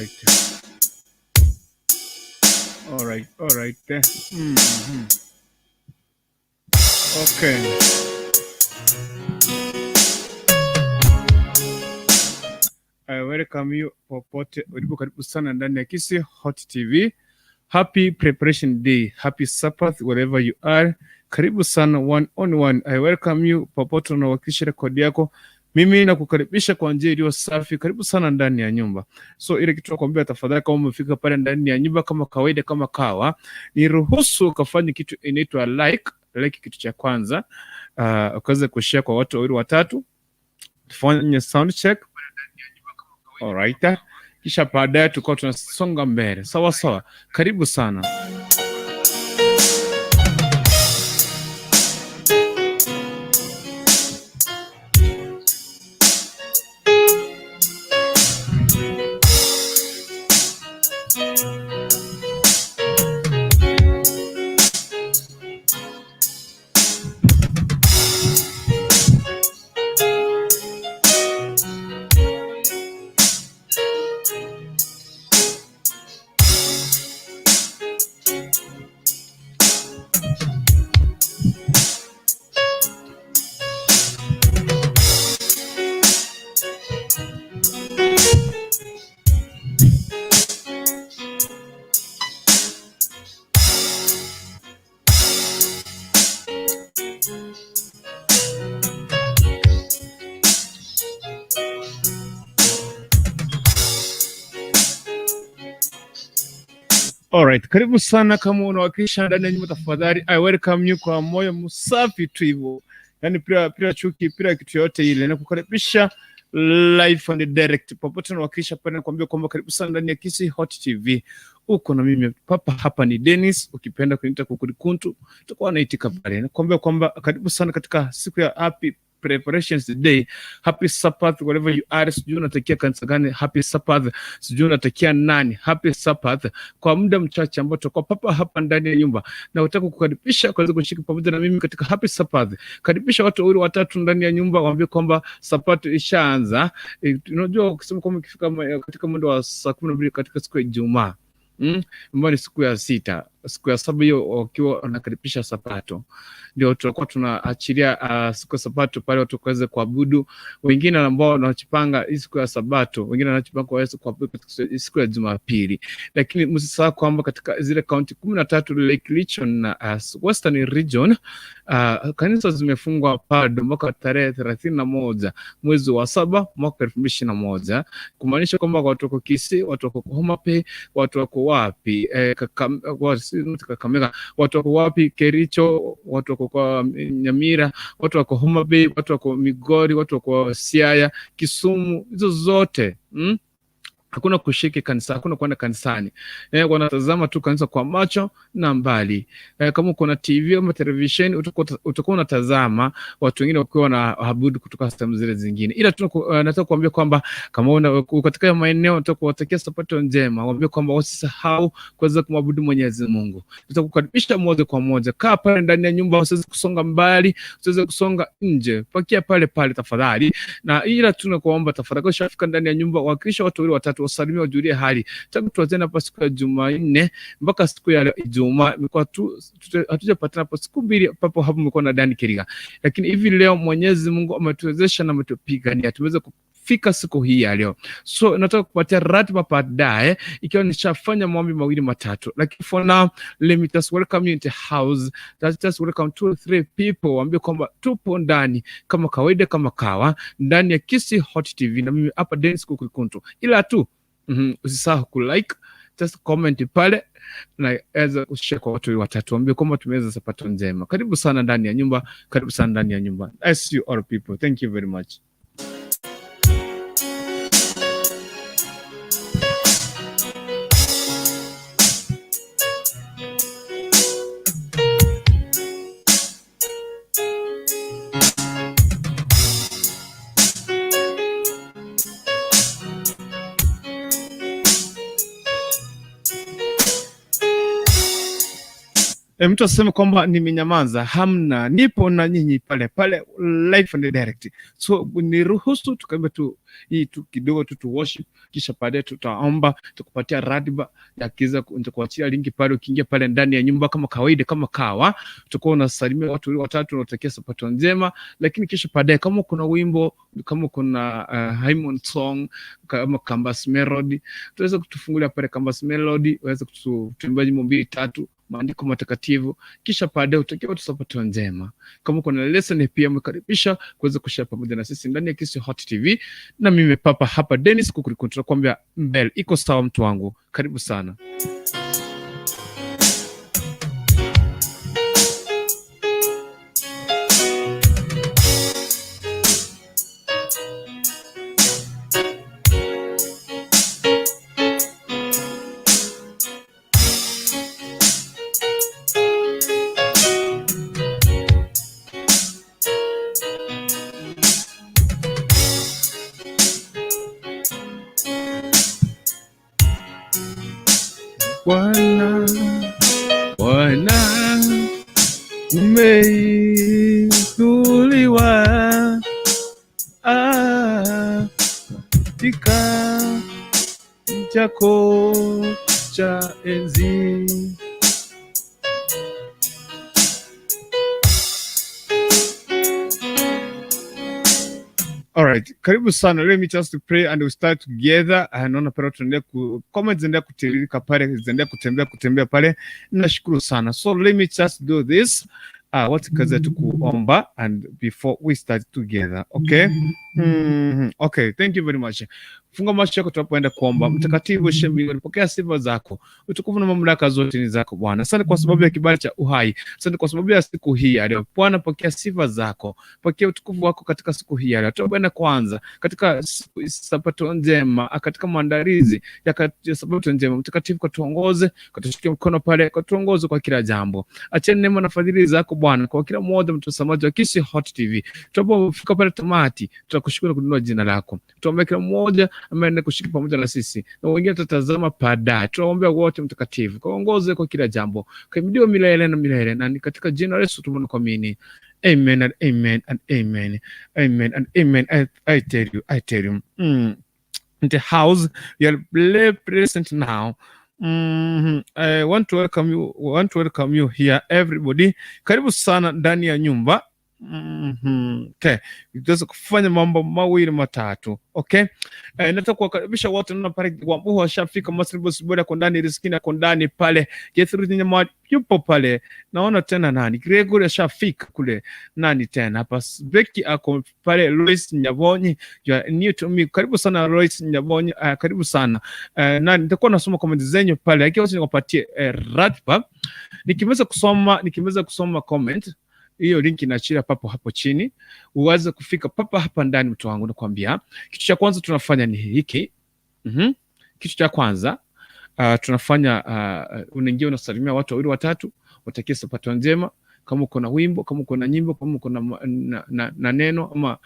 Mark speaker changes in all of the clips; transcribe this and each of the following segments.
Speaker 1: Alright. Alright, alright. Okay. I welcome you popote ulipo, karibu sana ndani ya Kisii Hot TV. Happy preparation day, happy Sabbath wherever you are. Karibu sana one on one. I welcome you popote unawakilisha rekodi yako. Mimi nakukaribisha kwa njia iliyo safi. Karibu sana ndani ya nyumba. So ile kitu nakwambia, tafadhali, kama umefika pale ndani ya nyumba kama kawaida, kama kawa, niruhusu ukafanye kitu inaitwa like. Like kitu cha kwanza, ukaweze kushare kwa watu wawili watatu, tufanye sound check. Alright. Kisha baadaye tulikuwa tunasonga mbele. Sawa sawa. Karibu sana. Alright, karibu sana kama unawakilisha ndani ya nyumba tafadhali, I welcome you kwa moyo msafi tu hivyo. Yaani bila chuki, bila kitu yote ile. Nakukaribisha live and direct. Popote unawakilisha pale, nakwambia kwamba karibu sana ndani ya Kisii Hot TV. Uko na mimi papa hapa ni Dennis, ukipenda kuniita Kukurikuntu, tutakuwa naitika pale. Nakwambia kwamba karibu sana katika siku ya happy preparations day, happy Sabbath wherever you are. Sijui unatakia kanisa gani happy Sabbath, sijui unatakia nani happy Sabbath. Kwa muda mchache ambao tutakuwa papa hapa ndani ya nyumba, na utaka kukaribisha kuweza kushiriki pamoja na mimi katika happy Sabbath. Karibisha watu wawili watatu ndani ya nyumba, waambie kwamba Sabato ishaanza. Unajua ukisema kwamba ikifika katika muda wa saa 12 katika siku ya Ijumaa, ambayo ni siku ya sita, siku ya saba hiyo wakiwa wanakaribisha Sabato, ndio tutakuwa tunaachilia siku ya Sabato pale watu waweze kuabudu. Wengine ambao wanachipanga hii siku ya Sabato, wengine wanachipanga waweze kuabudu katika siku ya Jumapili, lakini msisahau kwamba katika zile kaunti 13 Lake Region na Western Region, kanisa zimefungwa bado mpaka tarehe 31 mwezi wa 7 mwaka 2021, kumaanisha kwamba watu wako Kisii, watu wako Homa Bay, watu wako wapi Kakamega, watu wako wapi Kericho, watu wako kwa Nyamira, watu wako Homa Bay, watu wako Migori, watu wako Siaya, Kisumu, hizo zote Hakuna kushiriki kanisa, hakuna kwenda kanisani. Wanatazama tu kanisa kwa macho na mbali. Kama uko na TV ama television utakuwa unatazama watu wengine wakiwa wanaabudu kutoka sehemu zile zingine. Ila tu nataka kuambia kwamba kama uko katika maeneo, nataka kuwatakia sabato njema, waambie kwamba wasisahau kuweza kumwabudu Mwenyezi Mungu. Tutakukaribisha moja kwa moja. Kaa pale ndani ya nyumba, usiweze kusonga mbali, usiweze kusonga nje. Pakia pale pale tafadhali. Na ila tunakuomba tafadhali, ukishafika ndani ya nyumba, wakilisha watu wawili watatu, wasalimie, wajulie hali. Tangu tuanze hapa siku ya Jumanne mpaka siku ya Ijumaa, imekuwa tu hatujapatana hapo siku mbili papo hapo, imekuwa na Dani Kiriga. Lakini hivi leo Mwenyezi Mungu ametuwezesha na ametupigania tumeweza kufika siku hii ya leo. So nataka kupatia ratiba baadaye ikiwa nishafanya maombi mawili matatu. Lakini for now let me just welcome you into house. Let's just welcome 2 or 3 people, waambie kwamba tupo ndani kama kawaida, kama kawa ndani ya Kisii Hot TV na mimi hapa Dennis Kukurikuntu. Ila tu usisahau ku like, just comment pale na aweza kushare kwa watu watatu, waambie kwamba tumeweza sabato njema. Karibu sana ndani ya nyumba, karibu sana ndani ya nyumba. I see you all people. Thank you very much. Mtu aseme kwamba nimenyamaza, hamna, nipo na nyinyi pale pale live and direct. So niruhusu tukaimba tu hii tu kidogo tu worship, kisha baadaye tutaomba, tukupatia ratiba ya kiza, nitakuachia linki pale. Ukiingia pale ndani ya nyumba kama kawaida, kama kawa, tutakuwa unasalimia watu watatu, unatakia sabato njema, lakini kisha baadaye kama kuna wimbo, kama kuna hymn song kama Campus Melody, tuweze kutufungulia pale Campus Melody, uweze kutuimbia nyimbo mbili tatu, maandiko matakatifu, kisha baadaye utakiwa watu sabato njema. Kama kuna lesson pia mkaribisha kuweza kushare pamoja na sisi ndani ya Kisii Hot TV, na mimi papa hapa Dennis Kukurukuntu tunakuambia mbele iko sawa, mtu wangu, karibu sana. Bwana, Bwana umeinuliwa katika chako cha enzi. Alright, karibu sana. Let me just pray and we start together. Naona pale tunaendelea ku comments zinaendelea kutiririka pale, zinaendelea kutembea pale. Nashukuru sana. So let me just do this. What kazi tu kuomba and before we start together. Okay? Okay, thank you very much. Funga macho yako tunapoenda kuomba. Mtakatifu uishiye mbinguni, pokea sifa zako. Utukufu na mamlaka zote ni zako Bwana. Asante kwa sababu ya kibali cha uhai. Asante kwa sababu ya siku hii ya leo. Bwana, pokea sifa zako. Pokea utukufu wako katika siku hii ya leo. Tunapoenda kwanza katika sabato njema, katika maandalizi ya sabato njema. Mtakatifu, katuongoze, katushike mkono pale, katuongoze kwa kila jambo. Acheni neema na fadhili zako Bwana kwa kila mmoja mtazamaji wa Kisii Hot TV. Tunapofika pale tamati, tutakushukuru na kuinua jina lako. Tuombe kila mmoja ambaye anaenda kushiriki pamoja na sisi na wengine tutatazama baadaye. Tunaombea wote Mtakatifu, kaongoze kwa kila jambo, kaimidiwe milele na milele, na ni katika jina la Yesu tumeomba kuamini. Amen and amen and amen. Amen and amen. I tell you, I tell you. In the house, you are very present now. I want to welcome you, want to welcome you here everybody. Karibu sana ndani ya nyumba. Okay. Tuweze kufanya mambo mawili matatu. Okay? Nataka kuwakaribisha wote, naona pale Wambuhu washafika, Masri Boss Boda kwa ndani, Rizkina kwa ndani pale, Jethro Nyama yupo pale. Naona tena nani? Gregory ashafika kule. Nani tena hapa? Becky ako pale, Lois Nyabonyi, you are new to me. Karibu sana Lois Nyabonyi, karibu sana. Nani nitakuwa nasoma comment zenyu pale. Lakini wacha nikupatie ratiba. Nikimaliza kusoma comment hiyo link inaachilia papo hapo chini, uweze kufika papa hapa ndani. Mtu wangu, nakwambia kitu cha kwanza tunafanya ni hiki. Kitu cha kwanza tunafanya unaingia unasalimia watu wawili watatu, watakie sabato njema. Kama uko na wimbo, kama uko na nyimbo, kama uko na neno ama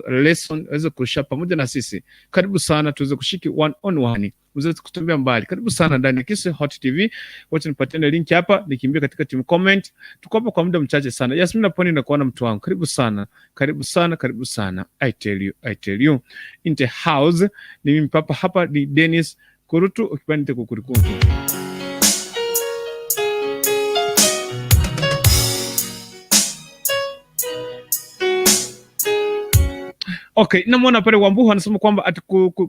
Speaker 1: lesson, uweze kushare pamoja na sisi. Karibu sana tuweze kushiki one on one, uweze kutembea mbali. Karibu sana ndani ya Kisii Hot TV. Wacha nipatiane link hapa, nikimbie katika team comment. Tuko hapa kwa muda mchache sana. Yasmina Poni, nakuona mtu wangu. Karibu sana, karibu sana, karibu sana. I tell you, I tell you. In the house ni mimi papa hapa ni Dennis Kurutu, ukipenda Kukurikuntu. Okay, namwona pale Wambuhu anasema kwamba ati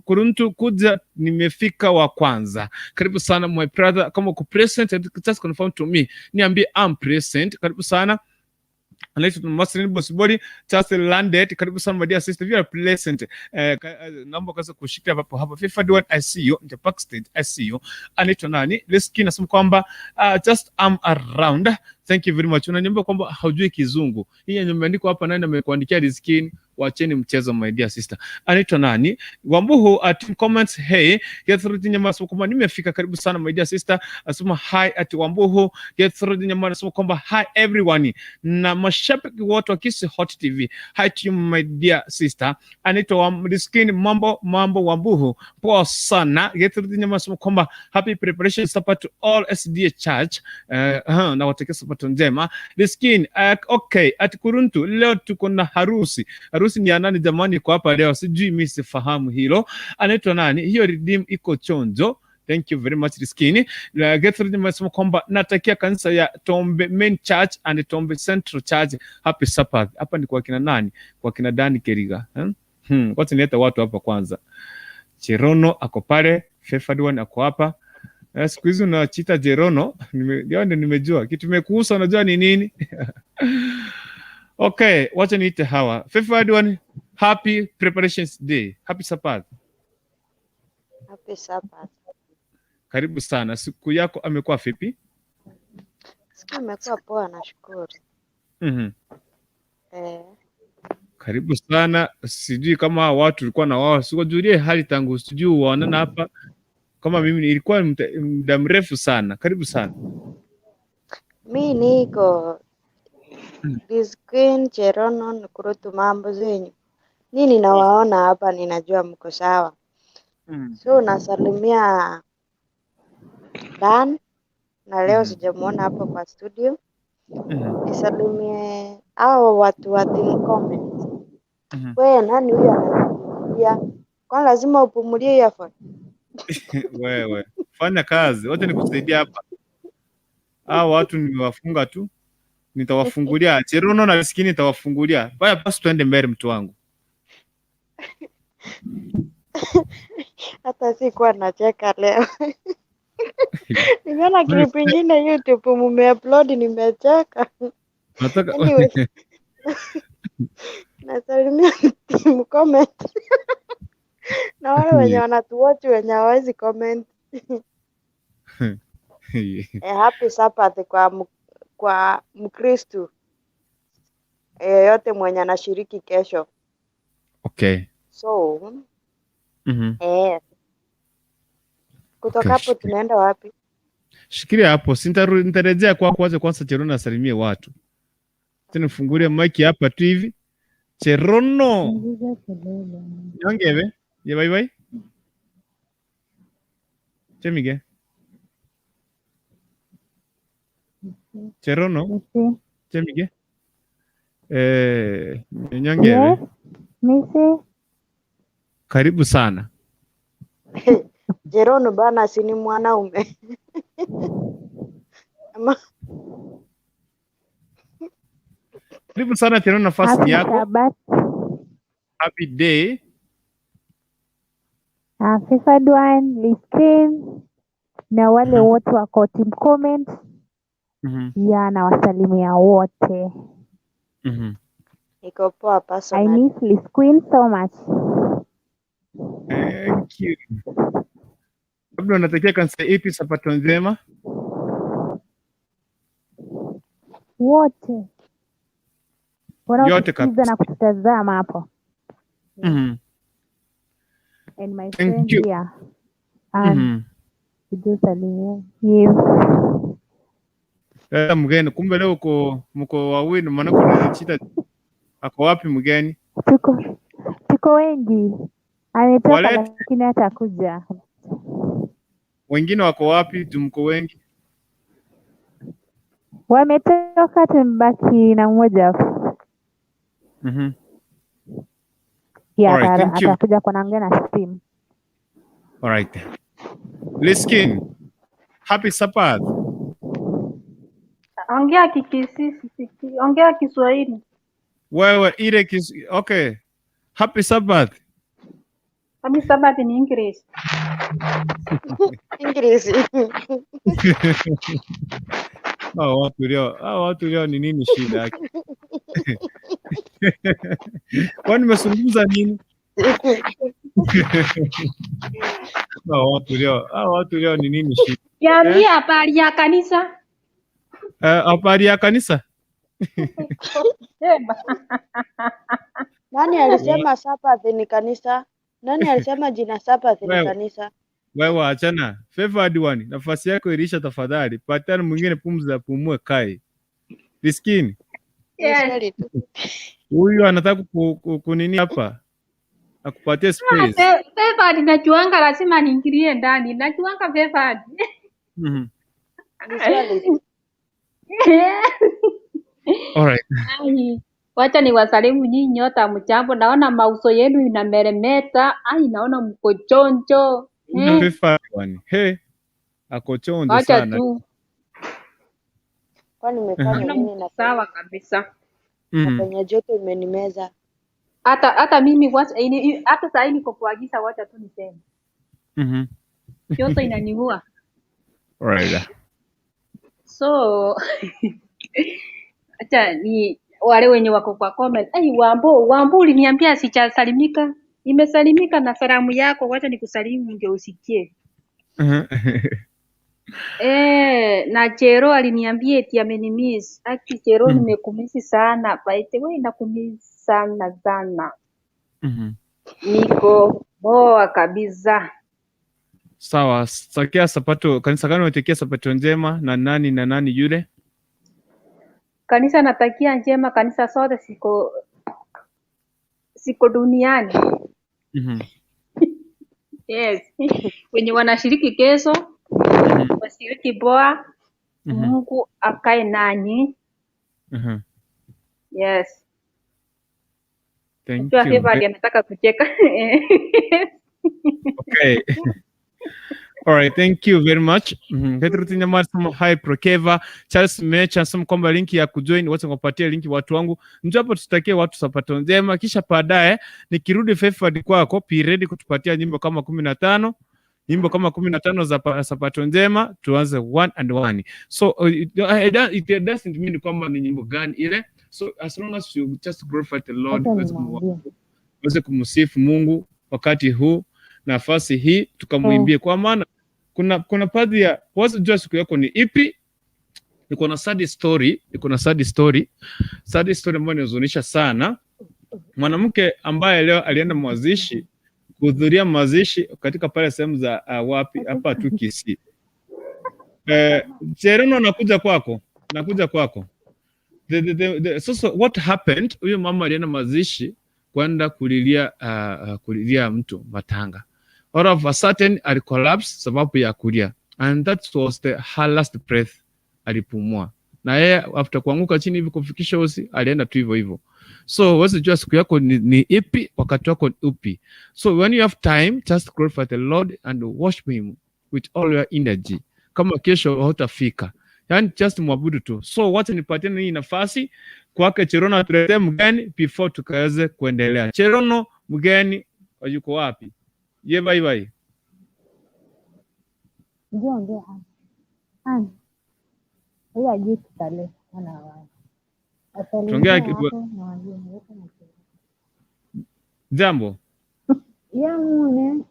Speaker 1: Kuruntu kuja nimefika wa kwanza. Karibu sana my brother, kama uko present just confirm to me. Niambie I'm present. Karibu sana. Anaitwa Marceline Bosibori just landed. Karibu sana my dear sister, you are present. Naomba kwanza kushikilia hapo hapo. FIFA D1 I see you. In the backstage I see you. Anaitwa nani? Leski nasema kwamba just I'm around. Thank you very much. Unaniambia kwamba haujui Kizungu. Hii yenye imeandikwa hapa, nani amekuandikia Rizkini? Wacheni mchezo, my dear sister. Anaitwa nani? Wambuhu at comments, hey, Gertrude Nyama anasema kwamba nimefika, karibu sana, my dear sister. Anasema hi at Wambuhu. Gertrude Nyama anasema kwamba hi everyone na mashabiki wote wa Kisii Hot TV. Hi to you, my dear sister. Anaitwa Rizkini, mambo mambo Wambuhu. Poa sana. Gertrude Nyama anasema kwamba happy preparation supper to all SDA Church. Na watakia sabato njema. Rizkini, okay, at Kuruntu leo tuko na harusi. Harusi ni ya nani jamani? Kwa hapa leo sijui, mimi sifahamu hilo. Anaitwa nani? Hiyo redeem iko chonjo. Thank you very much, Riskini. Gertrude amesema kwamba natakia kanisa ya Tombe Main Church and Tombe Central Church happy Sabbath. Hapa ni kwa kina nani? Kwa kina Dani Keriga. Hmm? Wacha nilete watu hapa kwanza. Cherono ako pale, Fefadwan ako hapa. Siku hizi unachita Jerono, ndio nimejua. Kitu imekuhusu unajua ni nini? Okay, wacha niite hawa. Fefadwan, happy preparations day. Happy Sabbath.
Speaker 2: Happy Sabbath.
Speaker 1: Karibu sana. Siku yako amekuwa vipi?
Speaker 2: Siku imekuwa poa, nashukuru. Eh.
Speaker 1: Karibu sana. Sijui kama watu tulikuwa na wao, sikujulie hali tangu sijui waonana hapa kama mimi ilikuwa muda mrefu sana. Karibu sana.
Speaker 2: Mi niko Liz Queen Cherono Nukurutu, mambo zenyu. Nini nawaona hapa, ninajua mko sawa. So nasalimia Dan na leo sijamuona hapo kwa studio. Nisalimie hao watu wa team comment. We nani huyu ananipigia? Kwani lazima upumulie earphone?
Speaker 1: Wewe fanya kazi, wacha nikusaidia hapa. Hao watu nimewafunga tu, nitawafungulia. Cherono na Riskini nitawafungulia. Baya basi, tuende mbele mtu wangu.
Speaker 2: Hata sikuwa nacheka leo. Nimeona clip ingine YouTube mumeupload, nimecheka.
Speaker 1: Nataka
Speaker 2: Anyway, nasalimia team comment na wale wenye wanatuwatch wenye hawawezi comment. Happy Sabbath kwa Mkristu yeyote mwenye anashiriki kesho. So kutoka hapo tunaenda wapi?
Speaker 1: Shikilia hapo, nitarejea kwako. Wacha kwanza Cherono asalimie watu. Tena nifungulie mic hapa tu hivi. Cherono.
Speaker 3: Punguza kelele.
Speaker 1: Nyongebe. Ye bye bye. Chemige. Cherono.
Speaker 3: Misi.
Speaker 1: Chemige. Nyongebe.
Speaker 3: Yes, Misi.
Speaker 1: Karibu sana.
Speaker 2: Jerono bana, si ni mwanaume? Ama
Speaker 1: Karibu sana Cherono, nafasi ni
Speaker 3: Happy
Speaker 1: yako.
Speaker 3: Sabbath.
Speaker 1: Happy day.
Speaker 3: Fifa Dwan, Liskin na wale wote wako team comment. Ya nawasalimia wote.
Speaker 2: Niko poa
Speaker 3: I
Speaker 2: personally.
Speaker 3: miss Liz Queen so much.
Speaker 1: Thank you. Labda unatakia kanisa ipi sabato njema?
Speaker 3: Wote
Speaker 1: Yote
Speaker 3: wanaotusikiza
Speaker 1: kabisa.
Speaker 3: na kututazama hapo. And my
Speaker 1: Thank
Speaker 3: friend
Speaker 1: you.
Speaker 3: here. And sijui salimia. Yes.
Speaker 1: Mgeni, kumbe leo uko mko wawili, maana kuna shida. Ako wapi mgeni?
Speaker 3: Tuko wengi. Ametoka
Speaker 1: Walete.
Speaker 3: lakini hatakuja.
Speaker 1: Wengine wako wapi? Juu mko wengi.
Speaker 3: Wametoka, tumebaki na mmoja. Yeah,
Speaker 1: Alright, thank you.
Speaker 3: atakuja kuongea na simu.
Speaker 1: Alright. Liskin, happy Sabbath.
Speaker 4: Ongea Kikisii, ongea Kiswahili.
Speaker 1: Wewe ile okay. Happy Sabbath.
Speaker 4: Happy Sabbath ni English.
Speaker 2: English.
Speaker 1: Hao watu leo ni nini shida yake? Kwani nimezungumza nini? Hao watu leo ni nini shida?
Speaker 4: Niambie habari ya kanisa.
Speaker 1: Habari ya kanisa?
Speaker 4: Jema.
Speaker 2: Nani alisema Sabbath ni kanisa? Nani alisema jina Sabbath ni
Speaker 1: Wewe.
Speaker 2: kanisa?
Speaker 1: Wewe achana. Favored one, nafasi yako ilisha tafadhali. Patana mwingine pumzi apumue kai. Riskini.
Speaker 2: Ni
Speaker 4: Yes.
Speaker 2: swali tu.
Speaker 1: Huyu anataka kunini hapa? Akupatie space.
Speaker 4: Favored najuanga lazima niingilie ndani. Najuanga favored.
Speaker 2: Ni swali tu.
Speaker 1: Alright.
Speaker 4: Ai, wacha niwasalimu nyinyi nyote mchambo. Naona mauso yenu inameremeta. Ai, naona mko chonjo.
Speaker 1: Favored one. Hey. Ako chonjo
Speaker 4: Wacha
Speaker 1: sana.
Speaker 4: tu.
Speaker 2: Kwani nimefanya
Speaker 4: Naona
Speaker 2: nini
Speaker 4: mko
Speaker 2: na
Speaker 4: sawa kabisa.
Speaker 2: na penye joto imenimeza?
Speaker 4: Hata mimi wacha hata saa hii niko kuagiza, wacha tu niseme. Joto inaniua.
Speaker 1: Alright.
Speaker 4: So acha ni wale wenye wako kwa comment. Ai, Wambo, Wambo uliniambia sijasalimika. Nimesalimika na salamu yako, wacha nikusalimu ndio usikie. Na Chero aliniambia eti amenimiss. Aki Chero, nimekumisi sana. By the way, nakumisi sana sana. Niko poa kabisa.
Speaker 1: Sawa, sakia sapato kanisa gani unatakia sapato njema na nani na nani yule?
Speaker 4: Kanisa natakia njema, kanisa zote siko duniani. Yes. Wenye wanashiriki kesho washiriki poa. Mungu akae nanyi. Yes.
Speaker 1: Thank
Speaker 4: Najua
Speaker 1: you.
Speaker 4: Favored anataka kucheka.
Speaker 1: Okay. All right, thank you very much. Petro Tinyamari sema hi Prokeva. Charles Mecha anasema kwamba linki ya kujoin, wacha nikupatie linki watu wangu. Njoo hapo tutakie watu sapato njema, kisha baadaye nikirudi Favored kwako, be ready kutupatia nyimbo kama 15 nyimbo kama 15 za sapato njema, tuanze one and one. So it doesn't mean kwamba ni nyimbo gani ile. So as long as you just glorify the Lord,
Speaker 3: Wacha
Speaker 1: uweze
Speaker 3: nimwambie.
Speaker 1: uweze kumsifu Mungu wakati huu, nafasi hii tukamwimbie, kwa maana kuna baadhi ya huwezi jua siku yako ni ipi. Niko na sad story, niko na sad story, sad story ambayo inahuzunisha sana. Mwanamke ambaye leo alienda mazishi, kuhudhuria mazishi katika pale sehemu za wapi hapa tu Kisii. Cherono, nakuja kwako, nakuja kwako. So what happened? Huyo mama alienda mazishi kwenda kulilia kulilia mtu matanga. All of a sudden alicollapse sababu ya kulia, and that was the her last breath alipumua. Na yeye after kuanguka chini hivi kufikisha usi alienda tu hivyo hivyo. So huwezi jua siku yako ni ipi, wakati wako ni upi. So when you have time, just glorify the Lord and worship him with all your energy. Kama kesho hautafika, yani just mwabudu tu. So wacha nipatie hii nafasi kwake Cherono atuletee mgeni before tukaweze kuendelea. Cherono, mgeni yuko wapi? Ye, bye bye.
Speaker 3: Njoo ongea. Ana. Huyu ajui Kitale ana wao.
Speaker 1: Tuongea
Speaker 3: Asalimie hapo na wageni wote na kila.
Speaker 1: Jambo.
Speaker 3: Ya mune,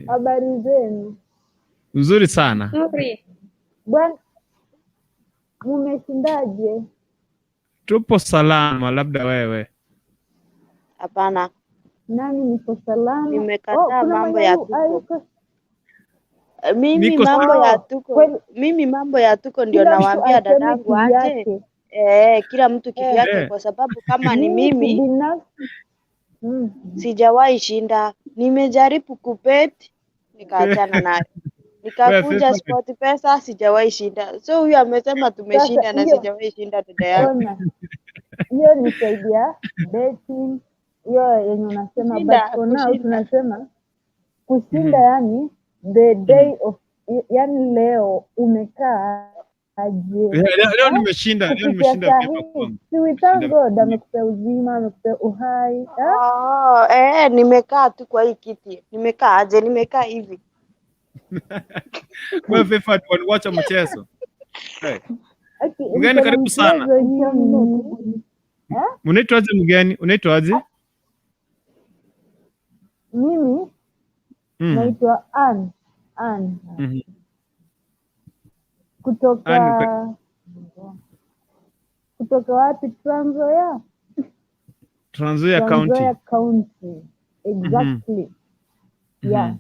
Speaker 3: habari zenu?
Speaker 1: Nzuri sana.
Speaker 4: Nzuri.
Speaker 3: Bwana, mumeshindaje?
Speaker 1: Tupo salama, labda wewe.
Speaker 2: Hapana,
Speaker 3: Nami niko salama. Oh,
Speaker 2: nimekataa
Speaker 3: kuna
Speaker 2: mambo
Speaker 3: mwenye
Speaker 2: ya tuko.
Speaker 3: hayuko.
Speaker 2: Mimi
Speaker 1: Niko
Speaker 2: mambo ya
Speaker 3: Oh,
Speaker 2: tuko,
Speaker 3: kweli
Speaker 2: mimi mambo ya tuko ndio
Speaker 3: kila mtu
Speaker 2: nawaambia
Speaker 3: aseme
Speaker 2: dadangu aje.
Speaker 3: kivyake.
Speaker 2: Kila mtu kivyake, kwa sababu kama ni
Speaker 3: Mimi
Speaker 2: mimi
Speaker 3: kibinafsi
Speaker 2: sijawahi shinda. Nimejaribu kubet nikaachana nayo,
Speaker 1: Wewe
Speaker 2: nikakuja
Speaker 1: Favored.
Speaker 2: Sport Pesa sijawahi shinda. So huyu amesema
Speaker 3: Sasa
Speaker 2: tumeshinda na
Speaker 3: hiyo
Speaker 2: sijawahi shinda dada yangu.
Speaker 3: ona, hiyo ni saidi ya betting, hiyo yenye unasema, but
Speaker 2: Kushinda,
Speaker 3: for now
Speaker 2: kushinda.
Speaker 3: tunasema kushinda, yani the day of, yani leo umekaa aje?
Speaker 1: Leo
Speaker 3: Eh?
Speaker 1: nimeshinda, leo
Speaker 3: Kufikia
Speaker 1: nimeshinda
Speaker 3: saa
Speaker 1: vyema
Speaker 3: hii,
Speaker 1: kwangu.
Speaker 3: si we thank
Speaker 1: Nimeshinda
Speaker 3: God, amekupea uzima, amekupea uhai eh?
Speaker 2: Oh, nimekaa tu kwa hii kiti. Nimekaa aje? Nimekaa hivi.
Speaker 1: Wewe Favored, waliwacha mchezo. Hey.
Speaker 3: Aki,
Speaker 1: Mgeni
Speaker 3: mko na
Speaker 1: karibu sana.
Speaker 3: mchezo nyinyi eh?
Speaker 1: Unaitwaje mgeni? Unaitwaje?
Speaker 3: Mimi naitwa Ann. Ann. Kutoka
Speaker 1: Ann,
Speaker 3: kutoka wapi? Trans Nzoia.
Speaker 1: Trans Nzoia
Speaker 3: Trans
Speaker 1: County.
Speaker 3: Nzoia County. Exactly. Yeah.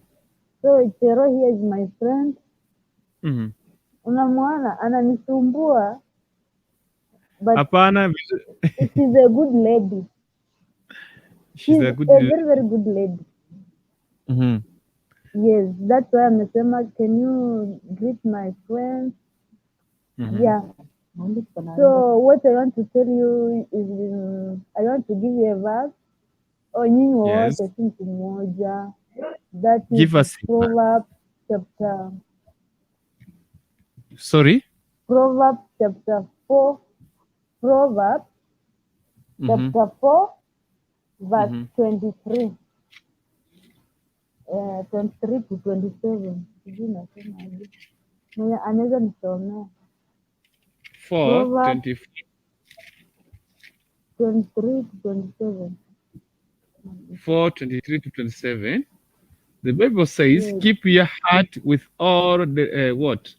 Speaker 3: So Chero here is my friend. Unamwona ananisumbua, but
Speaker 1: Hapana,
Speaker 3: she's a good lady.
Speaker 1: She's
Speaker 3: She's
Speaker 1: a good
Speaker 3: a very very good lady. Yes, that's why amesema, "Can you greet my friends?" Yeah. So what I want to tell you is I want to give you a verse. Oh, nyinyi wote, si mtu mmoja. That is
Speaker 1: Give us a verse.
Speaker 3: Proverbs chapter
Speaker 1: Sorry?
Speaker 3: Proverbs chapter 4, Proverbs chapter 4 verse 23. 23 to 27. Sijui nasema aje. Mwenye anaweza nisomea.
Speaker 1: 4,
Speaker 3: Proverbs
Speaker 1: 24.
Speaker 3: 23 to 27.
Speaker 1: 4, 23 to 27. The Bible says,
Speaker 3: Yes.
Speaker 1: "Keep your heart with all the what?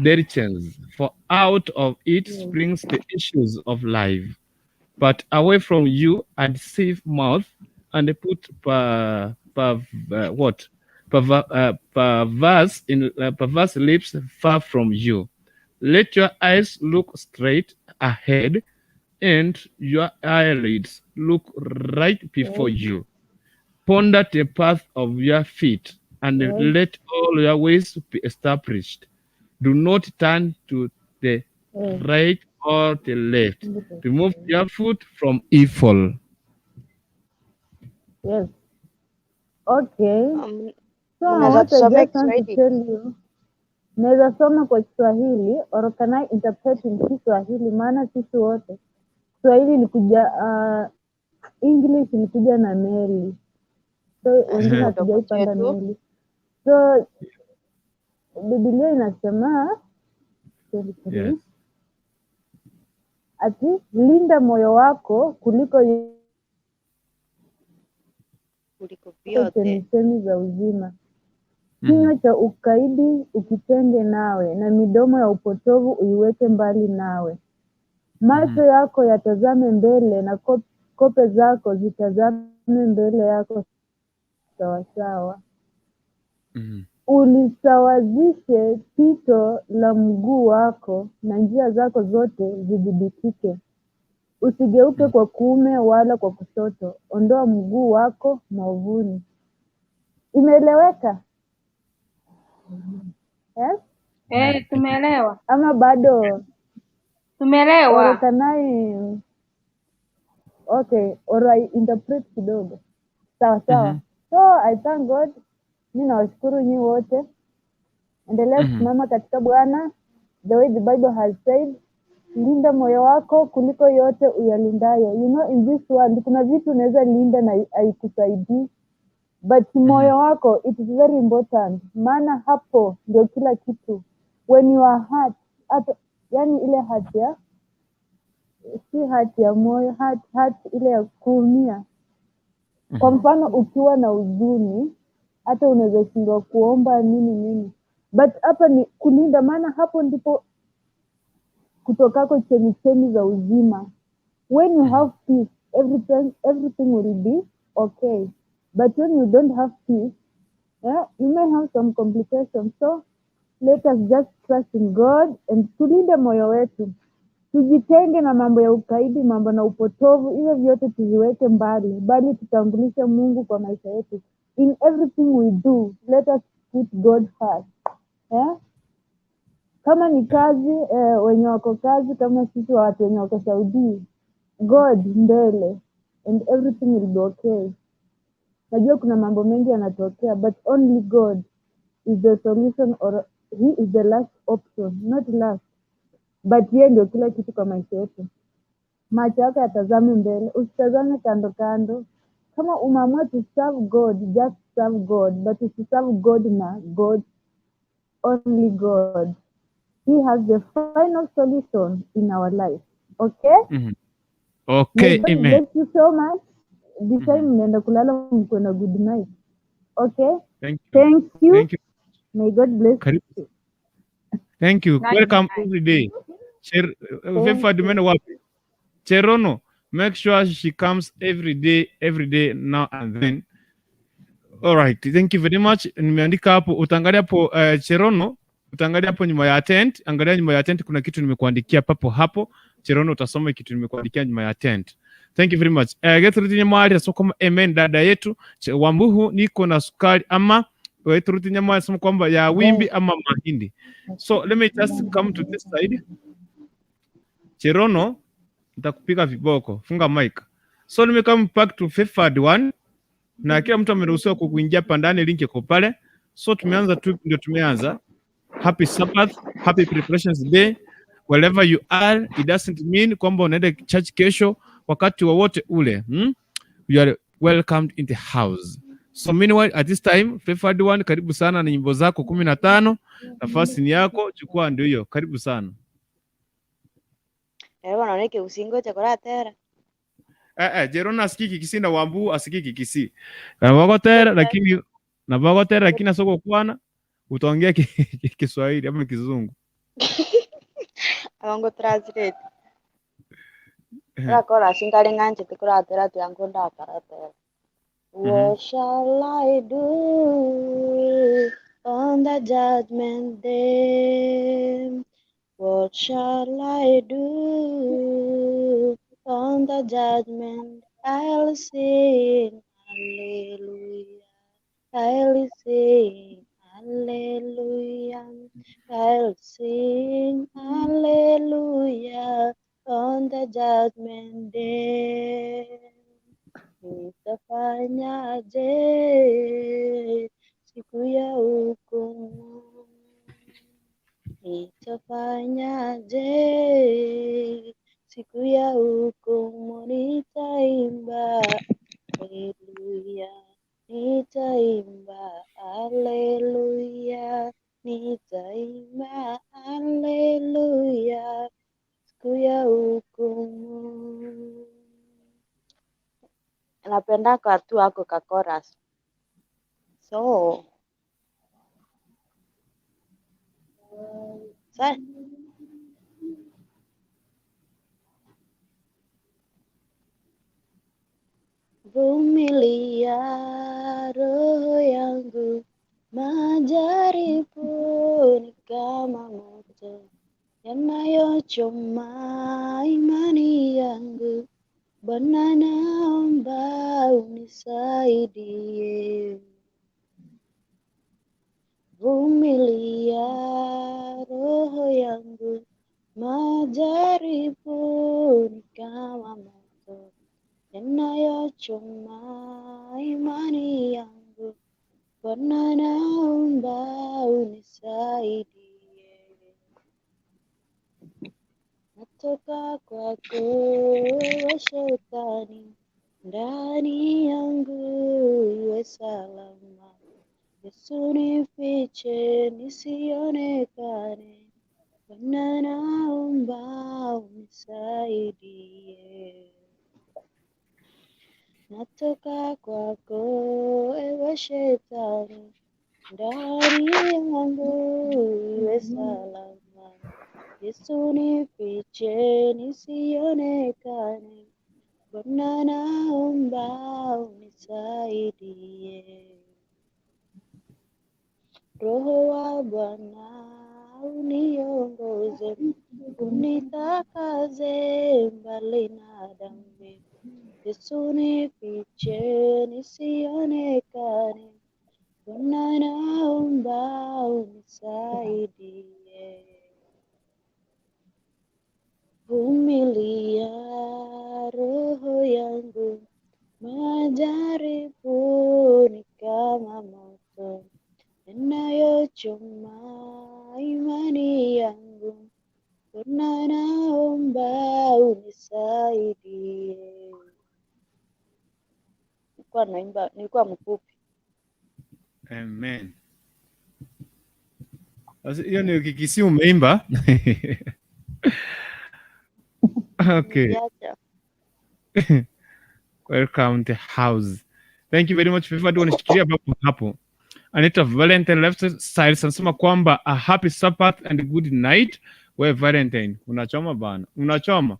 Speaker 1: Diligence, for out of it springs the issues of life. But away from you a deceitful mouth, and put what? Perverse lips far from you. Let your eyes look straight ahead, and your eyelids look right before you. Ponder the path of your feet, and let all your ways be established. Do not turn to the right or the left. Remove your foot from evil."
Speaker 3: Yes. Okay. So
Speaker 2: Unaweza
Speaker 3: what I
Speaker 2: tusomea
Speaker 3: just want to
Speaker 2: Kiswahili?
Speaker 3: Tell you, naweza soma kwa Kiswahili or can I interpret in Kiswahili? Maana sisi wote Kiswahili ilikuja, English ilikuja na meli, so wengine
Speaker 2: Kidogo
Speaker 3: hatujaipanda
Speaker 2: chetu.
Speaker 3: Meli. So Biblia inasema 23 ati linda moyo wako kuliko
Speaker 2: Kuliko
Speaker 3: yote
Speaker 2: vyote.
Speaker 3: Chemichemi za uzima. Kinywa cha ukaidi ukitenge nawe, na midomo ya upotovu uiweke mbali nawe. Macho yako yatazame mbele na kope zako zitazame mbele yako sawasawa. Ulisawazishe pito la mguu wako na njia zako zote zidhibitike. Usigeuke kwa kuume wala kwa kushoto, ondoa mguu wako maovuni. Imeeleweka? Yes?
Speaker 4: Eh, tumeelewa.
Speaker 3: Ama bado?
Speaker 4: Tumeelewa.
Speaker 3: Or can I, okay, or I interpret kidogo? Sawa sawa. So I thank God. Mi nawashukuru nyi wote. Endelea kusimama katika Bwana the way the Bible has said. Linda moyo wako kuliko yote uyalindayo. You know, in this world kuna vitu unaweza linda na haikusaidii, but moyo wako, it is very important, maana hapo ndio kila kitu. When your heart, hata yani ile heart ya, si heart ya moyo, heart, heart ile ya kuumia. Kwa mfano ukiwa na huzuni, hata unaweza shindwa kuomba nini nini, but hapa ni kulinda, maana hapo ndipo kutokako chemichemi za uzima. When you have peace, everything will be okay, but when you don't have peace, yeah, you may have some complications. So let us just trust in God and tulinde moyo wetu, tujitenge na mambo ya ukaidi, mambo na upotovu, hivyo vyote tuviweke mbali, bali tutambulishe Mungu kwa maisha yetu. In everything we do, let us put God first, yeah? Kama ni kazi, wenye wako kazi, kama sisi watu wenye wako Saudi, God mbele and everything will be okay. Najua kuna mambo mengi yanatokea, but only God is the solution, or he is the last option, not last, but yeye ndio kila kitu kwa maisha yetu. Macho yako yatazame mbele, usitazame kando kando. Kama umeamua to serve God, just serve God, but usiserve God na God, only God. He has the final solution in our life. Okay?
Speaker 1: Okay,
Speaker 3: May God
Speaker 1: amen.
Speaker 3: Bless you so much. This time mnaenda kulala mko na good night. Okay?
Speaker 1: Thank you.
Speaker 3: Thank you.
Speaker 1: Thank you.
Speaker 3: May God bless
Speaker 1: Karibu.
Speaker 3: You.
Speaker 1: Thank you.
Speaker 4: Nani
Speaker 1: Welcome
Speaker 4: nani.
Speaker 1: every day.
Speaker 3: Thank
Speaker 1: Favored
Speaker 3: you.
Speaker 1: umeenda wapi? Cherono, make sure she comes every day now and then. All right, thank you very much. Nimeandika hapo, utaangalia hapo Cherono, utaangalia hapo nyuma ya tent, angalia nyuma ya tent kuna kitu nimekuandikia papo hapo. Cherono, utasoma kitu nimekuandikia nyuma ya tent. Thank you very much. Gertrude Nyamwari anasema kwamba amen, dada yetu Wambuhu, niko na sukari ama Gertrude Nyamwari anasema kwamba ya wimbi ama mahindi. So let me just come to this side. Cherono, nitakupiga viboko, funga mic. So let me come back to favored one, na kila mtu ameruhusiwa kuingia hapa ndani, link iko pale. So tumeanza tu, ndio tumeanza. Happy Sabbath, happy preparations day. Wherever you are, it doesn't mean kwamba unaenda church kesho, wakati wowote ule, You are welcomed in the house. So meanwhile, at this time, favored one, karibu sana na nyimbo zako 15. Nafasi ni yako, chukua ndio hiyo. Karibu sana.
Speaker 2: Ero neke usingo chakoratera.
Speaker 1: Jerona asikiki Kisii na Wambu asikiki Kisii. Na lakini na bagotera lakini asoko kwana utaongea Kiswahili ama Kizungu.
Speaker 2: Abango translate. Rakora singale nganje tikuratera tiangu ndakaratera. What shall I do on the judgment day? What shall I do on the judgment? I'll sing hallelujah. I'll sing hallelujah. I'll sing hallelujah on the judgment day. Nitafanyaje siku ya hukumu? Nitafanyaje siku ya hukumu? Nitaimba haleluya, nitaimba haleluya, nitaimba haleluya siku ya hukumu. Napenda tu ako ka chorus. So, sa vumilia roho yangu, majaribu ni kama moto yanayochoma imani yangu. Bwana, naomba unisaidie. Vumilia roho yangu, majaribu ni kama moto yanayochoma imani yangu. Bwana, naomba unisaidie. Natoka kwako ewe Shetani, ndani yangu iwe salama. Yesu nifiche nisionekane, Bwana naomba unisaidie. Natoka kwako ewe Shetani, ndani yangu iwe salama. Yesu nifiche nisionekane, Bwana naomba unisaidie. Roho wa Bwana uniongoze, unitakaze mbali na dhambi. Yesu nifiche nisionekane, Bwana naomba unisaidie. Vumilia roho yangu, majaribu ni kama moto yanayochoma imani yangu. Bwana naomba unisaidie. Nilikuwa naimba, nilikuwa mfupi.
Speaker 1: Amen. Sasa hiyo ni Kikisii umeimba? Okay.
Speaker 2: Niliacha.
Speaker 1: Welcome to house. Thank you very much. Favored, unishikilia hapo hapo. Anaitwa Valentine Lifestyles anasema kwamba a happy Sabbath and good night. We Valentine, unachoma bana, unachoma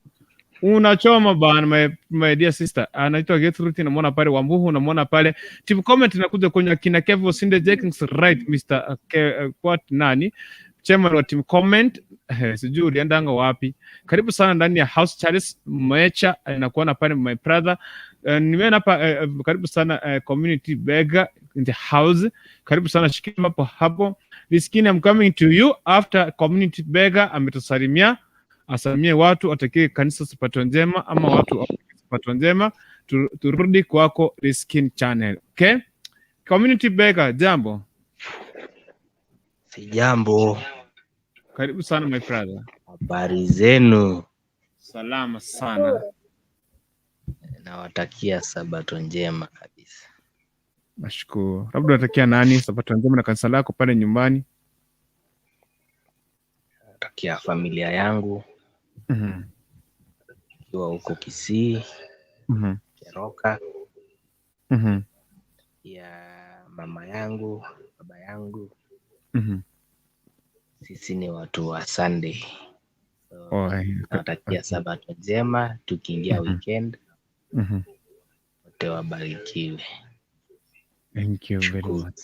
Speaker 1: unachoma bana, my dear sister. Anaitwa Gertrude, namuona pale. Wambuhu unamwona pale. Team comment inakuja kwenye kina Kevo Sinde Jenkins, right, Mr. Ke, what nani chairman wa team comment, sijui uliendanga wapi. Karibu sana ndani ya house. Charles Mecha nakuona pale, my brother. Nimeona hapa, karibu sana, community beggar in the house. Karibu sana, shikilia hapo hapo. Liskini, I'm coming to you after community beggar ametusalimia, asalimie watu, atakie kanisa sabato njema ama watu sabato njema. Turudi kwako Riskin Channel. Okay? Community beggar, jambo.
Speaker 5: Sijambo,
Speaker 1: Karibu sana, my brother.
Speaker 5: Habari zenu?
Speaker 1: Salama sana.
Speaker 5: Nawatakia sabato njema kabisa.
Speaker 1: Nashukuru. Labda unatakia nani sabato njema na kanisa lako pale nyumbani?
Speaker 5: Natakia familia yangu ikiwa huko Kisii, Keroka, ya mama yangu, baba yangu. Sisi ni watu wa Sunday. So,
Speaker 1: Oh,
Speaker 5: nawatakia sabato njema, tukiingia weekend wote wabarikiwe.
Speaker 1: Thank you very
Speaker 5: Shukuru.
Speaker 1: Much.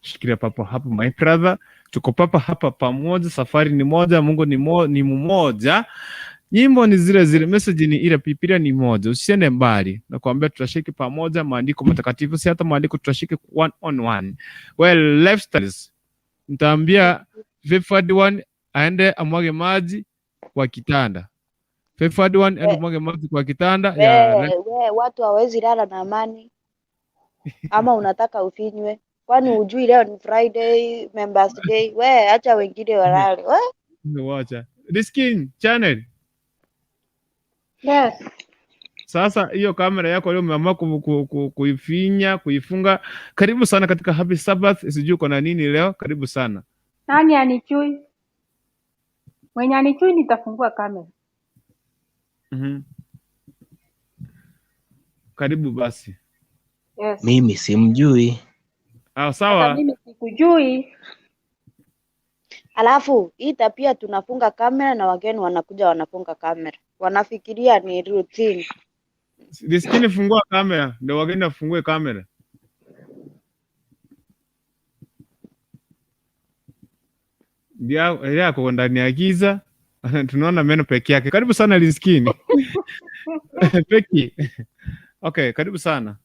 Speaker 1: Shikilia papo hapo, my brother. Tuko papa hapa pamoja, safari ni moja, Mungu ni mmoja. Nyimbo ni zile zile, message ni ile, Biblia ni moja. Usiende mbali. Nakwambia tutashiriki pamoja maandiko matakatifu, si hata maandiko, tutashiriki one on one. Well, lifestyles. Nitaambia Favored one aende amwage maji kwa kitanda. Favored one aende amwage maji kwa kitanda ya
Speaker 2: We, watu hawezi lala na amani, ama unataka ufinywe? Kwani hujui leo ni Friday, Members Day? We acha wengine walale. We
Speaker 1: Wacha. Riskin Channel.
Speaker 4: Yes.
Speaker 1: Sasa hiyo kamera yako leo umeamua kuifinya, kuifunga. Karibu sana katika Happy Sabbath. Sijui uko na nini leo. Karibu sana.
Speaker 4: Nani anichui? Mwenye anichui nitafungua kamera.
Speaker 1: Karibu basi.
Speaker 4: Yes.
Speaker 5: Mimi simjui.
Speaker 1: Ah,
Speaker 4: Sasa
Speaker 1: sawa.
Speaker 4: mimi sikujui.
Speaker 2: Alafu hii tabia tunafunga kamera na wageni wanakuja wanafunga kamera, wanafikiria ni routine.
Speaker 1: Liskini, fungua kamera ndio wageni wafungue kamera. Ndio yako ndani ya giza, tunaona meno peke yake. Karibu sana, Liskini. Peki. Okay, karibu sana.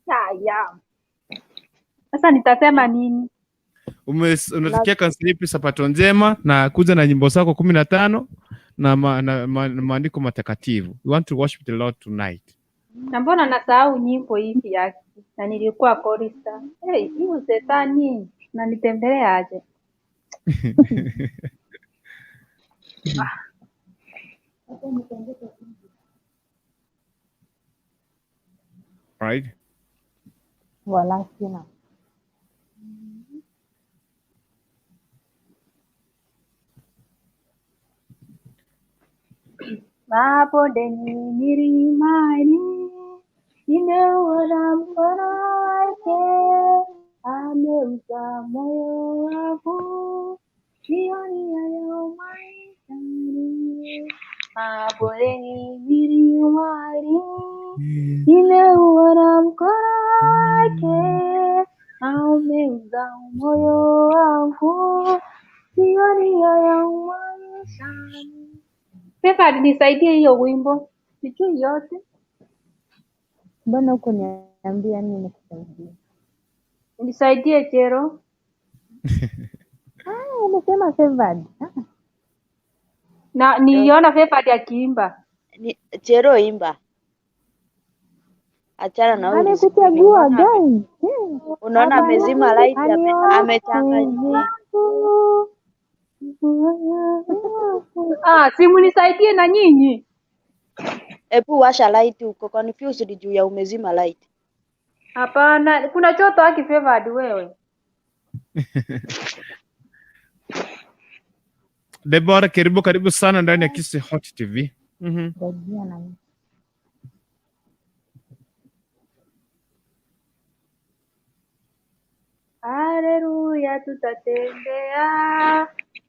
Speaker 4: Haya. Sasa nitasema nini?
Speaker 1: Unatakia kanisa ipi sabato njema na kuja na nyimbo zako 15 na maandiko matakatifu. We want to worship the Lord tonight.
Speaker 4: Na mbona nasahau nyimbo hivi yake? Na nilikuwa chorister. Hey, hiyo shetani na nitembelea aje?
Speaker 1: Right?
Speaker 3: Wala sina.
Speaker 4: Mabondeni, milimani, nimeuona mkono wake, ameuza moyo wangu, sioni hayo maishani. Mabondeni, milimani, nimeuona mkono wake, ameuza moyo wangu, sioni hayo maishani. Pepa, nisaidie hiyo wimbo, sijui yote.
Speaker 3: Mbona huko niambia nini nikusaidie?
Speaker 4: Nisaidie, Chero.
Speaker 3: Ah, umesema favored. Ah,
Speaker 4: Na niliona Favored akiimba.
Speaker 2: Ni, Chero imba, achana na huyu Riziki.
Speaker 3: Amekuchagua
Speaker 2: Unaona
Speaker 3: guys.
Speaker 2: Unaona amezima light,
Speaker 3: Aniona
Speaker 2: amechanganya.
Speaker 4: Ah, simu nisaidie na nyinyi.
Speaker 2: Ebu washa light, uko confused juu ya umezima light.
Speaker 4: Hapana, kuna choto haki Favored wewe.
Speaker 1: Deborah, karibu karibu sana ndani ya Kisii Hot TV.
Speaker 3: Ngojea na mimi.
Speaker 4: Haleluya, tutatembea.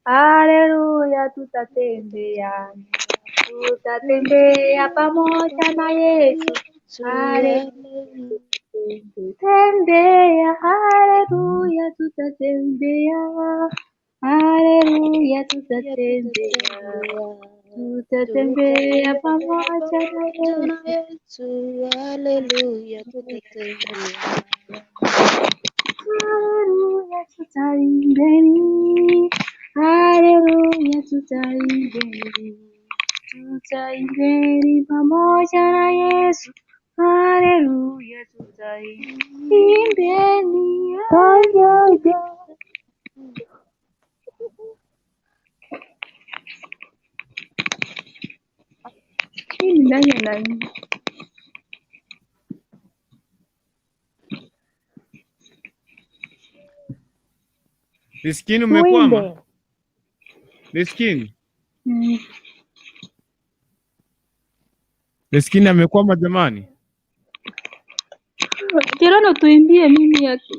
Speaker 4: Haleluya, tutatembea. Tutatembea pamoja na Yesu. Haleluya, tutatembea. Haleluya, tutatembea. Haleluya, tutatembea. Tutatembea pamoja na Yesu.
Speaker 2: Haleluya, tutatembea.
Speaker 4: Haleluya, tutaimbeni. Haleluya, tutaimbeni. Tutaimbeni pamoja na Yesu. Haleluya, tutaimbeni.
Speaker 3: Pamoja.
Speaker 4: Hii ni nani anaimba?
Speaker 1: Liskini umekwama?
Speaker 3: Tuimbe.
Speaker 1: Liskini.
Speaker 4: Mm.
Speaker 1: Liskini amekwama jamani.
Speaker 4: Kirono tuimbie mimi yake.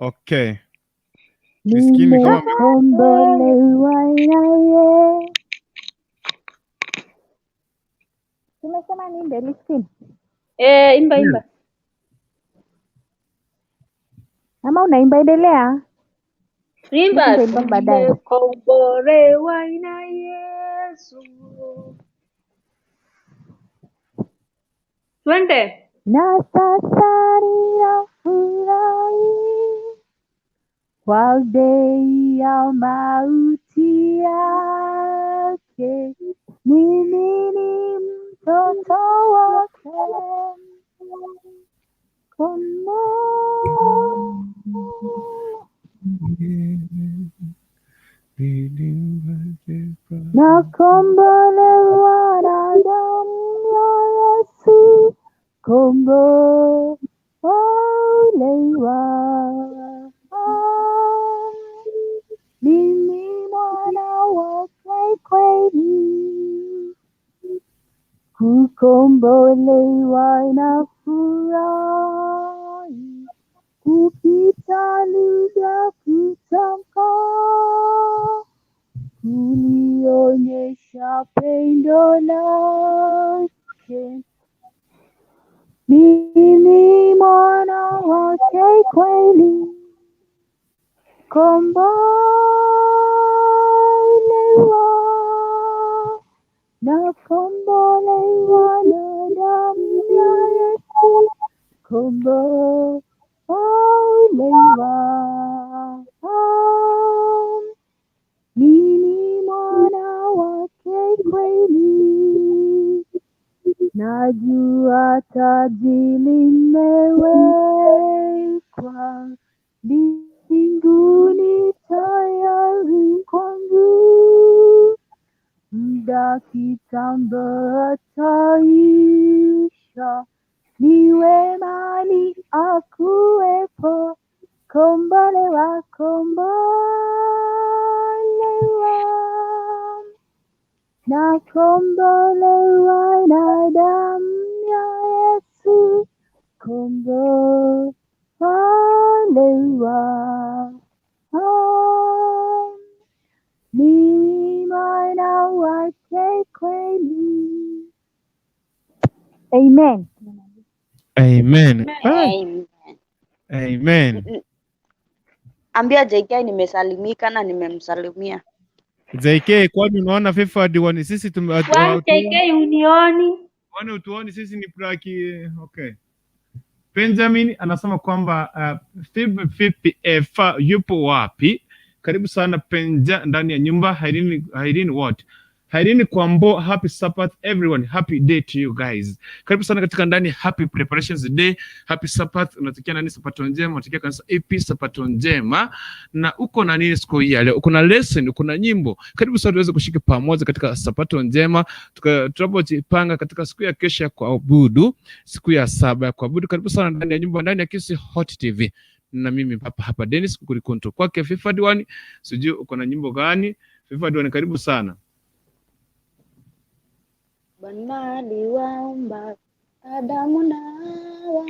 Speaker 1: Okay. Liskini kama
Speaker 3: Nimekombolewa naye. Tumesema niimbe Liskini
Speaker 4: Eh, imba imba.
Speaker 3: ama unaimba? Endelea,
Speaker 4: Imba.
Speaker 3: nitaimba baadaye.
Speaker 4: Tumekombolewa na Yesu. Twende.
Speaker 3: Na sasa ninafurahi kwa bei ya mauti yake, mimi ni mtoto wake. Nakombolewa na damu ya Yesu, kombolewa. Mimi mwana wake kweli, kukombolewa na furahi, kupita lugha kutamka, kulionyesha pendo lake. Mimi mwana wake kweli, kombolewa, nakombolewa na damu ya Yesu, kombolewa. Mimi mwana wake kweli, najua taji limewekwa mbinguni tayari kwangu, muda kitambo ataisha, niwe mali akuwepo, kombolewa, kombolewa, nakombolewa na damu ya Yesu, kombolewa. Mimi mwana wake kweli. Amen.
Speaker 1: Amen.
Speaker 2: Amen.
Speaker 1: Amen.
Speaker 2: Ambia JK nimesalimika na nimemsalimia.
Speaker 1: JK, kwani unaona FIFA diwani sisi tume
Speaker 4: Kwani JK unioni?
Speaker 1: Kwani utuoni sisi ni plaki? Okay. Benjamin anasema kwamba vipi Efa yupo wapi? Karibu sana Penja ndani ya nyumba. Irene, Irene what? Irene Kwambo, happy Sabbath everyone, happy day to you guys. Karibu sana katika ndani happy preparations day, happy Sabbath. Unatakia nani sabato njema? Unatakia kanisa ipi sabato njema? Na uko na nini siku hii ya leo? Uko na lesson, uko na nyimbo? Karibu sana tuweze kushiriki pamoja katika sabato njema, tunapojipanga katika siku ya kesho ya kuabudu, siku ya saba ya kuabudu. Karibu sana ndani ya nyumba, ndani ya Kisii Hot TV na mimi hapa hapa Dennis Kukulikuntu kwake FIFA Diwani. Sijui uko na nyimbo gani FIFA Diwani, karibu sana.
Speaker 2: Bwana aliwaumba Adamu na Hawa,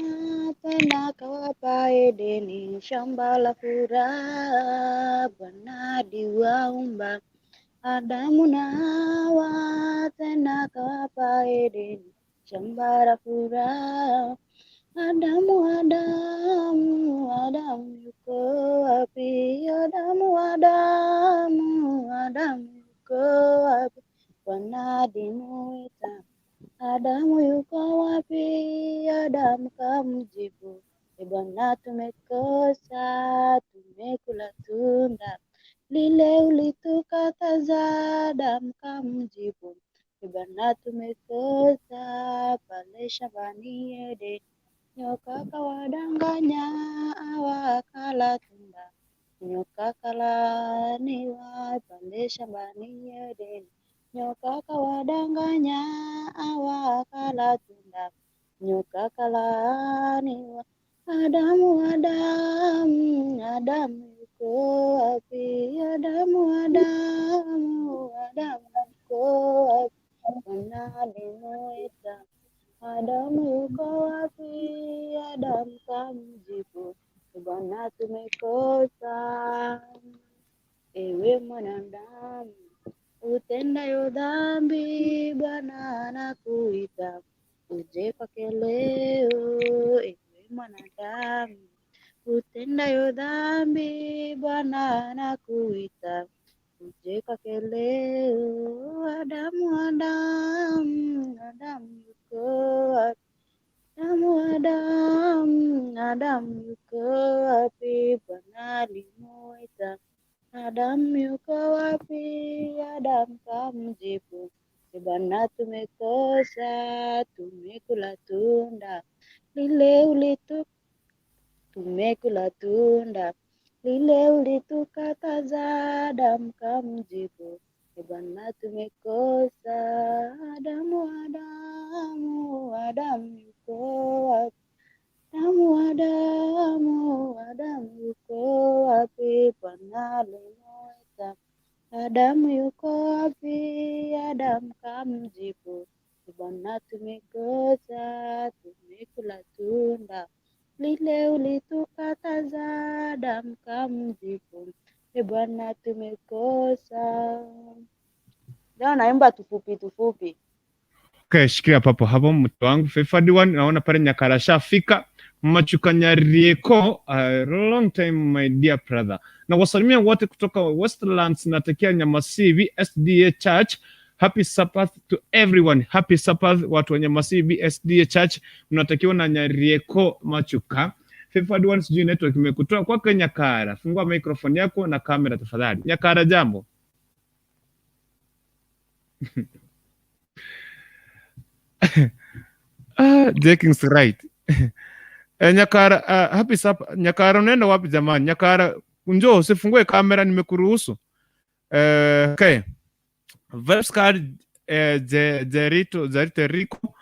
Speaker 2: tena akawapa Edeni, shamba la furaha. Bwana aliwaumba Adamu na Hawa, tena akawapa Edeni, shamba la furaha. Adamu, Adamu, Adamu yuko wapi? Adamu, Adamu, Adamu yuko wapi? Bwana alimuita Adamu yuko wapi? Adamu kamjibu, e Bwana, tumekosa, tumekula tunda lile ulitukataza. Adamu kamjibu, e Bwana, tumekosa pale shambani Edeni, nyoka kawadanganya, Hawa akala tunda, nyoka kalaaniwa pale shambani Edeni. Nyoka kawadanganya, Hawa akala tunda, nyoka kalaaniwa. Adamu, Adamu, Adamu yuko wapi? Adamu, Adamu, Adamu yuko wapi? Bwana alimuita Adamu yuko wapi? Adamu kamjibu, Bwana tumekosa. Ewe mwanadamu utendayo dhambi, Bwana anakuita uje kwake leo. Ewe mwanadamu utendayo dhambi, Bwana anakuita uje kwake leo. Adamu, Adamu, Adamu yuko wapi? Adamu, Adamu, Adamu yuko wapi? Bwana alimuita Adamu yuko wapi? Adamu kamjibu, e Bwana, tumekosa, tumekula tunda lile ulitu tumekula tunda lile ulitukataza. Adamu kamjibu, e Bwana, tumekosa. Adamu, Adamu, Adamu yuko wapi? Adamu, Adamu, Adamu yuko wapi? Bwana alimuita Adamu yuko wapi? Adamu kamjibu, Bwana, tumekosa, tumekula tunda lile ulitukataza. Adamu kamjibu, e Bwana, tumekosa. Leo naimba tufupi tufupi.
Speaker 1: Okay, shikilia papo hapo mtu wangu Favored One, naona pale Nyakara shafika Machuka Nyarieko, long time my dear brother. Na wasalimia wote kutoka Westlands, natakia Nyamasivi SDA Church. Happy Sabbath to everyone. Happy Sabbath watu wa Nyamasivi SDA Church, mnatakiwa na Nyarieko Machuka. Favored One, sijui network imekutoa kwake Nyakara. Fungua microphone yako na kamera tafadhali. Nyakara, jambo. Ah, Jaking's right. Nyakara, happy Sabbath. Nyakara, unaenda wapi jamani? Nyakara, njoo usifungue kamera, nimekuruhusu. Okay. Vebscard Jerito Jerito Rico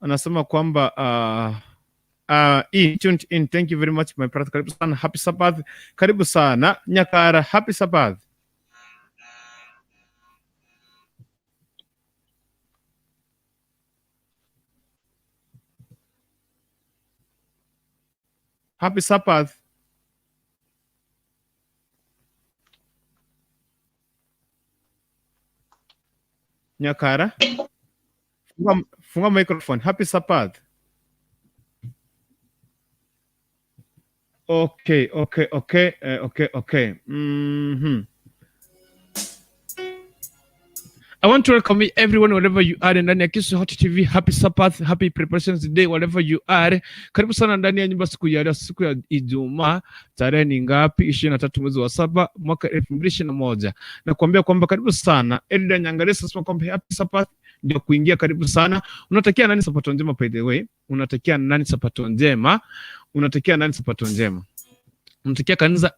Speaker 1: anasema kwamba in, tuned in. Thank you very much my brother. Karibu sana. Happy Sabbath. Karibu sana Nyakara. Happy Sabbath. Happy Sabbath. Nyakara. Funga microphone. Happy Sabbath. Okay. I want to welcome everyone wherever you are ndani ya Kisu Hot TV. Happy Sabbath, happy preparations day wherever you are. Karibu sana ndani ya nyumba siku ya leo, siku ya Ijumaa, tarehe ni ngapi? 23 mwezi wa 7 mwaka 2021. Nakuambia kwamba karibu sana. Elda Nyangalesa anasema kwamba happy Sabbath ndio kuingia, karibu sana. Unatakia nani sabato njema, by the way? Unatakia nani sabato njema? Unatakia nani sabato njema? Unatakia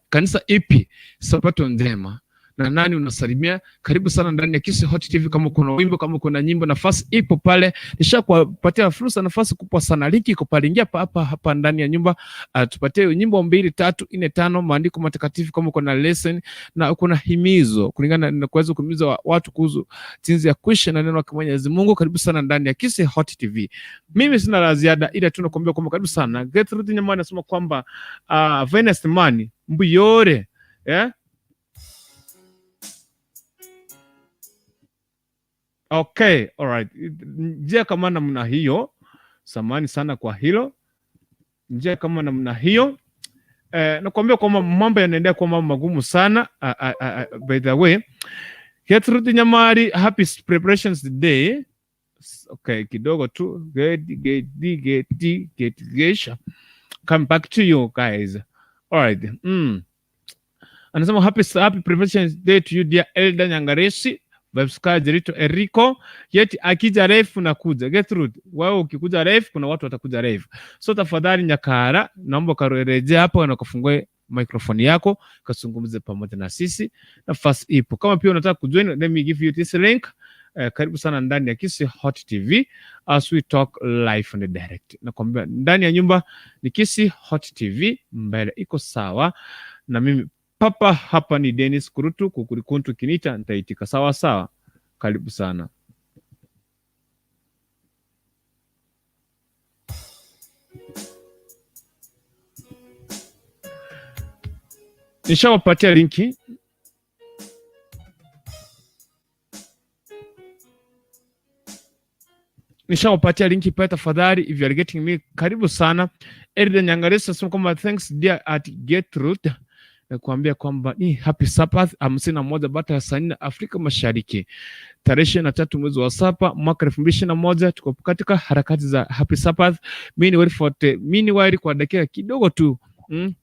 Speaker 1: kanisa ipi sabato njema? na nani unasalimia. Karibu sana ndani ya Kisii Hot TV. Kama kuna wimbo, kama kuna nyimbo, nafasi ipo pale. Nishakupatia fursa, nafasi kubwa sana. Linki iko pale, ingia hapa hapa ndani ya nyumba, tupatie nyimbo 2, 3, 4, 5, maandiko matakatifu, kama kuna lesson na kuna himizo kulingana na kuweza kuhimiza watu kuhusu jinsi ya kuishi na neno la Mwenyezi Mungu. Karibu sana ndani ya Kisii Hot TV. Mimi sina la ziada, ila tu nakuambia kwamba karibu sana. Gertrude Nyamani anasema kwamba Venus Mani mbuyore, yeah? Okay, all right. Njia kama namna hiyo, samani sana kwa hilo. Njia kama namna hiyo, nakuambia kwamba mambo yanaendelea kuwa mambo magumu sana. By the way, Gertrude Nyamari, happy preparations day. Okay, kidogo tu. Get get get. Come back to you guys. All right. Anasema happy preparations day to you dear Elder Nyangaresi. Vibes Jerito Eriko. Yeti akija refu na kuja. Gertrude, wewe ukikuja refu kuna watu watakuja refu. So tafadhali Nyakara, naomba karejea hapo na kufungue microphone yako kazungumze pamoja na sisi. Nafasi ipo. Kama pia unataka kujoin, let me give you this link. Karibu sana ndani ya Kisii Hot TV as we talk live and direct. Nakwambia ndani ya nyumba ni Kisii Hot TV, mbele iko sawa. Na mimi papa hapa ni Dennis Kurutu, kukurikuntu kinita nitaitika sawa sawa. Karibu sana. Nishawapatia linki. Nishawapatia linki pale, tafadhali, if you are getting me, karibu sana. Elder Nyangaresi anasema kwamba thanks dear at Gertrude, nakuambia kwamba ni happy Sabbath 51 baada ya saa 4 Afrika Mashariki, tarehe 23 mwezi wa 7 mwaka 2021. Tuko katika harakati za happy Sabbath. Mimi ni Wilford Mini kwa dakika kidogo tu.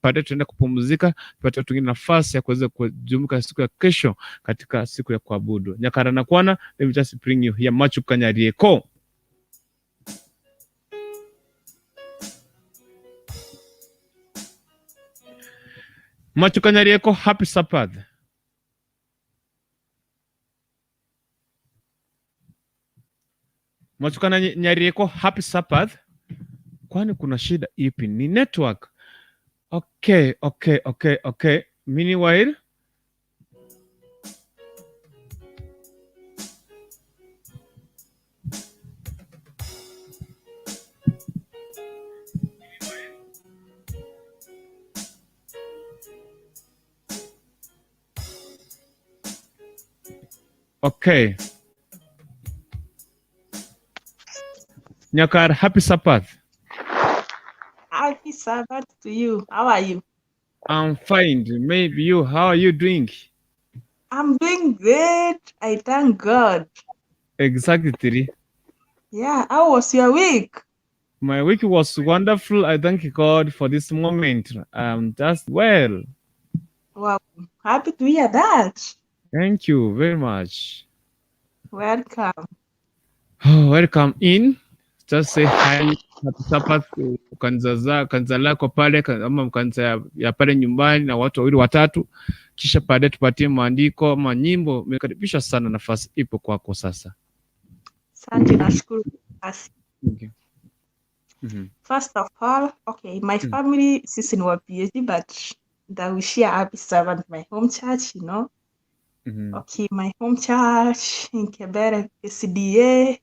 Speaker 1: Baadaye tunaenda kupumzika, tupate watu wengine nafasi ya kuweza kujumuika siku ya kesho katika siku ya kuabudu. Nyakara na kwana, let me just bring you here Machu Kanyarieko. Machu Kanyarieko, happy Sabbath. Machu Kanyarieko, happy Sabbath. Kwani kuna shida ipi? Ni network. Okay. Meanwhile, okay. Nyakar, happy Sabbath.
Speaker 6: Happy Sabbath to you. How are you?
Speaker 1: I'm fine. Maybe you. How are you doing?
Speaker 6: I'm doing great. I thank God.
Speaker 1: Exactly.
Speaker 6: Yeah. How was your week?
Speaker 1: My week was wonderful. I thank God for this moment. I'm just well.
Speaker 6: Wow. Happy to hear that.
Speaker 1: Thank you very much.
Speaker 6: Welcome.
Speaker 1: Oh, welcome in. Just say hi. Happy Sabbath kanisa lako pale ama kanisa ya pale nyumbani na watu 2 3, kisha baadaye tupatie maandiko ama nyimbo. Umekaribishwa sana, nafasi ipo kwako sasa.
Speaker 6: Asante, nashukuru.
Speaker 1: Okay. Mm-hmm.
Speaker 6: First of all, okay, my family sisi ni wa PhD, but that we share happy Sabbath my home church, you know.
Speaker 1: Mm-hmm.
Speaker 6: Okay, my home church in Kebere SDA.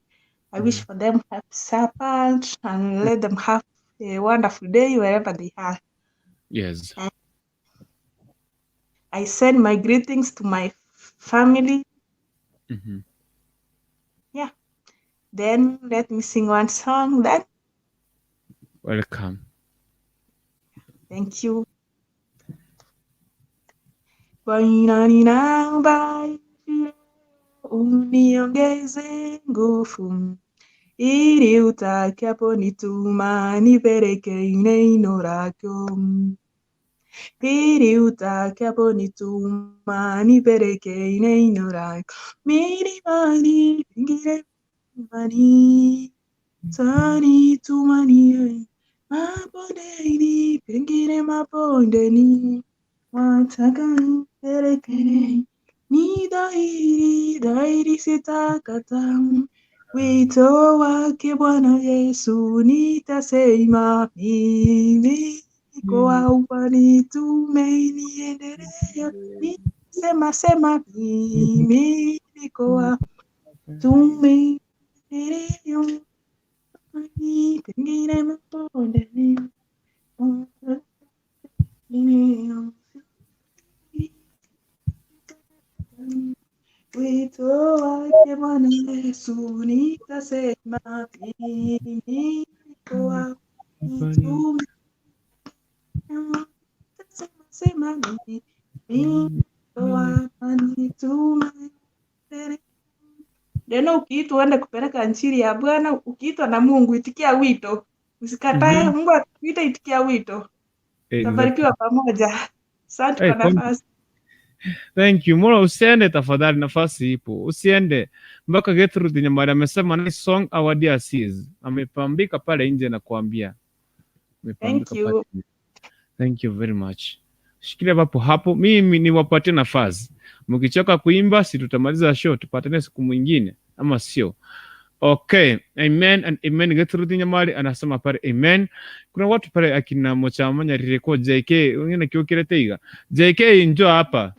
Speaker 6: I wish for them happy Sabbath and let them have a wonderful day wherever they are.
Speaker 1: Yes.
Speaker 6: And I send my greetings to my family.
Speaker 1: Mm-hmm.
Speaker 6: Yeah. Then let me sing one song then.
Speaker 1: Welcome.
Speaker 6: Thank you. Uniongeze nguvu ili utakaponituma nipeleke neno lako, ili utakaponituma nipeleke neno lako, milimani pengine mlimani utanitumanie, mabondeni pengine mabondeni wataka nipeleke Ni dhahiri, dhahiri sitakataa wito wake Bwana Yesu, nitasema mimi niko hapa, nitume niendelee, nisema sema mimi niko hapa, tume niendelee, pengine mabondeni. Wito wake Bwana Yesu, nitasema mimi niko hapa, nitume, nitasema sema mimi niko hapa, nitume. Neno ukiitwa uende kupeleka injili ya Bwana, ukiitwa na Mungu itikia wito, usikatae. Mungu akikuita itikia wito. Tutabarikiwa pamoja. Asante
Speaker 1: Hey,
Speaker 6: kwa nafasi.
Speaker 1: Thank you. Mola, usiende tafadhali, nafasi ipo. Usiende mpaka Gertrude Nyamari amesema nice song our dear sis. Amepambika pale nje na kuambia.
Speaker 6: Thank
Speaker 1: Amepambika
Speaker 6: you.
Speaker 1: pale nje. Thank you very much. Shikilia papo hapo, mimi niwapatie nafasi. Mkichoka kuimba, si tutamaliza show, tupatane siku mwingine ama sio? Okay, amen and amen. Gertrude Nyamari anasema pale amen. Kuna watu pale akina Mochamanya Rireko JK, wengine kiokire teiga. JK njoo hapa.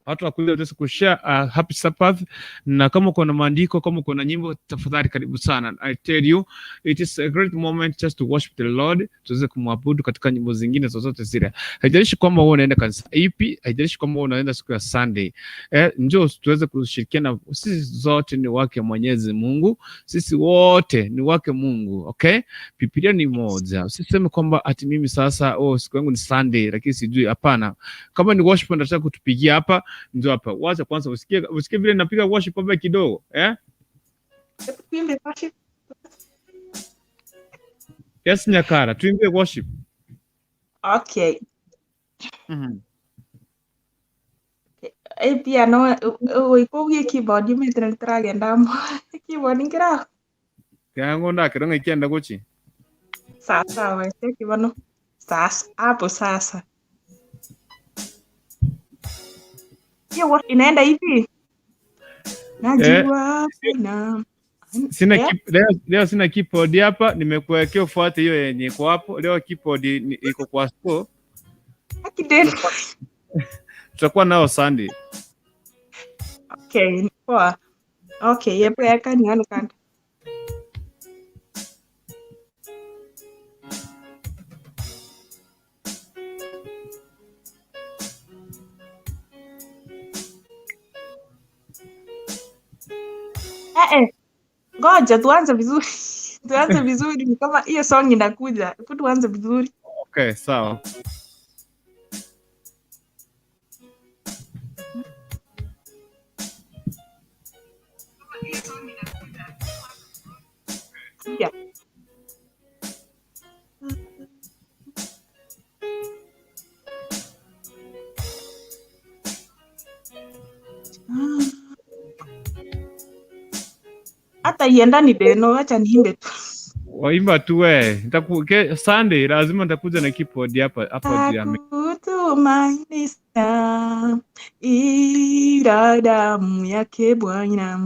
Speaker 1: Watu wakuja tuweze kushare happy Sabbath, na kama uko na maandiko, kama uko na nyimbo, tafadhali karibu sana. I tell you it is a great moment just to worship the Lord, tuweze kumwabudu katika nyimbo zingine zozote zile. Haijalishi kwamba wewe unaenda kanisa ipi, haijalishi kwamba wewe unaenda siku ya Sunday. Njoo tuweze kushirikiana, sisi zote ni wake Mwenyezi Mungu, sisi wote ni wake Mungu, okay? Biblia ni moja. Usiseme kwamba ati mimi sasa, oh, siku yangu ni Sunday lakini sijui. Hapana, kama ni worship unataka kutupigia hapa, njoo hapa. Wacha kwanza usikie, usikie vile napiga worship hapa kidogo, eh?
Speaker 6: Hebu tuimbe worship.
Speaker 1: Yes, Nyakara, tuimbie worship.
Speaker 6: Okay. Piano ikogie keyboard yumĩte na nĩtũragenda keyboard nkĩra
Speaker 1: Yangu ndakĩronga ikienda guchi.
Speaker 6: sawa sawa kibono sasa hapo sasa hiyo inaenda hivi najua na
Speaker 1: Sina
Speaker 6: Eh?
Speaker 1: leo sina keyboard hapa, nimekuwekea ufuate hiyo yenye iko hapo. Leo keyboard iko kwa store.
Speaker 6: Akideni.
Speaker 1: Tutakuwa nao Sunday.
Speaker 6: Okay, poa. Okay, yepo yaka nione kanda. Ngoja tuanze vizuri. Tuanze vizuri, ni kama hiyo song inakuja. Hebu tuanze vizuri.
Speaker 1: Okay, sawa.
Speaker 6: Yeah. Hata iendani deno, acha niimbe tu.
Speaker 1: Waimba tu we. Sunday lazima nitakuja na keyboard hapa hapa juu ya meza.
Speaker 6: Hakutumaini sana ila damu yake Bwana,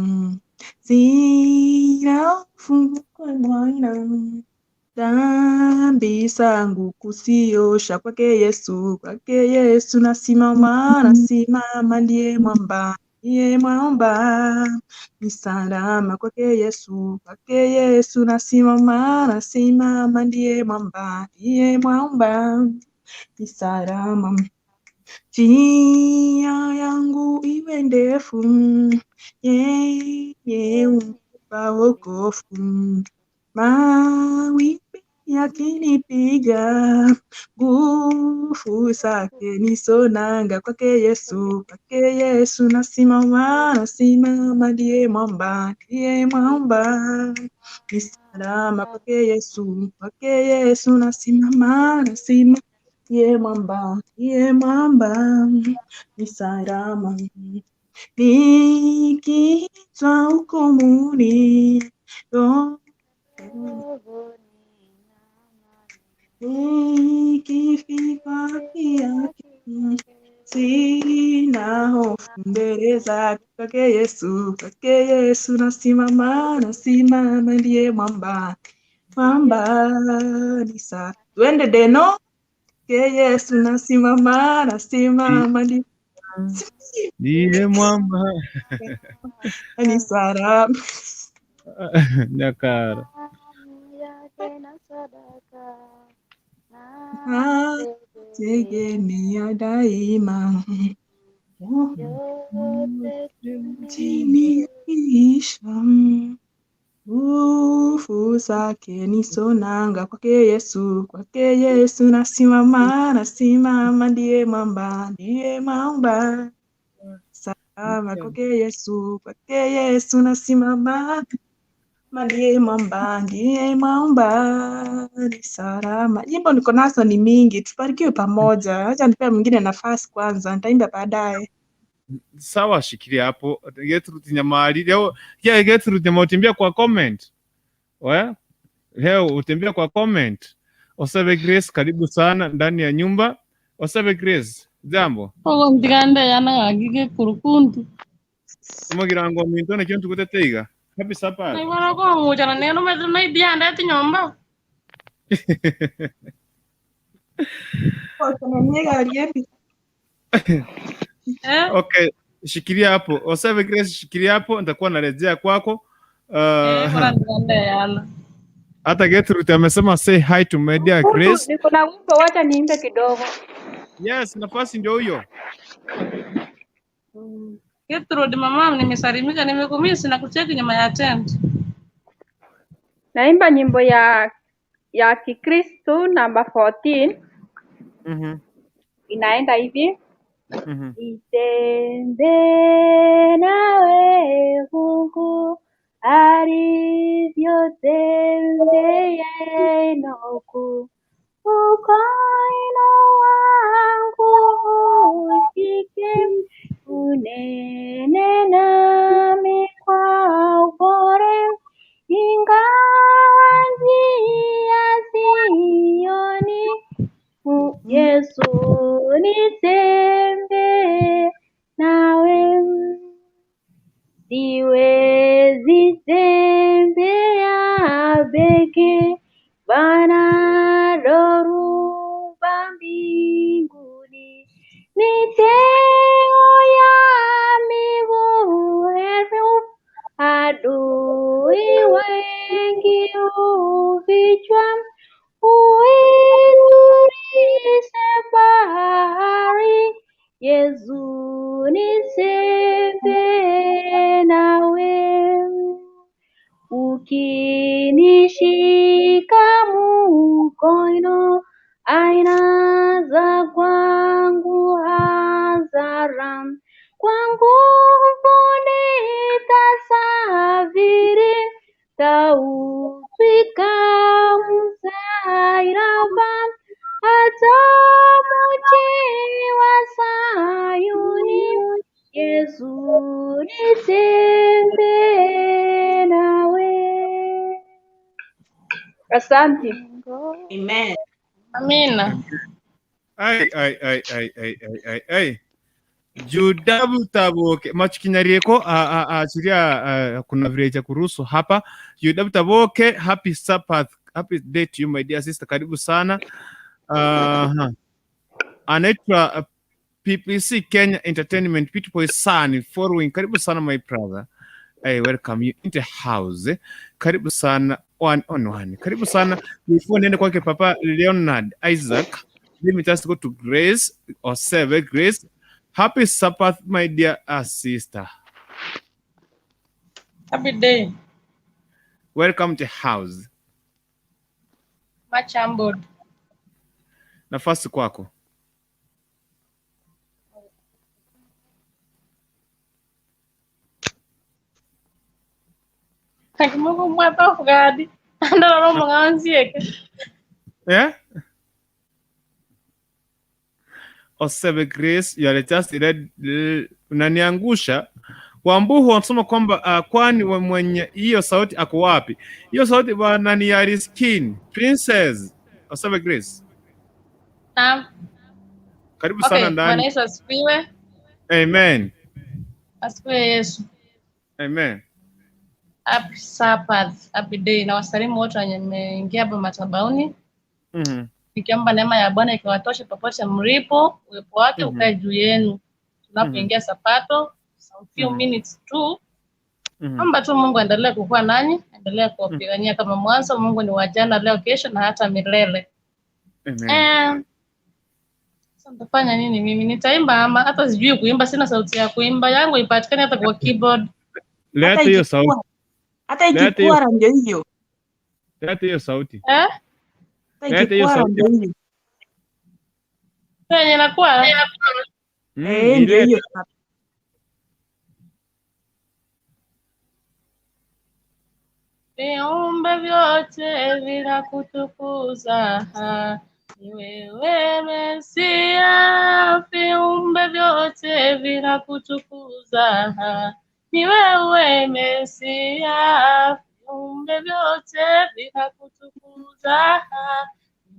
Speaker 6: sina hofu kwa Bwana, dhambi zangu kuziosha kwake Yesu, kwake Yesu nasimama, nasimama, ndiye mwamba, ndiye mwamba, ni salama kwake Yesu, kwake Yesu nasimama, nasimama, ndiye mwamba, ndiye mwamba, ni salama. Njia yangu iwe ndefu, yeye hunipa wokovu. Mawimbi yakinipiga, nguvu zake nisonanga, kwake Yesu, kwake Yesu nasimama, nasimama, ndiye mwamba, ndiye mwamba, ni salama kwake Yesu, kwake Yesu nasimama, nasimama, ndiye mwamba, ndiye mwamba, ni salama. Nikiitwa hukumuni, nikifika haki yake, sina hofu, Mbele zake kwake Yesu nasimama, nasimama, ndiye mwamba, mwamba ni sa. Twende Deno. Kwake Yesu nasimama, nasimama, ndiye
Speaker 1: Ndiye mwamba
Speaker 6: ni salama.
Speaker 1: Nyakara.
Speaker 2: Yake na sadaka
Speaker 6: Ah,
Speaker 2: na
Speaker 6: tegemea daima. Oh,
Speaker 2: yote
Speaker 6: chini ya maisha. Nguvu zake ni sonanga kwake Yesu nasimama, nasimama, ndiye mwamba. Salama kwake Yesu nasimama, ndiye mwamba, ni salama. Nyimbo niko nazo ni mingi, tubarikiwe pamoja. Acha nipee mwingine nafasi kwanza, nitaimba baadaye.
Speaker 1: Sawa, shikilia hapo. Gertrude Nyamali leo, yeah, Gertrude Nyamali utembea kwa comment. We? Leo utembea kwa comment. Osebe Grace, karibu sana ndani ya nyumba. Osebe Grace, jambo.
Speaker 7: Ogo ntigande yana gagige kurukuntu.
Speaker 1: Omogirango minto nakio ntuguteteiga. Happy Sabbath.
Speaker 7: Naibora kong'uchana neno metro naidiande tinyomba. Eh?
Speaker 1: Okay, shikilia hapo. Osebe Grace, shikilia hapo, nitakuwa narejea kwako.
Speaker 7: Eh, bora ntigande yana.
Speaker 1: Hata Gertrude amesema say hi to my dear
Speaker 4: Kuntu,
Speaker 1: Grace.
Speaker 4: niko na wimbo, wacha niimbe kidogo.
Speaker 1: Yes, nafasi ndio hiyo.
Speaker 7: Gertrude mama, nimesalimika, nimekumisi na kucheki nyuma ya tent.
Speaker 4: Naimba nyimbo ya Kikristo namba 14 inaenda hivi. Nitembee nawe Mungu alivyotembea Enoku, ukoino wangu ushike, unene nami kwa upole, ingawa njia sioni, Yesu nitembee nawe. Siwezi tembea peke, Bwana dhoruba mbinguni, mitego ya miguu elfu, adui wengi hufichwa, uitulize bahari, Yesu nitembee nawe. Ukinishika mkono, aina za kwangu hadhara, kwa nguvu nitasafiri, taufika msalaba, hata mji wa Sayuni, Yesu nitembee nawe. Asante.
Speaker 6: Amen.
Speaker 7: Amina.
Speaker 1: Ai ai ai ai ai ai ai ai. Judabu Taboke machikinyarieko achiria kuna vile cha kuruhusu hapa. Judabu Taboke, happy Sabbath, happy day to you my dear sister, karibu sana. Anaitwa PPC Kenya Entertainment Beautiful Son following, karibu sana my brother. I welcome you in the house. Karibu sana one on one. Karibu sana. Before niende kwake Papa Leonard Isaac, let me just go to Grace or Seve Grace. Happy Sabbath, my dear sister.
Speaker 7: Happy day.
Speaker 1: Welcome to house.
Speaker 7: Much humbled.
Speaker 1: Nafasi kwako.
Speaker 7: Kakimuko mwata ofugadi. Andala mwanzieke.
Speaker 1: Yeah? Osebe Grace, you are just read, unaniangusha. Wambuhu wanasema kwamba kwani wa mwenye hiyo sauti ako wapi? Hiyo sauti bwana ni ya Riskin Princess. Osebe Grace.
Speaker 7: Naam.
Speaker 1: Karibu
Speaker 7: Okay,
Speaker 1: sana
Speaker 7: Bwana
Speaker 1: ndani.
Speaker 7: Yesu asifiwe.
Speaker 1: Amen.
Speaker 7: Asifiwe Yesu.
Speaker 1: Amen.
Speaker 7: Happy Sabbath, happy day. Na wasalimu wote wenye mmeingia hapa madhabahuni. Nikiomba neema ya Bwana ikiwatoshe popote mlipo, uwepo wake ukae juu yenu. Tunapoingia Sabato, some few minutes tu. Omba tu Mungu aendelee kukuwa nanyi, aendelee kuwapigania kama mwanzo. Mungu ni wa jana, leo, kesho na hata milele.
Speaker 1: Amen.
Speaker 7: Sasa nitafanya nini mimi? Nitaimba ama hata sijui kuimba, sina sauti ya kuimba. Yangu ipatikane hata kwa keyboard.
Speaker 1: Leta
Speaker 6: Hata
Speaker 1: hiyo sauti.
Speaker 6: ikikuwa hata
Speaker 1: Leta hiyo
Speaker 6: ikikwara ndio hiyo.
Speaker 1: leta hiyo sauti.
Speaker 7: Eh?
Speaker 6: Hata
Speaker 1: Leta hiyo
Speaker 6: ikikwara
Speaker 1: sauti.
Speaker 6: ndio hiyo.
Speaker 7: Yenye nakuwa
Speaker 6: Eh, ndio
Speaker 1: Ilete.
Speaker 6: hiyo.
Speaker 7: Viumbe vyote vinakutukuza, ni wewe Mesia. Viumbe vyote vinakutukuza, ni wewe Mesia. Viumbe vyote vinakutukuza,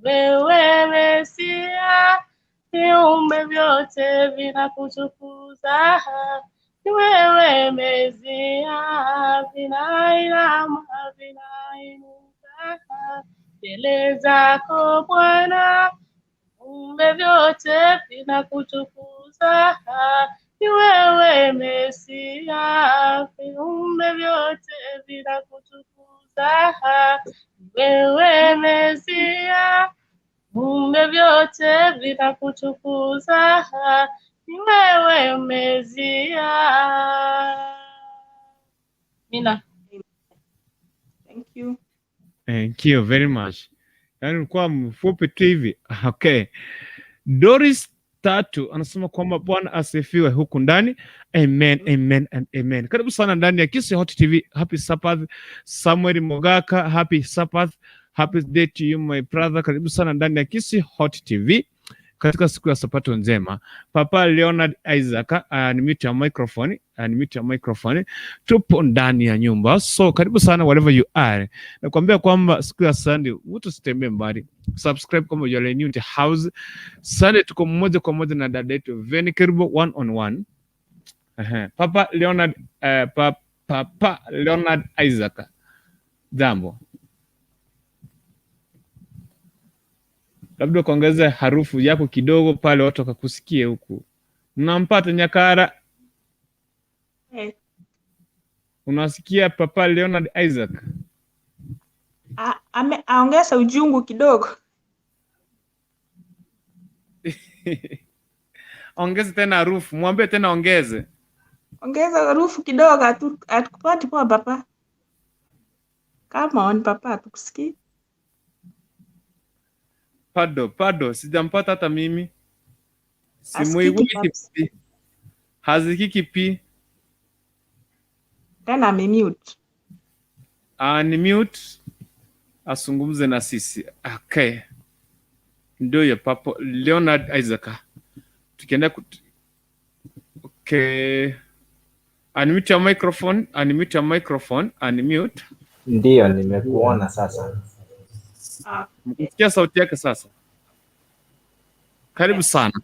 Speaker 7: ni wewe Mesia. Viumbe vyote vinakutukuza, ni wewe Mesia, vinainama vinainuka mbele zako Bwana, viumbe vyote vinakutukuza, ni wewe Mesia, viumbe vyote vinakutukuza, ni wewe Mesia, viumbe vyote vinakutukuza, ni wewe Mesia. Mina.
Speaker 6: Thank you.
Speaker 1: Thank you very much. Yaani ulikuwa mfupi tu hivi. Okay. Doris Tatu anasema kwamba Bwana asifiwe huku ndani. Amen, amen and amen. Karibu sana ndani ya Kisii Hot TV. Happy Sabbath. Samuel Mogaka, happy Sabbath. Happy day to you my brother. Karibu sana ndani ya Kisii Hot TV katika siku ya Sabato njema. Papa Leonard Isaac, unmute your microphone, unmute your microphone. Tupo ndani ya nyumba, so karibu sana wherever you are. Nakwambia kwamba siku ya Sunday mtu usitembee mbali, subscribe kama you are new to house. Sunday tuko moja kwa moja na dada yetu Veni Kerubo one on one. Ehe. Papa Leonard, Papa Leonard Isaac, jambo. Labda kuongeza harufu yako kidogo pale watu wakakusikie huku. Mnampata Nyakara?
Speaker 6: Eh,
Speaker 1: Unasikia Papa Leonard Isaac?
Speaker 6: Aongeza ujungu kidogo.
Speaker 1: Ongeze tena harufu, mwambie tena ongeze.
Speaker 6: Ongeza harufu kidogo, hatukupati poa papa. Come on papa, hatukusikii.
Speaker 1: Pado, pado, sijampata hata mimi.
Speaker 6: Asikiki
Speaker 1: Simuiweki
Speaker 6: paps.
Speaker 1: pi. Hazikiki pi.
Speaker 6: Tena amemute.
Speaker 1: Unmute asungumze na sisi. Okay. Ndio ya Papa Leonard Isaac. Tukienda okay. Unmute your microphone, unmute your microphone, unmute.
Speaker 5: Ndiyo, nimekuona sasa.
Speaker 6: Ah,
Speaker 1: Mkusikia sauti yake sasa. Karibu sana.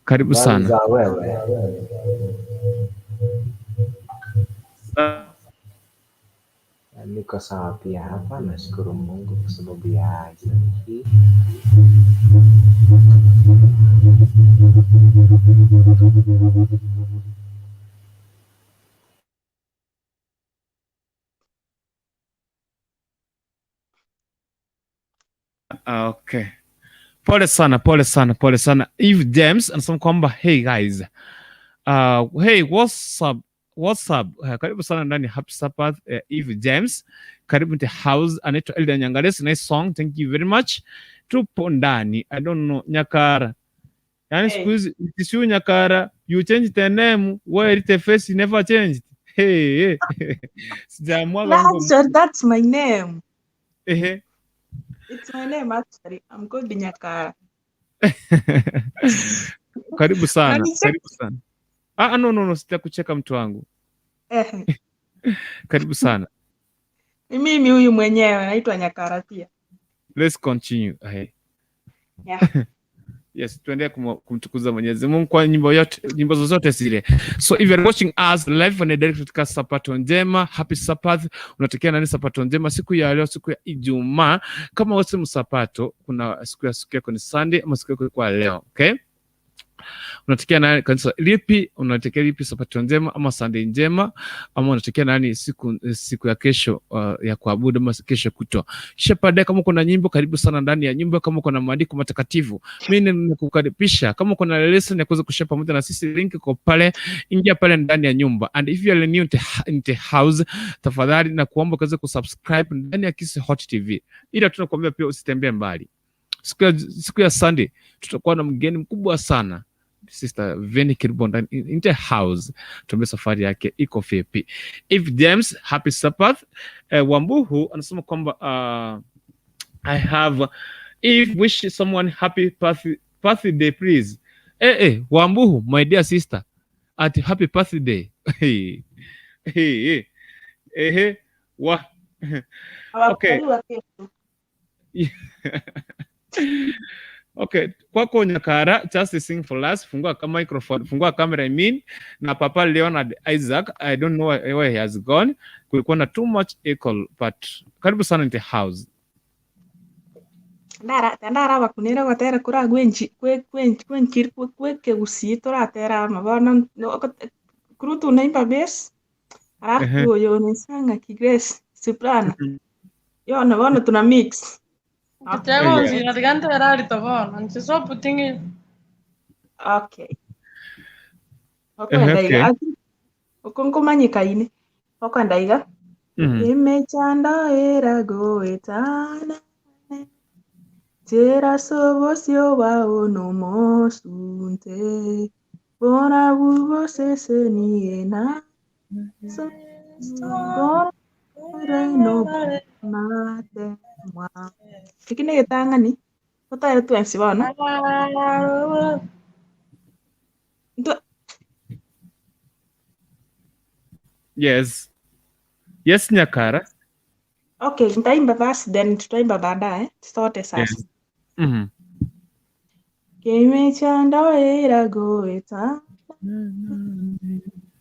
Speaker 1: Karibu
Speaker 5: Habari
Speaker 1: sana.
Speaker 5: za wewe? Niko sawa pia hapa, nashukuru Mungu kwa sababu ya jioni hii.
Speaker 1: Okay. Pole sana, pole sana, pole sana. Eve James anasema kwamba hey guys. Hey, what's up? What's up? Karibu sana ndani ya Happy Sabbath, Eve James. Karibu the house. Anaitwa Elda Nyangalesi. Nice song. Thank you very much. Tupo ndani. I don't know Nyakara. Yaani
Speaker 6: Hey.
Speaker 1: siku hizi it Nyakara, you change the name, where the face never changed. Hey, hey. Sijamwaga Mungu.
Speaker 6: Actually, that's my name.
Speaker 1: Ehe.
Speaker 6: It's my name actually. I'm called Nyakara.
Speaker 1: Karibu sana,
Speaker 6: Unanicheka?
Speaker 1: karibu sana. Ah, no, no, no, sitakucheka mtu wangu.
Speaker 6: Eh,
Speaker 1: Karibu sana.
Speaker 6: ni mimi huyu mwenyewe naitwa Nyakara pia.
Speaker 1: Let's continue. Hey.
Speaker 6: Yeah.
Speaker 1: Yes, tuendelee kumtukuza Mwenyezi Mungu kwa nyimbo yote, nyimbo zozote zile. So if you are watching us live on a direct katika Sabato njema, happy Sabbath. Unatokea nani Sabato njema siku ya leo, siku ya Ijumaa. Kama wewe si msabato, kuna siku yako ni Sunday ama siku yako kwa leo, okay? Unatokea nani kanisa lipi? Unatokea lipi Sabato njema ama Sunday njema, ama unatokea nani siku ya kesho ya kuabudu ama kesho kutwa. Kisha baadaye, kama kuna nyimbo, karibu sana ndani ya nyumba. Kama kuna maandiko matakatifu, mimi ninakukaribisha. Kama kuna lesson ya kuweza kushare pamoja na sisi, link iko pale, ingia pale ndani ya nyumba. And if you are new in the house, tafadhali na kuomba ukaweze kusubscribe ndani ya Kisii Hot TV, ila tunakuambia pia usitembee mbali. Siku ya Sunday tutakuwa na mgeni mkubwa sana, Sister Veni Kerubo ndani in the house. Tuambie safari yake iko vipi. If James, happy Sabbath. Wambuhu anasema kwamba I have if wish someone happy birthday please. Wambuhu, my dear sister, at happy birthday. Hey, hey, hey. Eh, wa okay.
Speaker 6: Hawakuzaliwa kesho.
Speaker 1: Okay, kwako Nyakara, just sing for us. Fungua ka microphone, fungua camera I mean. Na Papa Leonard Isaac, I don't know where he has gone. Kulikuwa na too much echo, but karibu sana in the house.
Speaker 6: Ndara ndaraba kunira gwatera kura gwenchi kwe kwe kwenkiri kwe kegusii turatera mabono kuru tunaimba bass alafu uyo unaisanga kigrace soprano yona bono tuna mix. Okay.
Speaker 7: Kitego nzira tigantera rito bono nche so putting it.
Speaker 6: Okay, okwenda iga ukonkomanyikaine okwenda iga emechando eragoetana tera sobosio wao nomosunte bora bubosesenie na so bora no matemwa iki nĩ gĩtang'ani tũtarĩ twensi bono.
Speaker 1: Yes. Yes, Nyakara.
Speaker 6: Okay, nitaimba verse then tutaimba baadaye sote sasa.
Speaker 1: Yes.
Speaker 6: Kemechando eragoeta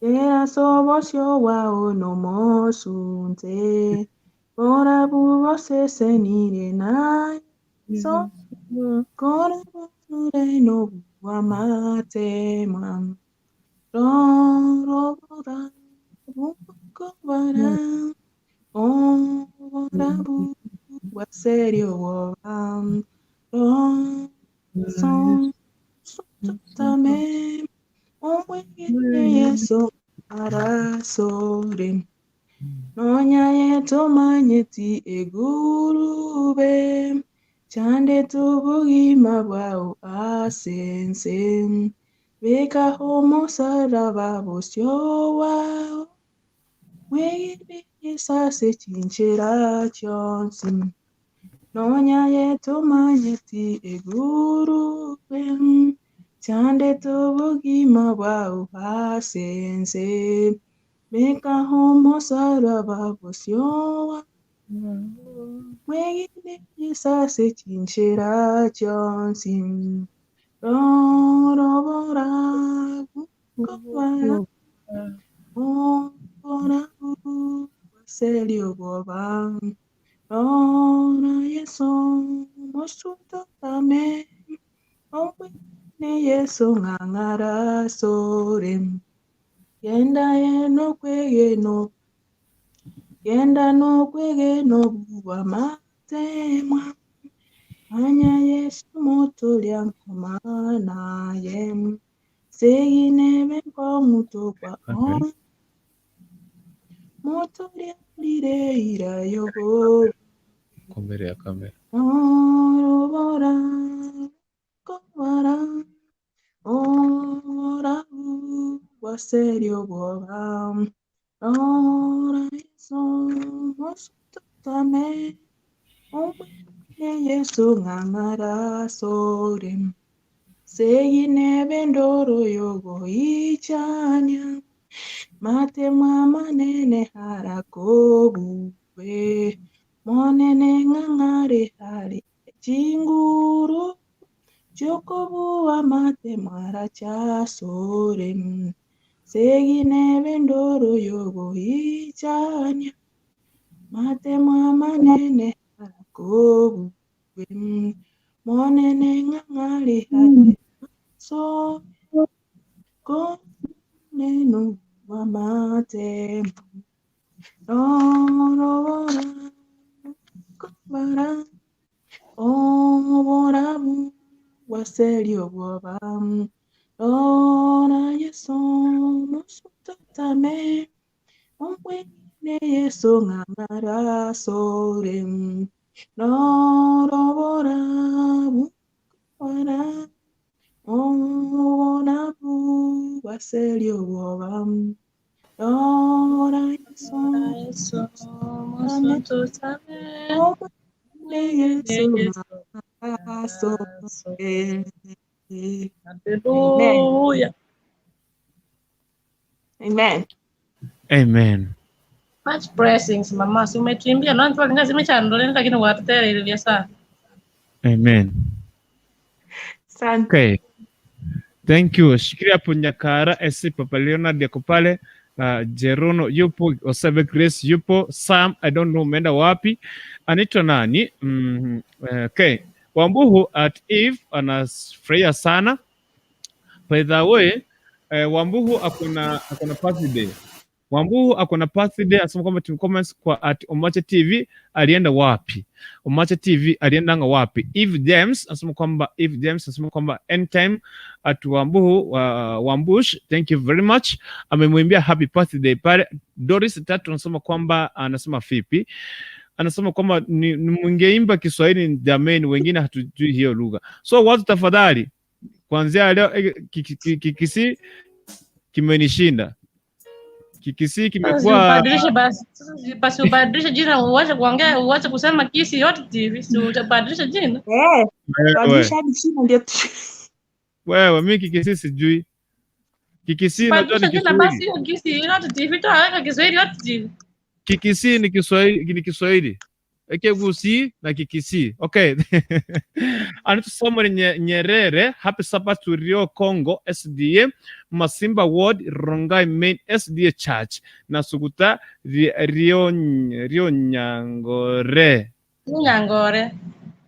Speaker 6: era sobosio wao nomosunte bora bubosesenire na so kora bure no buamatema rorobora bukobara obora buwaserio woba ro so sotame omwegene Yesu arasore nonya yetomanyeti egurube chande tubugima bwao asense bekaho musaraba bosio wao mwegene Yesu chinchera chonsi nonya yetomanyeti egurube chande tubugima bwao asense bekaho musaraba bosio wao mwegene Yesu chinchera chonsi rorobora bukobara obora buwaserio boba rora Yesu mosutotame omwene Yesu ng'ang'ara sore genda yeno genda nokwegeno buba matemwa anya Yesu motolya nkoma naye seginebe nkong'utokwa
Speaker 1: Okay.
Speaker 6: motolya lire irayobo
Speaker 1: Kwa mbele ya kamera.
Speaker 6: orobora kobara obora bwaserio bwoba ora Yesu mosutotame omwene Yesu ng'ang'ara sore seginebe ndoro yogoichania matemwa manene harakobube monene ng'ang'are hare chinguru Chiokobuwa mate maracha sore segine bendoro yogo ichanya mate manene kobu monene ng'ang'ali hate so konenu wa mate rorobora kobara oborabu waselio bwoba rora Yesu musutotame omwene Yesu ng'ang'ara sore rorobora bukobara oborabu waselio bwoba rora Yesu
Speaker 7: Yesu musutotame
Speaker 6: omwene Yesu
Speaker 7: Yesu
Speaker 6: ng'ang'ara sore. Amen.
Speaker 7: Hallelujah.
Speaker 6: Amen.
Speaker 1: Amen.
Speaker 7: Much blessings mama, si umetuimbia na watu walinga zimechandoleni lakini watutere ilivyo sana.
Speaker 1: Amen.
Speaker 6: Asante.
Speaker 1: Okay. Thank you. Shikilia hapo Nyakara, SC Papa Leonard yako pale. Jerono yupo, Osebe Grace yupo, Sam I don't know umeenda wapi. Anaitwa nani? Okay. Wambuhu at Eve anafurahia sana. By the way, Wambuhu akona birthday. Wambuhu akona birthday, asema kwamba team comments kwa at Omache TV alienda wapi? Omache TV aliendanga wapi? Eve James asema kwamba Eve James asema kwamba anytime at Wambuhu Wambush, thank you very much. Amemwimbia happy birthday pale. Doris Tatu anasema kwamba anasema vipi? Anasema kwamba ni mungeimba Kiswahili jameni, wengine hatujui hiyo lugha. So watu tafadhali, kuanzia leo Kikisii kimenishinda. Kikisii kimekuwa
Speaker 7: Ubadilishe basi. Sasa basi ubadilishe jina uache kuongea, uache kusema Kisi yote TV, si utabadilisha jina.
Speaker 6: Eh,
Speaker 1: wewe,
Speaker 6: badilisha hadi jina ndio
Speaker 1: wewe mimi Kikisii sijui. Kikisii najua ni
Speaker 7: Badilisha jina basi
Speaker 1: Kiswahili.
Speaker 7: hiyo Kisi yote TV toa weka Kiswahili yote TV.
Speaker 1: Kikisii ni Kiswahili, ni Kiswahili. Ekegusii na Kikisii. Okay. Anaitwa Samuel Nyerere, Happy Sabbath to Rio Congo SDA, Masimba Ward, Rongai Main SDA Church na Suguta Rio, Rio Nyangore.
Speaker 7: Nyangore.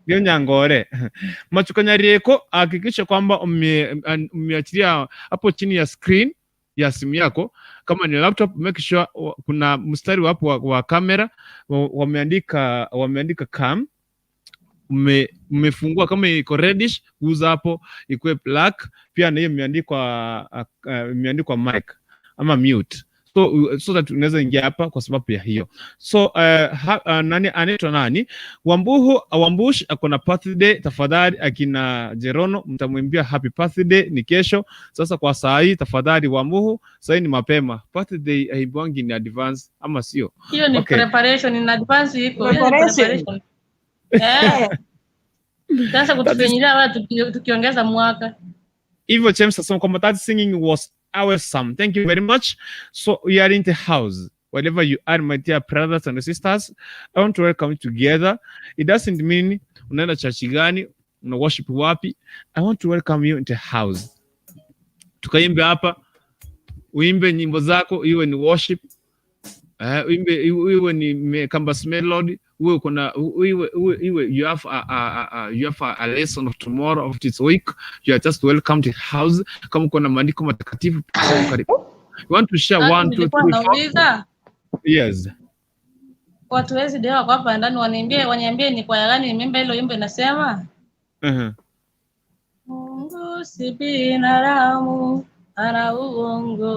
Speaker 1: Rio Nyangore. Machuka Nyarieko, hakikisha kwamba umeachilia hapo chini ya screen ya simu yako, kama ni laptop, make sure kuna mstari wapo wa kamera wameandika cam, umefungua kama iko reddish, guza hapo ikuwe black. Pia na hiyo imeandikwa mic ama mute, so that unaweza ingia hapa kwa sababu ya hiyo. So nani anaitwa nani? Wambuhu Wambush ako na birthday, tafadhali akina Jerono mtamwimbia happy birthday, ni kesho. Sasa kwa saa hii tafadhali Wambuhu, saa hii ni mapema. Birthday haibwangi in advance ama sio?
Speaker 7: Hiyo ni
Speaker 1: Okay.
Speaker 7: preparation in advance iko. Hiyo ni
Speaker 6: Preparation.
Speaker 7: preparation. Eh. Sasa kutufinyilia watu tukiongeza mwaka.
Speaker 1: Hivyo James asema kwamba that singing was awesome. Thank you very much. So we are in the house. Wherever you are, my dear brothers and sisters, I want to welcome you together. It doesn't mean unaenda church gani, una worship wapi. I want to welcome you into the house. Tukaimbe hapa, uimbe nyimbo zako, iwe ni worship, uimbe iwe ni campus melody, uwe kuna iwe you have a lesson of tomorrow of this week. You are just welcome to the house. Kama uko na maandiko matakatifu, karibu. You want to share
Speaker 7: Hata
Speaker 1: one, two,
Speaker 7: nilikuwa
Speaker 1: three, four?
Speaker 7: nauliza
Speaker 1: Yes.
Speaker 7: watu wezi ndio wako hapa ndani waniambie ni kwaya gani nimeimba hilo wimbo inasema Mungu si binadamu ana uongo.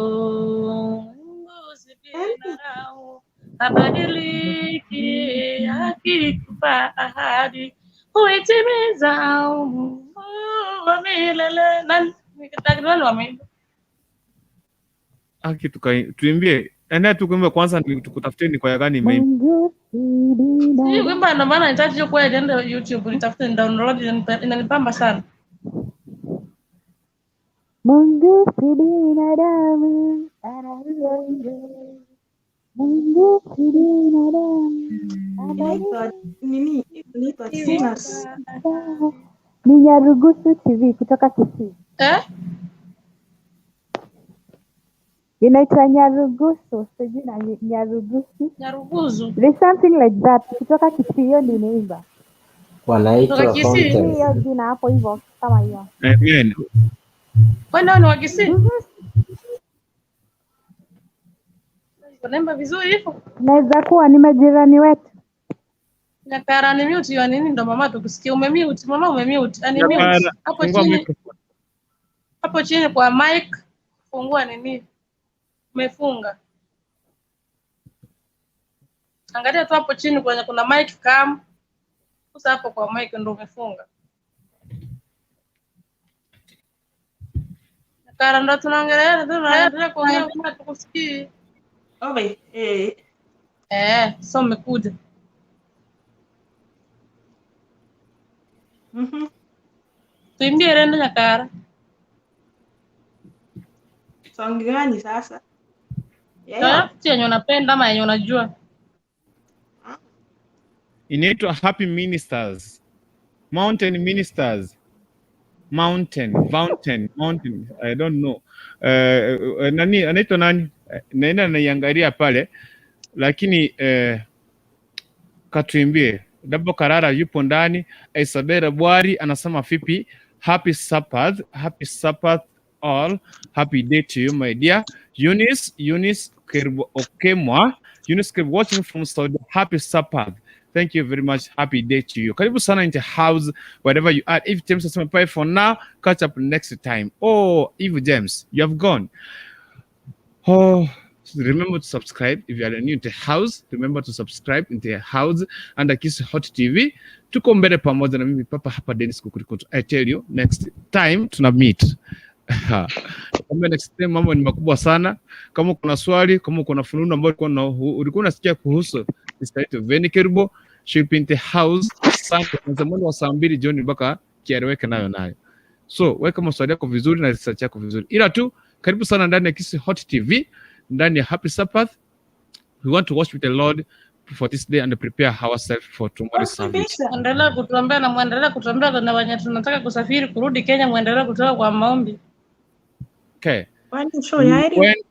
Speaker 7: Mungu si binadamu habadiliki, akikupa ahadi huitimiza. Mungu wa milele. Nani nani wameimba?
Speaker 1: Aki tuimbie. Enda tukuimbe kwanza tukutafutie ni kwaya gani imeimba.
Speaker 3: Mungu si
Speaker 7: Sijui
Speaker 3: binadamu.
Speaker 7: kuimba, ndio maana nitaki hiyo kwaya niende YouTube nitafute ni download, inanipamba sana.
Speaker 3: Mungu si binadamu, ana uongo. Mungu si binadamu,
Speaker 6: Inaitwa nini? Inaitwa Sinners.
Speaker 3: Ni Nyarugusu TV kutoka Kisii.
Speaker 7: Eh?
Speaker 3: Inaitwa Nyarugusu, sijui na Nyarugusu.
Speaker 7: Nyaruguzu.
Speaker 3: There's something like that. Kutoka Kisii, hiyo ndio inaimba.
Speaker 7: Kutoka
Speaker 5: Wanaitwa
Speaker 7: Kisii.
Speaker 3: Sijui
Speaker 5: Fountains.
Speaker 3: hiyo jina hapo hivyo kama hiyo.
Speaker 1: Amen.
Speaker 7: Kwani hao ni wa Kisii?
Speaker 3: Mhm.
Speaker 7: Wanaimba vizuri hivyo.
Speaker 3: Naweza kuwa ni majirani wetu.
Speaker 7: Nyakara ni mute ya nini ndo mama tukusikia umemute. Mama umemute. Ani mute.
Speaker 1: Nyakara,
Speaker 7: Hapo
Speaker 1: fungua
Speaker 7: chini,
Speaker 1: microphone.
Speaker 7: hapo chini kwa mic fungua nini? Umefunga. Angalia tu hapo chini kwenye kuna mic cam. Sasa hapo kwa mic ndo umefunga. Nyakara ndo tunaongelea tunaendelea kuongea kama tukusikii.
Speaker 6: Ove, eh,
Speaker 7: Eh, so umekuja.
Speaker 6: mhm.
Speaker 7: Tuimbie rendo Nyakara.
Speaker 6: Song gani sasa? Yeah.
Speaker 7: Yoyote yenye unapenda ama yenye unajua.
Speaker 1: Inaitwa Happy Ministers. Mountain Ministers. Mountain, mountain, mountain. I don't know. Nani anaitwa nani? Naenda naiangalia pale lakini katuimbie. Dabo Karara yupo ndani. Isabella Bwari anasema vipi? Happy Sabbath, happy Sabbath all. Happy day to you my dear. Eunice Kerbo Okemwa. Eunice Kerbo watching from Saudi. Happy Sabbath. Thank you very much. Happy day to you. Karibu sana in the house, wherever you are. If James has bye for now, catch up next time. Oh, Eve James, you have gone. Oh, remember to subscribe if you are new to the house. Remember to subscribe in the house under Kiss Hot TV. Tuko mbele pamoja na mimi papa hapa Dennis Kukurikutu. I tell you next time tuna meet. Kama next time mambo ni makubwa sana. Kama kuna swali, kama kuna fununu ambayo ulikuwa unasikia kuhusu sister yetu Veni Kerubo, she'll be in the house Sunday kuanzia mwendo wa saa 2 jioni mpaka kieleweke nayo nayo. So weka maswali yako vizuri na research yako vizuri. Ila tu karibu sana ndani ya Kisii Hot TV, ndani ya Happy Sabbath. We want to worship the Lord for this day and prepare ourselves for tomorrow's service.
Speaker 7: Endelea kutuombea na muendelee kutuombea na wenye tunataka kusafiri kurudi Kenya, muendelee kutoka kwa maombi.
Speaker 1: Okay.
Speaker 6: Kwani show ya Eri?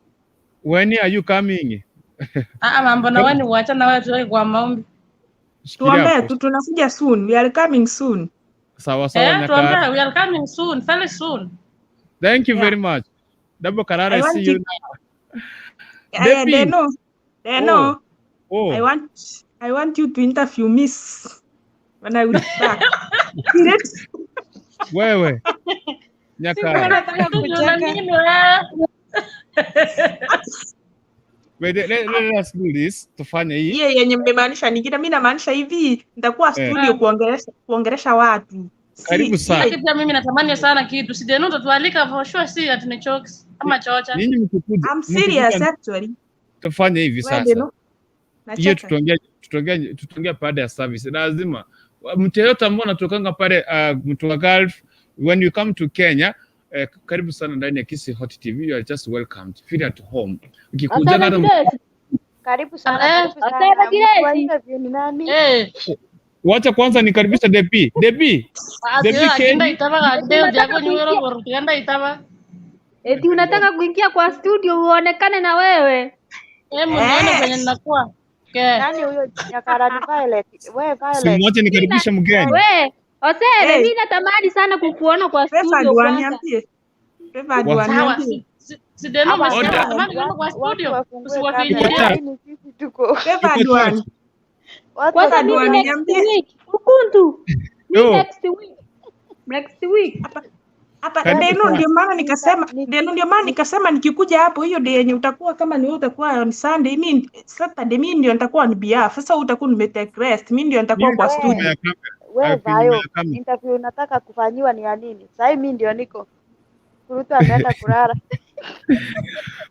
Speaker 1: When are you coming?
Speaker 7: Ah, mambo na wewe uachana wewe tuweke kwa maombi.
Speaker 1: Shikilia
Speaker 6: Tuombee
Speaker 1: hapo.
Speaker 6: tu, tunakuja soon. We are coming soon.
Speaker 1: Sawa sawa
Speaker 7: Eh,
Speaker 1: Nyakara.
Speaker 7: tuombee, we are coming soon, very soon.
Speaker 1: Thank you
Speaker 6: Yeah.
Speaker 1: very much. Dabo Karara,
Speaker 6: I
Speaker 1: I
Speaker 6: want
Speaker 1: see you
Speaker 6: to
Speaker 1: now.
Speaker 6: Aya,
Speaker 1: Depi.
Speaker 6: Deno. Deno.
Speaker 1: Oh.
Speaker 6: I want you to interview Miss when I will be back. Great.
Speaker 1: Wewe. Nyakara.
Speaker 8: Nataka
Speaker 7: Una
Speaker 8: kucheka.
Speaker 7: nini wewe?
Speaker 1: Wait, let us do this. Tufanye hii.
Speaker 6: Hiyo yenye mmemaanisha nyingine, mi namaanisha hivi, nitakuwa studio kuongelesha watu. Si,
Speaker 1: Karibu sana.
Speaker 7: Lakini pia mimi natamani sana kitu. Si Deno utatualika for sure, si ati ni chokes ama chocha.
Speaker 1: Ninyi mkikuja,
Speaker 6: I'm serious
Speaker 1: mkikuja
Speaker 6: actually.
Speaker 1: tufanye hivi
Speaker 6: Wewe
Speaker 1: sasa.
Speaker 6: Deno,
Speaker 1: Hiyo
Speaker 6: nacheka.
Speaker 1: tutaongea baada ya service. Lazima mtu yeyote ambao anatokanga pale mtu wa Gulf, when you come to Kenya, karibu sana ndani ya Kisii Hot TV, you are just welcomed. Feel at home. Ukikuja
Speaker 4: Asante
Speaker 1: hata
Speaker 4: Grace.
Speaker 2: Karibu sana,
Speaker 7: Eh,
Speaker 2: karibu sana.
Speaker 4: Asante
Speaker 2: Mtu wa
Speaker 4: Grace.
Speaker 2: interview ni nani?
Speaker 7: Eh,
Speaker 1: wacha kwanza nikaribisha Depi. Depi. Depi
Speaker 7: asiyo akinda
Speaker 1: Kendi.
Speaker 7: itaba
Speaker 4: Eti
Speaker 7: kadeo
Speaker 4: unataka
Speaker 7: jako nywero
Speaker 4: kuingia,
Speaker 7: bor kiganda itaba.
Speaker 4: eti unataka kuingia kwa studio uonekane na wewe.
Speaker 7: Eh, mnione kwenye
Speaker 6: Eh,
Speaker 7: ninakuwa. Okay.
Speaker 2: Nani huyo Nyakara? Ni Violet. We Violet.
Speaker 1: Simwache nikaribishe mgeni.
Speaker 4: We, Osere,
Speaker 6: eh,
Speaker 4: mi natamani sana kukuona kwa
Speaker 6: Favor
Speaker 4: studio kwanza.
Speaker 6: waniambie. Favor
Speaker 1: Wa-
Speaker 7: Sawa,
Speaker 6: waniambie.
Speaker 7: si Deno
Speaker 2: Ama
Speaker 7: umesema
Speaker 1: Order.
Speaker 7: natamani kwenda kwa
Speaker 2: watu
Speaker 7: studio,
Speaker 2: wafungue kamera,
Speaker 7: usiwafinyilie.
Speaker 1: Tuko tatu.
Speaker 2: lakini sisi tuko
Speaker 6: Favor
Speaker 1: Tuko tatu.
Speaker 6: wani.
Speaker 2: watu
Speaker 4: Kwanza
Speaker 6: Favor
Speaker 4: mimi
Speaker 2: wafungue
Speaker 4: next
Speaker 6: waniambie.
Speaker 4: week. Ukuntu. Mi
Speaker 1: Yo,
Speaker 4: next week. Next week.
Speaker 6: Hapa hapa
Speaker 1: karibu
Speaker 6: Deno,
Speaker 1: sana.
Speaker 6: ndio maana nikasema Deno, ndio maana nikasema nikikuja hapo hiyo day yenye utakuwa kama ni wewe utakuwa on Sunday, mi Saturday, mi ndio nitakuwa on behalf. Sasa utakuwa nimetake rest, mi ndio nitakuwa
Speaker 1: Mimi
Speaker 6: kwa
Speaker 1: niko nyuma
Speaker 6: studio.
Speaker 1: ya kamera.
Speaker 2: We
Speaker 1: I'll be nyuma
Speaker 2: Vayo,
Speaker 1: ya kamera.
Speaker 2: interview unataka kufanyiwa ni ya nini? Sahii mi ndio niko Ruto ameenda kulala.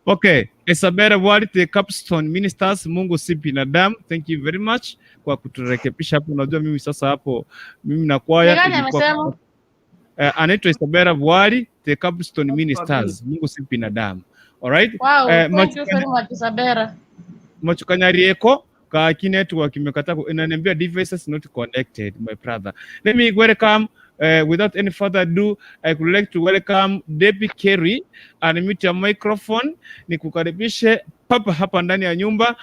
Speaker 1: Okay, Isabella Wali, the Capstone Ministers, Mungu si binadamu. Thank you very much kwa kuturekebisha hapo. Unajua mimi sasa hapo mimi na
Speaker 7: Ni
Speaker 1: kwaya
Speaker 7: gani
Speaker 1: ilikuwa
Speaker 7: amesema?
Speaker 1: anaitwa Isabella Wali, the Capstone Ministers, Mungu si binadamu. All right.
Speaker 7: Wow, thank you very much Isabella.
Speaker 1: Machukanyarieko kaki network imekataa inaniambia devices not connected my brother. Let me welcome Without any further ado, I would like to welcome Debbie Kerry. Unmute your microphone, nikukaribishe papa hapa ndani ya nyumba.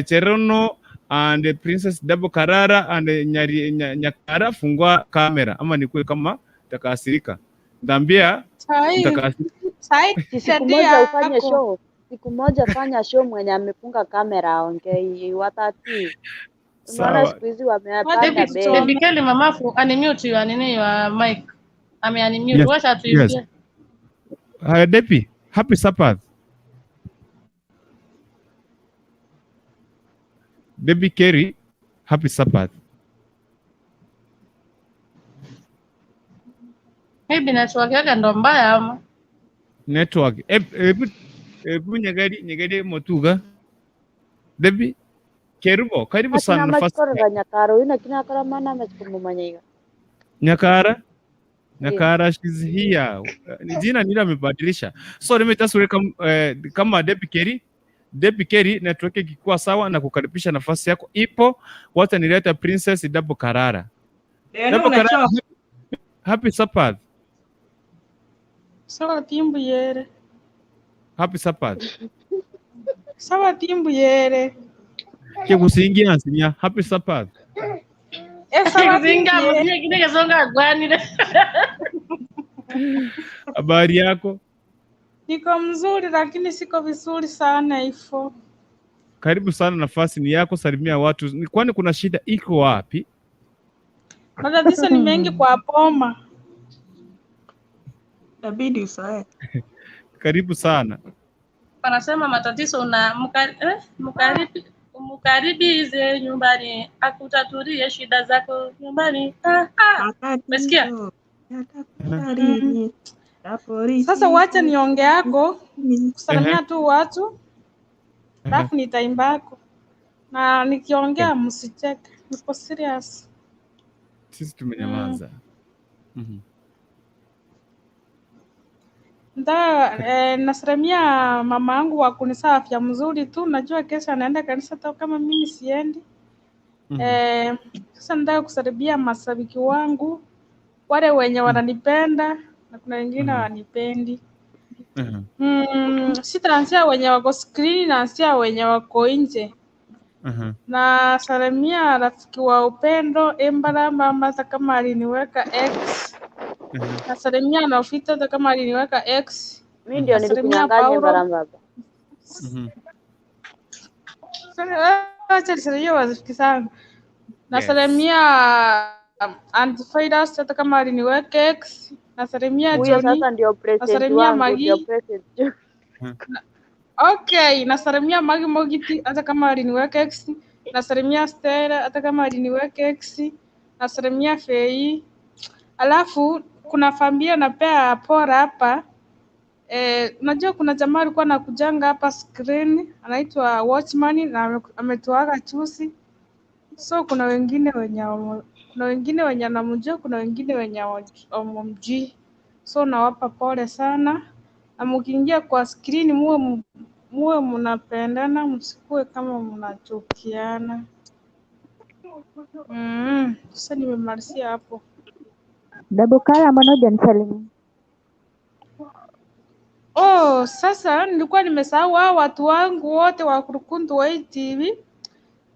Speaker 1: Cherono and Princess Dabo Karara and Nyari, Nyakara, fungua kamera ama nikuwe kama takasirika. Ndambia nitakasirika.
Speaker 6: Sai
Speaker 2: Siku moja ufanye show. Siku moja fanya show mwenye amefunga kamera aongei watati. Unaona siku hizi wamepanda bei.
Speaker 7: Debbie Kelly mamafu unmute your nini your mic. Ame unmute.
Speaker 1: Yes.
Speaker 7: Wacha tuimbie.
Speaker 1: Yes. Debbie, happy Sabbath. Debbie Kerry, happy Sabbath.
Speaker 7: Maybe network yake ndo mbaya ama.
Speaker 1: Network. Ebu nyagari motuga. Debbie Kerubo, karibu sana nafasi.
Speaker 2: Nyakara, huyu nakina akora mana amesikumumanya.
Speaker 1: Nyakara? Nyakara, she's here. Jina nila amebadilisha. So let me just welcome kama Debbie Kerry. Debbie Kerry, network ikikuwa sawa na kukaribisha nafasi yako ipo. Wacha nileta Princess Dabo Karara. Dabo Karara, happy Sabbath.
Speaker 6: Sawa timbu yere.
Speaker 1: Happy Sabbath.
Speaker 6: Sawa timbu yere.
Speaker 1: Kekusingia nsinya. Happy Sabbath.
Speaker 7: Kekusingia msinye kile kesonga gwanile.
Speaker 1: Habari yako?
Speaker 6: Niko mzuri lakini siko vizuri sana hivyo.
Speaker 1: Karibu sana, nafasi ni yako, salimia watu. Kwani kuna shida iko wapi?
Speaker 6: Matatizo ni mengi kwa boma.
Speaker 8: Inabidi usae.
Speaker 1: Karibu sana.
Speaker 7: Wanasema matatizo una mkaribize nyumbani akutatulie shida zako nyumbani. Umesikia?
Speaker 6: Sasa wacha nionge yako kusalimia tu watu alafu nitaimbako na nikiongea msicheke, niko serious.
Speaker 1: Sisi tumenyamaza.
Speaker 6: Nasalimia mama yangu wa kunisa afya mzuri tu, najua kesho anaenda kanisa hata kama mimi siendi. Sasa nataka kusalimia mashabiki wangu wale wenye wananipenda na kuna wengine hawanipendi. Sitaanzia wenye wako screen, naanzia wenye wako nje. Na salimia rafiki wa upendo Embara mama hata kama aliniweka X. Nasalimia Nofita hata kama aliniweka X.
Speaker 2: Mimi ndio nilikunyang'anya Embara baba.
Speaker 6: Acha nisalimie rafiki zangu. Nasalimia Antivirus hata kama aliniweka X. Nasalimia Johnny.
Speaker 2: Sasa ndio president wangu, ndio president.
Speaker 6: Okay, nasalimia Magi Mogiti hata kama aliniweka X. Nasalimia Stella hata kama aliniweka X. Nasalimia Fei. Alafu kuna familia napea pora hapa. Unajua kuna jamaa alikuwa anakujanga hapa screen anaitwa Watchman na ametuaga chusi. So kuna wengine wenye anamjua, kuna wengine wenye hawamjui. So nawapa pole sana. Na mkiingia kwa screen muwe mnapendana, msikue kama mnachukiana. Sasa nimemalizia hapo.
Speaker 3: Dabukala mbona hujanisalimia?
Speaker 6: Oh, sasa nilikuwa nimesahau hao watu wangu wote wa Kurukundu wa TV.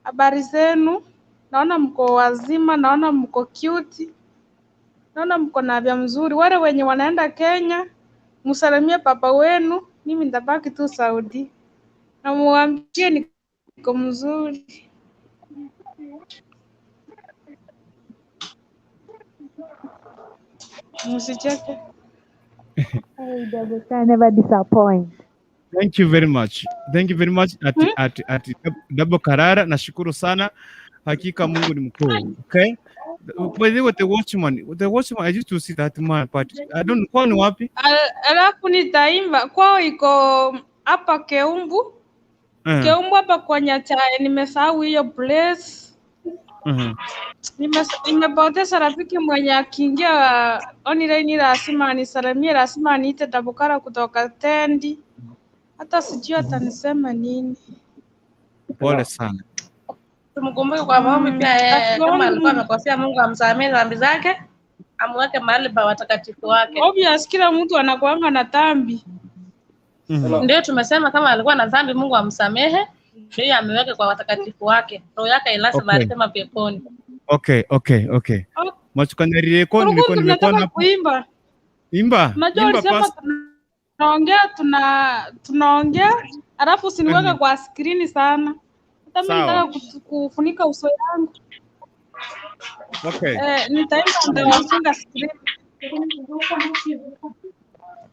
Speaker 6: Habari zenu? Naona mko wazima, naona mko cute. Naona mko na afya mzuri. Wale wenye wanaenda Kenya, msalimie papa wenu, mimi nitabaki tu Saudi. Na muambie niko mzuri. Msicheke.
Speaker 3: Hey, Dabukala never disappoint.
Speaker 1: Thank you very much. Thank you very much at Dabo Karara, nashukuru sana. Hakika Mungu ni mkuu. Okay? By the way, the watchman, I used to see that man, but I don't know ni wapi.
Speaker 6: Alafu nitaimba kwao iko hapa Keumbu. Keumbu hapa kwa Nyachae, nimesahau hiyo place. Nimepoteza rafiki mwenye akiingia online lazima anisalimie, lazima aniite Dabukala kutoka Tendi. Hata sijui atanisema nini.
Speaker 1: Pole sana.
Speaker 7: Tumkumbuke kwa maombi pia, kama alikuwa amekosea Mungu amsamehe dhambi zake. Amweke mahali pa watakatifu wake.
Speaker 6: Obvious, kila mtu anakuanga na dhambi.
Speaker 7: Ndio tumesema kama alikuwa na dhambi Mungu amsamehe, ndio ameweke kwa watakatifu wake. Roho yake ilase mahali pema peponi.
Speaker 1: Okay.
Speaker 6: Oh,
Speaker 1: Machukanyarireko
Speaker 6: Kurukuntu,
Speaker 1: nilikuwa nimekuwa
Speaker 6: nataka
Speaker 1: na
Speaker 6: kuimba.
Speaker 1: imba.
Speaker 6: Unajua
Speaker 1: Imba
Speaker 6: ulisema
Speaker 1: pas.
Speaker 6: tunaongea tunaongea alafu usiniweke kwa skrini sana. Hata mimi
Speaker 1: Sawa.
Speaker 6: nataka kufunika uso yangu.
Speaker 1: Okay.
Speaker 6: Nitaimba nitawafunga skrini.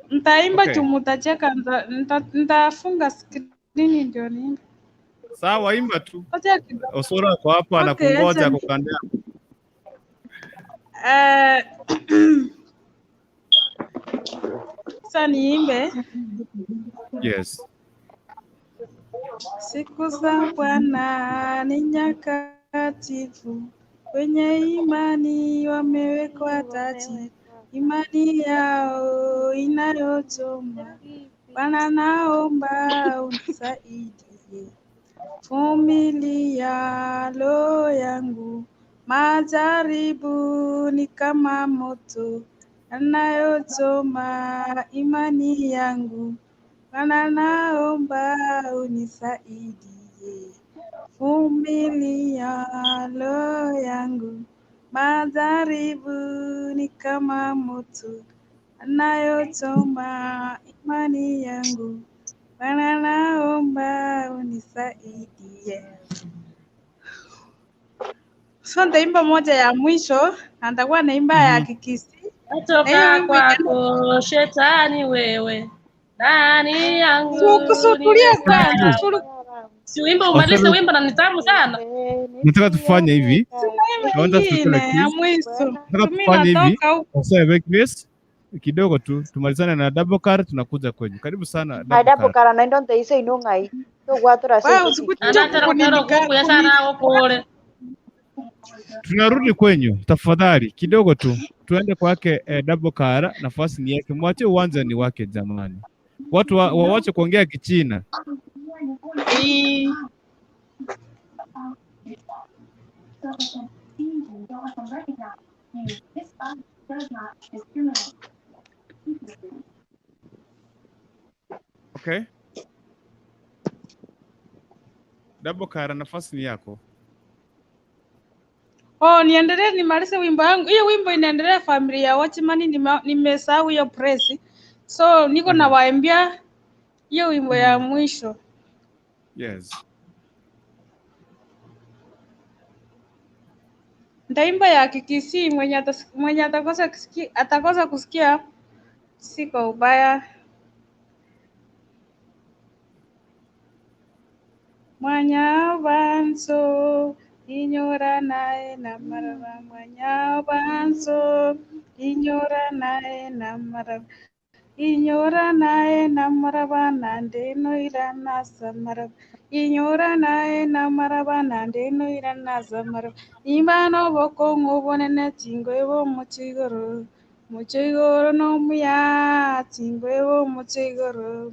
Speaker 6: Nitaimba
Speaker 1: Okay.
Speaker 6: juu mutacheka, nitafunga skrini ndio niimbe.
Speaker 1: Sawa, imba tu.
Speaker 6: Acha kidogo.
Speaker 1: Osoro ako hapa
Speaker 6: Okay,
Speaker 1: anakungoja
Speaker 6: acha
Speaker 1: ako kando yako.
Speaker 6: Sasa niimbe.
Speaker 1: Yes.
Speaker 6: Siku za Bwana ni nyakatifu, wenye imani wamewekwa taji, imani yao inayochoma. Bwana naomba unisaidie, vumilia roho yangu, majaribu ni kama moto yanayochoma imani yangu. Bwana naomba unisaidie, vumilia roho yangu, majaribu ni kama moto yanayochoma imani yangu. Bwana naomba unisaidie. So nitaimba moja ya mwisho na nitakuwa naimba ya Kikisii. Na hiyo
Speaker 7: Natoka
Speaker 6: wimbo itaenda
Speaker 7: kwako shetani wewe, ndani yangu
Speaker 6: kusukulia kwanza,
Speaker 7: nimesahau. Si wimbo umalize
Speaker 1: Osoro,
Speaker 7: wimbo na ni tamu sana.
Speaker 1: nataka tufanye hivi.
Speaker 6: Tunaimba
Speaker 1: I want us to
Speaker 6: ingine
Speaker 1: tell
Speaker 6: ya
Speaker 1: this.
Speaker 6: mwisho.
Speaker 1: Nataka
Speaker 6: Tumi
Speaker 1: tufanye hivi.
Speaker 6: natoka huko.
Speaker 1: Osoro, Grace, kidogo tu tumalizane na double car tunakuja kwenyu. Karibu sana double
Speaker 2: Adapo
Speaker 1: car.
Speaker 2: kara naendo nteise inong'ai togwatura
Speaker 6: Wewe
Speaker 2: se
Speaker 6: usikuje
Speaker 7: Anatera kutera kuku ya sana okole.
Speaker 1: Tunarudi kwenyu tafadhali, kidogo tu tuende kwake double car, nafasi ni yake, mwache uwanja ni wake jamani. Watu wawache kuongea Kichina. Okay. Double car, nafasi ni yako.
Speaker 6: Oh, niendelee nimalize wimbo yangu. Hiyo wimbo inaendelea familia ya Watchman, nimesahau hiyo press. So niko nawaimbia hiyo wimbo ya mwisho.
Speaker 1: Yes.
Speaker 6: Nitaimba ya Kikisii, mwenye atakosa kusikia si kwa ubaya. Mwanyabanso inyora naye namaraba, mwanyabanso inyora naye namaraba, inyora naye namaraba nandeno irana samaraba, inyora naye namaraba nandeno irana samaraba, imbano bokong'u bonene chingwebo muchigoro, muchigoro nomuya chingwebo muchigoro,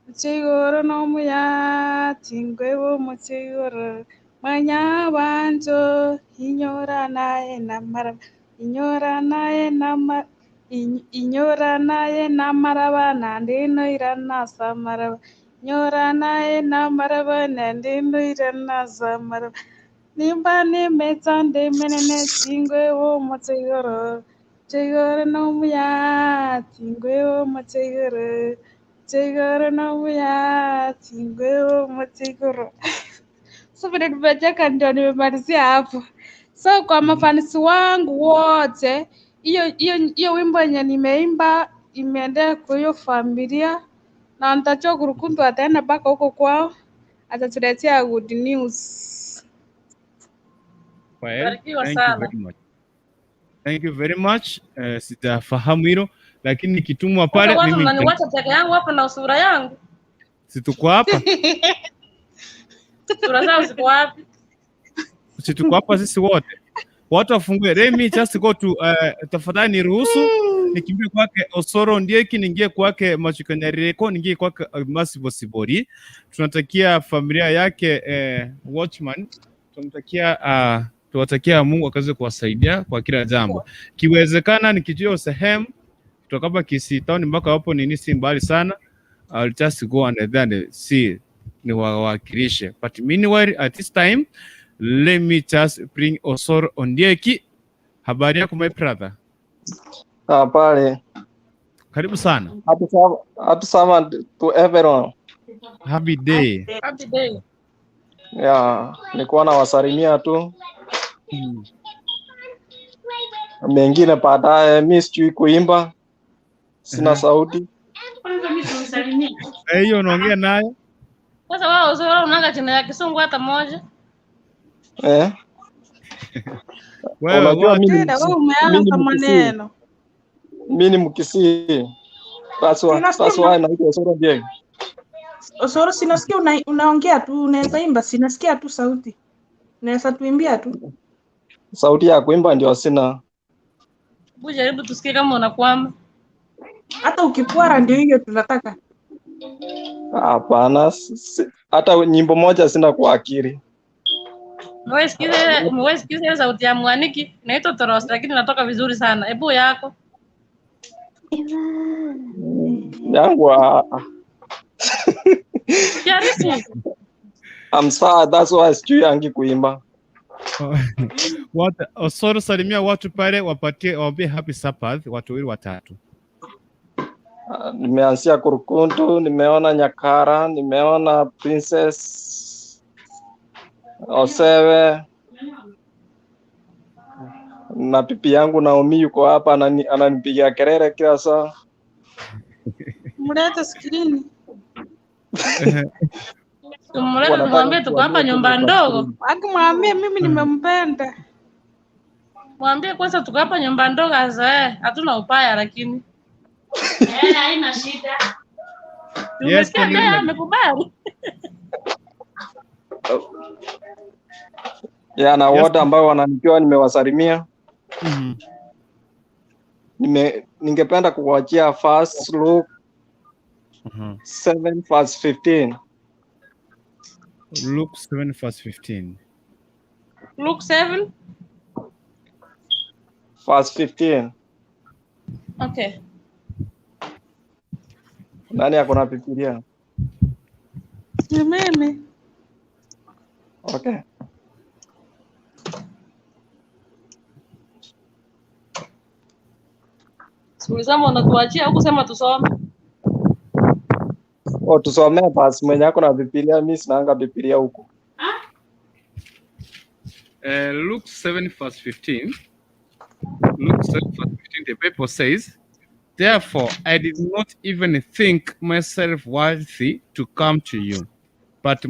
Speaker 6: muchigoro nomuya chingwebo muchigoro, mwanyabanjo inyora naye namaraba, inyora naye nama inyora naye namaraba nandeno irana samaraba, inyora naye namaraba nandeno irana samaraba, nimba nimetsa ndemenene chingwewo muchigoro, muchigoro nomuya chingwewo muchigoro, muchigoro nomuya chingwewo muchigoro. So vile nimecheka ndio nimemalizia hapo. So kwa mafanisi wangu wote, hiyo wimbo yenye nimeimba imeendea kwa hiyo familia, na nitajua Kurukuntu ataenda mpaka huko kwao, atatuletea good news.
Speaker 1: Well,
Speaker 7: Barikiwa
Speaker 1: thank you
Speaker 7: sana.
Speaker 1: very much. Thank you very much. Sijafahamu hilo lakini nikitumwa
Speaker 7: Sasa
Speaker 1: pale
Speaker 7: watu
Speaker 1: mimi
Speaker 7: mnaniwacha peke yangu hapa na sura yangu.
Speaker 1: si tuko hapa,
Speaker 7: Sura zao ziko wapi?
Speaker 1: si tuko hapa sisi wote. Watu wafungue. Let me just go to tafadhali niruhusu nikimbie kwake Osoro Ndieki, niingie kwake Machukanyareko, niingie kwake Masibo Sibori. Tunatakia familia yake Watchman, tunamtakia Tuwatakia Mungu akaweze kuwasaidia kwa kila jambo. Kiwezekana nikijua sehemu kutoka hapa Kisii town mpaka hapo nini si mbali sana. I'll just go and then see niwawakilishe. But meanwhile at this time let me just bring Osoro Ondieki. Habari yako my brother?
Speaker 8: Ah, pale.
Speaker 1: Karibu sana.
Speaker 8: Happy Sabbath to everyone.
Speaker 1: Happy day.
Speaker 7: Happy day.
Speaker 8: Yeah, nilikuwa nawasalimia tu. Mengine baadaye, mi sijui kuimba, sina sauti.
Speaker 7: Kwanza mimi simsalimie.
Speaker 1: Eh, hiyo unaongea nayo?
Speaker 7: Sasa wao Osoro unanga jina ya Kisungu hata moja.
Speaker 8: Eh?
Speaker 1: Wewe
Speaker 8: Unajua
Speaker 1: wacha.
Speaker 8: mimi
Speaker 6: Tena wewe
Speaker 8: ni
Speaker 6: umeanza
Speaker 8: Mkisii.
Speaker 6: maneno.
Speaker 8: Mi ni Mkisii.
Speaker 6: Sinasikia
Speaker 8: That's why naitwa Osoro Ondieki.
Speaker 6: Osoro, sinasikia unaongea tu, unaweza imba, sinasikia tu sauti. Unaweza tuimbia tu.
Speaker 8: Sauti ya kuimba ndio sina.
Speaker 7: Hebu jaribu tusikie kama unakwama.
Speaker 6: Hata ukikwara ndio hiyo tunataka.
Speaker 8: Hapana, hata nyimbo moja sina kwa akili.
Speaker 7: Umewahi sikiza ile sauti ya Mwaniki inaitwa Toros lakini inatoka vizuri sana. Hebu yako.
Speaker 8: Yangu
Speaker 7: Jaribu.
Speaker 8: I'm sad, that's why sijui yangi kuimba.
Speaker 1: Osoro, salimia watu pale, wapatie waambie happy Sabbath watu wawili watatu.
Speaker 8: Nimeanzia Kurukuntu, nimeona Nyakara, nimeona Princess Osewe na pipi yangu Naomi yuko hapa ananipigia kelele kila saa.
Speaker 6: Mlete skrini.
Speaker 7: Tumlete
Speaker 8: Wanataka
Speaker 7: tumwambie tuko hapa
Speaker 8: kuambia
Speaker 7: nyumba
Speaker 8: tuko kwa
Speaker 7: ndogo.
Speaker 6: Akimwambie mimi nimempenda.
Speaker 7: Mwambie kwanza tuko hapa nyumba ndogo azoee. Hatuna upaya lakini. Eh, haina shida.
Speaker 1: Yes,
Speaker 7: Umesikia naye
Speaker 1: Cornelia.
Speaker 7: amekubali.
Speaker 8: Ya, na
Speaker 1: Yes.
Speaker 8: wote ambao wananijua nimewasalimia. Ningependa kuwachia first Luke 7 verse 15.
Speaker 1: Luke 7 verse 15.
Speaker 7: Luke 7.
Speaker 8: Verse 15.
Speaker 7: Okay.
Speaker 8: Nani ako na Biblia?
Speaker 6: Ni mimi.
Speaker 8: Okay.
Speaker 7: Ulisema unatuachia huku sema tusome.
Speaker 8: Oh, tusomee basi mwenye ako na Biblia, mimi sinaanga Biblia huku.
Speaker 1: Luke 7 verse 15. Luke 7 verse 15, the Bible says, Therefore, I did not even think myself worthy to come to you, but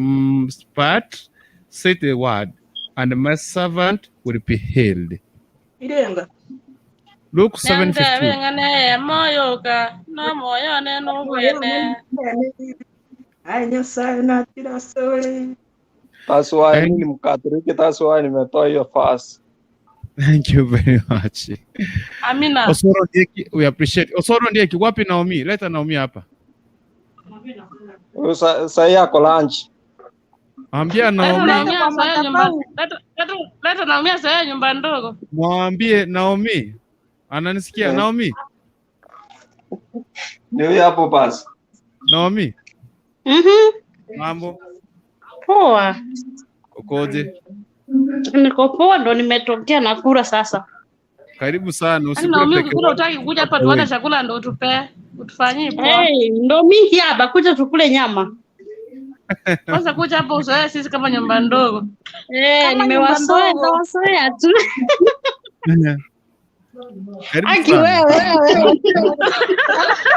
Speaker 1: say the word, and my servant will be healed.
Speaker 6: Irenga.
Speaker 1: Luke 7:15.
Speaker 7: Nengane moyoka no moyo ne no gwene.
Speaker 6: Ay, Nyasaye natira sole.
Speaker 8: That's why mimi ni Mkatoliki, that's why nimetoa hiyo verse.
Speaker 1: Thank you very much.
Speaker 7: Amina.
Speaker 1: Osoro Ndieki, we appreciate. Osoro Ndieki, wapi Naomi? Leta Naomi hapa.
Speaker 8: Huyu sahi ako lunch.
Speaker 1: Ambia
Speaker 7: Leta
Speaker 1: Naomi,
Speaker 7: Naomi azoee nyumba. Leta Naomi azoee nyumba ndogo.
Speaker 1: mwambie Naomi. Ananisikia
Speaker 8: Eh.
Speaker 1: Naomi?
Speaker 8: Ni huyu hapo basi.
Speaker 1: Naomi, mambo
Speaker 9: Poa,
Speaker 1: ukoje?
Speaker 9: niko poa, ndo nimetokea nakula sasa.
Speaker 1: Karibu sana,
Speaker 7: Yaani
Speaker 1: usikule
Speaker 7: Naomi
Speaker 1: peke
Speaker 7: ukikula
Speaker 1: yako.
Speaker 7: utaki kuja hapa tuone chakula ndo utupe. Utufanyie poa.
Speaker 9: Hey, ndo mingi hapa, kuja tukule nyama.
Speaker 7: Kwanza kuja hapa uzoee sisi kama nyumba ndogo.
Speaker 9: Hey,
Speaker 6: Kama nyumba
Speaker 9: nimewazoea,
Speaker 6: ndogo.
Speaker 9: nawazoea tu.
Speaker 1: Karibu
Speaker 9: Aki
Speaker 1: sana.
Speaker 9: wewe wewe.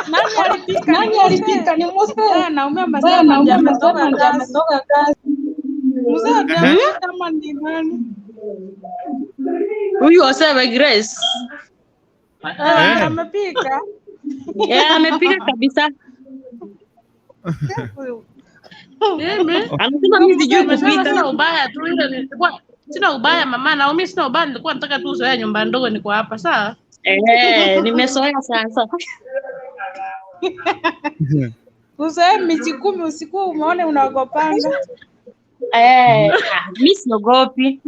Speaker 6: Nani alipika?
Speaker 3: Nani alipika? Ni Mose.
Speaker 6: Mzee Naomi
Speaker 3: Mzee
Speaker 6: amesema
Speaker 3: Naomi
Speaker 6: ndiye
Speaker 3: amesema
Speaker 6: ametoka
Speaker 3: ndiye
Speaker 6: kazi.
Speaker 3: ametoka kazi.
Speaker 6: Mzee ndiye
Speaker 1: Ehe.
Speaker 6: amepika ama ni nani?
Speaker 9: Huyu Osewe Grace.
Speaker 6: Eh,
Speaker 1: Eh.
Speaker 6: amepika.
Speaker 9: Yeah, amepika kabisa.
Speaker 7: Mimi
Speaker 9: Anasema mimi sijui
Speaker 7: nimesema
Speaker 9: kupika.
Speaker 7: sina ubaya tu ile nilikuwa sina ubaya mama Naomi, sina ubaya, nilikuwa nataka tu uzoee nyumba ndogo niko hapa sawa.
Speaker 9: Eh, nimezoea sasa.
Speaker 3: Uzoe miji 10 usiku umeone unaogopanga.
Speaker 9: Eh, mimi siogopi.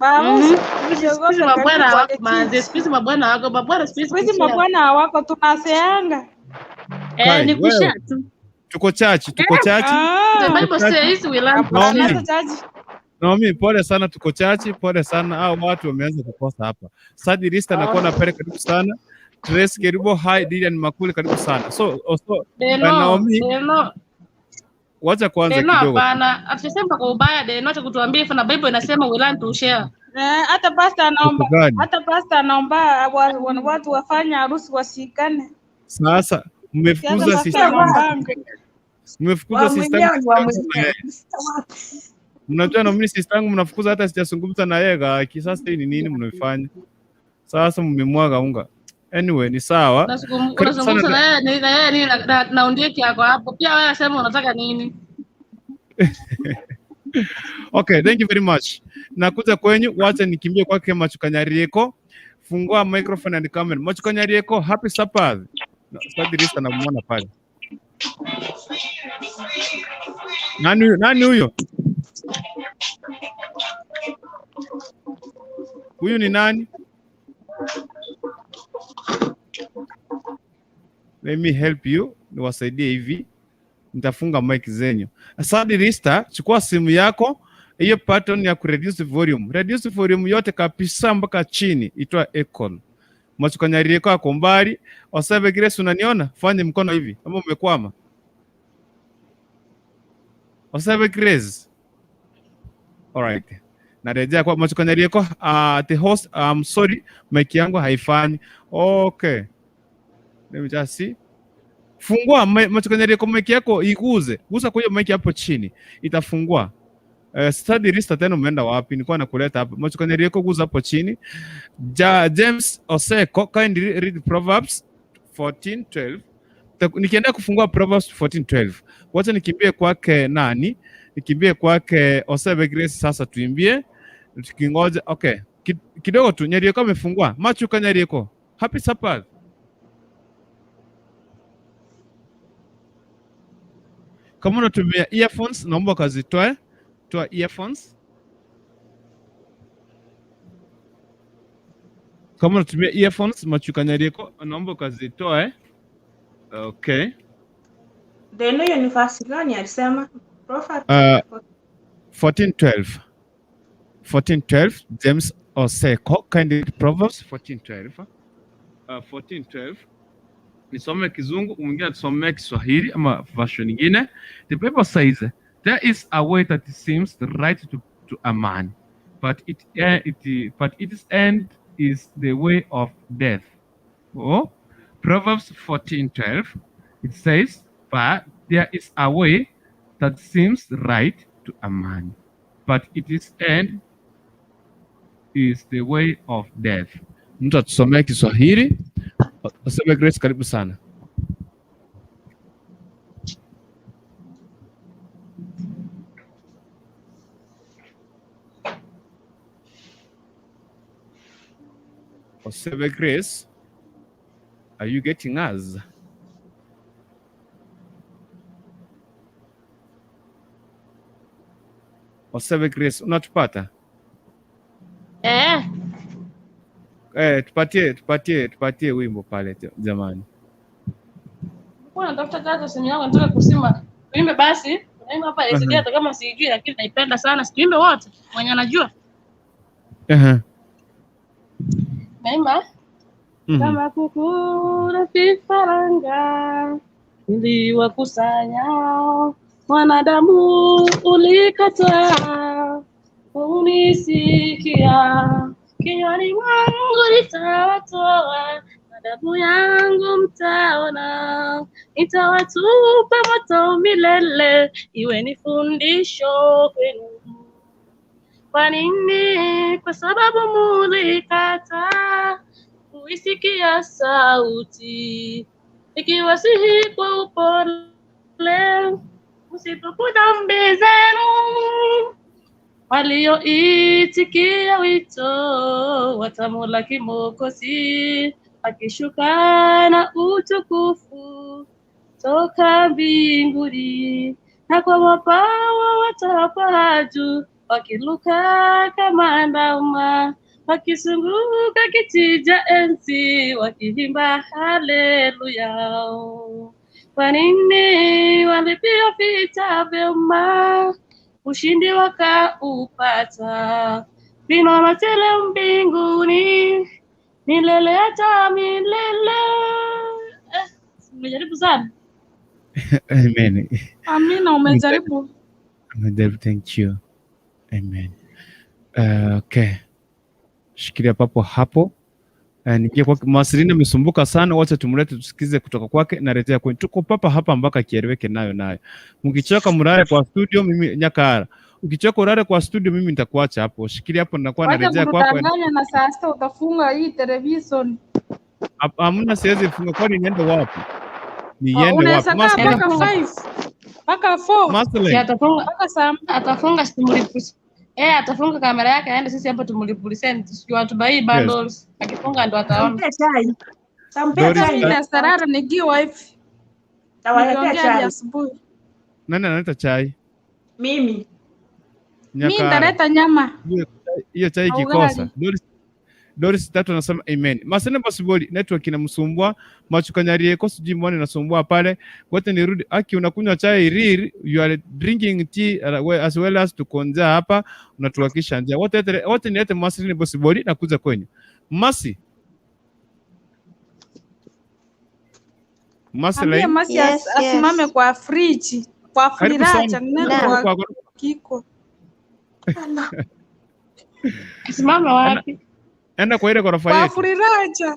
Speaker 6: Baba,
Speaker 7: Siku hizi
Speaker 6: usiogope,
Speaker 7: mabwana
Speaker 6: karibu kwa
Speaker 7: hawako
Speaker 6: the
Speaker 7: manze,
Speaker 6: church.
Speaker 7: siku hizi mabwana hawako, mabwana siku hizi
Speaker 6: Siku hizi
Speaker 7: kushare.
Speaker 6: mabwana hawako, tunaseanga.
Speaker 9: Eh,
Speaker 1: Kai,
Speaker 9: ni
Speaker 1: wewe
Speaker 9: kushare tu.
Speaker 1: tuko chachi, tuko chachi,
Speaker 7: The
Speaker 6: Ah,
Speaker 1: tuko
Speaker 7: Bible
Speaker 1: chachi.
Speaker 7: says we learn to
Speaker 1: Naomi,
Speaker 7: share.
Speaker 6: hapana chachi.
Speaker 1: Naomi, pole sana, tuko chachi, pole sana. Hao watu wameanza kukosa hapa. Sadi Rista nakuona pale, karibu sana. Trace Kerubo, hi Lilian Makuli, karibu sana. So, also,
Speaker 7: Deno,
Speaker 1: Naomi,
Speaker 7: Deno,
Speaker 1: wacha kwanza
Speaker 7: Deno
Speaker 1: kidogo tu.
Speaker 7: hapana. Hatusema kwa ubaya Deno, acha kutuambia hivyo na Bible inasema we learn to share.
Speaker 6: Eh, hata pasta
Speaker 1: Tuko
Speaker 6: anaomba,
Speaker 1: gani?
Speaker 6: hata pasta anaomba watu wafanye harusi wasikane.
Speaker 1: Sasa
Speaker 6: Si hata
Speaker 1: mmefukuza
Speaker 6: pasta
Speaker 1: sister yangu,
Speaker 6: anaombanga.
Speaker 1: mmefukuza
Speaker 10: Wa
Speaker 1: sister yangu,
Speaker 10: mwenyewe ni wa
Speaker 1: sijazungumza na
Speaker 10: mwenyewe.
Speaker 1: yeye. Mnajua na mimi sister yangu mnafukuza hata sijazungumza na yeye. Gaki, sasa hii ni nini mnaifanya? Sasa mmemwaga unga. Anyway, ni sawa. Karibu sana
Speaker 7: Unazungumza na yeye na yeye nini na Ondieki yako hapo. Pia wewe sema unataka nini?
Speaker 1: Okay, thank you very much. Nakuja kwenyu, wacha nikimbie kwake Machukanyarieko. Fungua microphone and comment. Machukanyarieko, happy Sabbath. No, Sadirista namuona pale. Nani huyo? Nani huyo? Huyu ni nani? Let me help you, niwasaidie hivi. Nitafunga mic zenyu. Sadirista, chukua simu yako, hiyo pattern ya kureduce volume. Reduce volume yote kabisa mpaka chini, itwa echo. Machukanyarieko ako mbali. Osebe Grace, unaniona? Fanye mkono hivi kama umekwama. Osebe Grace. Alright. Narejea kwa Machukanyarieko. The host, I'm sorry, mic yangu haifanyi. Okay. Let me just see. Fungua Machukanyarieko, mic yako iguze. Gusa kwa hiyo mic hapo chini. Itafungua. Study list tena umeenda wapi? Nilikuwa nakuleta hapa. Machukanyarieko, guza hapo chini. James Oseko, kindly read Proverbs 14:12. Nikienda kufungua Proverbs 14:12. Wacha nikimbie kwake nani? Nikimbie kwake Osebe Grace sasa tuimbie. Tukingoja okay. Kidogo tu Nyarieko amefungua. Machuka Nyarieko. Happy Sabbath. Kama unatumia earphones naomba ukazitoe. Toa earphones. Kama unatumia earphones Machuka Nyarieko naomba ukazitoe. Okay.
Speaker 6: Deno, hiyo ni verse gani alisema? Proverbs
Speaker 1: 14:12. 14:12 James Oseko, kindly read Proverbs 14:12. 14:12. Nisome Kizungu, mwingine atusomee Kiswahili ama version nyingine. The Bible says there is a way that seems right to a man, but its end is the way of death. Oh, Proverbs 14:12, it says, but there is a way that seems right to a man, but its end is the way of death. Mtu atusomee Kiswahili. Osebe Grace, karibu sana. Osebe Grace, are you getting us? Osebe Grace, unatupata?
Speaker 7: Eh,
Speaker 1: Eh, tupatie wimbo pale jamani.
Speaker 7: Nilikuwa natafuta kazi simu yangu nataka kusema tuimbe basi. Naimba hapa SG hata kama sijui lakini naipenda sana. Tuimbe wote mwenye anajua. Naimba kama kuku na vifaranga niliwakusanya, mwanadamu ulikataa unisikia, kinywani mwangu nitawatoa na damu yangu mtaona, nitawatupa moto milele, iwe ni fundisho kwenu. Kwa nini? Kwa sababu mulikataa kuisikia sauti, ikiwasihi kwa upole, msitubu dhambi zenu. Walioitikia wito watamulaki Mwokozi, akishuka na utukufu toka mbinguni, na kwa mabawa watapaa juu, Wakiluka kama ndama, wakizunguka kiti cha enzi, wakiimba haleluya. Kwa nini walipiga vita vyema, ushindi wakaupata? Vinono tele mbinguni, milele hata milele. Nimejaribu sana.
Speaker 1: Amen.
Speaker 6: Amina, umejaribu.
Speaker 1: Amejaribu, thank you. Amen. Okay. Shikilia papo hapo. Niingie kwake. Marceline amesumbuka sana, wacha tumlete tusikize kutoka kwake na rejea kwetu. Tuko papa hapa mpaka kieleweke nayo nayo. Mkichoka mlale kwa studio, mimi Nyakara. Ukichoka ulale kwa studio, mimi nitakuacha hapo. Shikilia hapo, ninakuwa
Speaker 6: Wacha
Speaker 1: narejea kwako.
Speaker 6: kutudanganya na saa sita utafunga hii television.
Speaker 1: Hamna, siwezi funga, kwani niende wapi? Niende
Speaker 6: Unaweza
Speaker 1: wapi?
Speaker 6: kaa mpaka 5, mpaka 4,
Speaker 7: Si
Speaker 1: Marceline.
Speaker 7: atafunga,
Speaker 6: mpaka saa
Speaker 7: atafunga simulipusi. Atafunga kamera yake aende, sisi hapo tumlipuliseni, tusikiwa tubai
Speaker 1: Yes.
Speaker 7: bundles. Akifunga ndo ataona.
Speaker 10: Tampea chai. Tampea
Speaker 1: Doris,
Speaker 10: chai.
Speaker 6: mimi na sarara nikiwa hivi.
Speaker 10: Tawaletea
Speaker 6: Niliongea hadi
Speaker 10: chai.
Speaker 6: asubuhi.
Speaker 1: Nani analeta chai?
Speaker 10: Mimi.
Speaker 6: Mimi
Speaker 1: Nyakara.
Speaker 6: nitaleta nyama
Speaker 1: Hiyo chai
Speaker 6: na
Speaker 1: ikikosa.
Speaker 6: ugali.
Speaker 1: Doris tatu anasema amen. Masene Basiboli network inamsumbua, machukanyarieko sijui mbona inasumbua pale. Wote nirudi aki unakunywa chai riri, you are drinking tea as well as tukonja hapa unatuhakisha njaa. Wote nilete Masene Basiboli na kuja kwenyu. Masi. Masi
Speaker 6: Ambia
Speaker 1: line.
Speaker 6: Masi
Speaker 11: Yes,
Speaker 6: asimame
Speaker 11: yes.
Speaker 6: kwa friji, kwa
Speaker 1: Karibu sana.
Speaker 6: friracha
Speaker 1: Karibu
Speaker 6: network
Speaker 1: kwa
Speaker 6: kiko.
Speaker 7: Simama wapi?
Speaker 1: Enda kwa ile ghorofa
Speaker 6: Kwa
Speaker 1: yetu.
Speaker 6: friracha.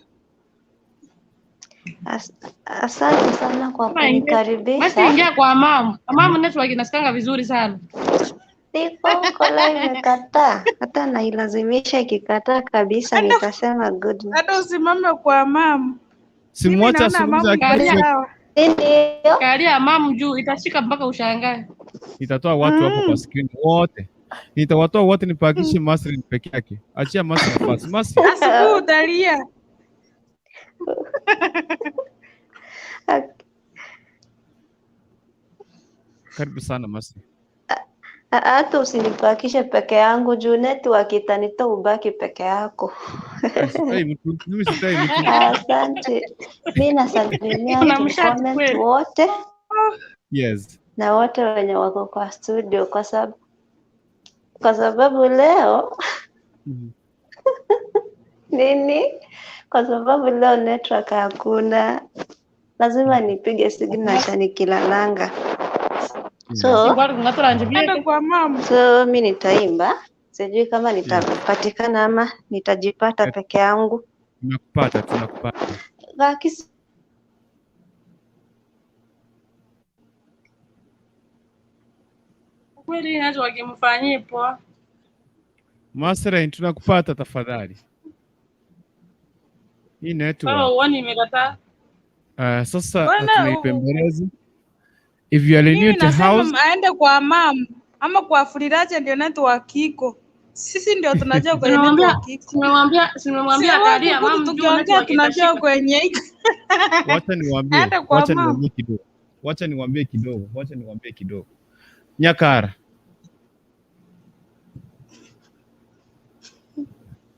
Speaker 11: Asante sana kwa
Speaker 7: Kama ingia. Basi
Speaker 11: kunikaribisha.
Speaker 7: ingia kwa mamu. Mamu network inasikanga vizuri sana.
Speaker 11: Niko huko leo imekataa, hata nailazimisha ikikataa kabisa, nitasema good night.
Speaker 6: Hata usimame kwa mamu. Mimi
Speaker 1: Simwache
Speaker 6: naona
Speaker 1: azungumze
Speaker 6: mamu ni
Speaker 1: akikisha
Speaker 6: sawa.
Speaker 11: Ndio.
Speaker 7: Kalia mamu juu itashika mpaka ushangae.
Speaker 1: nitatoa watu hapo kwa screen wote. Nitawatoa wote nipakishe Masri peke yake. Achia Masri nafasi. Masi.
Speaker 6: Asubuhi utalia.
Speaker 1: Karibu sana Masi.
Speaker 11: Hata usinipakishe peke yangu juu network itanitoa ubaki peke yako.
Speaker 1: Sitai mtu, mimi sitai mtu.
Speaker 11: Asante. Mi nasalimia
Speaker 7: Unamshati
Speaker 11: comment
Speaker 7: kweli.
Speaker 11: wote
Speaker 1: Yes.
Speaker 11: na wote wenye wako kwa studio kwa sababu leo nini? Kwa sababu leo network hakuna, lazima nipige signature nikilalanga. So,
Speaker 6: Enda kwa mamu.
Speaker 11: so mi nitaimba, sijui kama nitapatikana ama nitajipata peke yangu.
Speaker 1: Tunakupata, tunakupata.
Speaker 11: Lakini
Speaker 7: Kweli network imfanyie poa.
Speaker 1: Masri, tunakupata tafadhali. Hii network.
Speaker 7: Wewe uone imekataa.
Speaker 1: Sasa
Speaker 6: Bwana,
Speaker 1: tunaipembeleza. If you are new
Speaker 6: Mimi
Speaker 1: to house,
Speaker 6: nasema aende kwa mamu ama kwa friracha ndio network iko. Sisi ndio tunajua kwenye network iko.
Speaker 7: Simemwambia
Speaker 6: Si
Speaker 7: akalia
Speaker 6: wewe
Speaker 7: mamu juu
Speaker 6: tukiongea
Speaker 7: network
Speaker 6: tunajua
Speaker 7: itashika.
Speaker 6: kwenye iko.
Speaker 1: wacha niwaambie,
Speaker 6: Aende kwa
Speaker 1: wacha
Speaker 6: mamu.
Speaker 1: niwaambie kidogo. Wacha niwaambie kidogo, wacha niwaambie kidogo. Nyakara.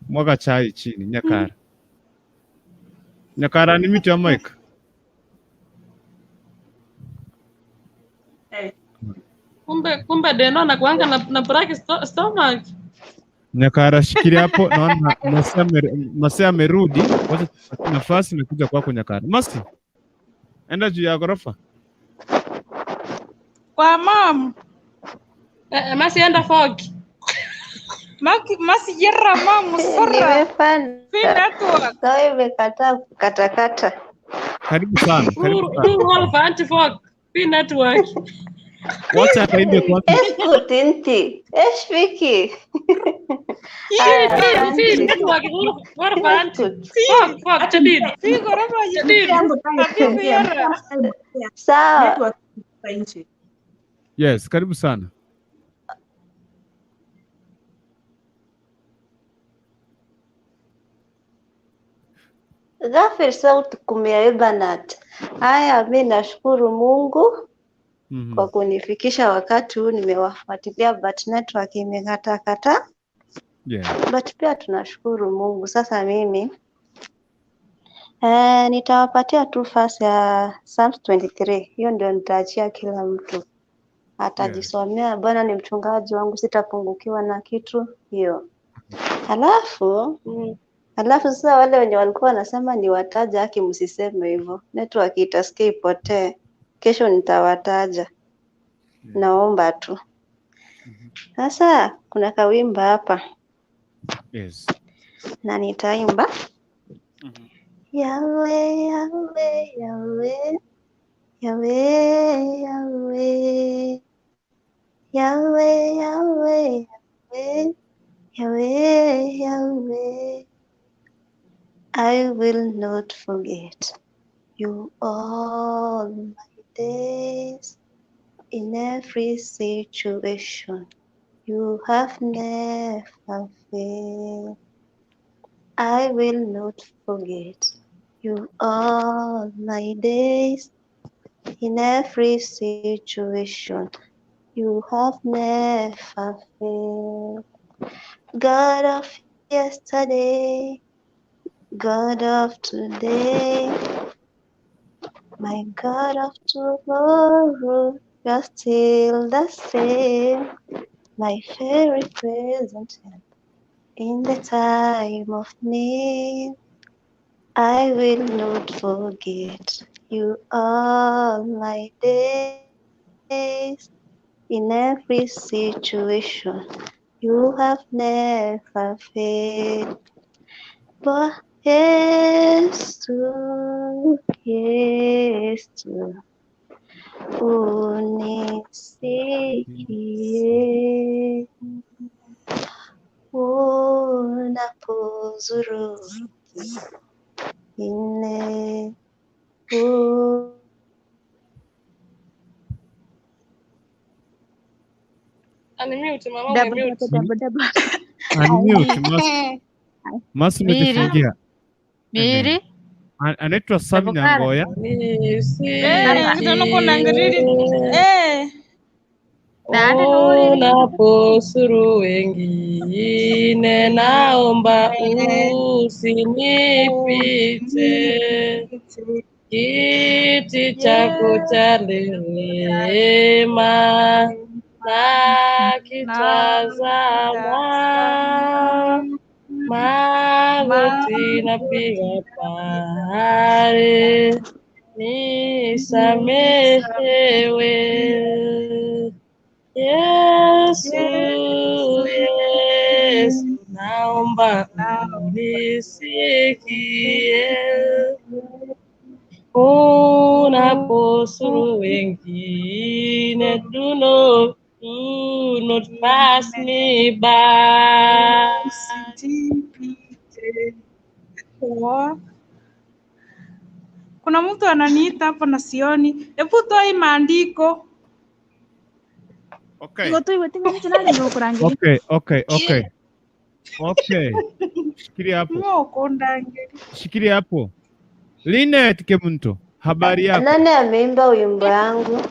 Speaker 1: Mwaga chai chini, Nyakara. Nyakara ni miti ya mic.
Speaker 7: Kumbe Deno anakuanga na black stomach.
Speaker 1: Nyakara, shikilia hapo, naona Masia amerudi. Wacha tupatie nafasi na kuja kwako Nyakara. Masi, enda juu ya ghorofa.
Speaker 6: Kwa mamu.
Speaker 7: Masi enda fog.
Speaker 6: Masi jera mamu sura.
Speaker 11: nimepanda,
Speaker 6: Fi network.
Speaker 11: sawa, imekataa kukatakata.
Speaker 1: Karibu sana, karibu sana.
Speaker 7: Huu wolf anti fog. Fi network.
Speaker 1: Wacha akaimbe kwanza.
Speaker 11: Eskutinti, eshfiki.
Speaker 7: Fi fi network wolf anti. Fog fog chadid.
Speaker 6: Fi ghorofa
Speaker 7: Chadid.
Speaker 6: Habibu yera.
Speaker 11: Sawa.
Speaker 10: Network nchi.
Speaker 1: Yes, karibu sana.
Speaker 11: Ghafir sauti kumia Ibanat. Haya, mi nashukuru Mungu Kwa kunifikisha wakati huu. Nimewafuatilia but network imekatakata, but pia tunashukuru Mungu. Sasa mimi nitawapatia tu verse ya Psalms 23. Hiyo ndio nitaachia kila mtu atajisomea. Bwana ni mchungaji wangu, sitapungukiwa na kitu hiyo. Halafu sasa wale wenye walikuwa wanasema niwataja, haki msiseme hivyo, network itasikia ipotee. Kesho nitawataja, naomba tu. Sasa kuna kawimba hapa na nitaimba. Yahweh, Yahweh, Yahweh, Yahweh, Yahweh, Yahweh, Yahweh, Yahweh, Yahweh, Yahweh. I will not forget you all my days. In every situation, you have never failed. I will not forget you all my days. In every situation, you have never failed. God of yesterday, God of today, my God of tomorrow, you're still the same. My very present help in the time of need. I will not forget you all my days. In every situation, you have never failed. But Yesu, Yesu, unisikie unapozuru ine
Speaker 7: Unmute, mama
Speaker 4: Double,
Speaker 7: umemute.
Speaker 4: double, double, double.
Speaker 1: Unmute, Mas Masi
Speaker 9: Miri.
Speaker 1: umejifungia. Ehe.
Speaker 9: Miri.
Speaker 1: Anaitwa Sami
Speaker 9: Dabokara.
Speaker 1: Nyangoya.
Speaker 6: Nangiriri.
Speaker 9: Nani nuri.
Speaker 7: Unaposuru wengine, naomba usinipite. Kiti chako cha rehema nakitazama, magoti napiga pale, nisamehewe. Yesu, Yesu, naomba unisikie. Unaposuru wengine, do not pass me by.
Speaker 6: Poa. Kuna mtu ananiita hapa na sioni. Hebu toa hii maandiko.
Speaker 1: Okay.
Speaker 10: Igo tuigwete ng'ombe nani ngũkũrangĩria.
Speaker 1: Okay. Shikilia hapo.
Speaker 6: Ng'oko ndangeri.
Speaker 1: Shikilia hapo. Linet Kemunto, habari yako?
Speaker 11: Nani ameimba wimbo yangu?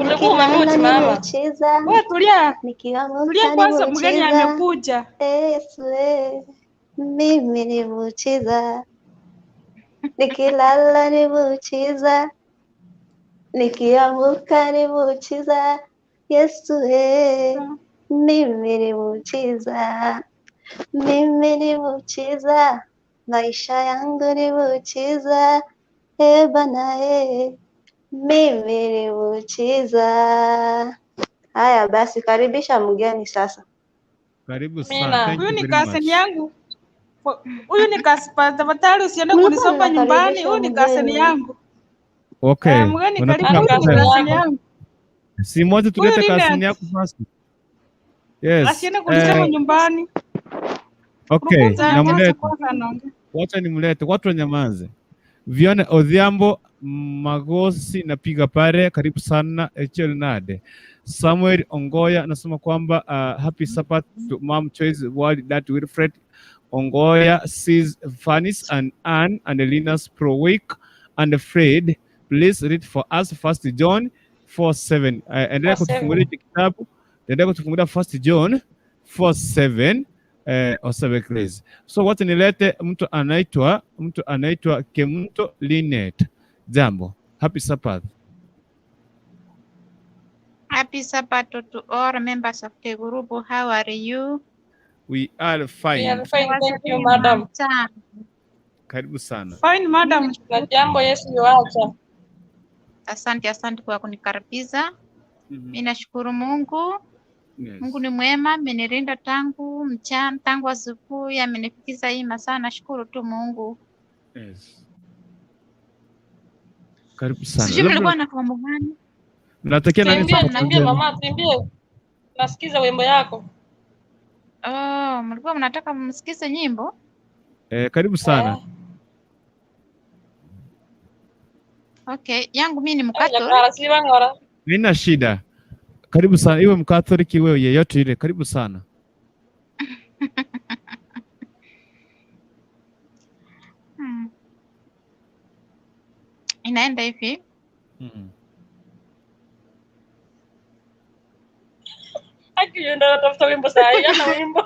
Speaker 7: Ulikuwa umemute
Speaker 11: Nikilala
Speaker 7: mama.
Speaker 11: nimeucheza,
Speaker 6: Wewe tulia. Tulia
Speaker 11: nikiamka
Speaker 6: kwanza, mgeni
Speaker 11: nimeucheza.
Speaker 6: amekuja.
Speaker 11: Yesu, mimi ni muujiza, nikilala ni muujiza, nikiamka ni muujiza. Yesu, mimi ni muujiza, mimi ni muujiza, maisha yangu ni muujiza. E Bwana, mimi ni muujiza. Haya basi, karibisha mgeni sasa.
Speaker 1: Karibu sana.
Speaker 7: Mina.
Speaker 1: Thank
Speaker 6: Huyu
Speaker 1: you
Speaker 6: ni
Speaker 1: very
Speaker 6: cousin
Speaker 1: much.
Speaker 6: yangu. Huyu ni cousin, tafadhali usiende
Speaker 11: Mlikuwa
Speaker 6: kunisomba nyumbani.
Speaker 11: mnakaribisha
Speaker 6: Huyu ni cousin
Speaker 11: mgeni.
Speaker 6: yangu.
Speaker 1: Okay.
Speaker 6: Mgeni karibu,
Speaker 1: Unataka
Speaker 6: huyu ni
Speaker 7: Cousin
Speaker 6: cousin
Speaker 7: yako.
Speaker 6: yangu.
Speaker 1: Si moja
Speaker 6: Huyu
Speaker 1: tulete kasini
Speaker 6: Linet
Speaker 1: yako basi. Yes.
Speaker 6: asiende kunisoma nyumbani.
Speaker 1: Okay,
Speaker 6: Rukunza nyamaza
Speaker 1: namleta.
Speaker 6: kwanza anaongea.
Speaker 1: Wacha nimlete, watu wanyamaze. Vione Odhiambo Magosi napiga pale, karibu sana Echel Nade. Samuel Ongoya anasema kwamba happy Sabbath to Mom Choice World Dad Wilfred Ongoya sees Vanis and Ann and Linus Pro Week and Fred. Please read for us First John 4:7. Endelea
Speaker 7: 4:7.
Speaker 1: kutufungulia hiki kitabu. Endelea kutufungulia First John 4:7, Osabe Grace. So wacha nilete mtu anaitwa Kemunto Linet. Jambo. Happy Sabbath.
Speaker 10: Happy Sabbath to all members of the group. How are you?
Speaker 1: We are
Speaker 7: We
Speaker 1: fine.
Speaker 7: are fine, thank you, madam.
Speaker 10: Sana.
Speaker 1: Karibu sana.
Speaker 6: Fine, madam.
Speaker 7: Na jambo Yesu yuacha.
Speaker 10: Asante, asante kwa kunikaribisha. Mi nashukuru Mungu. Mungu ni mwema, amenilinda tangu mchana, tangu asubuhi, amenifikisha hii masaa. Nashukuru tu Mungu.
Speaker 1: Yes. Karibu sana.
Speaker 10: Sijui mlikuwa na mambo gani?
Speaker 1: Natakia nani
Speaker 7: Tuimbie,
Speaker 1: sabato
Speaker 7: tuimbie
Speaker 1: njema?
Speaker 7: mama, tuimbie. Nasikiza wimbo yako.
Speaker 10: Oh, mlikuwa mnataka msikize nyimbo?
Speaker 1: Eh, karibu sana.
Speaker 10: Okay, yangu mi ni Mkatoliki.
Speaker 7: Nyakara si bangora.
Speaker 1: Haina shida. Karibu sana, iwe Mkatoliki iwe yeyote ile, karibu sana.
Speaker 10: Inaenda hivi.
Speaker 7: Haki yenda natafuta wimbo saa hii, hana wimbo.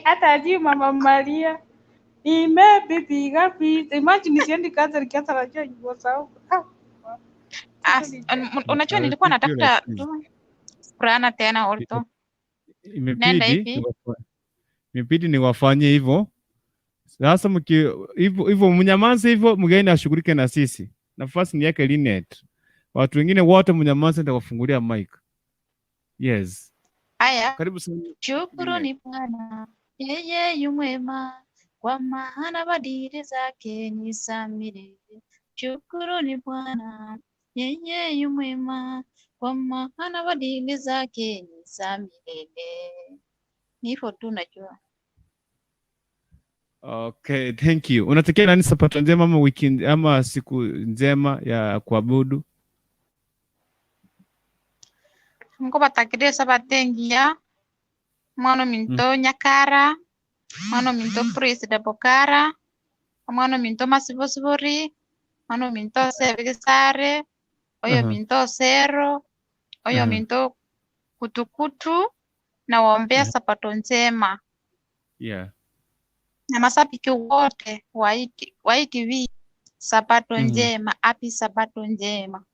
Speaker 6: Hata ajui Mama Maria. Nimepiga picha. Imagine siendi Catholic hata najua nyimbo za huko. Ah.
Speaker 10: Unajua nilikuwa natafuta tu Soprano tena alto. Nenda
Speaker 1: Imebidi
Speaker 10: hivi.
Speaker 1: Imebidi niwafanyie hivyo. Sasa mki hivyo hivyo mnyamaze hivyo, mgeni ashughulike na sisi. Nafasi ni yake Linet. Watu wengine wote mnyamaze, nitawafungulia mic. Yes.
Speaker 10: Haya.
Speaker 1: Karibu sana.
Speaker 10: Shukuru ni Bwana, yeye yu mwema, kwa maana fadhili zake ni za milele. Shukuru ni Bwana, yeye yu mwema, kwa maana fadhili zake ni za milele. Ni hivyo tu najua.
Speaker 1: Okay, thank you. Unatakia nani sabato njema ama weekend ama siku njema ya kuabudu?
Speaker 10: Nkobatakirie sabato engiya, omwana ominto Nyakara, omwana ominto Presida Bokara, omwana ominto Masibosibori, omwana ominto Sebigisare, oyo ominto Osero, oyo ominto Kutukutu, nawaombea sabato njema na mashabiki wote wa hii TV, sabato njema, happy sabato njema.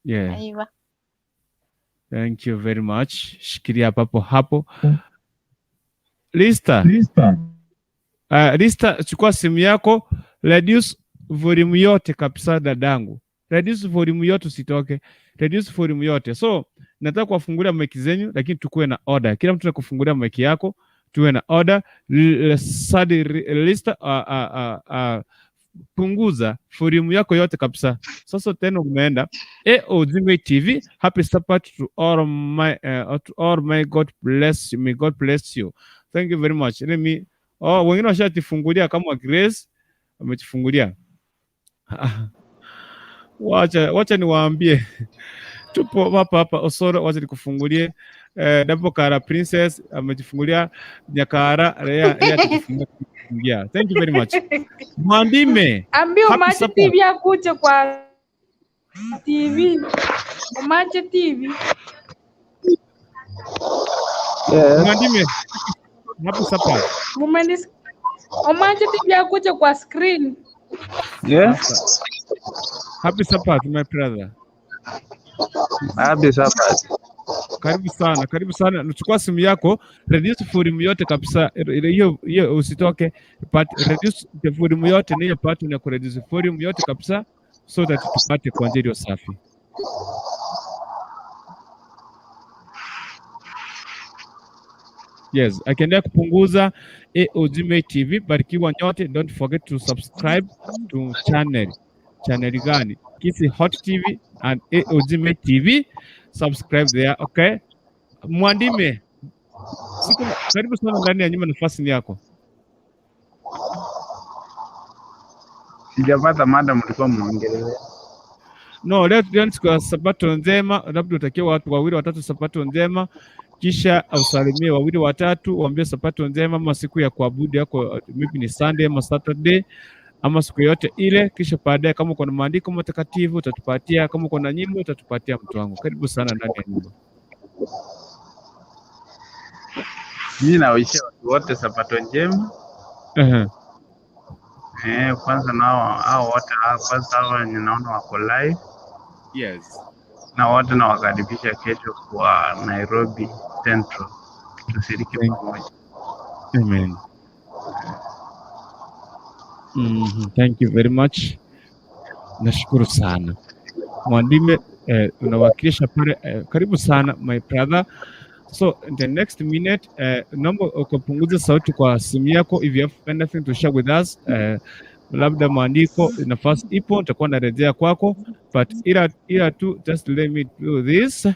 Speaker 10: Aiwa.
Speaker 1: Thank you very much. Shikilia papo hapo. Lista. Lista, chukua simu yako, reduce volume yote kabisa dadangu. Reduce volume yote usitoke. Reduce volume yote. So, nataka kuwafungulia mic zenyu lakini tukuwe na order. Kila mtu atakufungulia mic yako, tuwe na order. Sadi Lista, punguza volume yako yote kabisa. Sasa tena umeenda AO Jimmy TV. Happy Sabbath to all my God bless you. May God bless you. Thank you very much. Let me, oh, wengine washatifungulia kama Grace ametufungulia. Wacha niwaambie. Tupo hapa hapa Osoro, wacha nikufungulie. Dapo Kara Princess amejifungulia, Nyakara Lea Lea tujifungulia. Thank you very much. Mwandime.
Speaker 6: Ambia
Speaker 1: Happy
Speaker 6: Umache
Speaker 1: Sabbath.
Speaker 6: TV akuje kwa TV. Umache TV.
Speaker 8: Yes.
Speaker 1: Mwandime. Happy Sabbath.
Speaker 6: Mumenis Umache TV akuje kwa screen.
Speaker 8: Yes.
Speaker 1: Happy Sabbath my brother.
Speaker 8: Happy Sabbath.
Speaker 1: Karibu sana, karibu sana. Nachukua simu yako, reduce volume yote kabisa. Hiyo hiyo usitoke, but reduce the volume yote, ni hiyo part ya ku reduce volume yote kabisa so that tupate kwa njia iliyo safi. Yes, akiendelea kupunguza AO Gmail TV. Barikiwa nyote, don't forget to subscribe to channel. Channel gani? Kisi Hot TV and AO Gmail TV. Subscribe there, okay? Mwandime, siku karibu sana ndani ya nyumba, nafasi ni yako.
Speaker 12: Sijapata mada mlikuwa mnaongelelea.
Speaker 1: No, leo ni siku ya sabato njema, labda utakie watu wawili watatu sabato njema, kisha usalimie wawili watatu, waambie sabato njema, ama siku ya kuabudu yako, maybe ni Sunday ama Saturday. ama siku yote ile, kisha baadaye kama uko na maandiko matakatifu utatupatia, kama uko na nyimbo utatupatia. Mtu wangu, karibu sana ndani ya nyumba.
Speaker 12: Mimi nawaishia watu wote sabato njema. Kwanza nao hao wote kwanza hao wenye naona wako live.
Speaker 1: Yes.
Speaker 12: Na wote nawakaribisha kesho kwa Nairobi Central, tushiriki pamoja.
Speaker 1: Amen. Thank you very much. Nashukuru sana Mwandime, unawakilisha pale, karibu sana my brother. So in the next minute, naomba ukapunguza sauti kwa simu yako if you have anything to share with us, labda maandiko, nafasi ipo, nitakuwa narejea kwako, but ila tu just let me do this.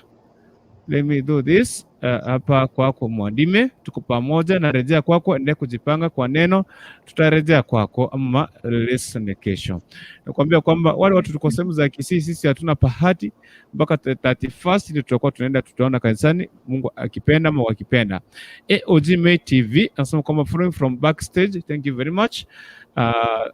Speaker 1: Let me do this. Hapa kwako Mwandime, tuko pamoja, narejea kwako, endelea kujipanga kwa neno, tutarejea kwako ama lesson kesho. Nakwambia kwamba wale watu tuko sehemu za Kisii, sisi hatuna bahati mpaka 31st ndio tutakuwa tunaenda, tutaona kanisani, Mungu akipenda ama wakipenda. AOG May TV anasema kwamba following from backstage, thank you very much.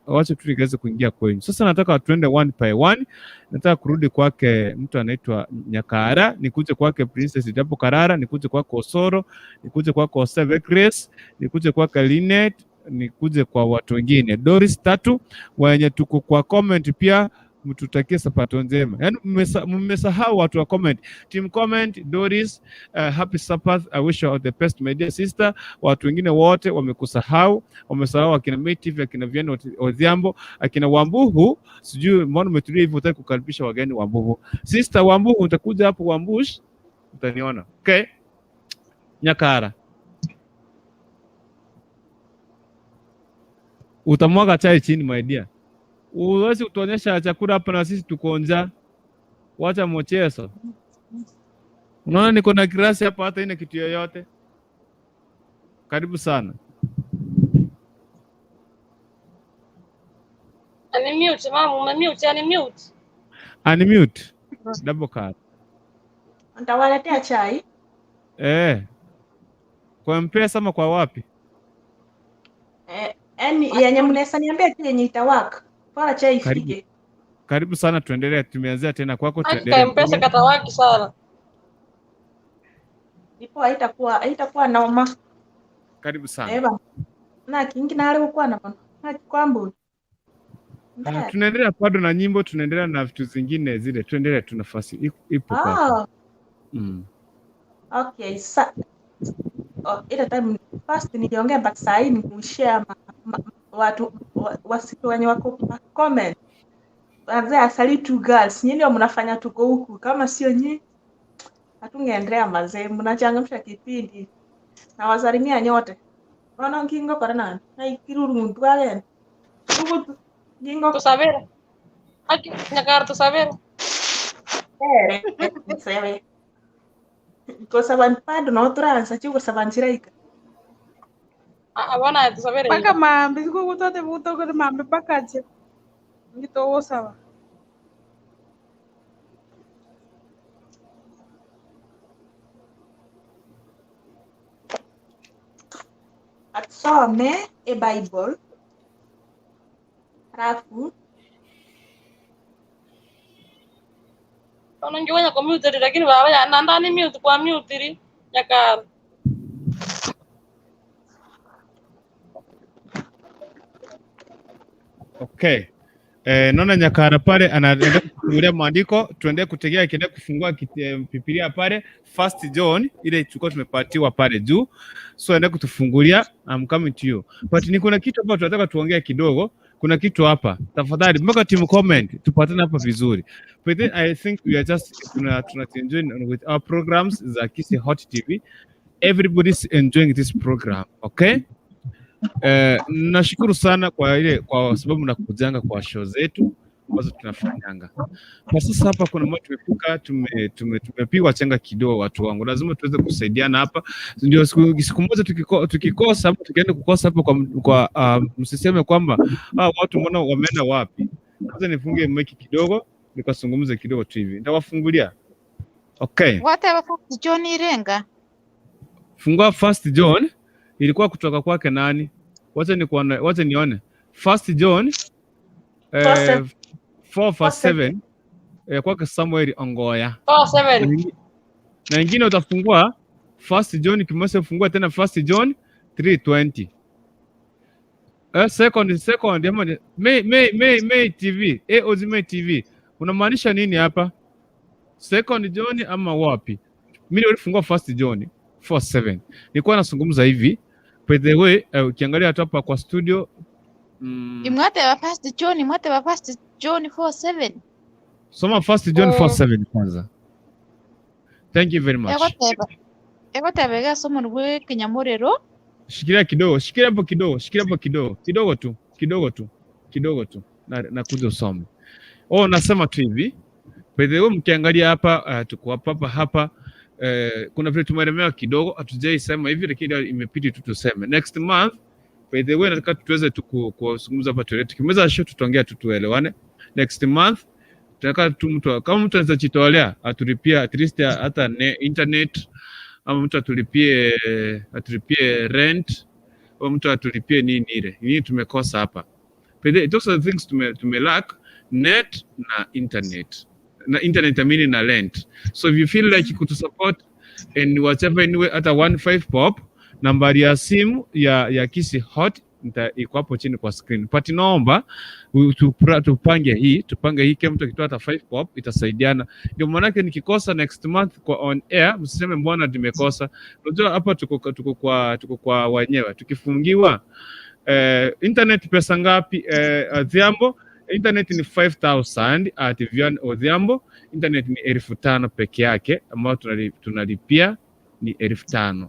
Speaker 1: Wacha tu nikaweze kuingia kwenyu. Sasa nataka tuende one by one. Nataka kurudi kwake mtu anaitwa Nyakara, nikuje kwake Princess Japo Karara, nikuje kwake Osoro, nikuje kwake Oseve Grace, nikuje kwake Linet, nikuje kwa watu wengine. Doris Tatu, wenye tuko kwa comment pia mtutakie sabato njema. Yaani mmesahau watu wa comment. Team comment, Doris, happy Sabbath. I wish you all the best my dear sister. Watu wengine wote wamekusahau, wamesahau akina Mative, akina Vianney Odhiambo, akina Wambuhu. Sijui mbona umetulia hivyo, hutaki kukaribisha wageni Wambuhu. Sister Wambuhu, utakuja hapo Wambush, utaniona. Okay? Nyakara. Utamwaga chai chini my dear. Uwezi kutuonyesha chakula hapa na sisi tuko njaa. Wacha mchezo. Unaona niko na kirasi hapa hata ina kitu yoyote. Karibu sana.
Speaker 7: Unmute mama, umemute, unmute.
Speaker 1: Unmute. Double card.
Speaker 6: Nitawaletea chai.
Speaker 1: Kwa M-Pesa ama kwa wapi?
Speaker 6: Yani yenye mnaweza niambia tu yenye itawaka. Bora chai
Speaker 1: Karibu.
Speaker 6: ifike.
Speaker 1: Karibu sana, tuendelee. Tumeanzia tena kwako,
Speaker 7: Hakika
Speaker 1: tuendelee.
Speaker 7: M-Pesa katawaki sana.
Speaker 6: Ipo haitakuwa noma.
Speaker 1: Karibu sana.
Speaker 6: Eba. Na kingi nale gukwana bana. Na kwambu.
Speaker 1: Tunaendelea bado na nyimbo, tunaendelea na vitu zingine zile. Tuendelee tu, nafasi ipo kwako.
Speaker 6: Okay, sa oh, ile time first niliongea but saa hii ni kushare watu wasitu wenye wako kwa comment. Wazee, I salute you girls. Nyinyi ndio mnafanya tuko huku. Kama sio nyinyi hatungeendelea mazee. Mnachangamsha kipindi. Nawasalimia nyote. Bono ngingo kora nani? Na ikiruru muntu agene. Ugu ngingo
Speaker 7: Tusabere. Haki Nyakara tusabere.
Speaker 6: tere. Sewe. Kosa bado no turansa chugo sabanchiraika.
Speaker 7: Ah, bona tusabere.
Speaker 13: Paka mambi sikukutote butokore mambi pakache ngitowosaba.
Speaker 6: Atusome e Bible. Alafu
Speaker 7: Ono ngiwenya ko mute lakini baba ya nandani mute kwa mute Nyakara.
Speaker 1: Okay. Naona Nyakara pale anaendelea kufungulia maandiko, tuendelee kutegea akiendelea kufungua Biblia pale First John ile tulikuwa tumepatiwa pale juu. So endelea kutufungulia, I'm coming to you. But ni kuna kitu hapa tunataka tuongee kidogo. Kuna kitu hapa. Tafadhali mpaka team comment tupatane hapa vizuri. But then I think we are just tuna enjoy with our programs za Kisii Hot TV. Everybody's enjoying this program, okay? Nashukuru sana kwa ile, kwa sababu nakujanga kwa show zetu ambazo tunafanyanga. Kwa sasa hapa kuna mahali tumefika, tumepigwa chenga kidogo watu wangu. Lazima tuweze kusaidiana hapa. Ndio siku moja tukikosa hapo, tukienda kukosa hapo kwa msiseme kwamba watu mbona wameenda wapi. Sasa nifunge mic kidogo, nikazungumze kidogo tu hivi. Nitawafungulia. Okay.
Speaker 10: What about John Irenga?
Speaker 1: Fungua First John ilikuwa kutoka kwake nani? Wacha nikuone, wacha nione. First John eh, 4 verse 7 kwake Samuel Ongoya.
Speaker 7: 4:7.
Speaker 1: Na ingine utafungua First John kimose, fungua tena First John 3:20. Second ama May TV, Ozi May TV. Unamaanisha nini hapa? Second John ama wapi? Mimi nilifungua First John 4:7. Nilikuwa nazungumza hivi. By the way, ukiangalia tu hapa kwa studio
Speaker 10: Imwate wa First John, imwate wa First John 4:7.
Speaker 1: Soma First John 4:7 kwanza. Thank you very much.
Speaker 10: Egoteba. Egoteba gasoma rwe kinyamurero.
Speaker 1: Shikilia kidogo, shikilia hapo kidogo, shikilia hapo kidogo, kidogo tu, kidogo tu, kidogo tu. Na kuja usome. Oh, nasema tu hivi. By the way, mkiangalia hapa tuko hapa kuna vile tumeelemewa kidogo, hatujaisema hivi lakini imepidi tu tuseme. Next month, by the way, nataka tuweze tu kuzungumza hapa tuelewe. Tukimaliza show tutaongea tu tuelewane. Next month tunataka tu mtu kama mtu anaweza jitolea atulipie at least hata internet ama mtu atulipie rent au mtu atulipie nini ile nini tumekosa hapa. But those are the things tume lack net na internet na internet, I mean, na rent. So if you feel like kutusupport in whatever anyway, hata 15 pop, nambari ya simu ya Kisi Hot iko hapo chini kwa screen. But naomba tupange hii kila mtu akitoa hata 5 pop itasaidiana. Ndio maanake nikikosa next month kwa on air, msiseme mbona nimekosa. Unajua hapa tuko kwa wenyewe. Tukifungiwa internet pesa ngapi, Adhiambo? Internet ni 5000 at Vian Odhiambo. Internet ni 5,000 peke yake ambayo tunalipia ni 5,000.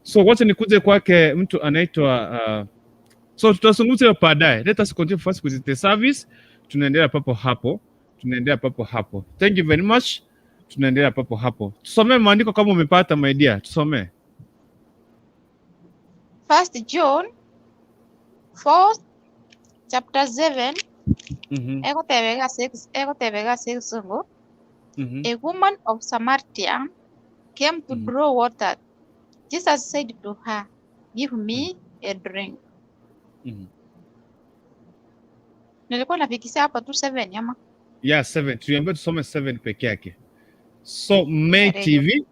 Speaker 1: So wacha nikuje kwake mtu anaitwa so tutazungumza hiyo baadaye. Let us continue first with the service. Tunaendelea papo hapo, tunaendelea papo hapo. Thank you very much. Tunaendelea papo hapo. Tusomee maandiko kama umepata, my dear, tusomee.
Speaker 10: First John 4 chapter 7. Egotebega 6, egotebega 6 ngo a woman of Samaria came to draw water. Jesus said to her, "Give me a drink." Nilikuwa nafikisha hapa tu 7 ama?
Speaker 1: Yeah, 7. Tuliambiwa tusome 7 peke yake. So May
Speaker 10: Karibu.
Speaker 1: TV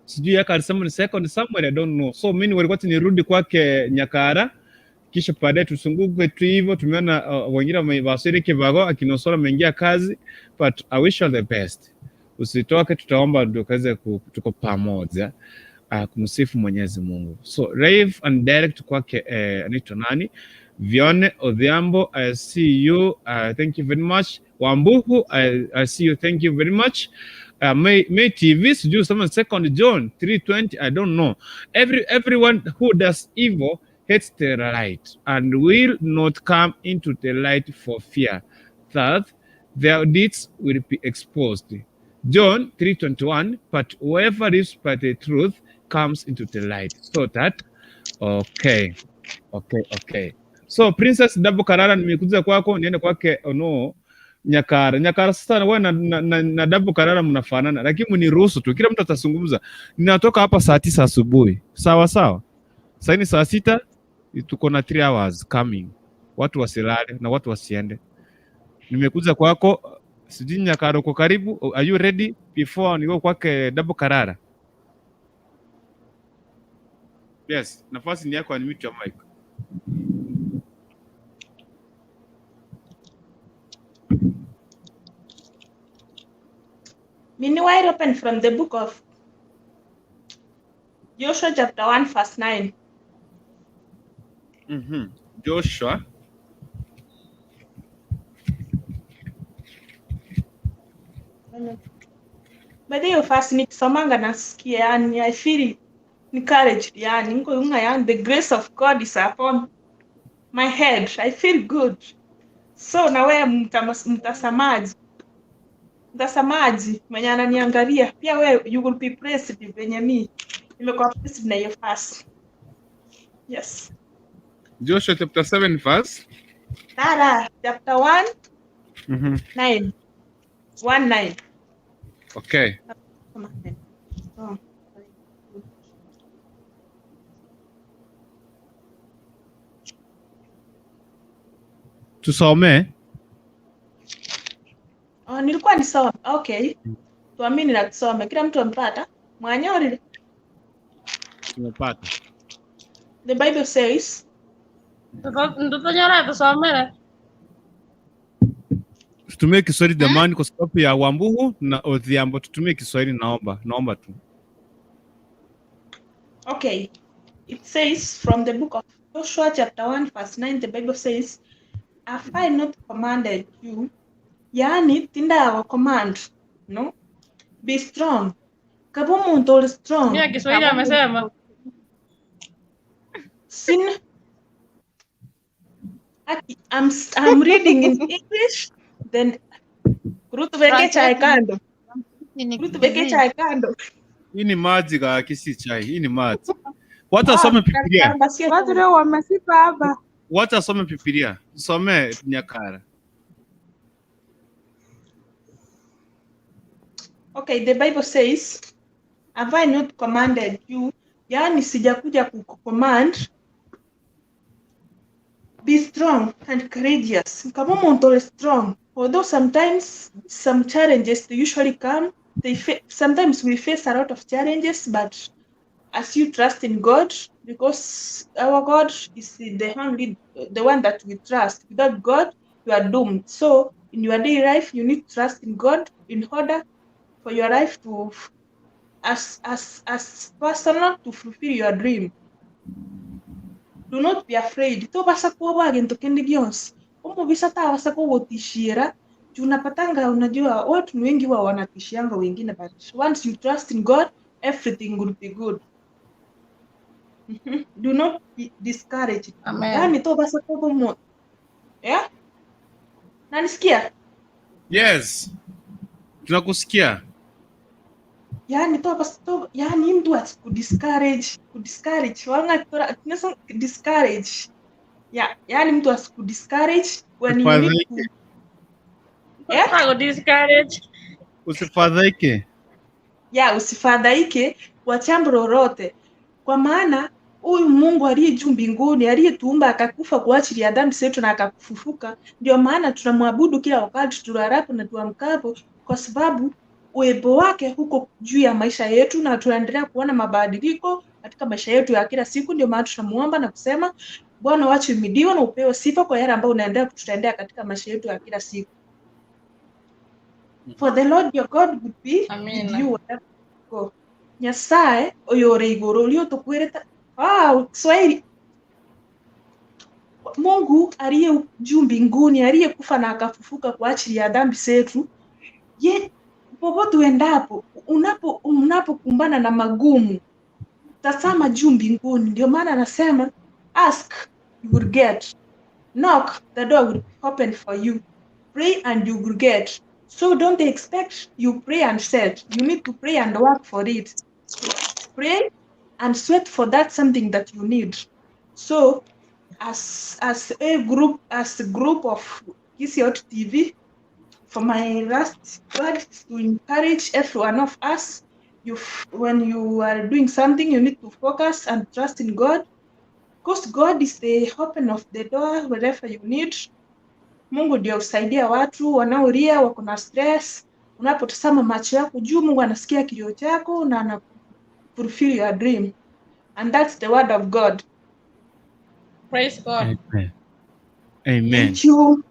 Speaker 1: sijui yake alisema ni second somewhere, I don't know. So mimi nilikuwa nirudi kwake Nyakara kisha baadaye tusunguke tu hivyo. Tumeona wengine wamewasili Kibago, akinosora ameingia kazi, but I wish you all the best. Usitoke, tutaomba ndio kaweze tuko pamoja kumsifu Mwenyezi Mungu. So live and direct kwake anaitwa nani? Vione Odhiambo, I see you. Thank you very much. Wambuhu, I see you. Thank you very much. May TV, sijui sema second John 3:20, I don't know. Everyone who does evil hates the light and will not come into the light for fear that their deeds will be exposed. John 3:21, but whoever lives by the truth comes into the light so that okay. So Princess Dabo Karara, nimekuja kwako, niende kwake, oh no, Nyakara. Nyakara sasa wewe na Dabo Karara mnafanana, lakini mniruhusu tu, kila mtu atazungumza. Ninatoka hapa saa 9 asubuhi. Sawa sawa. Sasa ni saa 6, tuko na 3 hours coming. Watu wasilale na watu wasiende. Nimekuja kwako, sijui Nyakara uko karibu. Are you ready before niko kwake Dabo Karara? Yes, nafasi ni yako, unmute your mic.
Speaker 6: Mini wide open from the book of Joshua chapter 1 verse 9.
Speaker 1: Joshua.
Speaker 6: By the way, first nikisomanga nasikia yani I feel encouraged, yani niko unga, yani the grace of God is upon my head. I feel good. So na wewe mtasamaji mwenye ananiangalia pia wewe you will be blessed venye mi nimekuwa blessed na hiyo verse. Yes.
Speaker 1: Joshua chapter 7 verse.
Speaker 6: Tara chapter 1 9 1 9.
Speaker 1: Okay.
Speaker 6: Oh.
Speaker 1: Tusomee.
Speaker 6: Oh, nilikuwa nisome. Okay. Tuamini na tusome. Kila mtu ampata. Mwanyori.
Speaker 1: Tumepata.
Speaker 6: The Bible says,
Speaker 7: Ndutonyora tusomere.
Speaker 1: Tutumie Kiswahili jamani, kwa sababu ya Wambugu na Odhiambo. Tutumie Kiswahili, naomba, naomba tu.
Speaker 6: Okay. It says from the book of Joshua chapter 1 verse 9, the Bible says, have I not commanded you? Yaani tinda command, no? Be strong. Kabo muntu uli strong.
Speaker 7: Nia Kiswahili amesema.
Speaker 6: Sin Aki, I'm reading in English, then kurutu veke chai kando. Kurutu veke chai kando.
Speaker 1: Hii ni maji kaki, si chai. Hii ni maji. Watu wasome Biblia.
Speaker 13: Watu leo wamesipa hapa.
Speaker 1: Watu wasome Biblia. Tusomee Nyakara.
Speaker 6: Okay, the Bible says, have I not commanded you? Yaani sijakuja kukucommand. Be strong and courageous. Kama muntu uli strong. Although sometimes some challenges they usually come, sometimes we face a lot of challenges, but as you trust in God, because our God is the only the one that we trust. Without God, you are doomed. So in your daily life, you need to trust in God in order for your life to, as personal, to fulfill your dream. Do not be afraid. Tobasa kuoba gintu kindi gionsi. Umubisa tabasa kugutishira. Juu unapatanga, unajua watu ni wengi huwa wanatishianga wengine, but once you trust in God, everything will be good. Do not be discouraged.
Speaker 7: Amen.
Speaker 6: Yaani tobasa kuoba mo. Yeah? Nanisikia?
Speaker 1: Yes. Tunakusikia.
Speaker 6: Yaani toba toba, yaani mtu asikudiscourage, kudiscourage wanga tora tunasema discourage. Yeah, yaani mtu asikudiscourage when you need to
Speaker 1: Usifadhaike.
Speaker 6: yeah?
Speaker 7: Ako discourage.
Speaker 1: Usifadhaike.
Speaker 6: Ya usifadhaike kwa jambo lolote, kwa maana huyu Mungu aliye juu mbinguni aliyetuumba akakufa kwa ajili ya dhambi zetu na akafufuka, ndio maana tunamwabudu kila wakati tulalapo na tuamkapo, kwa sababu uwepo wake huko juu ya maisha yetu, na tunaendelea kuona mabadiliko katika maisha yetu ya kila siku. Ndio maana tunamuomba na kusema, Bwana wache uhimidiwe na upewe sifa kwa yale ambayo unaendelea kututendea katika maisha yetu ya kila siku. For the Lord your God would be with
Speaker 7: Amina.
Speaker 6: you wherever you go. Nyasaye oyore iguru uliotukwirite. Wow, Kiswahili. Mungu aliye juu mbinguni aliyekufa na akafufuka kwa ajili ya dhambi zetu, ye popote uendapo, unapokumbana na magumu, tazama juu mbinguni. Ndio maana anasema ask you will get, knock the door will be open for you, pray and you will get. So don't expect you pray and set. You need to pray and work for it. Pray and sweat for that something that you need. So as a group of Kisiot TV, for my last words to encourage every one of us, when you are doing something, you need to focus and trust in God, because God is the open of the door wherever you need. Mungu ndio husaidia watu wanaolia, wako na stress. Unapotazama macho yako juu, Mungu anasikia kilio chako na ana fulfill your dream. And that's the word of God.
Speaker 7: Praise God.
Speaker 1: Amen. Amen.
Speaker 6: Thank you.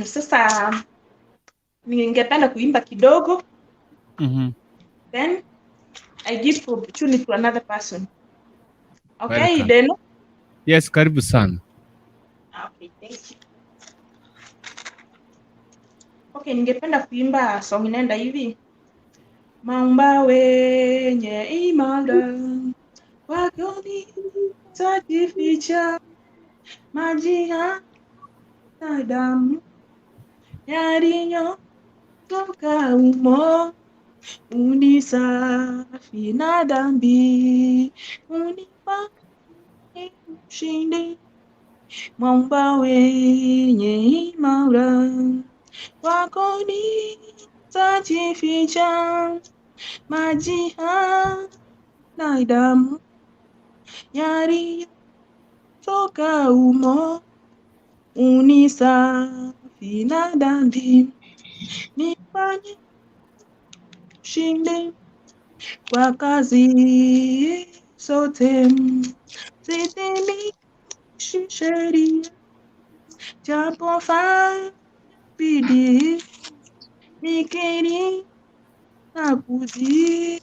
Speaker 6: Sasa ningependa kuimba kidogo, then I give opportunity to another person. Okay,
Speaker 1: Welcome.
Speaker 6: Deno?
Speaker 1: Yes, karibu sana.
Speaker 6: Okay, thank you. Okay, ningependa kuimba song inaenda hivi. Mwamba wenye imara kwako nitajificha, maji na damu yaliyotoka humo unisafi na dhambi, unipa ushindi. Mwamba wenye imara kwako nitajificha, maji na damu yaliyotoka humo Unisafi na dhambi, nifanye mshindi kwa kazi zote, sitimishi sheria, japo fanya bidii, nikiri na kutii,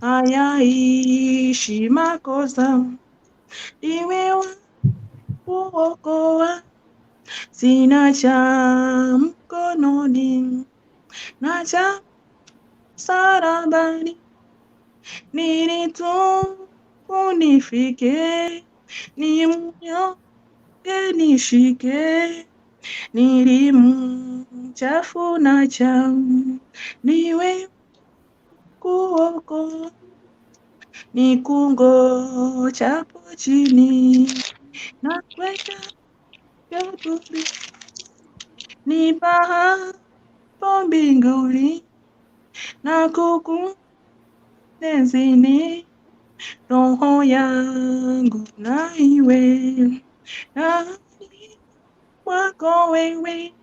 Speaker 6: hayaishi makosa, iwe wa kuokoa, sina cha mkononi na cha msalabani, nilitubu nifike, ni mnyonge nishike, nilimchafu na cha niwe kuokoa, nikungojapo chini na kwenda kaburi, nipahapo mbinguni na kukuenzini, roho yangu na iwe ndani mwako wewe.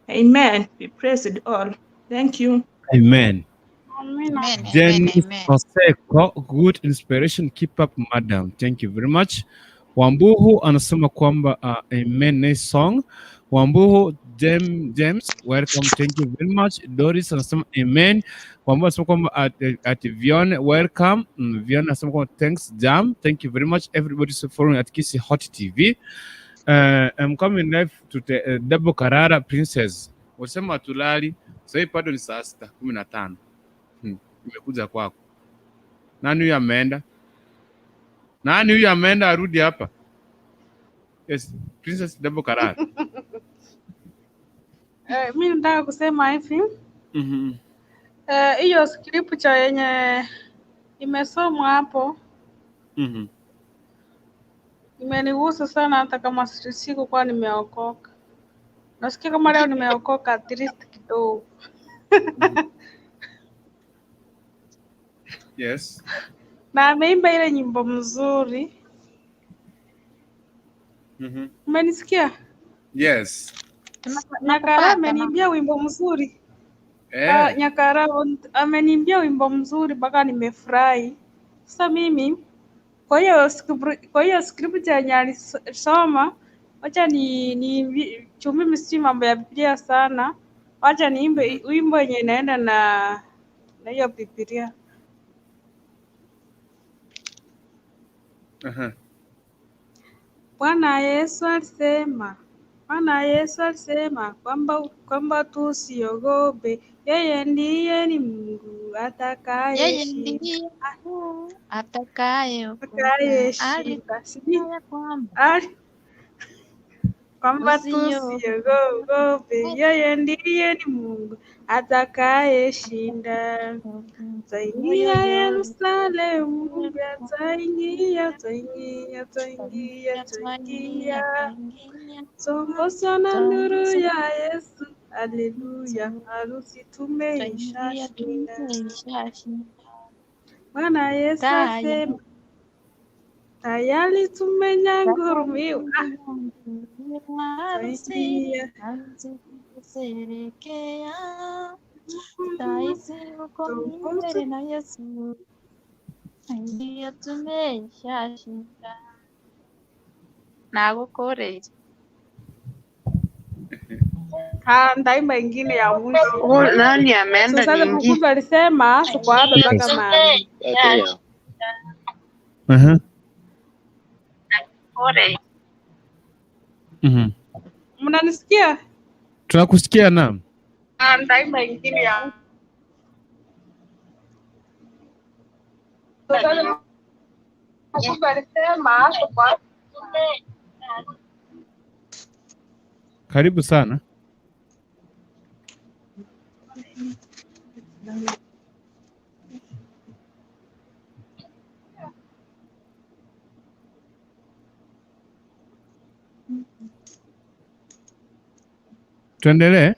Speaker 6: Amen. Be praised all. Thank you.
Speaker 1: Amen.
Speaker 13: Amina.
Speaker 1: Dennis Oseko, good inspiration, keep up madam. Thank you very much. Wambuhu anasema kwamba amen, nice song. Wambuhu James, welcome, thank you very much. Doris anasema amen. Wambuhu anasema kwamba at Vion, welcome. Vion anasema kwamba thanks Jam, thank you very much. Everybody is following at Kisii Hot TV. I'm coming live to the Double Karara Princess. Wasema tulali sasa hivi bado ni saa 6:15. Imekuja kwako. Nani huyu ameenda? Nani huyu ameenda arudi hapa? Yes, Princess Double Karara.
Speaker 13: Mi nataka kusema hivi hiyo scripture yenye imesomwa hapo imenigusa sana, hata kama sikukuwa nimeokoka. Nasikia kama leo nimeokoka at least kidogo.
Speaker 1: Yes.
Speaker 13: Na ameimba ile nyimbo mzuri. Umenisikia?
Speaker 1: Yes.
Speaker 13: Nyakara ameniimbia wimbo mzuri. Nyakara ameniimbia wimbo mzuri mpaka nimefurahi. Sasa mimi kwa hiyo script yenye alisoma, wacha ni juu mimi sijui mambo ya Biblia sana, wacha niimbe wimbo yenye inaenda na hiyo Biblia. Bwana Yesu alisema, Bwana Yesu alisema kwamba tusiogope, yeye ndiye ni Mungu
Speaker 10: Yeye
Speaker 13: atakayeshinda,
Speaker 10: ndiye Mungu atakayeokoka.
Speaker 13: atakayeshinda. Sijui
Speaker 10: Alisema kwamba
Speaker 13: kwamba
Speaker 10: usiogope,
Speaker 13: tusiogope, yeye ndiye ni Mungu atakayeshinda. Twaingia Yerusalemu, twaingia, twaingia, twaingia, twaingia, tongozwa na nuru ya Yesu. Haleluya, harusi tumeisha shinda. Bwana Yesu asema tayari tumenyangurumiwa. Twaingia
Speaker 10: kusherekea taisi uko mbele na Yesu, ndiyo tumeishashinda. Nagukorera
Speaker 13: Ndaimba ingine ya mwisho.
Speaker 14: Oh, nani ameenda
Speaker 13: Sasa
Speaker 14: nyingi?
Speaker 13: Mkutu alisema tuko hapa mpaka mahali. Mnanisikia?
Speaker 1: Tunakusikia naam.
Speaker 13: Ndaimba ingine ya Sasa Mkutu alisema tuko hapa.
Speaker 1: Karibu sana. Tuendelee.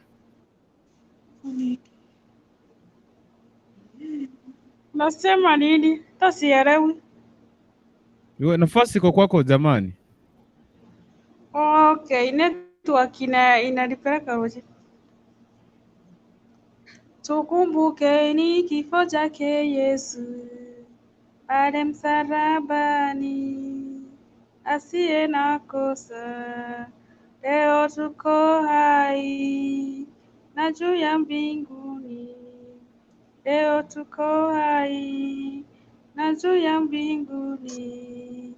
Speaker 13: Nasema nini? Hata sielewi.
Speaker 1: Nafasi iko kwako jamani.
Speaker 13: Okay, network inalipeleka roje. Tukumbukeni kifo chake Yesu pale msalabani, asiye na kosa. Leo tuko hai na juu ya mbinguni. Leo tuko hai na juu ya mbinguni,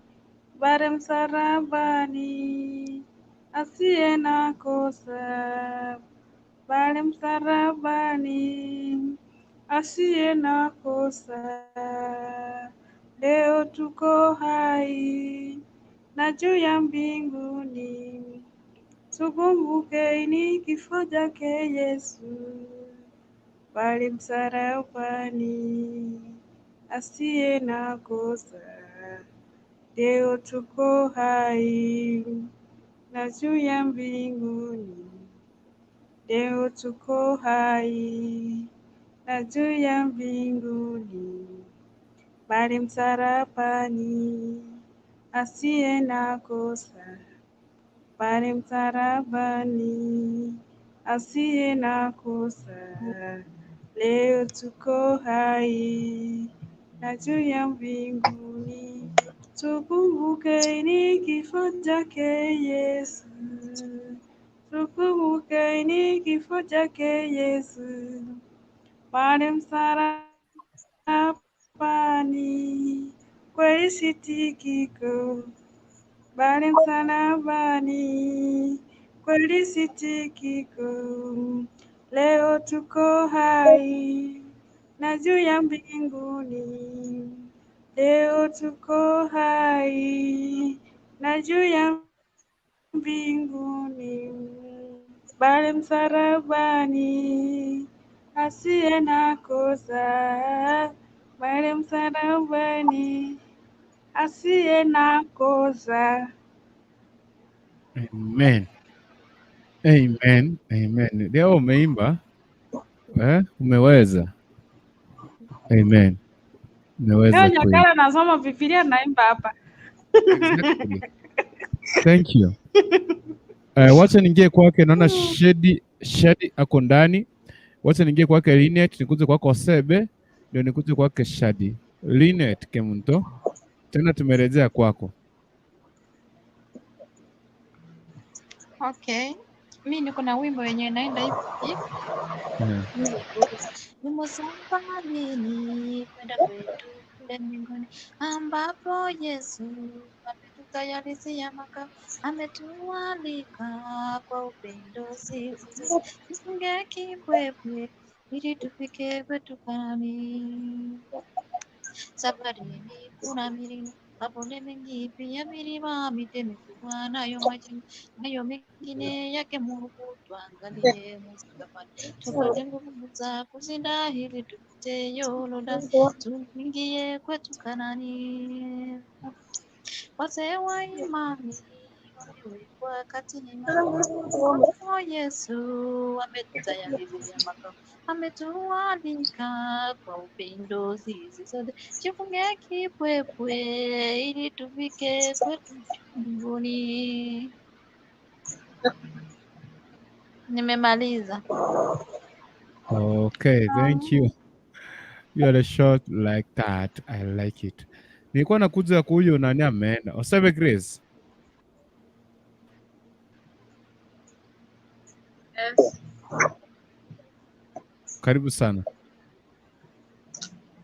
Speaker 13: pale msalabani, asiye na kosa. Pale msalabani, asiye na kosa. Leo tuko hai na juu ya mbinguni, tukumbukeni kifo chake Yesu pale msalabani, asiye na kosa. Leo tuko hai na juu ya mbinguni, leo tuko hai na juu ya mbinguni, pale msalabani, asiye na kosa. Pale msalabani, asiye na kosa. Leo tuko hai na juu ya mbinguni, tukumbukeni kifo chake Yesu, tukumbukeni kifo chake Yesu, pale msalabani, kweli sitikiko, pale msalabani, kweli sitikiko. Leo tuko hai na juu ya mbinguni, leo tuko hai na juu ya mbinguni, pale msalabani, asiye na kosa, pale msalabani, asiye na kosa.
Speaker 1: Amen. Amen. Amen. Leo umeimba umeweza. Amen. Umeweza
Speaker 13: Leo
Speaker 1: kweli.
Speaker 13: Nyakala nasoma Biblia naimba hapa.
Speaker 1: Exactly. Thank you. Wacha niingie kwake, naona Shedi ako ndani. Wacha niingie kwake Linet, nikuje kwako Sebe, ndio nikuje kwake Shadi. Linet Kemunto, tena tumerejea kwako.
Speaker 10: Okay, mi niko na wimbo wenye naenda hivi. Nimo safarini kwenda kwetu kule mbinguni, ambapo Yesu ametutayarishia makao, ametualika kwa upendo sisi tufunge kibwebwe ili tufike kwetu Kanaani. Safarini kuna milima, mabonde mengi, pia milima, miti mikubwa nayo maji nayo mengine yake Mungu. Tuangalie msalabani, tupate nguvu za kushinda hili tupite Yordani, tuingie kwetu Kanaani. Wazee wa imani wamewekwa kati imani, Yesu ametutayarishia makao, ametualika kwa upendo sisi sote, jifunge kipwepwe ili tufike kwetu mbinguni. Nimemaliza.
Speaker 1: Okay, thank you. You are a short like that. I like it. Nilikuwa nakuja kuhuyu nani ameenda. Osebe Grace.
Speaker 7: Yes.
Speaker 1: Karibu sana.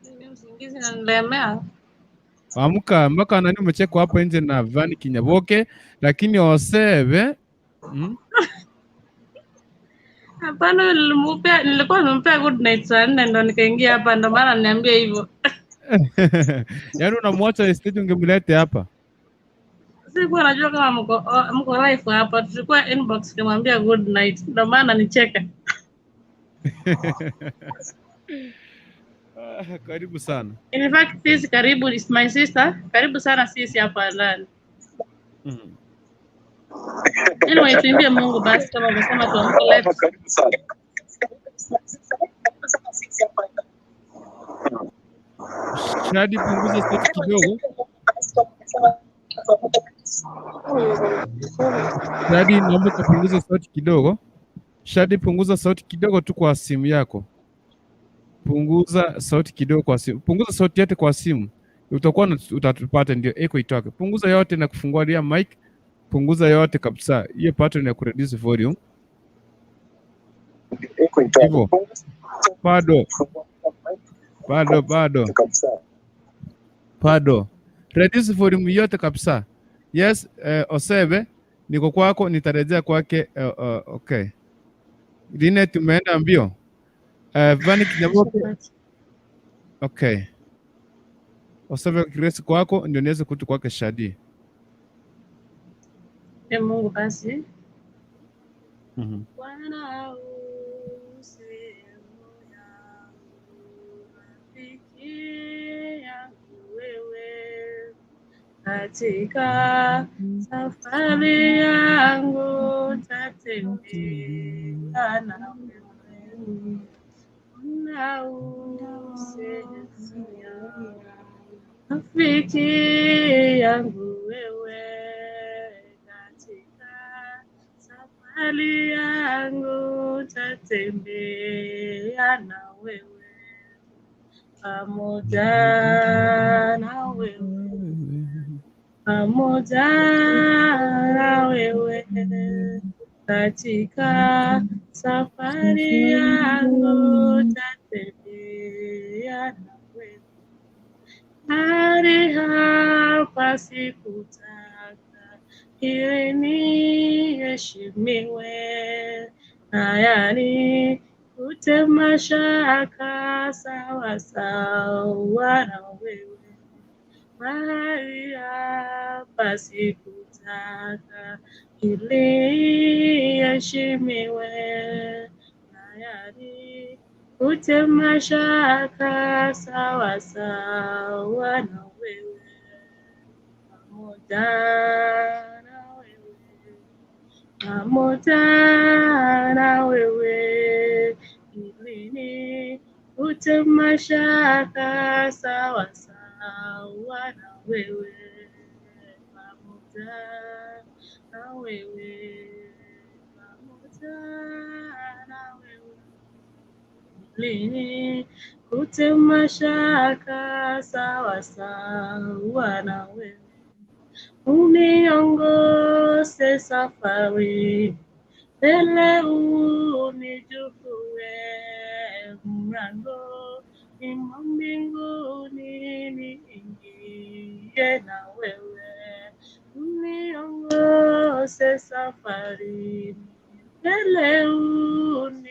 Speaker 7: Mimi usingizi unanilemea.
Speaker 1: Amka mpaka nani umechekwa hapo nje na Vani Kinyaboke, lakini Osebe
Speaker 7: Hapana, nilikuwa nimempea good night saa 4 ndo nikaingia hapa, ndo maana niambia hivyo.
Speaker 1: Yaani unamwacha estate ungemlete hapa.
Speaker 7: Sikuwa najua kama mko live hapa, tulikuwa inbox nikamwambia good night, ndo maana nicheka.
Speaker 1: Karibu sana.
Speaker 7: In fact, sisi karibu is my sister, karibu sana sisi hapa ndani. Anyway, tuimbie Mungu basi kama umesema tuamke late.
Speaker 1: Shadi, punguza sauti kidogo. Shadi, naomba ukapunguza sauti kidogo. Shadi, punguza sauti kidogo tu kwa simu yako. Punguza sauti kidogo kwa simu. Punguza sauti yote kwa simu. Utakuwa utatupata ndio echo itoke. Punguza yote na kufungulia mic. Punguza yote kabisa. Hiyo pattern ya kureduce volume. Hivyo. Bado. Bado bado. Bado. Reduce volume yote kabisa. Yes, Osebe, niko kwako, nitarejea kwake. Okay. Line tumeenda mbio. Vani Kinyaboke. Okay. Osebe Grace kwako ndio niweze kutu kwake Shadi.
Speaker 7: E Mungu basi. Bwana u sehemu yangu, rafiki yangu wewe, katika safari yangu tatembea na wewe. Bwana u sehemu yangu, rafiki yangu wewe, katika safari yangu tatembea na wewe, pamoja na wewe, pamoja na wewe, katika safari yangu tatembea na wewe. Hadi hapa sikutaka ili niheshimiwe, tayari kutema shaka sawa sawa na wewe. Mahali hapa sikutaka ili niheshimiwe, tayari kutema shaka sawa sawa na wewe, pamoja na wewe, pamoja na wewe, ili nikute mashaka sawa sawa na wewe, pamoja na wewe, pamoja na wewe, ili nikute mashaka sawa sawa na wewe, uniongoze safari mbele, unichukue mlangoni mwa mbinguni, niingie na wewe, uniongoze safari mbele, unichukue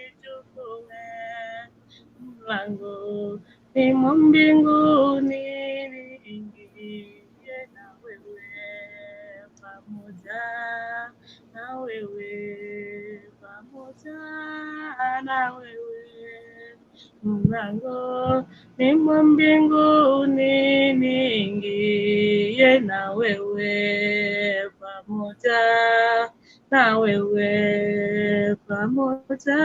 Speaker 7: mlangoni mwa mbinguni, niingie na wewe, pamoja na wewe, pamoja na wewe, mlangoni mwa mbinguni, niingie na wewe, pamoja na wewe, pamoja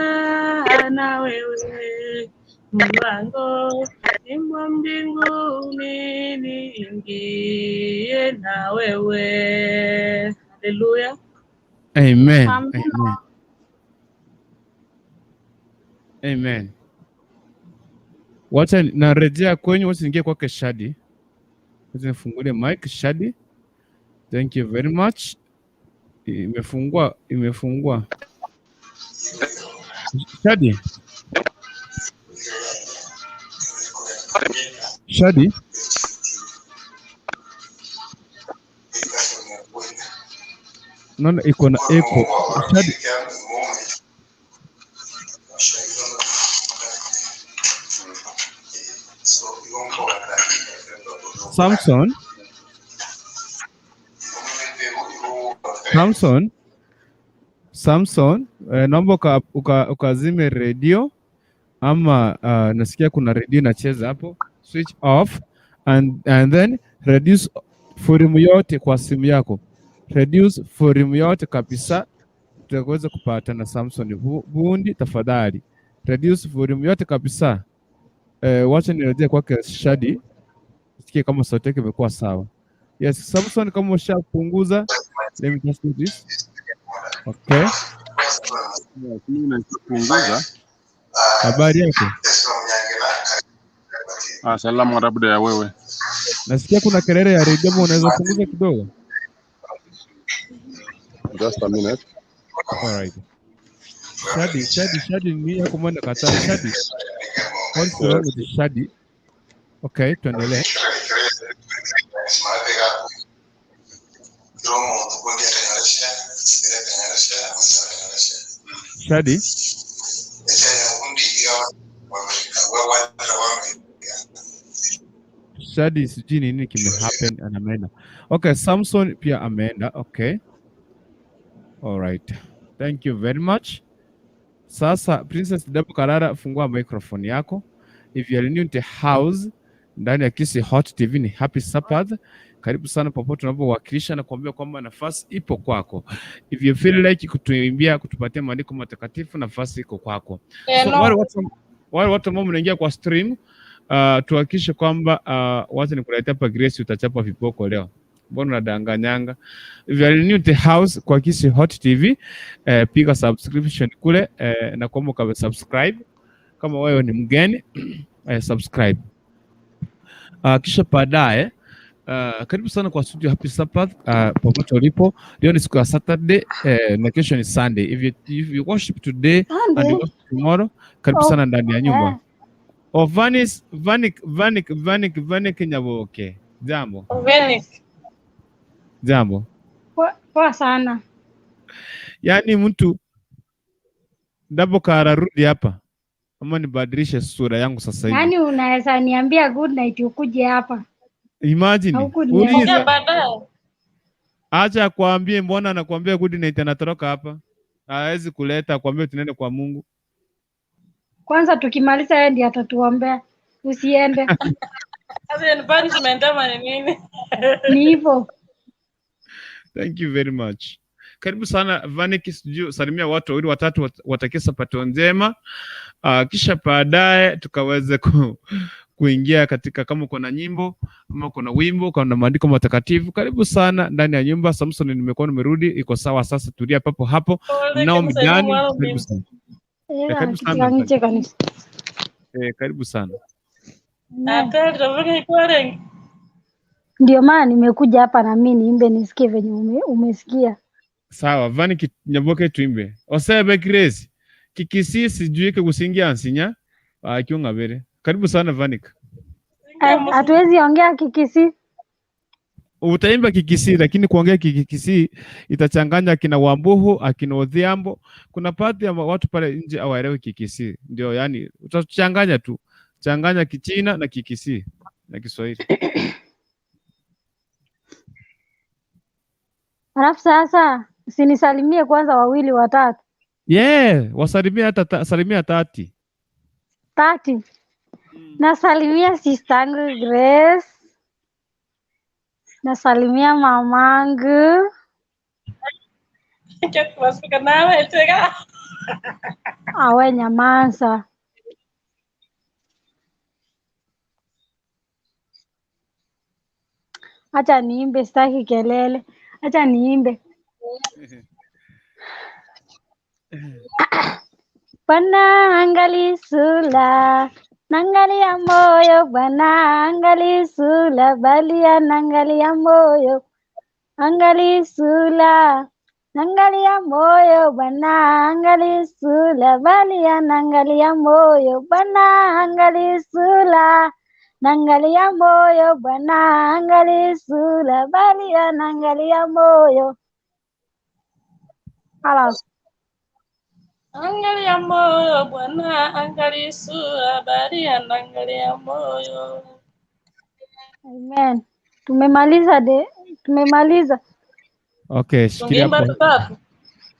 Speaker 7: na wewe, mlangoni mwa mbinguni, niingie na wewe. Haleluya.
Speaker 1: Amen.
Speaker 13: Amina.
Speaker 1: Amen. Amen. Wacha narejea kwenyu, wacha niingie kwake Shadi. Wacha nifungulie mic Shadi. Thank you very much. Imefungua, imefungua. Shadi. Shadi. Naona iko na echo. Shadi. Samson. Samson. Samson, naomba ukazime redio ama nasikia kuna redio inacheza hapo. Switch off and then reduce volume yote kwa simu yako. Reduce volume yote kabisa, tutaweza kupata na Samson Bundi, tafadhali. Reduce volume yote kabisa. Wacha nirejee kwake Shadi, sikie kama sauti yake imekuwa sawa. Yes, Samson, kama ushapunguza Let me just do this. Okay.
Speaker 14: Mimi napunguza.
Speaker 1: Habari yako?
Speaker 14: Salama labda ya wewe.
Speaker 1: Nasikia kuna kelele ya redio, ama unaweza punguza kidogo?
Speaker 14: Just a minute.
Speaker 1: All right. Shadi, Shadi, Shadi ni yako mbona kataa Shadi? What's wrong with Shadi? Okay, tuendelee. Shadi, Shadi sijui ni nini kime happen and ameenda. Okay, Samson pia ameenda. Okay. All right. Thank you very much. Sasa Princess Debo Karara, fungua microphone yako. If you are new to house ndani ya Kisii Hot TV ni Happy Sabbath. Karibu sana popote unapowakilisha na kuambia kwamba nafasi ipo kwako. If you feel like kutuimbia, kutupatia maandiko matakatifu, nafasi iko kwako. So
Speaker 7: Hello.
Speaker 1: wale watu ambao mnaingia kwa stream, tuhakikishe kwamba wacha nikuletea hapa Grace, utachapa viboko leo. Mbona unadanganyanga? If you are new to house kwa Kisii Hot TV, piga subscription kule, na kuomba ukawe subscribe. Kama wewe ni mgeni subscribe. Kisha baadaye karibu sana kwa studio Happy Sabbath, popote ulipo. Leo ni siku ya Saturday, na kesho ni Sunday. If you worship today and you
Speaker 15: Sunday.
Speaker 1: Worship tomorrow, karibu
Speaker 15: Oh,
Speaker 1: sana ndani ya nyumba.
Speaker 15: eh.
Speaker 1: Oh, Vanis, Vanik, Vanik, Vanik, Vanik Nyaboke. Jambo.
Speaker 7: Venice.
Speaker 1: Jambo.
Speaker 15: Poa poa sana.
Speaker 1: Yaani mtu Dabo Kara, rudi hapa ama nibadilishe sura yangu sasa hivi.
Speaker 15: Yaani unaweza niambia good night ukuje hapa.
Speaker 1: Imagine.
Speaker 15: Haukuniambia.
Speaker 1: Uliza.
Speaker 7: Ongea baadaye.
Speaker 1: Acha akwambie, mbona anakuambia good night anatoroka hapa. Hawezi kuleta akwambie tunaenda kwa Mungu.
Speaker 15: Kwanza tukimaliza yeye ndiye atatuombea. Usiende.
Speaker 7: Sasa ni punishment ama ni nini?
Speaker 15: Ni hivyo.
Speaker 1: Thank you very much. Karibu sana Vanik, sijui salimia watu wawili watatu, watakie sabato njema. Kisha baadaye tukaweze kuingia katika, kama kuna nyimbo ama kuna wimbo, kuna maandiko matakatifu. Karibu sana ndani ya nyumba. Samson, nimekuwa nimerudi, iko sawa sasa, tulia papo hapo. Naomi Dani, karibu sana.
Speaker 15: Era
Speaker 1: Karibu sana.
Speaker 15: kilangiche kanisa.
Speaker 1: Karibu sana.
Speaker 7: Atari.
Speaker 15: Ndio maana nimekuja hapa na mimi niimbe nisikie venye umesikia.
Speaker 1: Sawa, Vani Nyaboke tuimbe. Osebe Grace. Kikisi sijui kusingia ansinya. Kiunga bere. Karibu sana Vanik.
Speaker 15: Hatuwezi ongea Kikisi.
Speaker 1: Utaimba Kikisi lakini kuongea Kikisi itachanganya akina Wambuhu, akina Odhiambo. Kuna baadhi ya watu pale nje hawaelewi Kikisi. Ndio, yani utachanganya tu. Changanya Kichina na Kikisi na Kiswahili.
Speaker 15: Alafu sasa usinisalimie kwanza wawili watatu.
Speaker 1: Yeah, wasalimia hata salimia tati.
Speaker 15: Tati. Nasalimia sistangu Grace. Nasalimia mamangu.
Speaker 7: Nawe tega.
Speaker 15: Awe nyamanza. Acha niimbe, sitaki kelele. Acha niimbe. Bwana angali sura, naangalia moyo. Bwana angali sura, bali anaangalia moyo. Angali sura, naangalia moyo. Bwana angali sura, bali anaangalia moyo. Bwana angali sura, naangalia moyo. Bwana angali sura, bali anaangalia moyo. Halas.
Speaker 7: Angalia moyo Bwana, angalia sura, bali anaangalia moyo.
Speaker 15: Amen. Tumemaliza de, tumemaliza.
Speaker 1: Okay, shikilia
Speaker 7: Tungeimba
Speaker 1: hapo.
Speaker 7: tutatu.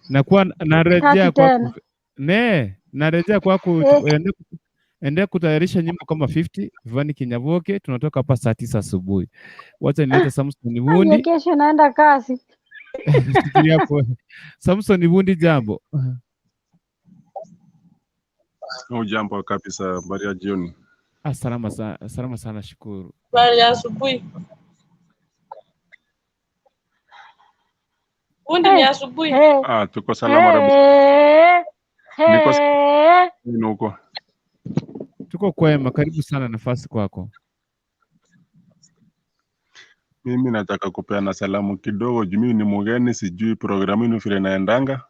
Speaker 1: Nakuwa narejea
Speaker 15: Tatu
Speaker 1: kwako.
Speaker 15: tena.
Speaker 1: Ne, narejea kwako, endea kutayarisha nyimbo kama 50 Vani Kinyaboke, tunatoka hapa saa 9 asubuhi. Wacha nilete Samson
Speaker 15: Aya,
Speaker 1: Vundi.
Speaker 15: kesho naenda kazi.
Speaker 1: Shikilia hapo. Samson Vundi, jambo.
Speaker 14: Ujambo kabisa, habari ya jioni.
Speaker 1: Ah, salama sana, salama sana, shukuru.
Speaker 7: Habari ya asubuhi. Bundi ni asubuhi.
Speaker 14: Ah, tuko salama kabisa. Niko salama huko.
Speaker 1: Tuko kwema, karibu sana, nafasi kwako.
Speaker 14: Mimi nataka kupeana salamu kidogo juu mimi ni mgeni, sijui programu yenu vile inaendanga.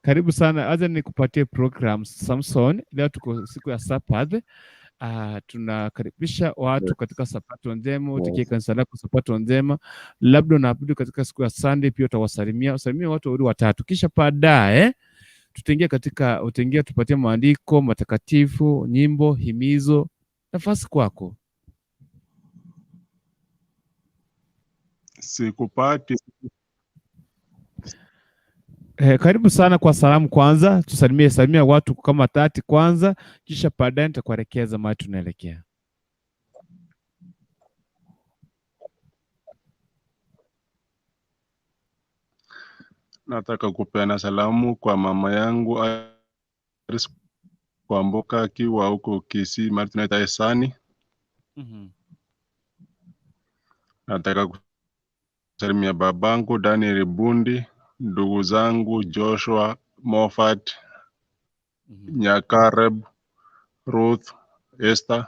Speaker 1: Karibu sana, acha nikupatie program Samson. Leo tuko siku ya Sabbath. Tunakaribisha watu katika Sabato njema, utikie kanisa lako Sabato njema. Labda unaabudu katika siku ya Sunday pia utawasalimia, usalimie watu wawili watatu, kisha baadaye tutaingia katika, utaingia tupatie maandiko matakatifu, nyimbo, himizo. Nafasi kwako.
Speaker 14: Sikupati.
Speaker 1: Karibu sana kwa salamu kwanza, tusalimie salimia watu kama 30 kwanza, kisha baadaye nitakuelekeza mahali tunaelekea.
Speaker 14: Nataka kupeana salamu kwa mama yangu Iris Kwamboka akiwa huko Kisii, mahali tunaita Esani. Nataka kusalimia babangu Daniel Bundi, ndugu zangu Joshua, Moffat, Nyakareb, Ruth, Esther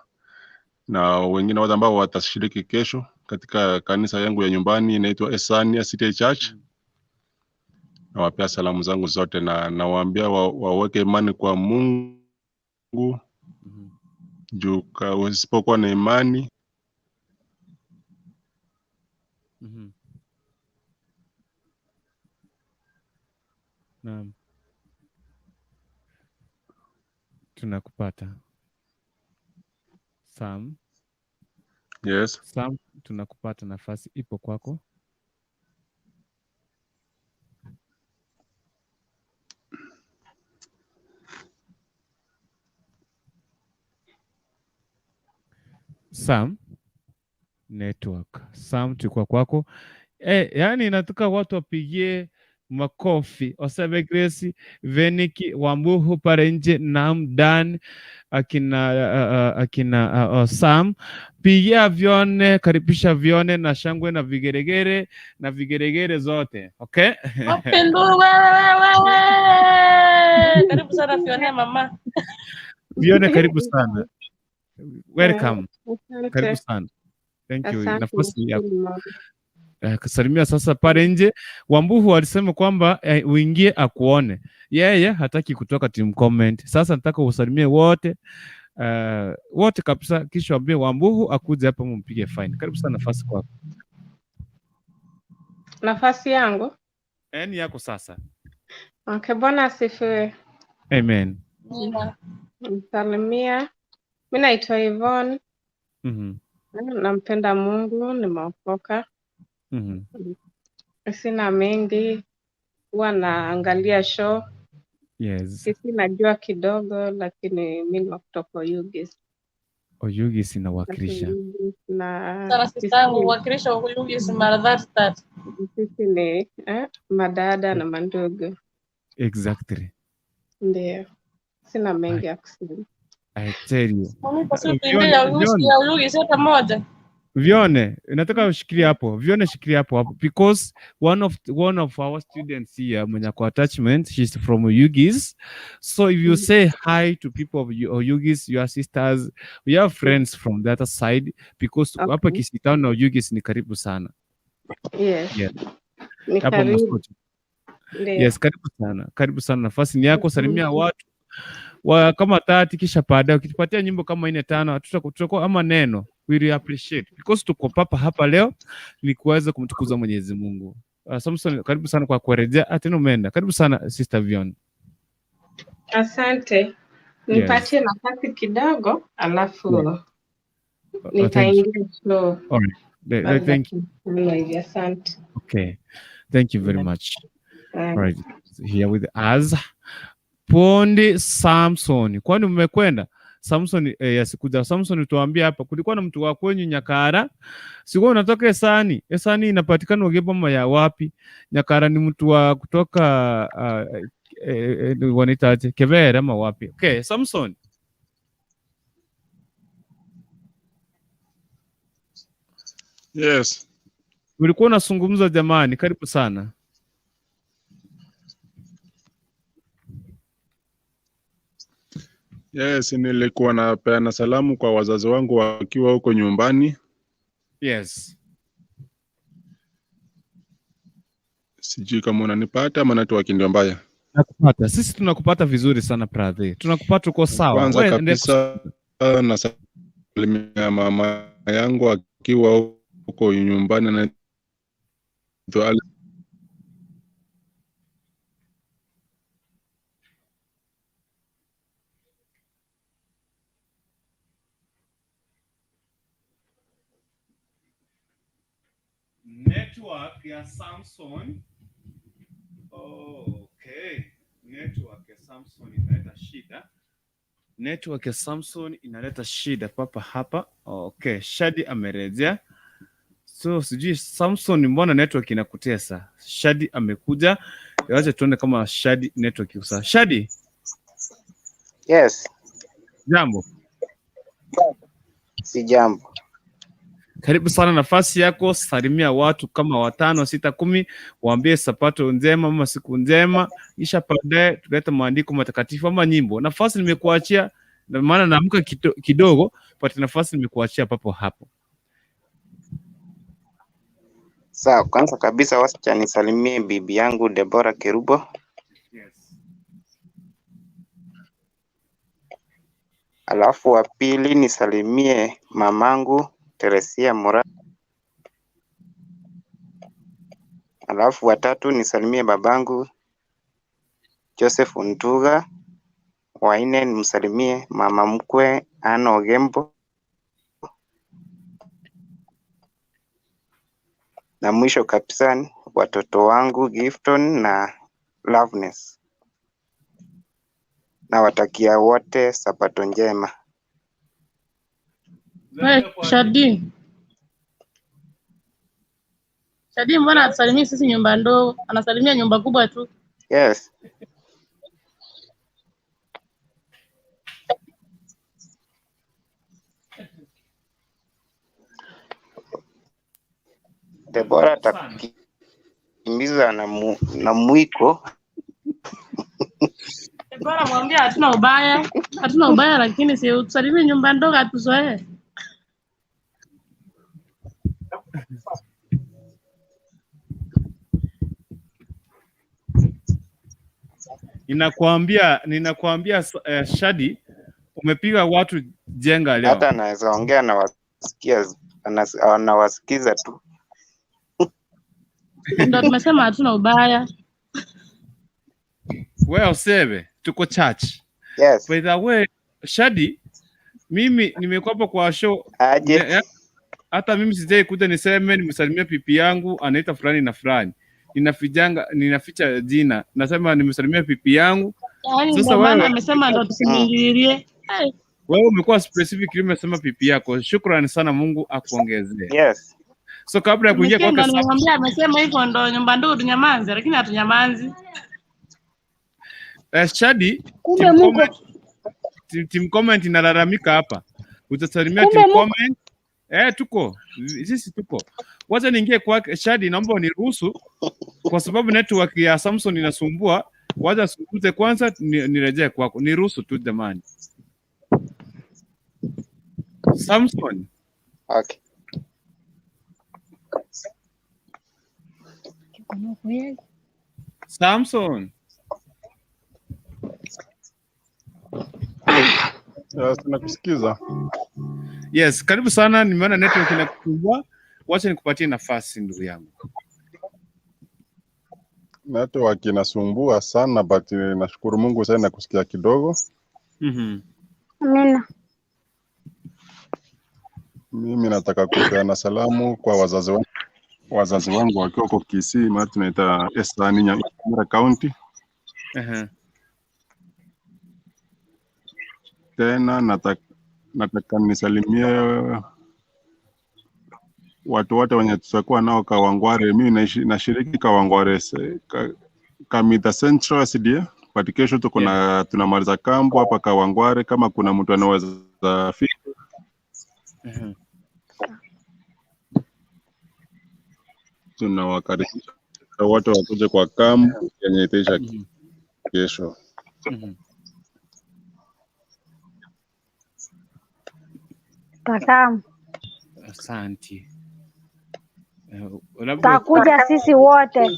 Speaker 14: na wengine wote ambao watashiriki kesho katika kanisa yangu ya nyumbani inaitwa Esania City Church. Nawapea salamu zangu zote na nawaambia waweke imani kwa Mungu juu usipokuwa na imani
Speaker 1: Naam. Tunakupata. Sam.
Speaker 14: Yes.
Speaker 1: Sam, tunakupata, nafasi ipo kwako. Sam network. Sam, tulikuwa kwako. Yani nataka watu wapigie makofi Osebe Grace, Veniki Wambuhu pale nje, Naam Dan, akina Sam, pigia Vione, karibisha Vione na shangwe na vigeregere na vigeregere zote. Okay?
Speaker 7: Wapenduru wewe. Karibu sana Vione mama.
Speaker 1: Vione, karibu sana. Welcome. Karibu sana. Thank you. Nafasi yako. Kusalimia sasa pale nje. Wambuhu alisema kwamba uingie akuone. Yeye hataki kutoka team comment. Sasa nataka usalimie wote, wote kabisa, kisha waambie Wambuhu akuje hapa mumpige fine. Karibu sana, nafasi kwako.
Speaker 16: Nafasi yangu?
Speaker 1: Ni yako sasa.
Speaker 16: Okay, Bwana asifiwe.
Speaker 1: Amen.
Speaker 16: Msalimia. Mimi naitwa Yvonne. Nampenda Mungu, nimeokoka. Sina mengi, huwa naangalia show.
Speaker 1: Yes.
Speaker 16: Sisi najua kidogo, lakini mimi ni kutoka Oyugis.
Speaker 1: Oyugis inawakilisha.
Speaker 7: Sana sistangu wakilisha Oyugis mara 33.
Speaker 16: Sisi ni madada na mandugu.
Speaker 1: Exactly.
Speaker 16: Ndio. Sina mengi ya kusema.
Speaker 1: I tell you.
Speaker 7: Oyugis hata moja.
Speaker 1: Vione, nataka ushikilie hapo. Vione, shikilia hapo hapo because one of our students here mwenye kwa attachment, she's from Oyugis. So if you say hi to people of Oyugis, your sisters, we have friends from the other side because hapa Kisii Town na Oyugis ni karibu sana.
Speaker 16: Yes.
Speaker 1: Yeah.
Speaker 16: Ni
Speaker 1: Hapo
Speaker 16: karibu.
Speaker 1: Moscow. Yes, karibu sana. Karibu sana, nafasi ni yako, salimia watu wa kama 30, kisha baadaye ukitupatia nyimbo kama 4 5 tutakuwa ama neno, we will appreciate because tuko papa hapa leo ni kuweza kumtukuza Mwenyezi Mungu. Samson, karibu sana kwa kurejea. Tena umeenda. Karibu sana Sister Vion.
Speaker 16: Asante. Nipatie nafasi kidogo alafu nitaingia slow.
Speaker 1: All right. Thank you.
Speaker 16: Asante.
Speaker 1: Okay. Thank you very much. All right. Here with us Pondi Samson. Kwani mmekwenda? Samson yasikuja. Samson, tuambie hapa kulikuwa na mtu wa kwenyu Nyakara. Sikuwa unatoka Esani. Esani inapatikana Ogeboma ya wapi? Nyakara ni mtu wa kutoka wanaitaje? Kevere ama wapi? Okay, Samson.
Speaker 14: Yes.
Speaker 1: Ulikuwa unazungumza jamani, karibu sana.
Speaker 14: Yes, nilikuwa napeana salamu kwa wazazi wangu wakiwa huko nyumbani.
Speaker 1: Yes.
Speaker 14: Sijui kama unanipata ama network ndio mbaya.
Speaker 1: Nakupata. Sisi tunakupata vizuri sana brother. Tunakupata uko sawa.
Speaker 14: Kwanza
Speaker 1: Wewe endelea
Speaker 14: kabisa nasalimia mama yangu akiwa huko nyumbani anaitwa Alice.
Speaker 1: Network ya Samson. Okay. Network ya Samson inaleta shida. Network ya Samson inaleta shida papa hapa. Okay, Shadi amerejea. So sijui Samson, mbona network inakutesa? Shadi amekuja. Wacha tuone kama Shadi network iko sawa. Shadi,
Speaker 17: Yes,
Speaker 1: jambo.
Speaker 17: si jambo.
Speaker 1: Karibu sana, nafasi yako, salimia watu kama 5, 6, 10, waambie sapato njema ama siku njema, kisha baadaye tulete maandiko matakatifu ama nyimbo. Nafasi nimekuachia, na maana naamka kidogo, but nafasi nimekuachia papo hapo.
Speaker 17: Sawa, kwanza kabisa wacha nisalimie bibi yangu Deborah Kerubo.
Speaker 1: Yes.
Speaker 17: Alafu wa pili nisalimie mamangu Teresia Mura. Alafu wa tatu nisalimie babangu Joseph Ntuga. Wa nne nimsalimie mama mkwe Anna Ogembo. Na mwisho kabisa watoto wangu Gifton na Loveness. Nawatakia wote sabato njema.
Speaker 7: We, Shadi. Shadi mbona hatusalimii sisi nyumba ndogo? Anasalimia nyumba kubwa tu.
Speaker 17: Yes. Debora atakimbiza na mwiko.
Speaker 7: Bora mwambie hatuna ubaya. Hatuna ubaya lakini si utusalimie nyumba ndogo atuzoee.
Speaker 1: Ninakuambia Shadi, umepiga watu jenga leo.
Speaker 17: Hata anaweza ongea na wasikia, anawasikiza tu.
Speaker 7: Ndio tumesema hatuna ubaya.
Speaker 1: Wewe useme tuko church.
Speaker 17: Yes.
Speaker 1: By the way, Shadi, mimi nimekuwa hapo kwa show.
Speaker 17: Aje.
Speaker 1: Hata mimi sijai kuja niseme nimesalimia pipi yangu anaita fulani na fulani. Ninaficha jina. Nasema nimesalimia pipi yangu.
Speaker 7: Yaani
Speaker 1: Sasa
Speaker 7: ndio maana
Speaker 1: wewe
Speaker 7: amesema ndo tusimuingilie.
Speaker 1: Wewe umekuwa specific, umesema pipi yako. Shukrani sana, Mungu akuongezee.
Speaker 17: Yes.
Speaker 1: So kabla ya kuingia
Speaker 7: Umesikia,
Speaker 1: kwake
Speaker 7: ndo nimemwambia amesema hivyo ndo nyumba ndogo tunyamanze, lakini hatunyamanzi.
Speaker 1: Shadi,
Speaker 15: Kumbe
Speaker 1: team
Speaker 15: Mungu,
Speaker 1: comment, team comment inalalamika hapa. Utasalimia
Speaker 15: kumbe
Speaker 1: team
Speaker 15: Mungu
Speaker 1: comment. Tuko. Sisi tuko. Wacha niingie kwake Shadi, naomba uniruhusu kwa sababu network ya Samsung inasumbua. Wacha zungumze kwanza nirejee kwako. Niruhusu tu jamani. Samson.
Speaker 17: Okay.
Speaker 1: Samson.
Speaker 14: Yes, nakusikiza.
Speaker 1: Yes, karibu sana. Nimeona network inakusumbua. Wacha nikupatie nafasi ndugu yangu.
Speaker 14: Network inasumbua sana but nashukuru Mungu sana nakusikia kidogo.
Speaker 15: Amina.
Speaker 14: Mimi nataka kupeana salamu kwa wazazi wangu wakiwa huko Kisii, maana tunaita Esani Nyamira County. Tena nataka nisalimie watu wote wenye tutakuwa nao Kawangware. Mimi nashiriki Kawangware Kamita Central SDA, but kesho tuko na tunamaliza kambo hapa Kawangware. Kama kuna mtu anaweza fika, tunawakaribisha wote wakuje kwa kambo yenye itaisha kesho.
Speaker 15: Takamu.
Speaker 1: Asante. Labda
Speaker 15: Takuja sisi wote.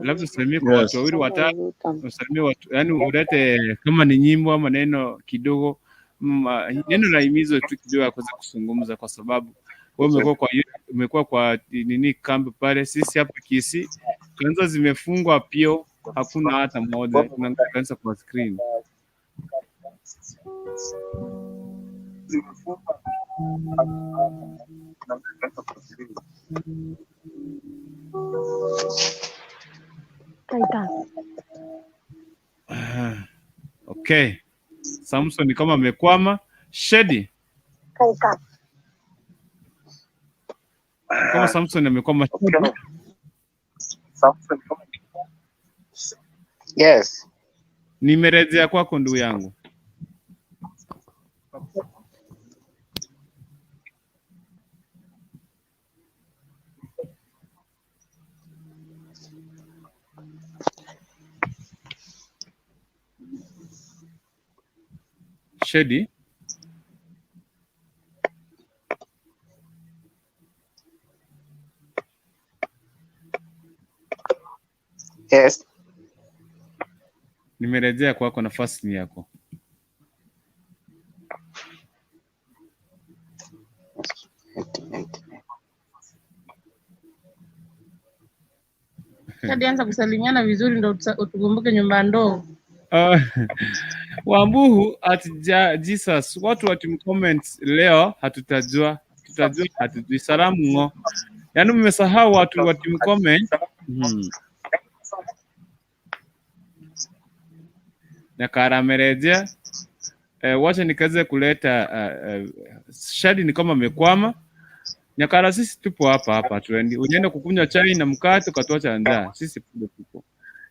Speaker 1: labda usalimie kwa watu wawili watatu, usalimie watu, yani ulete kama ni nyimbo ama neno kidogo, neno la himizo tu kidogo ya kuweza kuzungumza, kwa sababu wewe umekuwa kwa nini kambi pale, sisi hapa Kisii kanisa zimefungwa pio, hakuna hata moja, tunaangalia kanisa kwa screen.
Speaker 15: Taita.
Speaker 1: Okay, Samson kama amekwama. Shedi kama Samson amekwama. Shedi,
Speaker 17: Yes.
Speaker 1: nimerejea kwako ndugu yangu. Shedi,
Speaker 17: Yes.
Speaker 1: nimerejea kwako, nafasi ni yako.
Speaker 7: Hadi anza kusalimiana vizuri ndo utukumbuke nyumba ndoo.
Speaker 1: Wambuhu at Jesus, watu watimcomment leo, hatutajua tutajua, hatujui salamu ng'o. Yaani mmesahau watu watimcomment. Nyakara amerejea. Wacha nikaweze kuleta Shadi ni kama amekwama. Nyakara, sisi tupo hapa hapa, tuendi. Unaenda kukunywa chai na mkate ukatuacha njaa. Sisi bado tupo.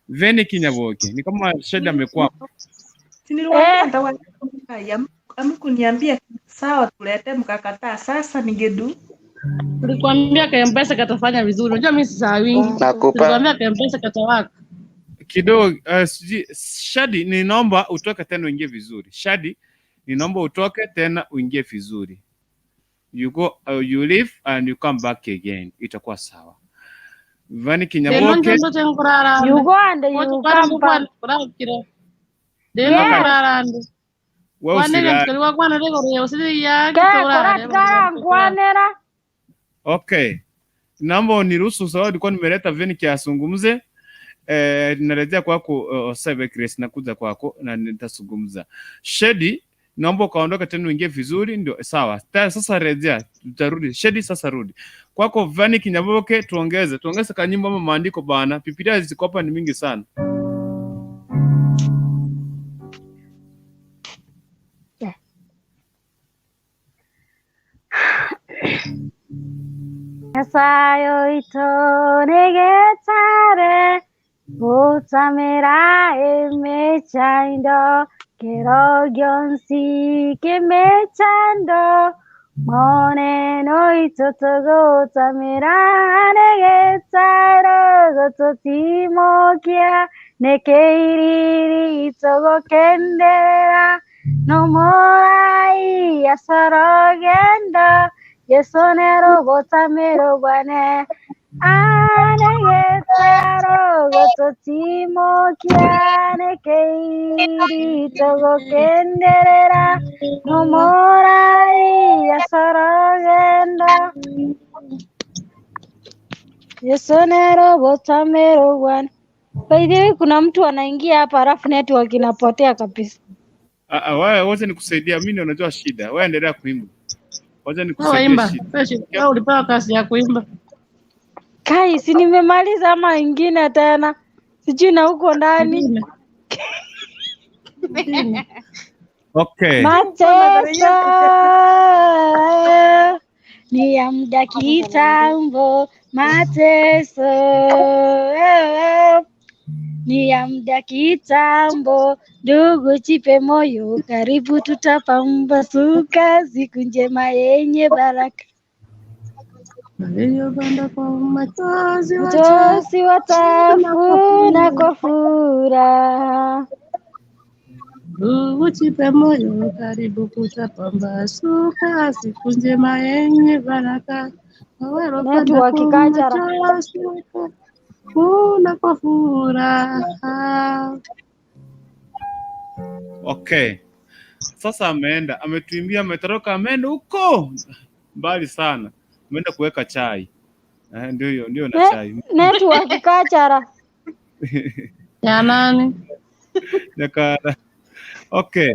Speaker 1: Veni Kinyaboke, ni kama Shadi amekwama.
Speaker 6: Si niliwaambia nitawaletea, hamkuniambia sawa tulete, mkakataa. Sasa ningedu
Speaker 7: Tulikwambia ka M-Pesa katafanya vizuri. Unajua mimi sisahawingi.
Speaker 17: Nakupa
Speaker 7: Tulikwambia ka M-Pesa katawaka.
Speaker 1: Kidogo Shadi, ninaomba utoke tena uingie vizuri. Shadi, ninaomba utoke tena uingie vizuri. You go, you leave and you come back again. Itakuwa sawa. Vani Kinyaboke,
Speaker 7: Deno njo nkurarande.
Speaker 15: You go and you
Speaker 7: Wote kwani
Speaker 15: come back.
Speaker 7: kurakire. Deno
Speaker 15: Yes.
Speaker 7: nkurarande.
Speaker 1: wewe
Speaker 7: Kwanene
Speaker 1: usilale.
Speaker 7: mtukali wakwana lego leo sisi ya
Speaker 15: Ke
Speaker 7: kitorare.
Speaker 15: koratigara nkwanera.
Speaker 1: Okay. Naomba uniruhusu sababu nilikuwa nimeleta Veni kiasungumze. Narejea kwako Osebe Grace, nakuja kwako na nitazungumza. Shedi, naomba ukaondoka tena uingie vizuri, ndio sawa. Sasa rejea, tutarudi. Shedi, sasa rudi kwako Vani Kinyaboke, tuongeze kanyimbo ama maandiko bana. Biblia ziko hapa ni mingi sana.
Speaker 15: Nyasaye oito negetare gotamera emechando kero gionsi kemechando moneno ito togotamera negetare gototimokia nekeiriri itogokendera no morai asorogendo Yesu nero gotamero bwane anegetaro gototimokia nekeiri togokenderera no morai asorogendo Yesu nero gotamero bwane. By the way, kuna mtu anaingia hapa alafu network inapotea kabisa.
Speaker 1: Wewe wacha nikusaidia, mimi ndio najua shida. Wewe endelea kuimba. Wacha
Speaker 7: Wewe
Speaker 1: nikusaidie
Speaker 7: imba.
Speaker 1: shida.
Speaker 7: Wewe ulipewa kazi ya kuimba.
Speaker 15: Kai, si nimemaliza ama ingine tena? Sijui na huko ndani.
Speaker 1: Okay.
Speaker 15: Mateso ni ya muda kitambo, mateso ni ya muda kitambo. Ndugu, jipe moyo, karibu tutapambazuka, siku njema yenye baraka.
Speaker 7: Waliyopanda kwa machozi
Speaker 15: Machozi watafuna kwa furaha.
Speaker 7: Ndugu jipe moyo, karibu kutapambazuka, siku njema yenye baraka. Walopanda
Speaker 15: Network Kachara.
Speaker 7: kumetoa kuna kwa furaha.
Speaker 1: Okay. Sasa ameenda, ametuimbia, ametoroka, ameenda huko mbali sana, ameenda kuweka chai. Ndio hiyo, ndio na chai
Speaker 15: Network Kachara.
Speaker 7: Ya nani?
Speaker 1: Nyakara. Okay.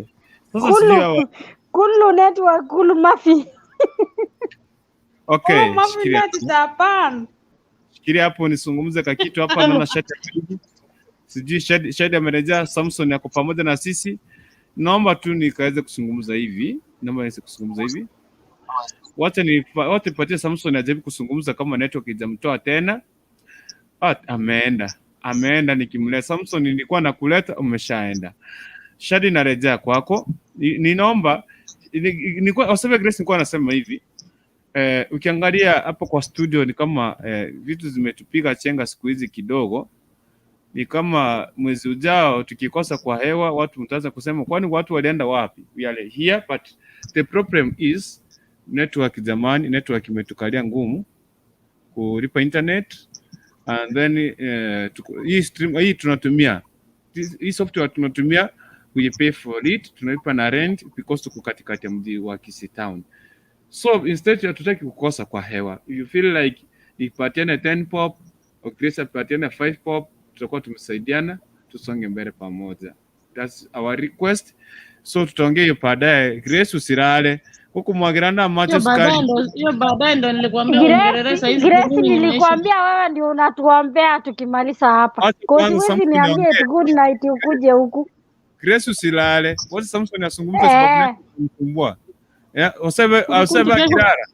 Speaker 1: Sasa sijui
Speaker 15: Kulu
Speaker 1: hawa.
Speaker 15: kulu network kulu mafi.
Speaker 1: Okay,
Speaker 13: Oh, mafi
Speaker 1: shikilia
Speaker 13: net Japan.
Speaker 1: shikilia hapo nisungumze kakitu hapa, naona shati ya sijui Shadi amerejea, Samson yako pamoja na sisi. Naomba tu nikaweze kuzungumza hivi, naomba niweze kuzungumza hivi. Wacha ni wacha nipatie Samson ajaribu kuzungumza kama network ijamtoa tena. Ah, ameenda ameenda, nikimleta Samson nilikuwa nakuleta, umeshaenda. Shadi, narejea kwako. Ninaomba nilikuwa Osebe Grace, nilikuwa nasema hivi ukiangalia hapo kwa studio ni kama vitu zimetupiga chenga siku hizi kidogo. Ni kama mwezi ujao tukikosa kwa hewa, watu mtaanza kusema kwani watu walienda wapi? We are here but the problem is network. Jamani, network imetukalia ngumu kulipa internet and then hii stream hii tunatumia hii software tunatumia, we pay for it, tunalipa na rent because tuko katikati ya mji wa Kisii town. So instead hatutaki kukosa kwa hewa. If you feel like ipatiane 10 pop or Grace apatiane 5 pop, tutakuwa tumesaidiana, tusonge mbele pamoja. That's our request. So tutaongea hiyo baadaye. Grace, usilale huku mwagirana macho
Speaker 7: Hiyo baadaye
Speaker 1: sukari.
Speaker 7: ndo, hiyo baadaye ndo nilikwambia uongelele
Speaker 15: Grace,
Speaker 7: saa hizi
Speaker 15: Grace
Speaker 7: kizungu imeisha.
Speaker 15: nilikwambia wewe ndio unatuombea tukimaliza hapa.
Speaker 1: Wacha
Speaker 15: Kozi
Speaker 1: kwanza
Speaker 15: huwezi
Speaker 1: Samson
Speaker 15: niambie
Speaker 1: aongee.
Speaker 15: eti good night ukuje huku.
Speaker 1: Grace, usilale. Wacha Samson azungumze sababu
Speaker 15: Eh,
Speaker 1: network imemsumbua. Yeah, osebe
Speaker 7: Kurukuntu
Speaker 1: osebe
Speaker 7: kesho
Speaker 1: akirara.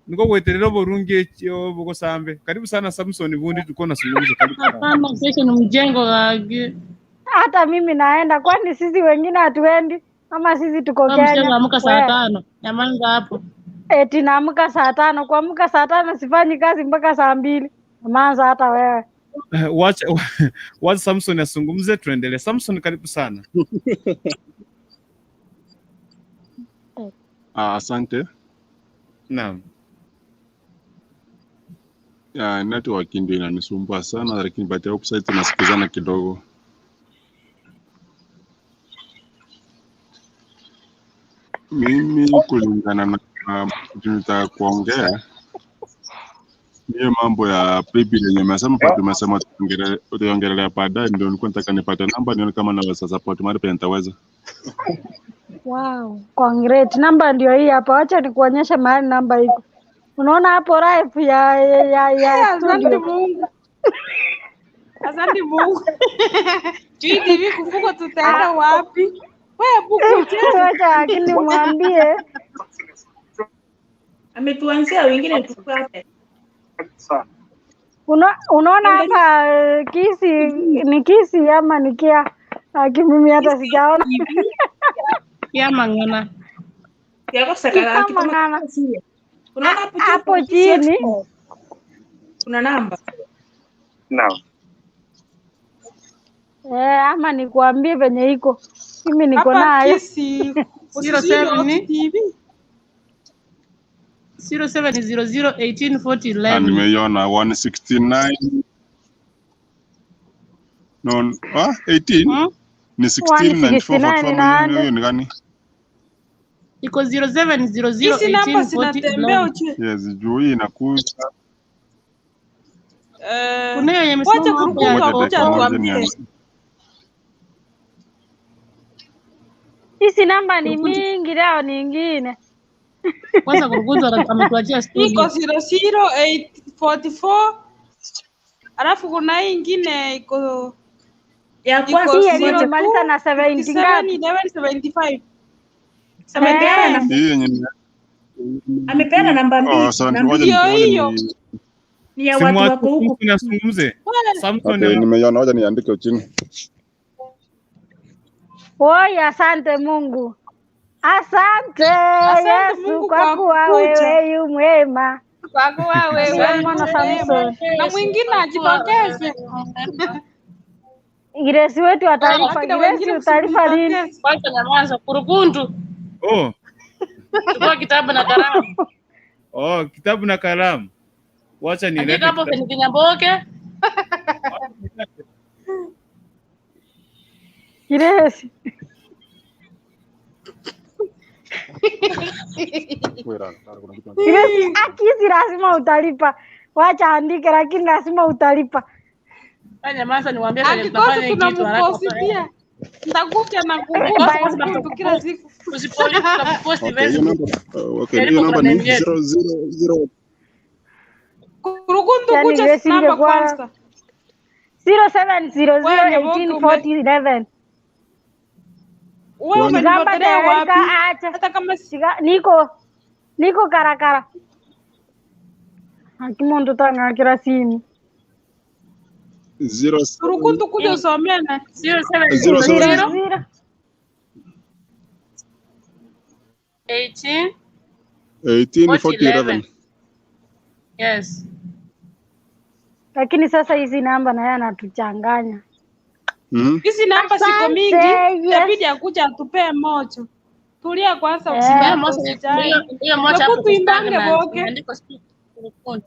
Speaker 1: Niko gweterera oborungi ekyo bugosambe. Karibu sana Samson bundi tulikuwa nasungumza karibu sana.
Speaker 7: hapana, kesho ni mjengo wage.
Speaker 15: hata mimi naenda, kwani sisi wengine hatuendi? Ama sisi tuko
Speaker 7: Wewe msichana
Speaker 15: Kenya?
Speaker 7: amka saa
Speaker 15: We,
Speaker 7: 5. Nyamanga hapo.
Speaker 15: eti naamka saa 5. Kuamka saa 5 sifanyi kazi mpaka saa 2. Manza hata wewe.
Speaker 1: Wacha wacha Samson azungumze tuendelee. Samson, karibu sana.
Speaker 14: Asante.
Speaker 1: Naam.
Speaker 14: Ya, network ndio inanisumbua sana, lakini but I hope sasa tunasikizana kidogo. Mimi kulingana na tunataka kuongea hiyo mambo ya paybill yenye umesema pa tumesema tutaongelea baadaye, ndio nilikuwa nataka nipate namba nione kama naweza support mahali penye nitaweza.
Speaker 15: Wow, congrats. Namba ndio hii hapa. Wacha nikuonyeshe mahali namba iko. Unaona hapo live ya
Speaker 13: Asante
Speaker 15: studio.
Speaker 13: Mungu. Asante Mungu. Juu TV kufuko tutaenda wapi? Wewe buku tena.
Speaker 15: Wacha lakini mwambie
Speaker 6: Ametuanzia wengine tupate.
Speaker 15: Unaona hapa Kisi ni Kisi ama ni Kia? Lakini mimi hata sijaona.
Speaker 7: Kia mang'ana.
Speaker 6: Yako sakala
Speaker 15: Kia
Speaker 6: kituma
Speaker 15: mang'ana.
Speaker 6: Unaona hapo chini
Speaker 15: Hapo
Speaker 6: kuna Kisi
Speaker 15: chini.
Speaker 6: Expo. Kuna namba.
Speaker 17: Naam.
Speaker 15: Ama nikuambie venye iko. Mimi niko
Speaker 13: Hapa
Speaker 15: nayo.
Speaker 13: Kisi.
Speaker 7: Zero
Speaker 13: Usizidi
Speaker 7: seven
Speaker 13: off TV.
Speaker 7: 0700 18 40
Speaker 14: Ah,
Speaker 7: 11.
Speaker 14: nimeiona 169 no, 18 ni 16 94
Speaker 15: 169
Speaker 14: 44
Speaker 15: na
Speaker 14: hiyo hiyo ni gani?
Speaker 7: Iko 0700
Speaker 13: Hizi namba
Speaker 7: 18 40
Speaker 13: zinatembea
Speaker 7: 11.
Speaker 13: ujue.
Speaker 14: Yes, juu hii inakuja.
Speaker 7: Kuna hiyo yenye
Speaker 13: Wacha
Speaker 7: imesimama hapo ya
Speaker 13: kurukuntu
Speaker 14: Ngoja
Speaker 13: akuja
Speaker 14: dakika moja
Speaker 13: atuambie.
Speaker 14: nianze.
Speaker 15: Hizi namba ni
Speaker 7: Kurukuntu.
Speaker 15: mingi leo ni ingine.
Speaker 7: Kwanza Kurukuntu ametuachia
Speaker 13: Iko
Speaker 7: studio.
Speaker 13: 00844 alafu kuna hii ingine iko
Speaker 6: Ya
Speaker 13: iko
Speaker 6: kwanza
Speaker 15: Hii yenye
Speaker 6: ngoja.
Speaker 15: imemaliza na 70
Speaker 13: 02
Speaker 15: ngapi?
Speaker 13: 57 11 75.
Speaker 6: Amepeana
Speaker 15: Eh.
Speaker 6: namba
Speaker 14: Hii yenye ni
Speaker 6: amepeana namba
Speaker 14: oh,
Speaker 6: mbili.
Speaker 14: asante.
Speaker 6: Namba
Speaker 14: Ngoja
Speaker 13: Ndio
Speaker 14: ngoja
Speaker 13: hiyo.
Speaker 14: ni
Speaker 6: ni ya watu
Speaker 1: Simwache
Speaker 6: wako huku.
Speaker 1: Samson azungumze.
Speaker 13: Wewe
Speaker 1: Samson
Speaker 14: okay, nimeiona, ngoja niandike chini.
Speaker 15: Oi, asante Mungu. Asante
Speaker 13: asante
Speaker 15: Yesu
Speaker 13: Mungu
Speaker 15: kwa
Speaker 13: kwa
Speaker 15: kuwa
Speaker 13: kuja.
Speaker 15: wewe yu mwema.
Speaker 13: Kwa kuwa wewe
Speaker 15: Ndiye mwana
Speaker 13: ni mwema.
Speaker 15: Samson.
Speaker 13: Na
Speaker 7: Yesu
Speaker 13: mwingine
Speaker 7: kwa kuwa wewe
Speaker 13: ajitokeze.
Speaker 7: ni mwema.
Speaker 15: Grace wetu atalipa.
Speaker 13: Lakini
Speaker 15: Grace
Speaker 13: wengine
Speaker 15: utalipa lini?
Speaker 13: msijitokeze.
Speaker 7: Kwanza nyamaza, kurukuntu.
Speaker 1: Oh,
Speaker 7: Chukua kitabu na kalamu.
Speaker 1: oh, kitabu na kalamu. Wacha nilete
Speaker 7: Andika hapo
Speaker 1: kitabu.
Speaker 7: Feniki Nyamboke.
Speaker 15: Grace. Grace, akisi lazima utalipa. Wacha andike lakini lazima utalipa.
Speaker 7: Wewe nyamaza niwaambie venye
Speaker 13: Akikosa
Speaker 7: tunafanya hii kitu haraka.
Speaker 13: tunamposti pia. Nitakuja na
Speaker 7: Ukikosa
Speaker 13: kuposti
Speaker 7: kwanza
Speaker 13: kitu kila siku.
Speaker 7: Usipolipa tutakuposti
Speaker 14: Okay, hiyo
Speaker 7: Facebook.
Speaker 14: namba okay, hiyo
Speaker 7: Jaribu
Speaker 14: namba
Speaker 7: kuna
Speaker 14: ni
Speaker 7: name yetu.
Speaker 14: 000
Speaker 13: Kurukuntu
Speaker 15: Yaani
Speaker 13: kuja
Speaker 15: Grace
Speaker 13: namba
Speaker 15: ingekuwa
Speaker 13: kwanza.
Speaker 15: 0700
Speaker 13: Wewe Nyaboke
Speaker 15: 1840 11.
Speaker 13: Wewe
Speaker 14: One.
Speaker 15: Gamba
Speaker 13: umenipotelea
Speaker 15: tayarika
Speaker 13: wapi?
Speaker 15: acha.
Speaker 13: Hata kama
Speaker 15: Shika, niko karakara. Hakimuntu tang'akira simu.
Speaker 14: 07
Speaker 13: Kurukuntu kuja usomee na
Speaker 7: 07
Speaker 14: 07
Speaker 15: Zero zero.
Speaker 7: 18
Speaker 14: 18
Speaker 7: 40
Speaker 14: 40
Speaker 7: 11.
Speaker 14: 11.
Speaker 7: Yes.
Speaker 15: Lakini sasa hizi namba naye anatuchanganya.
Speaker 14: Mhm.
Speaker 13: hizi namba ziko mingi,
Speaker 15: Asante,
Speaker 13: itabidi
Speaker 15: yes.
Speaker 13: akuja atupee moja. Tulia kwanza,
Speaker 15: Eh.
Speaker 7: Hiyo
Speaker 13: usijali,
Speaker 7: moja
Speaker 13: usijali.
Speaker 7: hiyo moja hapo
Speaker 13: Hebu
Speaker 7: kwa
Speaker 13: tuimbange
Speaker 7: stagnant.
Speaker 13: boke.
Speaker 7: Imeandikwa speak kurukuntu.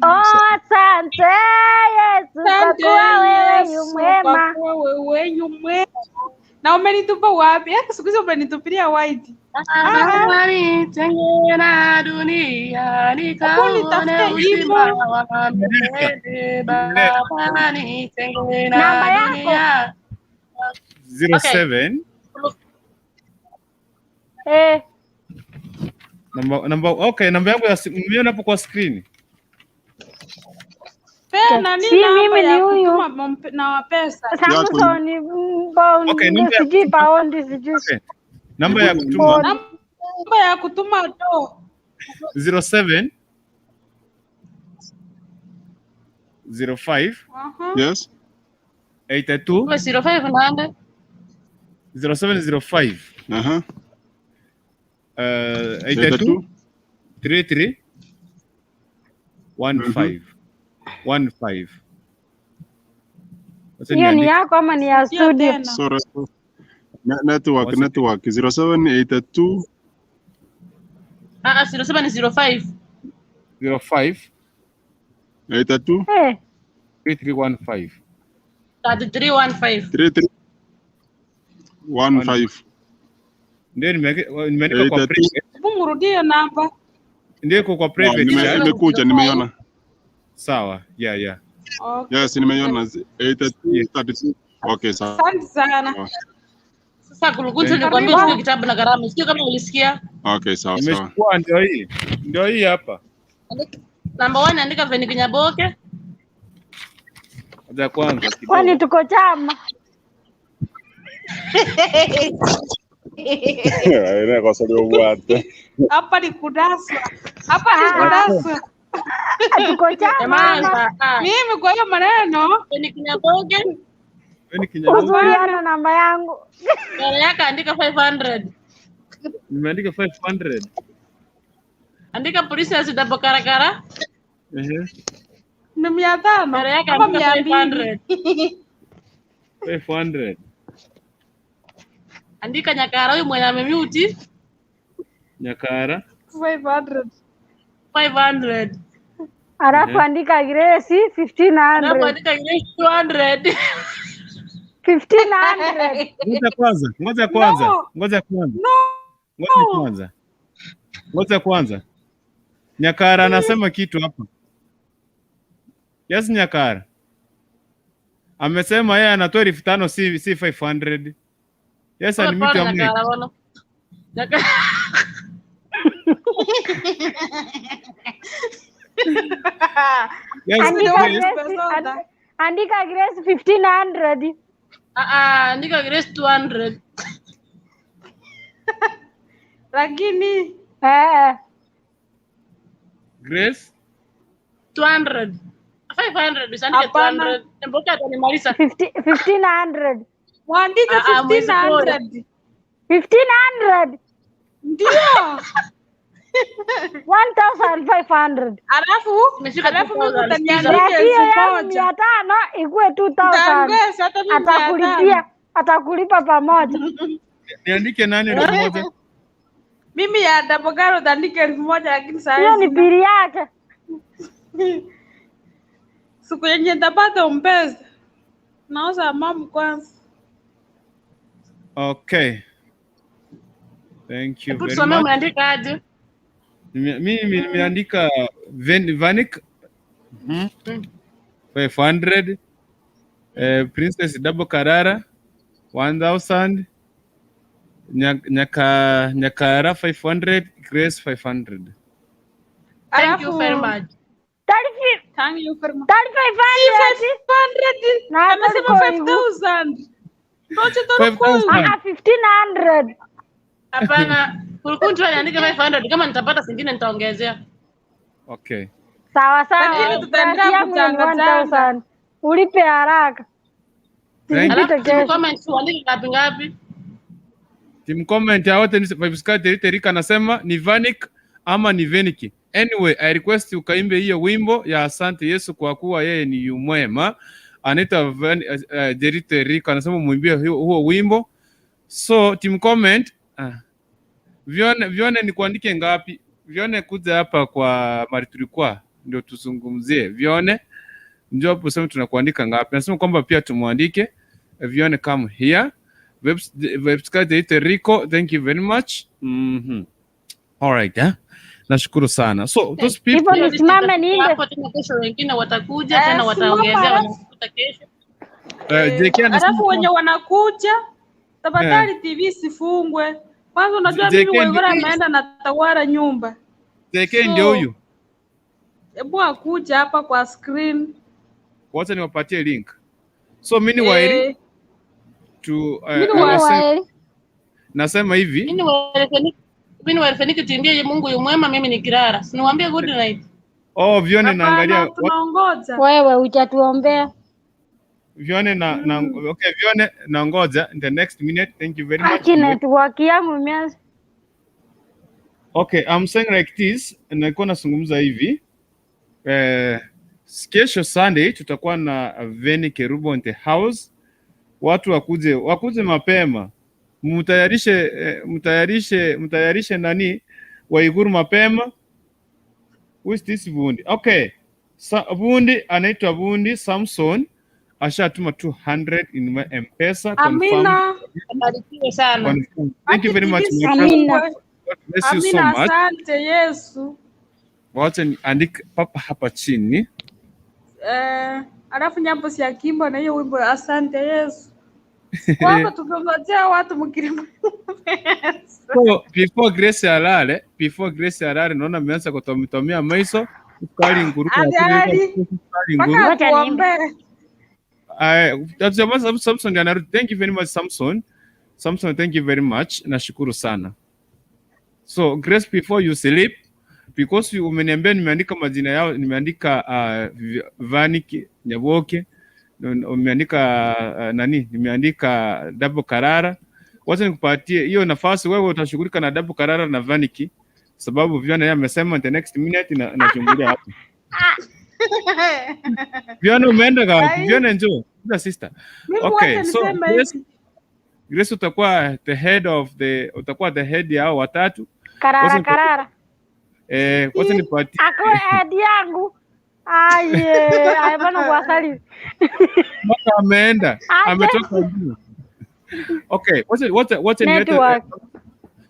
Speaker 15: Oh, asante Yesu kwa
Speaker 13: Asante
Speaker 15: kuwa wewe yu
Speaker 13: Yesu kwa
Speaker 15: mwema.
Speaker 13: kuwa wewe yu mwema. Na umenitupa wapi? Hata siku hizi umenitupilia white. Ah,
Speaker 7: Baba nitenge na dunia
Speaker 13: hebu
Speaker 7: nikaone
Speaker 13: nitafute
Speaker 7: uzima
Speaker 13: hivyo.
Speaker 7: wa milele. Baba nitenge na
Speaker 15: Namba yako.
Speaker 7: dunia. Okay.
Speaker 1: 07
Speaker 15: Eh,
Speaker 1: namba okay, namba yangu ya simu mmeona hapo kwa screen.
Speaker 13: Pea nani
Speaker 15: si
Speaker 13: namba
Speaker 15: mimi ni
Speaker 13: ya
Speaker 15: huyu
Speaker 13: kutuma na pesa.
Speaker 14: Yako ni
Speaker 15: Samson Bound,
Speaker 1: Okay, namba ya
Speaker 15: sijui
Speaker 1: kutuma.
Speaker 15: paundi sijui
Speaker 1: Okay. Namba ya
Speaker 14: hebu
Speaker 1: kutuma
Speaker 15: poni.
Speaker 13: Namba ya kutuma do.
Speaker 1: 07 05
Speaker 13: Aha.
Speaker 14: Yes.
Speaker 1: 82
Speaker 7: Uwe 05 nande.
Speaker 1: 0705
Speaker 14: Aha.
Speaker 1: 82
Speaker 14: 82.
Speaker 1: 33
Speaker 14: Mhm.
Speaker 1: 15 15. Wacha
Speaker 15: Hiyo ni
Speaker 1: niandike.
Speaker 15: yako ama ni ya
Speaker 13: Rudia
Speaker 15: studio?
Speaker 13: tena.
Speaker 14: Sorry. Network
Speaker 1: Wacha
Speaker 14: network 0782
Speaker 7: Ah, ah, 07 ni 05.
Speaker 1: 05
Speaker 14: 82
Speaker 15: Eh,
Speaker 1: 3315
Speaker 7: 3315.
Speaker 14: 33 15
Speaker 1: Ndio nimeandika kwa
Speaker 14: 82.
Speaker 1: private.
Speaker 13: Hebu mrudie hiyo namba.
Speaker 1: Ndio iko kwa
Speaker 14: Oh,
Speaker 1: private chat.
Speaker 14: imekuja nimeiona.
Speaker 1: Sawa. Yeah, yeah.
Speaker 13: Okay.
Speaker 14: Yes, nimeiona 82
Speaker 1: Yeah.
Speaker 14: 32. Okay, sawa.
Speaker 13: Asante sana.
Speaker 7: Sasa kurukuntu
Speaker 1: Thank you.
Speaker 7: nilikwambia uchukue
Speaker 13: Karibu.
Speaker 7: kitabu na kalamu. Sio kama ulisikia.
Speaker 14: Okay, sawa sawa.
Speaker 1: Nimechukua ndio hii. Ndio hii hapa.
Speaker 7: Namba 1 andika Feniki Nyaboke.
Speaker 1: Ngoja kwanza
Speaker 15: kwani
Speaker 1: kidogo.
Speaker 15: tuko chama?
Speaker 14: Ina kosa liobwate.
Speaker 13: Hapa ni kudaswa. Hapa ni
Speaker 15: Ah,
Speaker 13: kudaswa.
Speaker 15: tuko chama ama?
Speaker 7: Nyamaza. Ah.
Speaker 13: Mimi kwa hiyo maneno
Speaker 7: Feniki Nyaboke.
Speaker 1: Wewe ni Kinyaboke.
Speaker 15: Uzuri
Speaker 13: hapana.
Speaker 15: ana namba yangu.
Speaker 7: Mbele yake andika 500.
Speaker 1: Nimeandika 500.
Speaker 7: Andika polisi double karakara.
Speaker 1: Ehe.
Speaker 13: Ni 500
Speaker 7: Mbele yake
Speaker 13: ama
Speaker 7: andika
Speaker 13: 200.
Speaker 7: 500.
Speaker 1: 500.
Speaker 7: Andika Nyakara huyu mwenye amemute
Speaker 1: Nyakara.
Speaker 13: 500.
Speaker 7: 500.
Speaker 15: Alafu
Speaker 1: Ehe.
Speaker 15: andika Grace
Speaker 7: Alafu
Speaker 15: 1500.
Speaker 7: andika Grace 200.
Speaker 15: 1500.
Speaker 1: Ngoja kwanza, ngoja kwanza,
Speaker 13: No,
Speaker 1: ngoja kwanza,
Speaker 13: no.
Speaker 1: ngoja kwanza, ngoja kwanza. Nyakara anasema kitu hapa. Yes, Nyakara amesema yeye anatoa 5,000 si 500. Yes,
Speaker 7: Pole
Speaker 1: unmute
Speaker 7: pole
Speaker 1: your mic.
Speaker 7: Nyakara bwana. Nyakara.
Speaker 1: Yes,
Speaker 15: Andika
Speaker 1: Grace.
Speaker 15: Grace, andika Grace 1500.
Speaker 7: Ah ah, andika Grace 200.
Speaker 13: Lakini
Speaker 15: Eh,
Speaker 1: Grace
Speaker 7: 200. 500 usiandike
Speaker 13: hapana.
Speaker 7: 200. Mboka atanimaliza.
Speaker 15: 1500.
Speaker 13: Mwandike
Speaker 7: Ah ah, mwezi bora.
Speaker 13: 1500.
Speaker 15: 1500.
Speaker 13: Ndio.
Speaker 15: 1500.
Speaker 13: Alafu
Speaker 7: Imefika
Speaker 13: alafu mimi
Speaker 7: 2000.
Speaker 13: utaniandika
Speaker 15: Plus hiyo
Speaker 13: elfu
Speaker 15: yangu
Speaker 13: moja.
Speaker 15: 500 ikuwe 2000.
Speaker 13: Utaongeza hata mimi 500.
Speaker 15: Atakulipia, atakulipa pamoja.
Speaker 1: Niandike nani 1000?
Speaker 13: Mimi ya Dabogaro utaandika 1000 lakini saa
Speaker 15: Hiyo
Speaker 13: hizi
Speaker 15: ni bili yake.
Speaker 13: Siku yenye nitapata umpesa. Nauza mamu kwanza.
Speaker 1: Okay. Thank you
Speaker 7: Hebu
Speaker 1: very
Speaker 7: tusomee
Speaker 1: much.
Speaker 7: umeandika aje?
Speaker 1: Mimi nimeandika Vanik 500, Princess Double Karara 1000, Nyakara 500, Grace 500.
Speaker 7: Thank you very much.
Speaker 13: Thank you very much.
Speaker 15: 3500.
Speaker 13: 500.
Speaker 15: Na
Speaker 13: Amesema
Speaker 15: hata iko
Speaker 13: 5000. Toche
Speaker 1: 5000.
Speaker 15: Ah, 1500.
Speaker 7: Hapana, Kurukuntu aliandika 500 kama nitapata zingine nitaongezea.
Speaker 1: Okay.
Speaker 15: Sawa sawa.
Speaker 13: Lakini tutaendelea
Speaker 15: Plus yangu ni
Speaker 13: kuchanga
Speaker 15: 1000. Ulipe haraka.
Speaker 1: Thank you.
Speaker 15: Zipite
Speaker 7: Alafu
Speaker 15: kesho.
Speaker 7: comment uandike ngapi ngapi?
Speaker 1: Team comment ya wote ni Vibes Kate Rika anasema ni Vanik ama ni Veniki. Anyway, I request ukaimbe hiyo wimbo ya Asante Yesu kwa kuwa yeye ni yu mwema. Anaitwa Jerite Rika anasema muimbie huo wimbo. So team comment Vione ni kuandike ngapi? Vione kuja hapa kwa mali tulikuwa ndio tuzungumzie. Vione ndio hapo sema tunakuandika ngapi. Nasema kwamba pia tumwandike Vione come here. Website Jerite Rico, thank you very much. All right, eh? Nashukuru sana. So those people
Speaker 15: Hivyo nisimame niimbe.
Speaker 7: Hapo tena kesho wengine watakuja
Speaker 13: Eh,
Speaker 7: tena
Speaker 13: simama
Speaker 7: wataongezea
Speaker 13: alafu
Speaker 7: wanakuta kesho.
Speaker 1: JK anasema
Speaker 13: alafu wenye wanakuja tafadhali TV sifungwe. Kwanza unajua
Speaker 1: JK
Speaker 13: mimi
Speaker 1: ndio
Speaker 13: Waigora ameenda na tawara nyumba.
Speaker 1: JK ndio
Speaker 13: So
Speaker 1: huyu.
Speaker 13: hebu akuja hapa kwa screen.
Speaker 1: Wacha niwapatie link. So meanwhile to
Speaker 13: Meanwhile.
Speaker 1: nasema hivi
Speaker 7: Mimi niwaelefeniki tuimbie Mungu yu mwema, mimi nikilala. Si niwaambie good night.
Speaker 1: oh, Vione naangalia
Speaker 13: tunaongoja.
Speaker 15: Wewe hujatuombea.
Speaker 1: Vione na okay, Vione na ngoja in the next minute. Thank you very much.
Speaker 15: Aki network yangu imeanza.
Speaker 1: Okay, I'm saying like this, nilikuwa nazungumza hivi. Kesho Sunday tutakuwa na Veni Kerubo in the house. Watu wakuje mapema. Mtayarishe nani Waiguru mapema. Who is this Bundi? Okay. Bundi anaitwa Bundi Samson ashatuma 200 in my M-Pesa. Confirm.
Speaker 13: Amina.
Speaker 7: Barikiwe sana.
Speaker 1: Confirm. Thank you very much. My
Speaker 15: Amina.
Speaker 1: brother. God bless you so
Speaker 13: Amina,
Speaker 1: much.
Speaker 13: asante Yesu.
Speaker 1: Wacha niandike papa hapa chini.
Speaker 13: Alafu nyambo si akimba na hiyo wimbo asante Yesu. Kwa hapa tukiongojea watu mkirima.
Speaker 1: So, before Grace alale naona ameanza kutomitomia maiso sukari nguru
Speaker 13: Ati alali
Speaker 1: sukari nguru.
Speaker 13: mpaka atuombee.
Speaker 1: Samson ndiye anarudi. Thank you very much Samson. Samson, thank you very much. Nashukuru sana. So Grace, before you sleep, because you umeniambia nimeandika majina yao, nimeandika Vaniki Nyaboke, umeandika nani, nimeandika Double Karara. Wacha nikupatie hiyo nafasi, wewe utashughulika na Double Karara na Vaniki, sababu Viviana yeye amesema the next minute na nachungulia hapo. Viviana umeenda kwa Viviana, njoo kuja sister.
Speaker 13: Mimi
Speaker 1: Okay,
Speaker 13: wacha
Speaker 1: so
Speaker 13: niseme
Speaker 1: Grace,
Speaker 13: hivi.
Speaker 1: Grace utakuwa the head of the utakuwa the head ya hao watatu.
Speaker 15: Karara
Speaker 1: Wacha
Speaker 15: karara.
Speaker 1: Wacha nipatie
Speaker 15: Ako ad yangu. Aye, aye bana kuwasali.
Speaker 1: Mpaka ameenda
Speaker 15: Aje.
Speaker 1: ametoka juu. Okay, wacha nilete
Speaker 15: Network.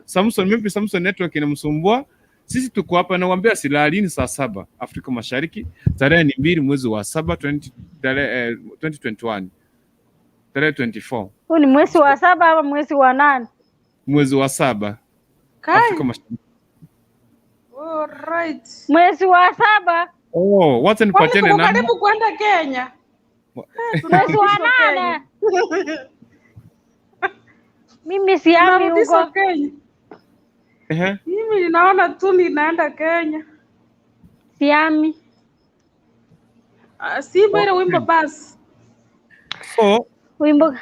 Speaker 1: Samson, maybe Samson network inamsumbua. Sisi tuko hapa nawaambia silali saa 7 Afrika Mashariki, tarehe ni 2 mwezi wa 7 2021. Tarehe 24
Speaker 15: Huu ni mwezi wa 7 ama mwezi wa 8?
Speaker 1: mwezi wa 7
Speaker 13: Kai.
Speaker 1: Afrika Mashariki.
Speaker 13: All right.
Speaker 15: Mwezi wa 7,
Speaker 1: Oh, wacha
Speaker 13: Kwani
Speaker 1: nipatiane
Speaker 13: tuko
Speaker 1: namba.
Speaker 13: karibu kwenda Kenya?
Speaker 15: Mwezi wa 8. Mimi sihami
Speaker 13: Tunarudishwa
Speaker 15: huko.
Speaker 13: Kenya.
Speaker 1: Ehe.
Speaker 13: Mimi ninaona tu ninaenda Kenya.
Speaker 15: Sihami.
Speaker 13: Simba ile wimbo basi.
Speaker 1: So,
Speaker 15: Wimbo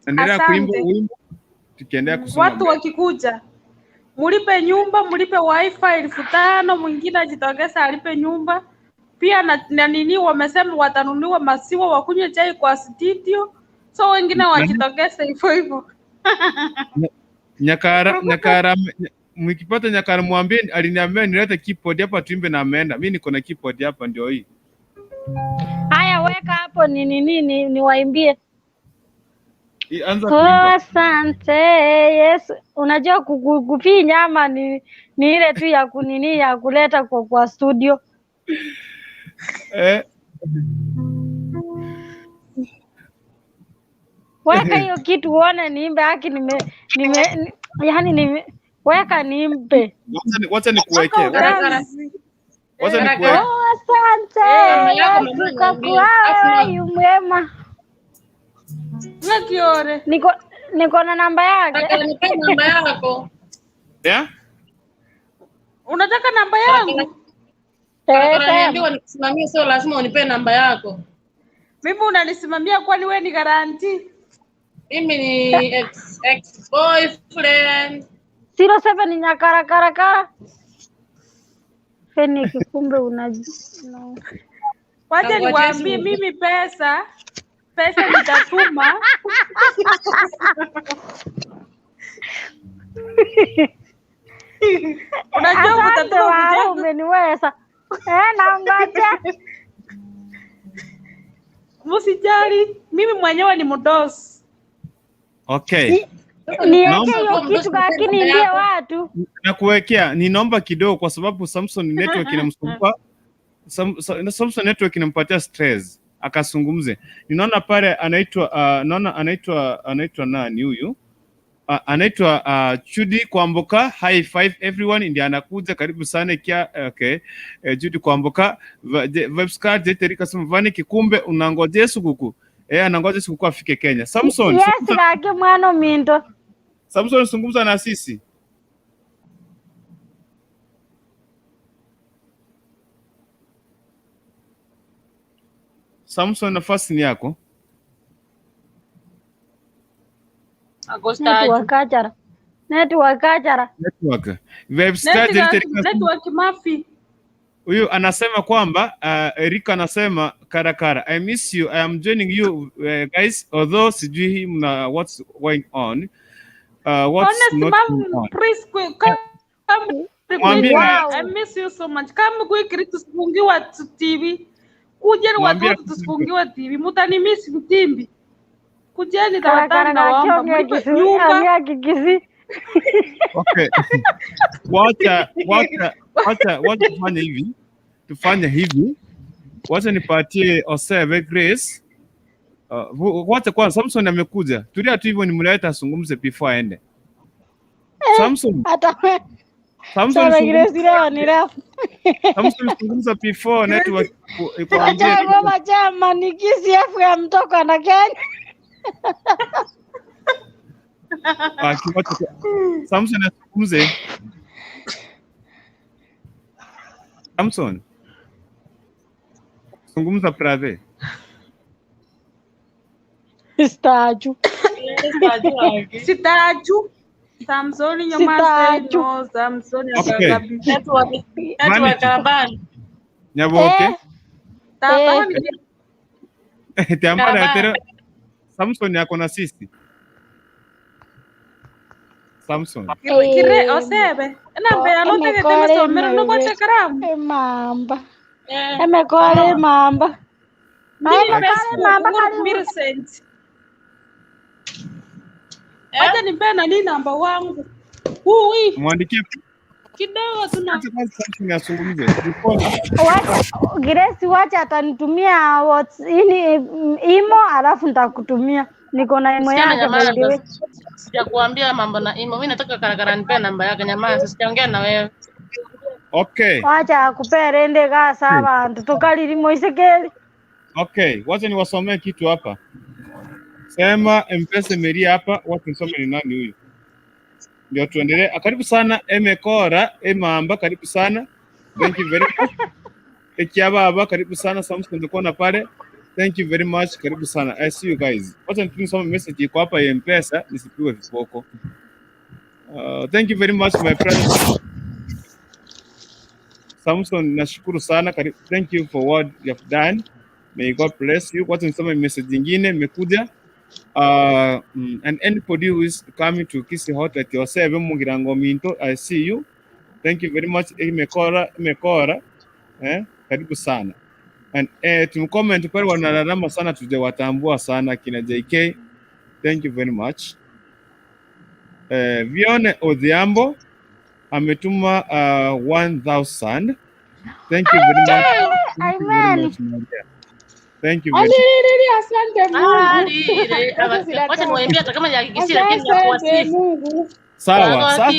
Speaker 1: endelea kuimba
Speaker 13: Asante.
Speaker 1: wimbo tukiendelea kusonga
Speaker 13: Watu
Speaker 1: mbele.
Speaker 13: wakikuja. Mulipe nyumba, mulipe wifi 5,000, mwingine ajitokeza alipe nyumba pia na nini, wamesema watanunua maziwa wakunywe chai kwa studio, so wengine wajitokeze hivyo hivyo.
Speaker 1: Nyakara Nyakara, mkipata Nyakara mwambie aliniambia nilete keyboard hapa tuimbe na ameenda. Mimi niko na keyboard hapa ndio hii.
Speaker 15: Haya, weka hapo ni nini ni niwaimbie.
Speaker 1: Anza
Speaker 15: Oh,
Speaker 1: kuimba.
Speaker 15: asante Yesu. Unajua kupii nyama ni ile tu ya kunini ya kuleta kwa studio.
Speaker 1: Eh.
Speaker 15: Weka hiyo kitu uone niimbe haki nime yani nime weka niimbe.
Speaker 1: Wacha nikuwekee. Wacha nikuwekee.
Speaker 15: Oh, asante Yesu kwa kuwa wewe yu mwema.
Speaker 13: Kiore.
Speaker 15: Niko na namba yake.
Speaker 7: Nipe namba yako.
Speaker 1: Yeah?
Speaker 13: Unataka namba yangu?
Speaker 7: Niambiwa nikusimamie, sio lazima unipe namba yako.
Speaker 13: Mimi unanisimamia kwani wewe ni garanti?
Speaker 7: Mimi ni ex boyfriend.
Speaker 15: 07 ni nyakara kara kara. Feni kumbe una no.
Speaker 13: Wacha niwaambie mimi pesa nitatuma. Unajua
Speaker 15: Asante wao umeniweza. Nangoja.
Speaker 13: Msijali, mimi mwenyewe ni mdosi.
Speaker 1: Okay.
Speaker 15: Niweke hiyo kitu lakini ndiye watu.
Speaker 1: Nakuwekea, ninaomba kidogo kwa sababu Samson network inamsumbua. Samson network inampatia stress. Akasungumze. Ninaona pale anaitwa naona anaitwa nani huyu? Anaitwa Judy Kwamboka. High five everyone, ndiye anakuja karibu sana kia. Okay. Judy Kwamboka Vibes card Jeterika sema vani kikumbe unangojea sikuku. Anangoja sikuku afike Kenya. Samson.
Speaker 15: Yes, kake mwana minto.
Speaker 1: Samson zungumza na sisi. Samson, nafasi ni yako.
Speaker 15: Network achara.
Speaker 1: Network.
Speaker 13: Network mafi.
Speaker 1: Huyu anasema kwamba Erika anasema karakara, I miss you, I am joining you guys, although sijui mna what's going on. What's
Speaker 13: Honest,
Speaker 1: not
Speaker 13: ma'am,
Speaker 1: going on.
Speaker 13: please come
Speaker 1: Mwambie.
Speaker 13: I miss you so much. Come quickly tusifungiwa TV. Kujeni watu tusifungiwa TV. Mutani miss vitimbi. Kujeni tafadhali nawaomba mlipe nyumba.
Speaker 1: Okay. Wacha tufanye hivi. Tufanye hivi. Wacha nipatie Osebe Grace. Wacha kwanza Samson amekuja. Tulia tu hivyo nimlete asungumze before aende. Samson. Samson zungumza before network ikuambie.
Speaker 15: Acha ngoma chama ni kisi FM mtoka na Kenya.
Speaker 1: Samson azungumze. Samson. Zungumza brother.
Speaker 15: Sitaju.
Speaker 13: Sitaju. Samson nyama no Samson
Speaker 1: Okay.
Speaker 7: Network karabani.
Speaker 1: Nyaboke.
Speaker 13: Tabani.
Speaker 1: Tiambara tero Samson yako na sisi. Samson.
Speaker 13: Kire osebe. Nambe anote que te somero no kwache karamu.
Speaker 15: Mamba. Emekore mamba.
Speaker 13: Emekore mamba karibu. Acha nipe nani namba wangu. Ui.
Speaker 1: Mwandikie
Speaker 13: kidogo tuna.
Speaker 1: Acha kwanza Samson azungumze.
Speaker 15: Wacha Grace, wacha atanitumia WhatsApp ini imo alafu nitakutumia. Niko na imo yake by the way.
Speaker 7: Sijakuambia mambo na imo. Mimi nataka karakara nipe namba yake nyamaza, sijaongea na wewe.
Speaker 1: Okay.
Speaker 15: Wacha akupere rende gasa abantu tukalirimo isekeli.
Speaker 1: Okay, wacha niwasomee kitu hapa. Sema Mpesa Meria hapa, watu nisome ni nani huyu. Ndio tuendelee. Karibu sana Emekora, Emamba, karibu sana. Thank you very much. Ekiababa, karibu sana. Samson nilikuwa pale. Thank you very much. Karibu sana. I see you guys. Wacha nisome message iko hapa ya Mpesa nisipigwe viboko. Thank you very much my brother Samson, nashukuru sana. Thank you for what you have done. May God bless you. Wacha nisome message nyingine imekuja. And anybody who is coming to Kisii Hot at yourself, Mugirango Minto, I see you. Thank you very much. Imekora, imekora. Eh, karibu sana. And tumcomment pale wanalalama sana, tujawatambua sana kina JK. Thank you very much. Vione Odhiambo ametuma 1000. Thank you very much. Thank you very
Speaker 15: Amen.
Speaker 1: much, Maria. Thank you very much.
Speaker 13: Aliriri, asante Mungu.
Speaker 7: Alire,
Speaker 13: Pesa
Speaker 7: wacha
Speaker 13: zinatoka.
Speaker 7: niwaimbie hata kama ya Kikisii lakini ya
Speaker 13: Asante
Speaker 7: kuwasifu.
Speaker 13: Mungu.
Speaker 1: Sawa, sasa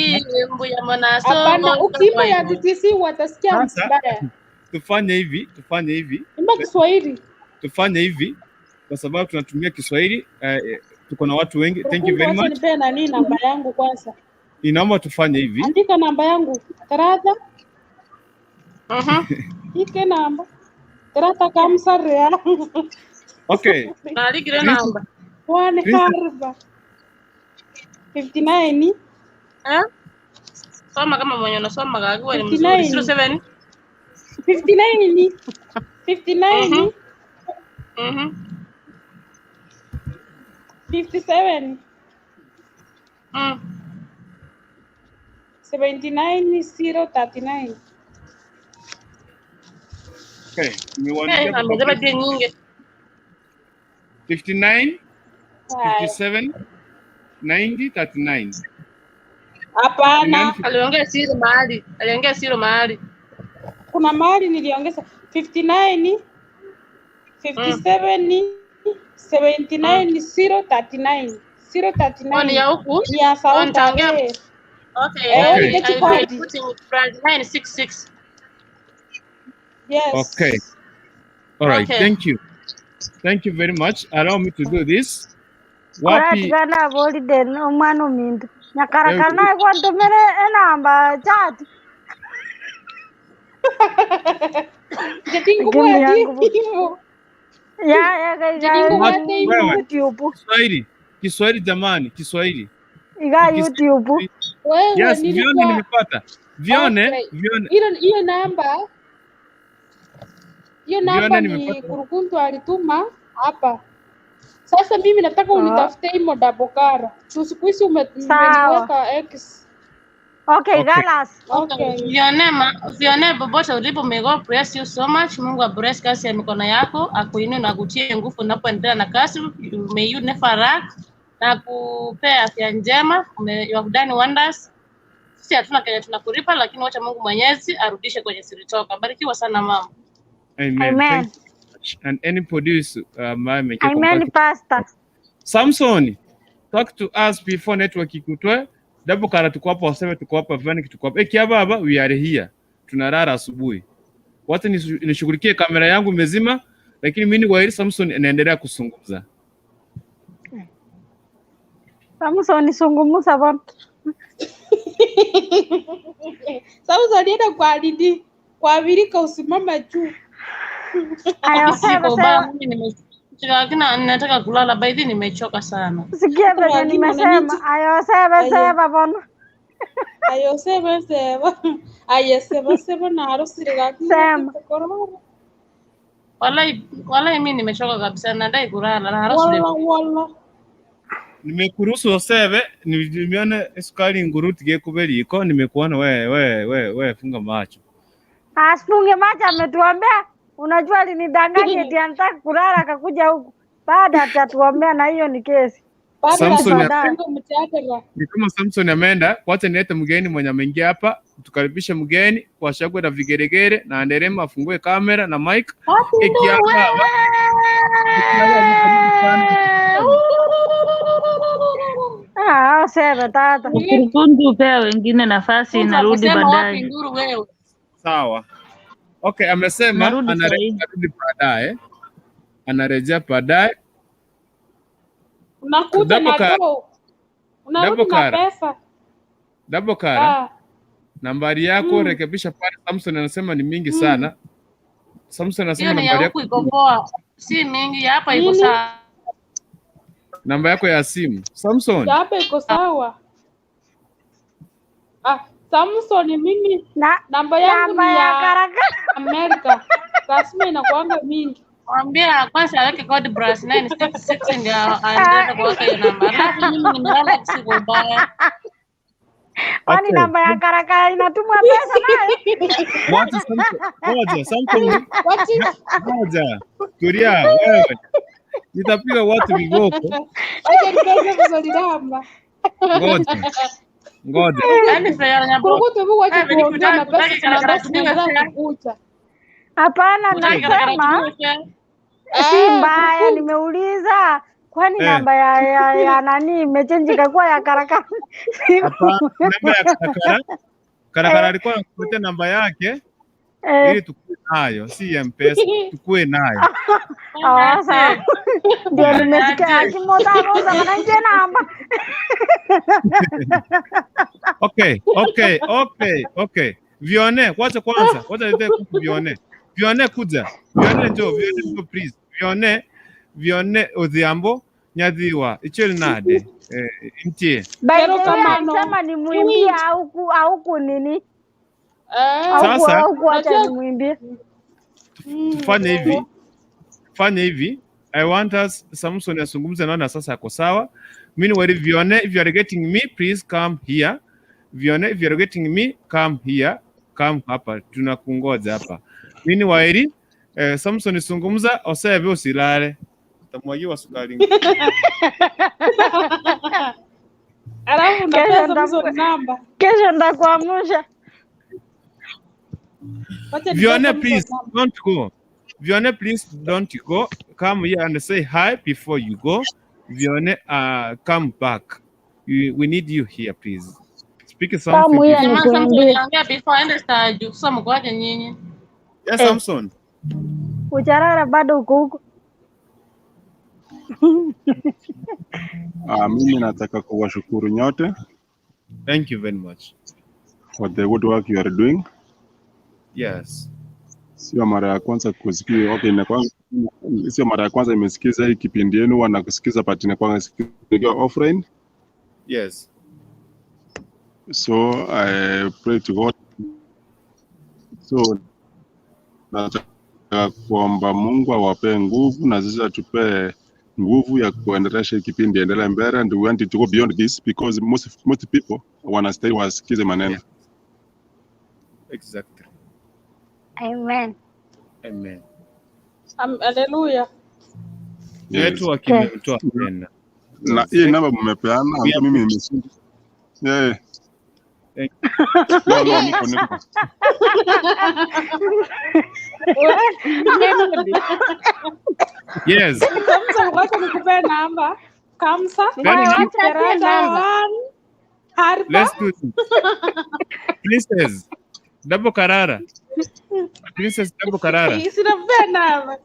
Speaker 7: Mbuya mwana
Speaker 13: Hapana,
Speaker 7: songo
Speaker 13: ukiimba ya TTC watasikia
Speaker 1: sasa
Speaker 13: mbaya.
Speaker 1: tufanye hivi, tufanye hivi,
Speaker 13: Imba Kiswahili.
Speaker 1: Tufanye hivi kwa sababu tunatumia Kiswahili, tuko na watu wengi. Thank you
Speaker 13: Rukundu,
Speaker 1: very
Speaker 13: wacha
Speaker 1: much.
Speaker 13: nipee nani namba yangu kwanza.
Speaker 1: Ninaomba tufanye hivi.
Speaker 13: Andika namba yangu. Tarata. Ike namba. Tarata kamsare yangu.
Speaker 1: Okay.
Speaker 7: Nalikire
Speaker 1: Chris,
Speaker 7: namba.
Speaker 13: One
Speaker 1: Chris,
Speaker 13: harba. 59.
Speaker 7: Eh? Soma kama mwenye unasoma kakiwa ni mzuri.
Speaker 13: 59.
Speaker 7: 07.
Speaker 13: 59. 59. 57. 79 039.
Speaker 1: Okay,
Speaker 7: Eh,
Speaker 1: nimewaandikia kwa
Speaker 7: amesema
Speaker 1: pamoja.
Speaker 7: tie nyingi.
Speaker 1: 59,
Speaker 13: Haya.
Speaker 1: 57, 90, 39.
Speaker 13: Hapana,
Speaker 7: Aliongea siri mahali. Aliongea siri mahali.
Speaker 13: Kuna mahali niliongeza 59 57 79 039
Speaker 7: Oh, ni ya
Speaker 13: 039
Speaker 7: huku.
Speaker 13: ni ya
Speaker 7: Oh,
Speaker 13: Sauta.
Speaker 7: nitaongea.
Speaker 13: Eh.
Speaker 7: Okay,
Speaker 13: Eh,
Speaker 1: Okay.
Speaker 7: I
Speaker 13: ni
Speaker 7: will be
Speaker 13: kadi.
Speaker 7: putting plus 966.
Speaker 13: Yes.
Speaker 1: Okay. All right.
Speaker 7: Okay.
Speaker 1: Thank you. Thank you very much. Allow me to do this. Wapi
Speaker 15: Koratigana holiday omwana ominto nyakarakana
Speaker 1: eh,
Speaker 15: naye kwantumire enamba chat
Speaker 13: Jetingubwati
Speaker 15: yangu
Speaker 13: hivyo.
Speaker 15: ya ya
Speaker 13: Jetingubwati hivyo.
Speaker 1: wewe
Speaker 15: YouTube
Speaker 1: Kiswahili, Kiswahili jamani, Kiswahili.
Speaker 15: iga
Speaker 1: Nikisikia
Speaker 15: YouTube.
Speaker 13: Wewe
Speaker 1: Yes, Vione
Speaker 13: nilikuwa
Speaker 1: nimepata. Vione,
Speaker 13: okay.
Speaker 1: Vione,
Speaker 13: Hiyo namba hiyo namba
Speaker 1: Vione
Speaker 13: ni
Speaker 1: nimepata.
Speaker 13: Kurukuntu alituma hapa. Sasa mimi nataka
Speaker 15: Ah,
Speaker 13: unitafute imo Dabokara. Juu siku hizi
Speaker 15: sawa.
Speaker 13: umeniweka X.
Speaker 15: Okay,
Speaker 1: Okay.
Speaker 15: galas.
Speaker 13: Okay.
Speaker 7: Vione, Vione popote ulipo, may God bless you so much. Mungu abless kazi ya mikono yako, akuinue na akutie nguvu unapoendelea na kazi. May you never lack na kupea afya njema. You have done wonders. Sisi hatuna kenye tunakulipa, lakini wacha Mungu Mwenyezi arudishe kwenye silitoka. Barikiwa sana mama.
Speaker 1: Amen.
Speaker 15: Amen.
Speaker 1: Thank you so much. And any produce ambaye ameingia kwa
Speaker 15: Amen,
Speaker 1: mpaka.
Speaker 15: pastor.
Speaker 1: Samson, talk to us before network ikutwe. Double kara tuko hapa, waseme tuko hapa, Vione tuko hapa. Eh, baba, we are here. Tunalala asubuhi. Wacha nishughulikie kamera yangu imezima, lakini mimi ni Wairi Samson naendelea kuzungumza.
Speaker 15: Samson sungumusa bwana.
Speaker 13: Sasa alienda kwa Didi kwa Virika usimama juu.
Speaker 15: Aya,
Speaker 7: Siko
Speaker 15: sema
Speaker 7: ubaya,
Speaker 15: sema.
Speaker 7: mimi nimechoka, lakini nataka kulala. By the nimechoka sana.
Speaker 15: Sikia venye
Speaker 13: Lakini
Speaker 15: nimesema. Ayo sema
Speaker 13: Ayo.
Speaker 15: sema bwana.
Speaker 13: Ayo sema sema. Ayo sema sema naro sirigaki
Speaker 15: Sema.
Speaker 13: korora.
Speaker 7: Walai, walai mimi nimechoka kabisa, nadai kulala na harusi
Speaker 13: Wala wala.
Speaker 1: Nimekuruhusu oseve, nimeona sukari nguruti gekubeliko, nimekuona we we we we, funga macho.
Speaker 15: Asifunge macho ametuambia, unajua alinidanganya eti anataka kulala akakuja huku. Baada atatuambia na hiyo ni kesi.
Speaker 13: Bado
Speaker 1: Samson
Speaker 15: Baadaye.
Speaker 13: afunga mchadara.
Speaker 1: Ni kama Samson ameenda, wacha nilete mgeni mwenye ameingia hapa, tukaribishe mgeni kwa shangwe na vigeregere na nderemo, afungue kamera na mic. Ekia baba,
Speaker 15: Ah, sema tata.
Speaker 9: Kurukundu, pea wengine nafasi,
Speaker 7: Funza
Speaker 9: narudi
Speaker 7: kusema wapi
Speaker 9: baadaye.
Speaker 7: nduru wewe.
Speaker 1: Sawa. Okay, amesema
Speaker 9: Narudi saa hii.
Speaker 1: anarudi baadaye, anarejea baadaye.
Speaker 13: Unakuja na
Speaker 1: Double kara,
Speaker 13: do. Unarudi
Speaker 1: double
Speaker 13: na
Speaker 1: kara,
Speaker 13: pesa.
Speaker 1: double kara.
Speaker 13: Ah.
Speaker 1: Nambari yako rekebisha pale. Samson anasema ni mingi sana. Samson anasema
Speaker 7: Hiyo ni ya
Speaker 1: nambari
Speaker 7: huku
Speaker 1: yako,
Speaker 7: iko poa, si mingi ya hapa iko
Speaker 13: Nini?
Speaker 7: sawa.
Speaker 1: namba yako ya simu. Samson,
Speaker 13: Ya hapa iko sawa. Ah, Samson mimi
Speaker 15: Na
Speaker 13: namba yangu
Speaker 15: namba
Speaker 13: ni
Speaker 15: ya
Speaker 13: ya
Speaker 15: karakara.
Speaker 13: Amerika. Lazima inakuanga mingi.
Speaker 7: Mwambia kwanza aweke code plus 966 ndio aendelee kuweka hiyo namba. Alafu mimi nimelala usiku ubaya.
Speaker 15: Kwani
Speaker 1: Okay.
Speaker 15: namba ya karakara inatumwa pesa nayo?
Speaker 1: Wacha Samson, ngoja Samson,
Speaker 13: What is
Speaker 1: ngoja tulia wewe, nitapiga watu viboko.
Speaker 13: Wacha nipese Samson namba.
Speaker 1: Ngoja ngoja,
Speaker 7: Yaani Feyara nyambo.
Speaker 13: Kurukutu bu wacha
Speaker 7: Wewe
Speaker 13: kuongea na
Speaker 7: nikutaki
Speaker 13: pesa
Speaker 7: kutaki
Speaker 13: kuna
Speaker 7: karakara
Speaker 13: pesa
Speaker 7: tumiwe
Speaker 13: zinaanza
Speaker 7: fare.
Speaker 13: kukucha.
Speaker 15: Hapana,
Speaker 7: Kutaki karakara
Speaker 15: nasema
Speaker 7: tumiwe fare.
Speaker 15: si
Speaker 13: Eh,
Speaker 15: mbaya,
Speaker 13: kurukutu.
Speaker 15: nimeuliza kwani
Speaker 1: eh,
Speaker 15: namba ya nani imechenji ikakuwa ya karakara?
Speaker 1: hapana, namba ya karakara karakara
Speaker 15: Eh,
Speaker 1: alikuwa anakupatia namba yake
Speaker 15: eh.
Speaker 1: ili tukue nayo, si ya Mpesa, tukue nayo.
Speaker 15: Ah, sawa.
Speaker 7: Aje.
Speaker 15: Ndio nimesikia
Speaker 7: Aje.
Speaker 15: akimotaroza mananje namba.
Speaker 1: Okay. Vione, wacha kwanza, wacha nitoe kuku Vione. Vione kuja. Vione njoo, Vione njoo please. Vione, Vione Odhiambo Nyadhiwa, Ichel Nade. Eh, intie.
Speaker 15: By
Speaker 13: Kero
Speaker 15: the way,
Speaker 13: kama no.
Speaker 15: alisema nimwimbie
Speaker 13: Kiwinji.
Speaker 15: au nini?
Speaker 13: Eh,
Speaker 15: Au
Speaker 1: Sasa
Speaker 15: au kuacha
Speaker 13: unajua
Speaker 15: nimwimbie.
Speaker 1: tufanye hivi, fanye hivi. I want us Samson azungumze, naona sasa ako sawa. Meanwhile, Vione, if you are getting me, please come here. Vione, if you are getting me, come here. Come hapa, tunakungoja hapa. Meanwhile, Samson zungumza, osebe usilale. Utamwagiwa sukari.
Speaker 13: Alafu
Speaker 15: Kesho
Speaker 13: unapea Samson namba.
Speaker 15: kesho ndakuamsha.
Speaker 13: Wacha nipee
Speaker 1: Vione,
Speaker 13: Samson
Speaker 1: please
Speaker 13: namba.
Speaker 1: don't go. Vione, please don't go. Come here and say hi before you go. Vione, come back. We need you here, please. Speak something
Speaker 15: Come here
Speaker 1: before.
Speaker 7: Jamaa Samson
Speaker 15: nikuimbie.
Speaker 7: aliongea before aende star juu. Sasa mkoaje nyinyi?
Speaker 1: Yes,
Speaker 15: Eh,
Speaker 1: Samson.
Speaker 15: ucharara bado uko huko.
Speaker 14: Mimi nataka kuwashukuru nyote
Speaker 1: Thank you very much.
Speaker 14: for the good work you are doing.
Speaker 1: Yes.
Speaker 14: Sio mara ya kwanza kusikia. Okay, sio mara ya kwanza imesikiza hii kipindi yenu, huwa nakusikiza but inakuwa nikiwa offline.
Speaker 1: Yes.
Speaker 14: So I pray to God. So nataka kuomba Mungu awapee nguvu na sisi atupee nguvu ya kuendelesha hii kipindi endelee mbele, and we want it to go beyond this because most people wanastahili wasikize maneno.
Speaker 1: Yeah. Exactly.
Speaker 15: Amen.
Speaker 1: Amen.
Speaker 13: Haleluya.
Speaker 14: Yes.
Speaker 1: Network
Speaker 15: Okay.
Speaker 1: imemtoa tena.
Speaker 14: Na
Speaker 1: Yes.
Speaker 14: hii
Speaker 1: Thank
Speaker 14: namba mmepeana,
Speaker 1: we
Speaker 14: hata
Speaker 1: are
Speaker 14: mimi nimeshinda. Yeah.
Speaker 1: thank
Speaker 14: No, no, niko.
Speaker 1: Yes.
Speaker 13: Samson, wacha nikupee namba. Kamsa
Speaker 1: Peana
Speaker 15: Wewe
Speaker 1: namba.
Speaker 15: wacha atie
Speaker 13: Terata
Speaker 15: namba.
Speaker 13: one Harpa
Speaker 1: Let's do this. Princess. Double Karara. Princess Double Karara.
Speaker 13: sinapea namba.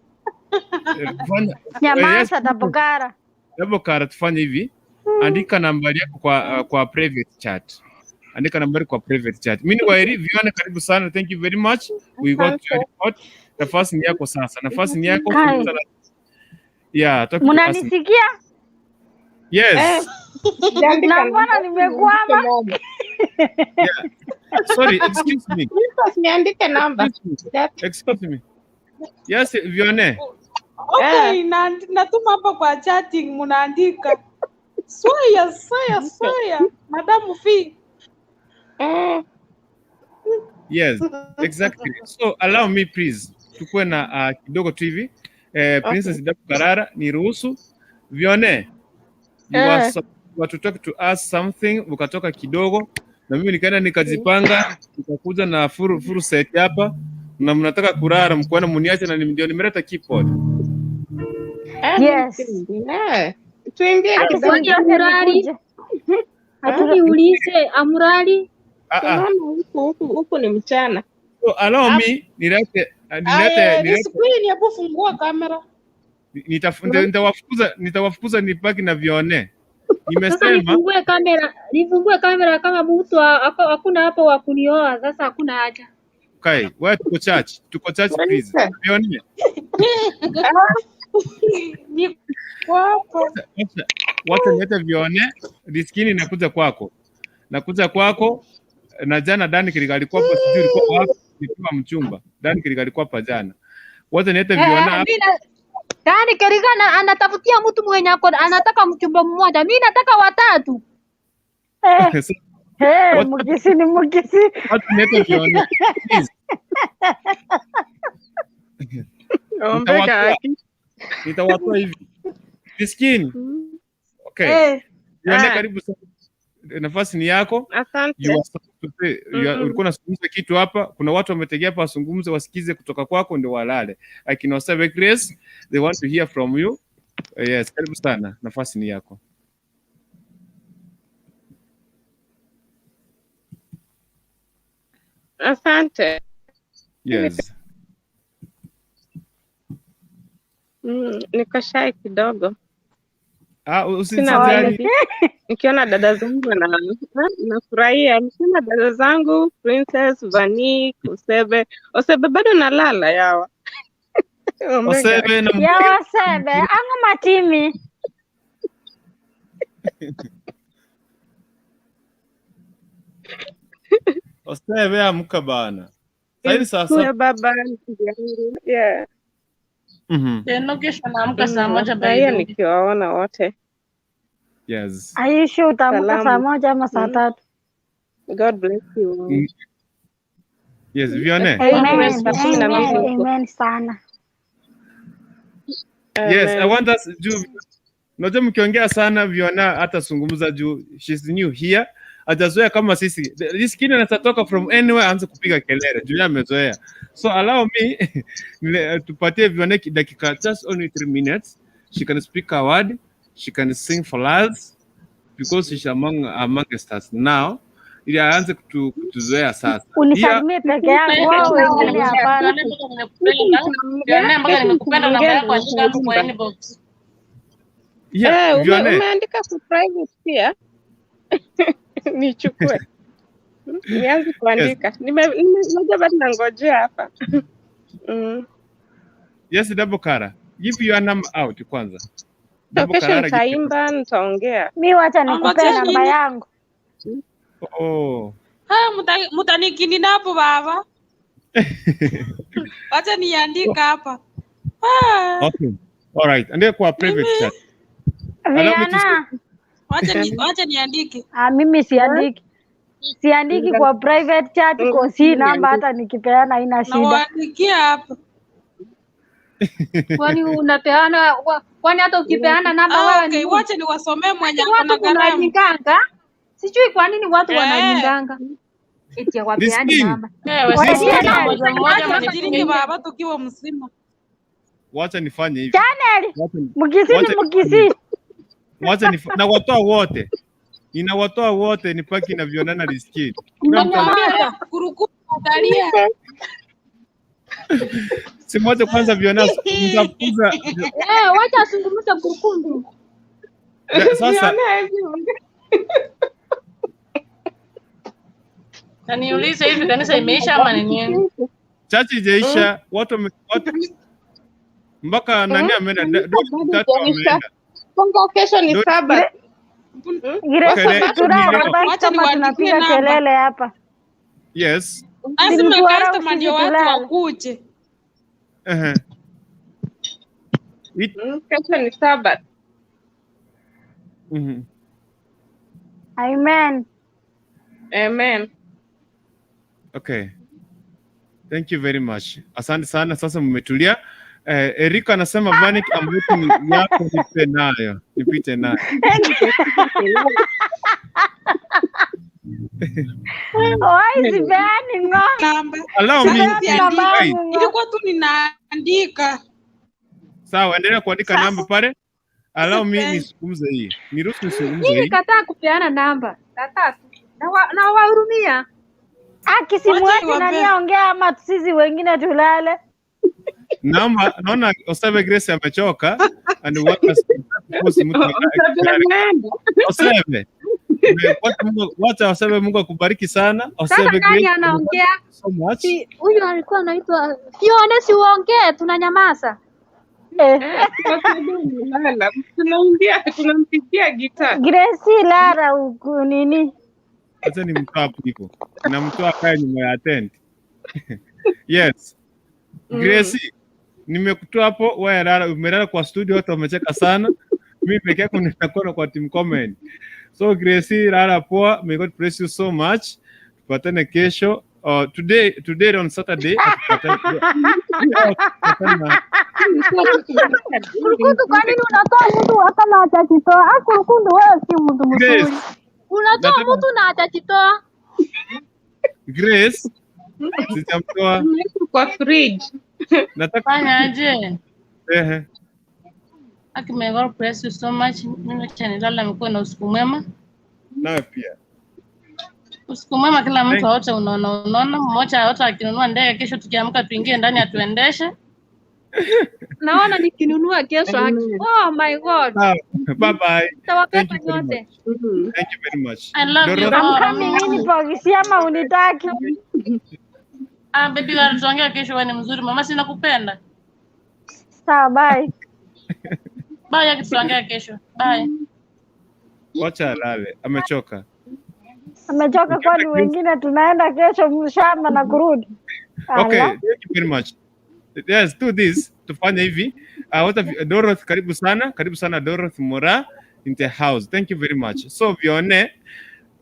Speaker 1: Fanya, yes,
Speaker 15: Nyamaza tabukara.
Speaker 1: Double Karara tufanye hivi. Andika nambari yako kwa private chat. Andika nambari kwa private chat. Meanwhile, Vione karibu sana. Thank you very much. We got your
Speaker 16: Asante.
Speaker 1: report. Nafasi ni yako sasa. Nafasi ni yako.
Speaker 15: Kai.
Speaker 1: Zungumza na yeah, talk to us.
Speaker 15: Mnanisikia?
Speaker 1: Yes.
Speaker 16: Sijaandika
Speaker 15: Na mbona
Speaker 16: namba, niandike
Speaker 15: nimekwama?
Speaker 16: namba.
Speaker 1: Yeah. Sorry, excuse me.
Speaker 16: Princess, niandike namba.
Speaker 1: Excuse me. Excuse me. Yes, Vione.
Speaker 13: Okay, natuma hapa kwa chatting munaandika. Swaya, swaya, swaya. Madamu Fi.
Speaker 1: Yes, exactly. So allow me please, tukuwe na kidogo tu hivi. Princess
Speaker 16: Okay.
Speaker 1: Dabu Karara, niruhusu. Vione, you are you are to talk to us something, ukatoka kidogo na mimi nikaenda nikajipanga, nikakuja na furu set hapa na mnataka kurara mkuona muniache na ndio nimeleta keyboard.
Speaker 15: Yes.
Speaker 16: Tuimbie
Speaker 15: Hata
Speaker 16: kidogo.
Speaker 4: Kwani amurali?
Speaker 15: nikuje.
Speaker 4: Hatuniulize amurali?
Speaker 1: Ah ah.
Speaker 16: Tunaona huku ni mchana.
Speaker 1: So allow me nilete nilete
Speaker 13: Aya, ni
Speaker 1: nilete
Speaker 13: screen, hebu fungua kamera.
Speaker 1: Nitawafukuza nibaki na Vione.
Speaker 4: Sasa
Speaker 1: Nimesema
Speaker 4: nifungue kamera kama mtu hakuna hapo wa kunioa, sasa hakuna haja.
Speaker 1: Okay, wewe tuko church please. Vione.
Speaker 13: Niko hapa.
Speaker 1: Wacha nilete Vione, riskini nakuja kwako. Nakuja kwako. Na jana Dan Kiriga alikuwa hapa, sijui ulikuwa wapi, nikiwa mchumba. Dan Kiriga alikuwa hapa jana. Wacha niete Viona hapa.
Speaker 4: Mimi na Dani Keriga anatafutia mtu mwenye ako anataka mchumba mmoja. Mimi nataka watatu.
Speaker 15: Hey, mukisi ni mukisi.
Speaker 1: Wacha niete Viona. Please.
Speaker 16: Ombeka haki.
Speaker 1: Nitawatoa hivi. Miskini. Okay. Viona, karibu sana. Nafasi ni yako.
Speaker 16: Asante.
Speaker 1: You are supposed to say, ulikuwa unazungumza kitu hapa, kuna watu wametegea hapa wazungumze, wasikize kutoka kwako ndio walale. Akina Wasabe Grace, they want to hear from you. Yes, karibu sana, nafasi ni yako.
Speaker 16: Asante.
Speaker 1: Yes.
Speaker 16: Niko shy kidogo.
Speaker 1: Ah,
Speaker 16: Sina
Speaker 1: usijali.
Speaker 16: wengi. Nikiona dada zangu na nafurahia. Nikiona dada zangu Princess, Vanik, Osebe. Osebe bado nalala yawa. Omega.
Speaker 1: Osebe na
Speaker 15: Ya Wasebe, ang'o matimi?
Speaker 1: Osebe amka bana. Sasa saa
Speaker 16: Kuya
Speaker 1: saba.
Speaker 16: baba ndugu yangu. Yeah.
Speaker 7: Tena kesho naamka saa 1 by
Speaker 16: Nafurahia
Speaker 7: the way.
Speaker 16: nikiwaona wote.
Speaker 1: Yes.
Speaker 15: Are you sure utaamka saa
Speaker 16: Salamu.
Speaker 15: 1 ama saa 3?
Speaker 16: God bless you all.
Speaker 1: Yes, Vione.
Speaker 15: Amen,
Speaker 16: Saa 12
Speaker 15: amen,
Speaker 16: huko.
Speaker 15: amen sana.
Speaker 1: Yes, I
Speaker 16: Amen.
Speaker 1: want us juu unajua mkiongea sana Viona hata zungumza juu she's new here. Hajazoea kama sisi. This kid anaweza toka from anywhere aanze kupiga kelele juu yeye amezoea. So allow me tupatie Vione dakika just only 3 minutes. She can speak a word, she can sing for us because she's amongst us now. Ili aanze kutuzoea sasa. Here
Speaker 15: Unisalimie peke yangu, wao wengine hapana.
Speaker 7: Vione mpaka nimekupenda, namba yako andika hapo kwa inbox.
Speaker 1: yeah, Vione.
Speaker 16: Umeandika kwa private pia? Nichukue. Nianze kuandika. Najua bado nangojea hapa.
Speaker 1: Yes, Double Kara. Give your number out kwanza.
Speaker 16: So
Speaker 1: Double
Speaker 16: kesho
Speaker 1: Karara, give your
Speaker 16: nitaimba, nitaongea.
Speaker 15: Mi wacha nikupee
Speaker 13: Ongojea
Speaker 15: namba
Speaker 13: nini?
Speaker 15: yangu.
Speaker 1: Oh.
Speaker 13: Haya, mutanikini napo baba. Wacha niandika hapa. Ah,
Speaker 1: Okay. All right. Andika kwa private chat. Allow me to
Speaker 15: Viana,
Speaker 13: wacha niandike.
Speaker 15: ah, mimi siandiki. Siandiki kwa private chat kwa si namba hata nikipeana haina shida.
Speaker 13: Nawaandikia hapa.
Speaker 4: Kwani unapeana kwani hata ukipeana namba
Speaker 13: Ah,
Speaker 4: wewe
Speaker 13: okay,
Speaker 4: ni
Speaker 13: wacha niwasomee mwenye ako na
Speaker 4: watu
Speaker 13: kalamu.
Speaker 4: kunalinganga. Sijui kwa nini watu wanalinganga. Eti hawapeani
Speaker 1: Miskini.
Speaker 4: namba.
Speaker 7: Wewe
Speaker 15: Channel.
Speaker 7: mmoja mmoja
Speaker 13: Wacha
Speaker 7: mwenye
Speaker 13: tujiringe baba tukiwa mzima.
Speaker 1: Wacha nifanye hivi.
Speaker 15: Channel. Mkisi ni
Speaker 1: Wacha
Speaker 15: mkisi.
Speaker 1: wacha nawatoa wote. Ninawatoa wote nipaki na Vionana Riziki. Kuna mtu
Speaker 13: Nakwambia kurukuru atalia.
Speaker 1: si moja kwanza Vionana mtafukuza
Speaker 4: Wacha azungumze kurukundu.
Speaker 1: Ya, sasa
Speaker 7: Na niulize hivi kanisa imeisha ama ni nini?
Speaker 1: chachi ijaisha, watu mpaka nani ameenda, Dori tatu ameenda.
Speaker 16: Kwanza kesho ni Sabbath.
Speaker 15: Grace, tulale basi
Speaker 13: Wacha
Speaker 15: kama
Speaker 13: niwaandikie
Speaker 15: tunapiga
Speaker 13: namba.
Speaker 15: kelele hapa.
Speaker 1: Yes.
Speaker 13: Lazima
Speaker 15: Simtuarau
Speaker 13: customer
Speaker 15: sisi
Speaker 13: ndio watu
Speaker 15: tulale.
Speaker 13: wakuje.
Speaker 1: Ehe.
Speaker 16: Kesho ni Sabbath.
Speaker 1: Mhm.
Speaker 15: Amen.
Speaker 16: Amen.
Speaker 1: Okay. Thank you very much. Asante sana. Sasa mmetulia. Erika anasema Vanik ambuti yako nipe nayo. Nipite nayo.
Speaker 15: Oi, sipeani ngo.
Speaker 13: Namba.
Speaker 1: Allow me.
Speaker 13: Sasa
Speaker 15: Namba
Speaker 1: Wait.
Speaker 15: yangu ngo.
Speaker 13: Ilikuwa tu ninaandika.
Speaker 1: Sawa, endelea kuandika
Speaker 13: Sasa
Speaker 1: namba pale. Allow me
Speaker 13: sipeani.
Speaker 1: nisungumze hii. Niruhusu nisungumze
Speaker 4: Mimi
Speaker 1: hii.
Speaker 4: kataa kupeana namba. Kataa tu. Na wahurumia.
Speaker 15: Aki
Speaker 13: Wacha
Speaker 15: simuache nani
Speaker 13: niwape.
Speaker 15: aongea ama sisi wengine tulale.
Speaker 1: Naomba naona Osebe Grace amechoka and want us to post mtu
Speaker 16: Osebe ameenda.
Speaker 1: Osebe. Wacha Mungu, wacha Osebe Mungu akubariki sana.
Speaker 4: Sasa
Speaker 1: Osebe
Speaker 4: nani
Speaker 1: Grace,
Speaker 4: anaongea?
Speaker 1: so much.
Speaker 4: Si huyu alikuwa anaitwa Fiona, si uongee, tunanyamaza.
Speaker 15: Eh.
Speaker 16: Osebe amelala. Tunaingia tunampigia gitaa.
Speaker 15: Grace Lara huku nini?
Speaker 1: Acha nimtoa hapo hivyo. Namtoa akae nyuma ya tent. Yes. Grace, nimekutoa hapo, wewe lala, umelala kwa studio, watu wamecheka sana. Mimi peke yako nitakuwa kwa team comment. So Grace, lala poa. May God bless you so much. Tupatane kesho. Today on Saturday tupatane. Tupatane.
Speaker 15: Kurukundu, kwa nini unatoa mtu kama hajajitoa? Ah, Kurukundu, wewe si mtu
Speaker 1: Grace,
Speaker 15: mzuri. Unatoa mtu na hajajitoa.
Speaker 1: Grace, sijamtoa.
Speaker 16: Kwa fridge.
Speaker 1: Nataka
Speaker 7: Fanya aje?
Speaker 1: Ehe.
Speaker 7: Aki, may God bless you so much. Mimi acha nilale, mkuwe na usiku mwema.
Speaker 1: Nawe pia.
Speaker 7: Usiku mwema kila mtu
Speaker 1: Thank
Speaker 7: wote, unaona unaona, mmoja wote akinunua ndege kesho, tukiamka tuingie ndani atuendeshe.
Speaker 4: Naona nikinunua kesho haki. Oh my God.
Speaker 1: Sawa. Bye bye. Thank
Speaker 4: Nitawabeba
Speaker 1: you very much.
Speaker 4: nyote.
Speaker 1: Thank you very much.
Speaker 7: I love you
Speaker 1: Dorothy,
Speaker 15: I'm
Speaker 7: all.
Speaker 15: coming in box ama unitaki.
Speaker 7: Ah, baby, tuongea kesho, wewe ni mzuri mama, si nakupenda.
Speaker 15: Sawa, bye.
Speaker 7: Bye, Aki, tutaongea kesho. Bye.
Speaker 1: wacha alale, amechoka.
Speaker 15: Amechoka
Speaker 1: Ukiona
Speaker 15: kwani
Speaker 1: Grace,
Speaker 15: wengine tunaenda kesho mshamba na kurudi.
Speaker 1: okay,
Speaker 15: Ala.
Speaker 1: thank you very much. Yes, do this. Tufanye hivi. Dorothy, karibu sana Dorothy Mora in the house. Thank you very much. So Vione,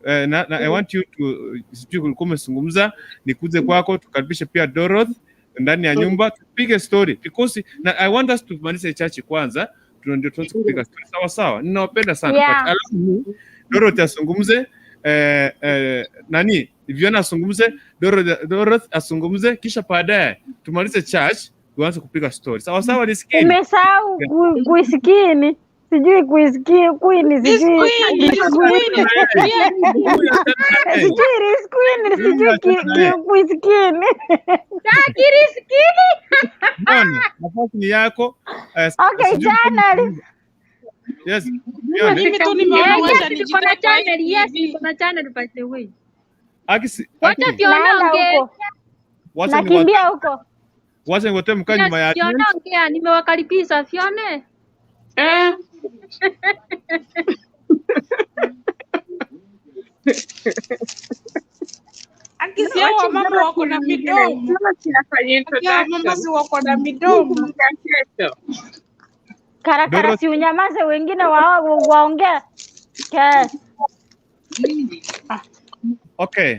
Speaker 1: I want you to, sijui ulikuwa umezungumza, nikuje kwako tukaribishe pia Dorothy ndani ya nyumba tupige story because na, I want us to tumalize church kwanza ndio tuanze kupiga story. Sawa sawa, ninawapenda sana but
Speaker 15: Yeah.
Speaker 1: allow me Dorothy azungumze, nani Viona azungumze, Dorothy azungumze, kisha baadaye tumalize church tuanze kupiga story. Sawa sawa, nisikieni.
Speaker 15: Umesahau kuisikini. Sijui kuisikia queen,
Speaker 13: This
Speaker 15: sijui
Speaker 13: queen,
Speaker 15: this
Speaker 13: this
Speaker 15: queen.
Speaker 13: queen.
Speaker 1: Huyu achana na yeye.
Speaker 15: Sijui this queen,
Speaker 1: Huyu
Speaker 15: sijui
Speaker 1: achana na yeye.
Speaker 15: kuisikini.
Speaker 4: Takirisikini.
Speaker 1: Viona, nafasi ni yako.
Speaker 15: Okay,
Speaker 1: Sijui
Speaker 15: channel.
Speaker 1: Yes, Vione.
Speaker 13: Mimi tu nimeona
Speaker 4: Eh,
Speaker 13: wacha
Speaker 4: yes, niko na
Speaker 13: nijitoe kwa hii
Speaker 4: channel. Yes,
Speaker 13: TV.
Speaker 4: niko na channel by the way.
Speaker 1: Aki,
Speaker 4: Wacha
Speaker 1: Aki,
Speaker 4: Fiona
Speaker 15: Naenda
Speaker 4: ongee.
Speaker 15: huko.
Speaker 1: wacha ni
Speaker 15: Nakimbia huko.
Speaker 1: wacha niwatoe mkae
Speaker 4: Yes,
Speaker 1: nyuma ya
Speaker 4: Fiona
Speaker 1: tent.
Speaker 4: ongea, nimewakaribisha Fiona.
Speaker 16: Eh.
Speaker 13: Aki, si hao
Speaker 16: Wacha
Speaker 13: wamama
Speaker 16: Dorothy
Speaker 13: wako na
Speaker 16: aongee.
Speaker 13: midomo.
Speaker 16: Dorothy afanye
Speaker 13: Aki, hao wamama
Speaker 16: introduction.
Speaker 13: si wako na midomo.
Speaker 16: Tutaongea kesho.
Speaker 15: Karakara,
Speaker 1: Dorothy,
Speaker 15: si unyamaze, wengine waongee. Yes.
Speaker 1: okay.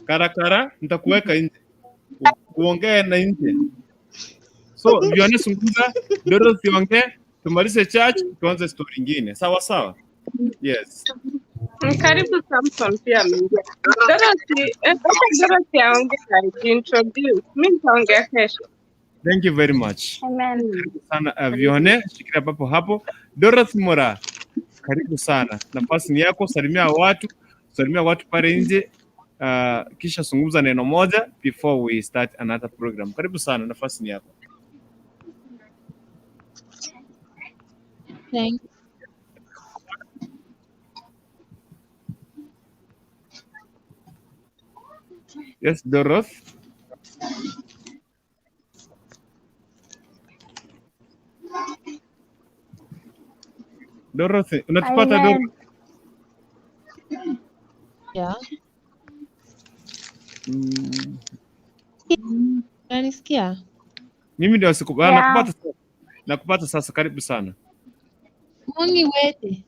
Speaker 1: Karakara, nitakuweka nje. Uongee na nje. So, Vione zungumza, Dorothy ongee, tumalize church, tuanze story nyingine. Sawa sawa. Yes.
Speaker 16: Karibu Samson pia ameingia. Dorothy, wacha Dorothy aongee ajiintroduce. Mimi nitaongea kesho.
Speaker 1: Thank you very much.
Speaker 15: Amen.
Speaker 1: Karibu sana Vione, shikilia papo hapo. Dorothy Mora, karibu sana. Nafasi ni yako, salimia watu pale nje. Kisha zungumza neno moja before we start another program. Karibu sana, nafasi ni yako.
Speaker 10: Thank
Speaker 1: Yes, Dorothy. Dorothy, unatupata
Speaker 15: Amen.
Speaker 1: Dorothy?
Speaker 10: yeah. Unanisikia?
Speaker 1: Mimi ndio
Speaker 15: Yeah.
Speaker 1: nakupata sasa. Nakupata sasa, karibu sana.
Speaker 10: Mungi wete.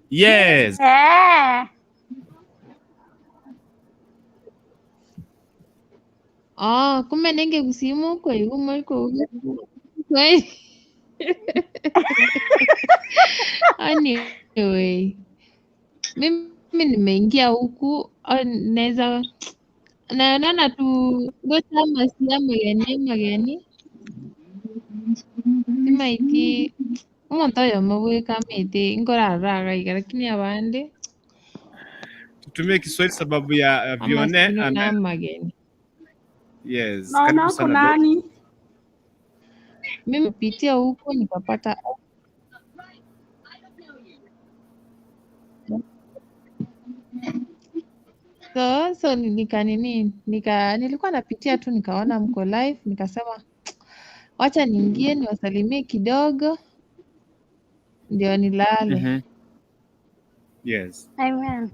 Speaker 1: Yes.
Speaker 15: Eh.
Speaker 10: Oh, kumbe nenge kusimu kwa igumo iko Anyway, mimi nimeingia huku naweza naonana tu gotama siamageni mageni simaiti omonto oyomo bwekamete nkorarara iga lakini abande
Speaker 1: Tutumie Kiswahili sababu ya Vione
Speaker 10: amasino
Speaker 1: ana
Speaker 10: namageni.
Speaker 1: yes.
Speaker 13: Naona
Speaker 1: Karibu
Speaker 13: uko
Speaker 1: sana Dorothy.
Speaker 13: nani?
Speaker 10: Mimi pitia huku nikapata so nika nini nika nilikuwa napitia tu nikaona mko live nikasema wacha niingie niwasalimie kidogo ndio nilale.
Speaker 1: Yes.
Speaker 15: Amen.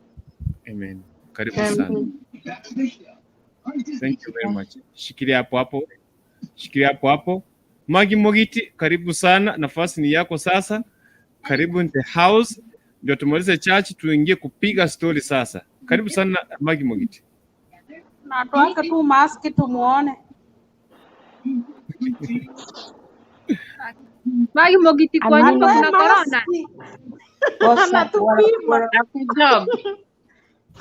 Speaker 1: Amen. Karibu sana.
Speaker 16: Amen.
Speaker 1: Thank you very much. Shikilia hapo hapo. Shikilia hapo hapo. Magi Mogiti, karibu sana. Nafasi ni yako sasa. Karibu in the house. Ndio tumalize church tuingie kupiga story sasa. Karibu sana Magi Mogiti.
Speaker 13: Na tuweke tu maski tumuone.
Speaker 4: Magi Mogiti, kwa nyumba
Speaker 13: Atoe
Speaker 4: kuna corona.
Speaker 13: maski.
Speaker 16: Kosa
Speaker 13: Anatupima.
Speaker 16: ako job,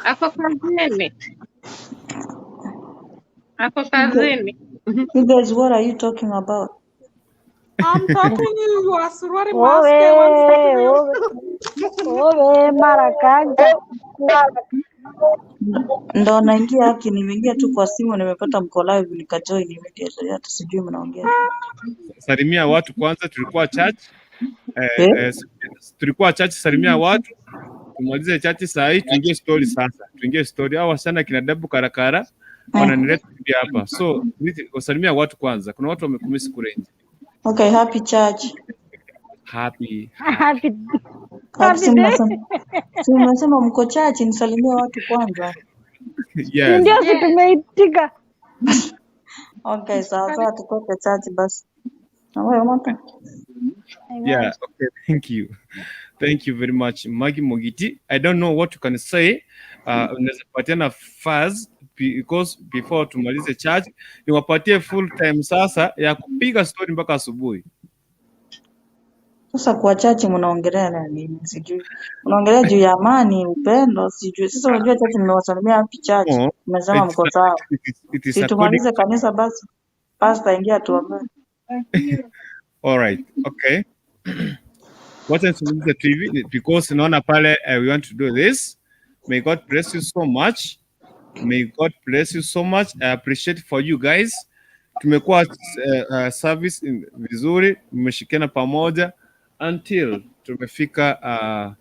Speaker 16: ako kazini, ako kazini.
Speaker 18: You guys, what are you talking about?
Speaker 13: I'm talking you, your suruali mask. I want to
Speaker 15: Owe,
Speaker 13: you.
Speaker 15: owe, owe, Marakanja.
Speaker 18: Ndo naingia haki, nimeingia tu kwa simu, nimepata mko live nikajoin immediately, hata sijui mnaongea.
Speaker 1: Salimia watu kwanza, tulikuwa church.
Speaker 18: Eh?
Speaker 1: Tulikuwa church, salimia watu. Tumalize church saa hii tuingie story sasa. Tuingie story. Hao wasichana kina Dabu Karakara wananileta pia hapa. So, wasalimia watu kwanza. Kuna watu wamekumisi kule nje.
Speaker 18: Okay, happy church.
Speaker 1: Happy.
Speaker 15: Happy,
Speaker 18: Happy,
Speaker 15: happy
Speaker 18: si
Speaker 15: day.
Speaker 18: mnasema mko church, nisalimie watu kwanza.
Speaker 15: Si
Speaker 1: Yes.
Speaker 15: ndio, si tumeitika.
Speaker 18: Okay, sawa sawa, tutoke church basi. Na wewe moto.
Speaker 1: Yeah, okay, thank you. Thank you very much, Maggie Mogiti. I don't know what you can say. Unaweza patiana fast because before tumalize church, niwapatie full time sasa ya kupiga story mpaka asubuhi.
Speaker 18: Sasa kwa church mnaongelea na nini? Sijui. Mnaongelea juu ya amani, upendo, sijui. Sasa unajua church nimewasalimia happy church.
Speaker 1: No,
Speaker 18: Mmesema mko sawa.
Speaker 1: it is
Speaker 18: Si
Speaker 1: according.
Speaker 18: tumalize kanisa basi. Pastor ingia tuombe.
Speaker 1: All right, okay. Wacha nisungumze tu hivi because naona pale we want to do this. May God bless you so much. May God bless you so much. I appreciate for you guys. Tumekuwa service vizuri, mmeshikiana pamoja until tumefika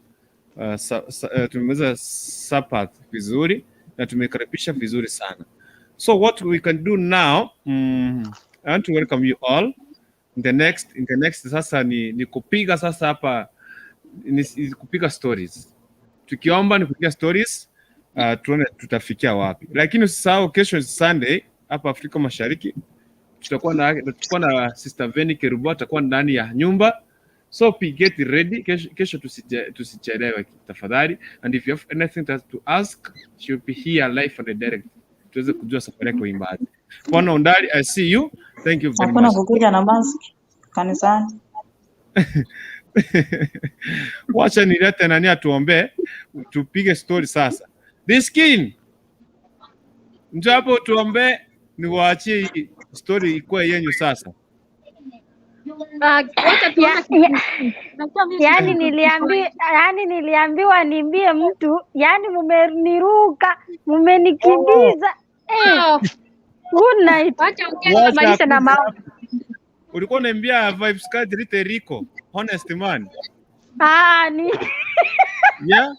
Speaker 1: tumemaliza Sabbath vizuri na tumekaribisha vizuri sana. So what we can do now, I want to welcome you all. In the next sasa ni kupiga sasa hapa ni kupiga stories. Tukiomba ni kupiga stories, tuone tutafikia wapi. Lakini usisahau kesho Sunday hapa Afrika Mashariki tutakuwa na Sister Veni Kerubo atakuwa ndani ya nyumba. So be get ready kesho tusichelewe tafadhali. And if you have anything to ask, she will be here live and direct. Tuweze kujua safari yako imbaje. Bwana Undali, I see you. Thank you very
Speaker 18: Hakuna
Speaker 1: much.
Speaker 18: kukuja na mask kanisani.
Speaker 1: Wacha nilete nani atuombee, tupige story sasa. This skin. Njoo hapo tuombee, niwaachie hii story ikuwe yenyu sasa.
Speaker 4: Wacha tuone Unajua mimi
Speaker 15: Yani
Speaker 4: sijui
Speaker 15: yani niliambiwa niimbie mtu, yani mumeniruka, mumenikimbiza.
Speaker 4: Oh.
Speaker 15: Good night.
Speaker 4: Wacha ongea
Speaker 1: Wacha
Speaker 4: tumalize na
Speaker 1: akuja
Speaker 4: maombi.
Speaker 1: Ulikuwa unaimbia Vybz Kartel Rico, honest man.
Speaker 15: Ah, ni
Speaker 1: Yeah.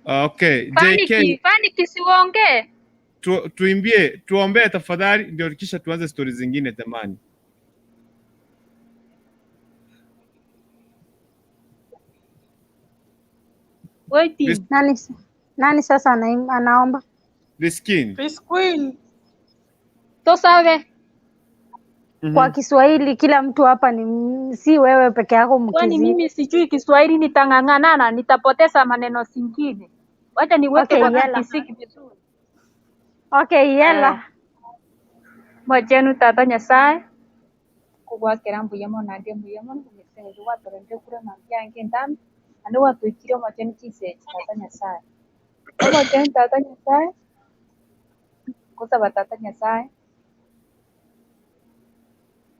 Speaker 1: Okay, JK
Speaker 4: Faniki siuongee.
Speaker 1: tuimbie, tuombee tafadhali ndio kisha tuanze story zingine jamani.
Speaker 4: Waiting.
Speaker 15: Nani sasa anaomba?
Speaker 1: The skin.
Speaker 13: Miss Queen.
Speaker 4: Tosawe.
Speaker 15: Kwa Kiswahili kila mtu hapa ni si wewe peke yako
Speaker 4: Kwani
Speaker 15: Mkizii.
Speaker 4: mimi sijui Kiswahili, nitang'ang'ana nitapoteza maneno zingine. Wacha niweke
Speaker 15: Okay,
Speaker 4: kwa
Speaker 15: yela.
Speaker 4: Kisiki vizuri.
Speaker 15: Okay, yela.
Speaker 4: Mwachenu tata Nyasaye kugwakira mbuya mono ande mbuya mono kugesengejo gwatorende kurema byange ndambi ande gwatwikire omwachenu chinsechi tata Nyasaye. Omwachenu tata Nyasaye gosaba tata Nyasaye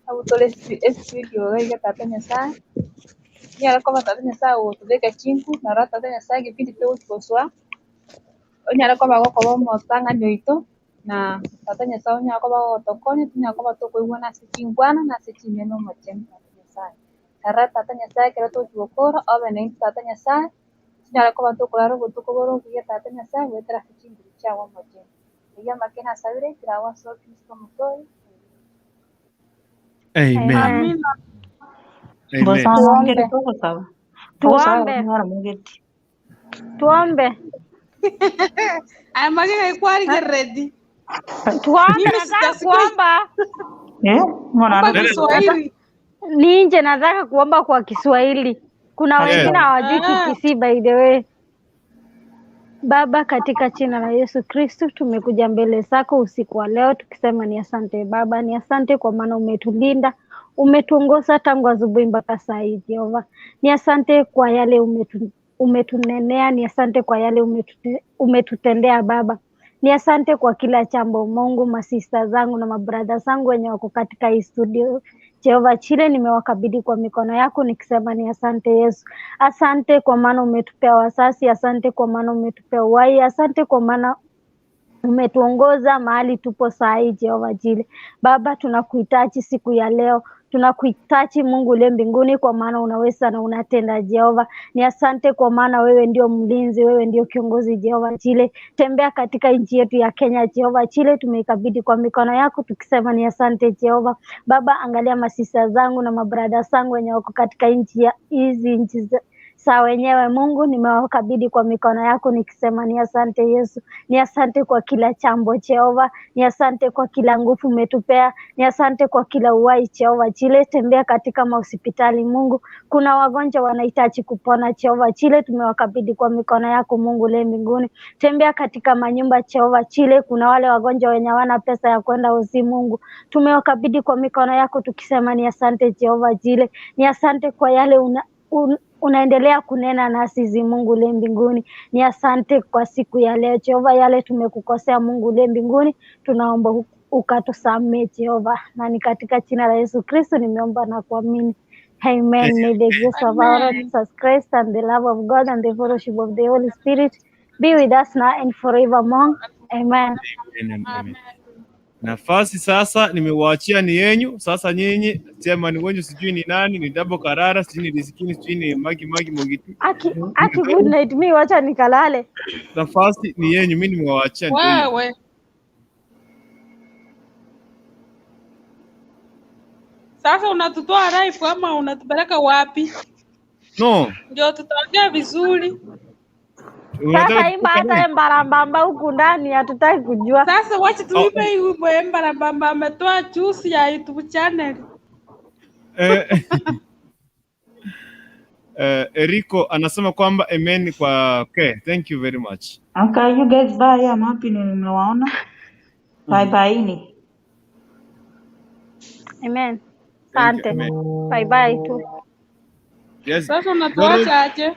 Speaker 4: abutore estudio iga tata Nyasaye nyara koba tata Nyasaye ogotubeka chinku naro tata Nyasaye kipindi togochigoswa onyara koba gokoba omotang'ani oito na tata Nyasaye onyara koba gogotokonya tonyara koba tokoigwana ase chingwana na ase chimeno omochenu tata Nyasaye. Tara tata Nyasaye ekero togochigokora obe naintwe tata Nyasaye tonyara koba tokorara obotuko bore obuya tata Nyasaye goetera ase chinguru chiago omochenu. Erio amakene asabire kerago ase Kristo omotoori.
Speaker 1: Amen.
Speaker 13: Amina.
Speaker 1: Amen.
Speaker 18: Bosana
Speaker 15: Tuombe.
Speaker 18: mugeti togosaba. Togosaba
Speaker 15: Tuombe.
Speaker 18: kunyora mugeti.
Speaker 15: Tuombe.
Speaker 13: Aya magega ikwarige ready.
Speaker 15: Tuombe,
Speaker 13: Mimi
Speaker 15: nataka
Speaker 13: sitasikia
Speaker 15: kuomba.
Speaker 18: Eh, ng'ona
Speaker 13: omba
Speaker 1: Dada,
Speaker 13: Kiswahili.
Speaker 15: Ninje nataka kuomba kwa Kiswahili. Kuna
Speaker 1: yes.
Speaker 15: wengine hawajui
Speaker 13: Ah,
Speaker 15: Kikisii by the way. Baba, katika jina la Yesu Kristu tumekuja mbele zako usiku wa leo tukisema ni asante Baba, ni asante kwa maana umetulinda, umetuongoza tangu asubuhi mpaka saa hii Jehova. Ni asante kwa yale umetunenea, ni asante kwa yale umetutendea Baba. Ni asante kwa kila jambo Mungu. Masista zangu na mabradha zangu wenye wako katika hii studio Jehova Chile, nimewakabidhi kwa mikono yako nikisema ni asante Yesu. Asante kwa maana umetupea wasasi, asante kwa maana umetupea uhai, asante kwa maana umetuongoza mahali tupo saa hii Jehova Jile. Baba, tunakuhitaji siku ya leo, tunakuhitaji Mungu uliye mbinguni, kwa maana unaweza na unatenda Jehova. Ni asante kwa maana wewe ndio mlinzi, wewe ndio kiongozi Jehova Jile. Tembea katika nchi yetu ya Kenya Jehova Jile, tumeikabidhi kwa mikono yako tukisema ni asante Jehova. Baba, angalia masista zangu na mabrada zangu wenye wako katika nchi ya hizi nchi za wenyewe Mungu, nimewakabidhi kwa mikono yako nikisema ni asante Yesu. Ni asante kwa kila chambo Jehova, ni asante kwa kila nguvu umetupea, ni asante kwa kila uhai Jehova Chile. Tembea katika mahospitali Mungu, kuna wagonjwa wanahitaji kupona Jehova Chile, tumewakabidhi kwa mikono yako Mungu le mbinguni. Tembea katika manyumba Jehova Chile, kuna wale wagonjwa wenye hawana pesa ya kwenda hosi Mungu, tumewakabidhi kwa mikono yako tukisema ni asante Jehova Chile, ni asante kwa yale unaendelea kunena nasi zi Mungu le mbinguni. Ni asante kwa siku ya leo Jehova, yale tumekukosea Mungu le mbinguni, tunaomba ukatusamee Jehova, na ni katika jina la Yesu Kristo nimeomba na kuamini. Amen. May the grace of our Lord
Speaker 13: amen.
Speaker 15: Jesus Christ and the love of God and the fellowship of the Holy Spirit be with us now and forevermore. Amen.
Speaker 1: Amen, amen. Nafasi sasa nimewaachia ni yenyu. Sasa nyinyi chairman wenyu sijui ni nani, ni Dabo Karara, sijui ni Rizikini, sijui ni Magi Magi Mogiti.
Speaker 15: Aki, aki good night mi wacha nikalale.
Speaker 1: Nafasi ni yenyu, mimi nimewaachia ndio hiyo.
Speaker 13: Wewe sasa unatutoa live ama unatupeleka wapi?
Speaker 1: No,
Speaker 13: Ndio tutaongea vizuri.
Speaker 1: unataka
Speaker 15: Sasa imba
Speaker 1: tutoke
Speaker 15: hata
Speaker 1: live?
Speaker 15: embarambamba huku ndani hatutaki kujua.
Speaker 13: Sasa wacha
Speaker 1: Oh,
Speaker 13: tuimbe hii wimbo Embarambamba ametoa juice ya YouTube channel.
Speaker 1: Eriko anasema kwamba amen kwa okay, thank you very much.
Speaker 18: Okay, you guys bye. I'm happy nimewaona. Bye bye ni.
Speaker 15: Amen.
Speaker 1: Thank you,
Speaker 15: Asante.
Speaker 1: amen.
Speaker 15: Bye bye tu.
Speaker 1: Yes.
Speaker 13: Sasa
Speaker 1: Dorothy,
Speaker 13: unatuacha aje?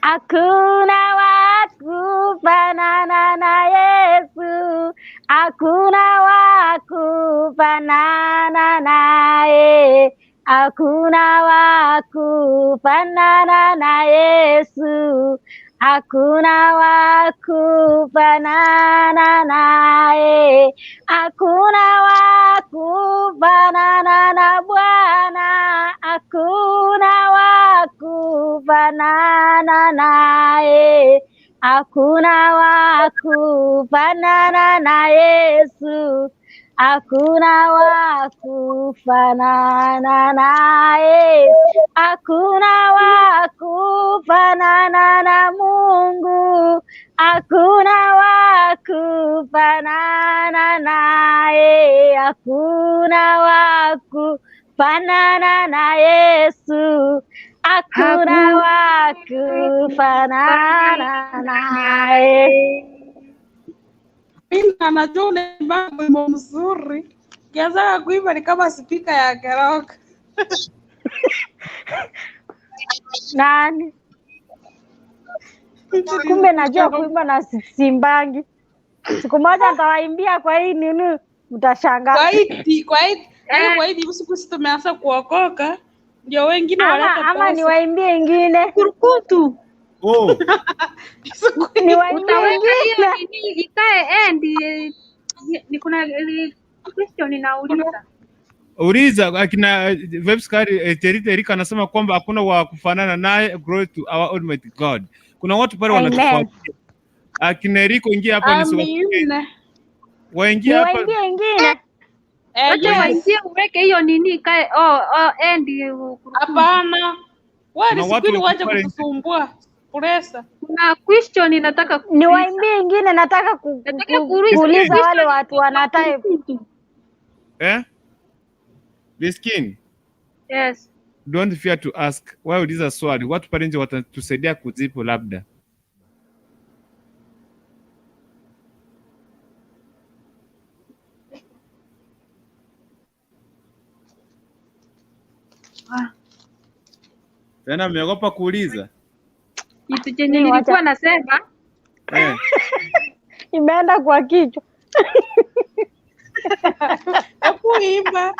Speaker 15: Hakuna wa kufanana na Yesu, hakuna wa kufanana naye, hakuna wa kufanana na Yesu, hakuna wa kufanana naye, hakuna wa kufanana na Bwana, hakuna wa kufanana naye, hakuna wa kufanana na Yesu, hakuna wa kufanana naye, hakuna wa kufanana na Mungu, hakuna wa kufanana naye, hakuna wa kufanana na Yesu, hakuna wa kufanana naye.
Speaker 13: Mimi anajua unaimba wimbo mzuri. Kianza kuimba ni kama spika ya karaoke.
Speaker 15: Nani? Kumbe najua kuimba na simbangi. Siku moja nitawaimbia kwa hii nini, mtashangaa.
Speaker 13: Kwa hii kwa hii yaani kwa hii siku sisi tumeanza kuokoka ndio wengine
Speaker 15: Ama
Speaker 13: waleta
Speaker 15: ama
Speaker 13: pesa.
Speaker 15: niwaimbie ingine.
Speaker 9: Kurukutu.
Speaker 1: Oh,
Speaker 15: Niwaimbie
Speaker 4: Utaweka hiyo
Speaker 15: ingine.
Speaker 4: nini ikae end ni kuna question inauliza.
Speaker 1: uliza akina Vebskari Terita Erika anasema kwamba hakuna wa kufanana naye, glory to our almighty God. Kuna watu pale
Speaker 15: Amen.
Speaker 1: wanatufuatilia. Akina Eriko ingia hapa nisiwafikie.
Speaker 13: Amina.
Speaker 1: Waingie hapa
Speaker 15: Niwaimbie ingine.
Speaker 19: Wacha
Speaker 13: Yes.
Speaker 19: waingie uweke hiyo nini ikae end Kurukuntu.
Speaker 13: Hapana. Wewe
Speaker 1: Kuna watu
Speaker 13: Risqueen
Speaker 1: wako
Speaker 13: wacha
Speaker 1: pale nje.
Speaker 13: kutusumbua. Presa.
Speaker 19: Kuna question nataka kuuliza.
Speaker 15: Niwaimbie ingine, nataka
Speaker 19: Nataka kuuliza
Speaker 15: kuuliza
Speaker 19: question
Speaker 15: wale watu
Speaker 19: kwa
Speaker 15: wana type.
Speaker 19: Kurukuntu.
Speaker 1: Eh? Riskin,
Speaker 19: Yes.
Speaker 1: don't fear to ask. Wewe uliza swali, watu pale nje watatusaidia kujibu labda.
Speaker 19: Ah,
Speaker 1: Tena mmeogopa kuuliza?
Speaker 19: Kitu chenye
Speaker 15: Mi
Speaker 19: nilikuwa
Speaker 15: wacha
Speaker 19: nasema
Speaker 1: Eh.
Speaker 15: imeenda kwa kichwa.
Speaker 13: Hebu imba.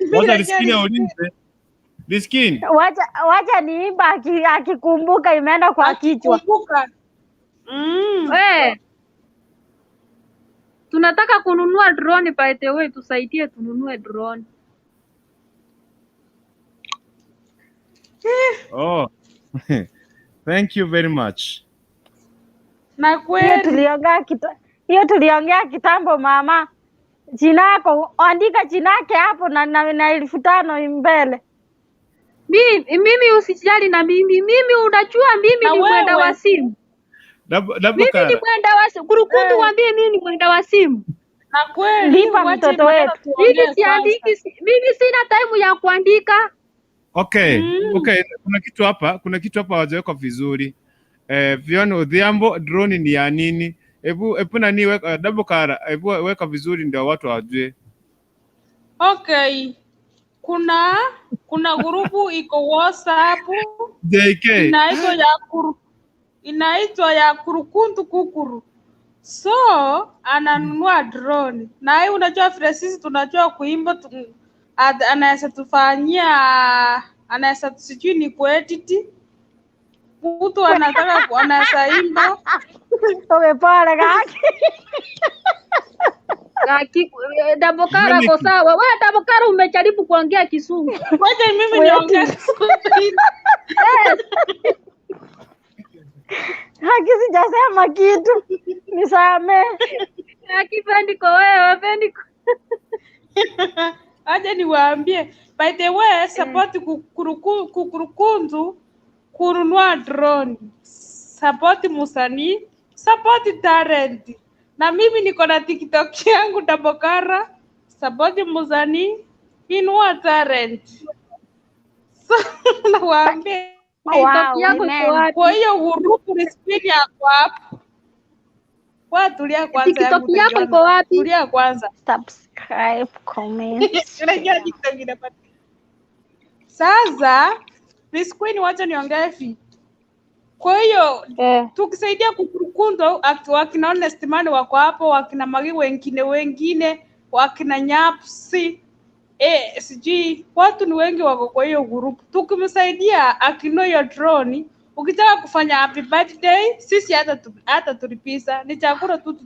Speaker 13: Mimi
Speaker 1: Wacha
Speaker 13: najua
Speaker 1: Riskin
Speaker 13: Risqueen.
Speaker 1: aulize. Riskin,
Speaker 15: Wacha niimba akikumbuka imeenda kwa kichwa.
Speaker 13: Akikumbuka.
Speaker 19: eh, tunataka kununua drone by the way, tusaidie tununue drone.
Speaker 1: oh. Thank you very much.
Speaker 13: Na
Speaker 15: Hiyo
Speaker 13: kweli.
Speaker 15: tuliongea hiyo tuliongea kitambo mama. Jina yako andika jina yake hapo na 5,000 mbele.
Speaker 19: Mimi usijali na mimi unajua mimi
Speaker 13: Na
Speaker 19: ni mwenda
Speaker 13: wewe.
Speaker 19: wa simu.
Speaker 1: Double
Speaker 19: Mimi ni
Speaker 1: kara.
Speaker 19: mwenda wa simu. Kurukuntu waambie mimi ni mwenda wa simu.
Speaker 13: Na kweli
Speaker 15: Lipa
Speaker 13: wache
Speaker 15: mtoto
Speaker 13: maneno
Speaker 15: wetu.
Speaker 13: tuongee
Speaker 19: Mimi
Speaker 13: kwanza.
Speaker 19: siandiki, mimi sina time ya kuandika.
Speaker 1: Okay, okay, kuna kitu hapa, kuna kitu hapa hawajawekwa vizuri. Fiona Odhiambo, drone ni ya nini? Hebu nani weka double kara, hebu weka vizuri ndio watu wajue.
Speaker 13: Okay. Kuna grupu iko WhatsApp
Speaker 1: JK.
Speaker 13: inaitwa ya Kurukuntu Kukuru. So ananunua drone na hii, unajua vile sisi tunajua kuimba anaweza tufanyia, anaweza sijui ni kuedit mtu anataka anaweza imba
Speaker 15: Umepole kaki.
Speaker 19: Kaki, Dabokara ko
Speaker 1: Unity.
Speaker 19: sawa. Wewe Dabokara umejaribu kuongea Kizungu.
Speaker 13: Ngoja mimi niongee Kiswahili.
Speaker 19: Yes.
Speaker 15: Haki sijasema kitu. Nisamee.
Speaker 19: Haki Pendiko wewe, Pendiko.
Speaker 13: Aje niwaambie, by the way, support Kukurukuntu kununua drone, support musanii, support talent. Na mimi niko na TikTok yangu Dabokara, support musanii, inua talent. So nawaambia
Speaker 19: TikTok
Speaker 15: Wow,
Speaker 19: yako iko
Speaker 15: amen.
Speaker 19: wapi?
Speaker 13: kwa hiyo uruku ni spidi yako hapo. Kwa tulia kwanza,
Speaker 19: TikTok
Speaker 13: yangu
Speaker 19: yako iko
Speaker 13: utaiona.
Speaker 19: wapi?
Speaker 13: Tulia kwanza.
Speaker 15: Subscribe, comment,
Speaker 13: Unajua
Speaker 15: share.
Speaker 13: TikTok inapatikana. Sasa Miss Queen, wacha niongee hivi. Kwa hiyo tukisaidia Kukurukundu, wakina Honest Man wako hapo, wakina Magi wengine, wakina Nyapsi sijui watu ni wengi wako kwa hiyo group. Tukimsaidia akinua hiyo drone, ukitaka kufanya happy birthday, sisi hata tulipiza ni chakula tu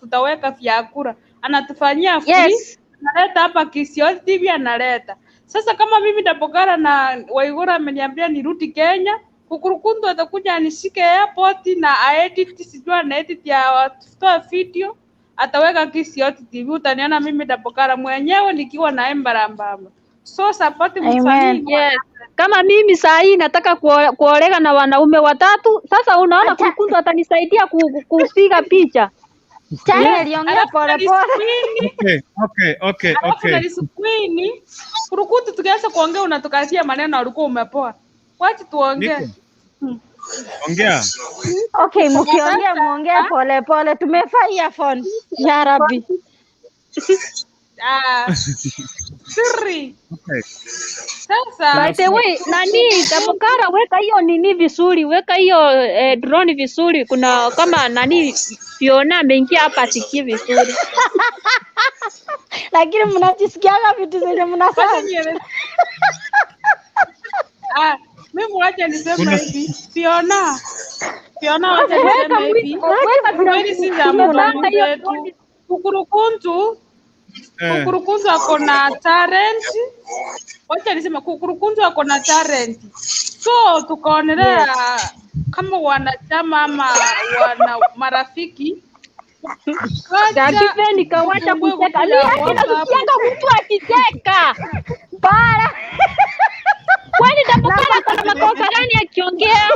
Speaker 13: tutaweka vyakula, anatufanyia free.
Speaker 19: Yes.
Speaker 13: Analeta hapa Kisio TV analeta. Sasa kama mimi Dabokara na Waigura ameniambia nirudi Kenya, Kukurukundu atakuja anishike airport na aedit, sijui ana edit ya watoa video, ataweka Kisio TV, utaniona mimi Dabokara mwenyewe nikiwa na embarambamba. So support msanii
Speaker 15: Amen.
Speaker 19: Yes. Kama mimi saa hii nataka kuoleka na wanaume watatu. Sasa unaona
Speaker 15: Acha
Speaker 19: Kurukuntu atanisaidia kupiga picha.
Speaker 15: channel iongea
Speaker 13: Alafu na
Speaker 15: pole pole.
Speaker 13: Risqueen,
Speaker 1: Okay,
Speaker 13: alafu na
Speaker 1: okay.
Speaker 13: Risqueen, Kurukuntu tukianza kuongea unatukatia maneno ulikuwa umepoa. Wacha tuongee.
Speaker 1: Niko. Ongea.
Speaker 15: Okay, mkiongea
Speaker 13: Sasa
Speaker 15: muongee pole pole. Tumevaa earphone. Ya Rabbi.
Speaker 13: siri.
Speaker 1: Okay.
Speaker 13: Sasa
Speaker 19: By the way, nani Dabokara, weka hiyo nini vizuri, weka hiyo drone vizuri. Kuna kama nani Fiona ameingia hapa asikie vizuri.
Speaker 15: Lakini mnajisikiaga vitu zenye
Speaker 13: wacha
Speaker 15: mnasema.
Speaker 13: nieleze. Mimi wacha niseme
Speaker 1: Kuna
Speaker 13: hivi. Fiona wacha
Speaker 19: Weka
Speaker 13: niseme hivi.
Speaker 19: weka
Speaker 13: Kweli si za
Speaker 19: tunataka
Speaker 13: mdomo
Speaker 19: hiyo
Speaker 13: zetu.
Speaker 19: drone.
Speaker 13: Kukurukuntu ako na talent. Wacha niseme Kukurukuntu ako na talent. So tukaonelea kama wanachama ama wana marafiki Wacha
Speaker 19: Kakipe nikawacha
Speaker 13: tufungue
Speaker 19: kucheka.
Speaker 13: grupu
Speaker 19: Ni
Speaker 13: ya
Speaker 19: haki
Speaker 13: WhatsApp.
Speaker 19: nasikianga mtu akicheka.
Speaker 15: Para.
Speaker 19: Kwani Dabukara kuna makosa gani akiongea?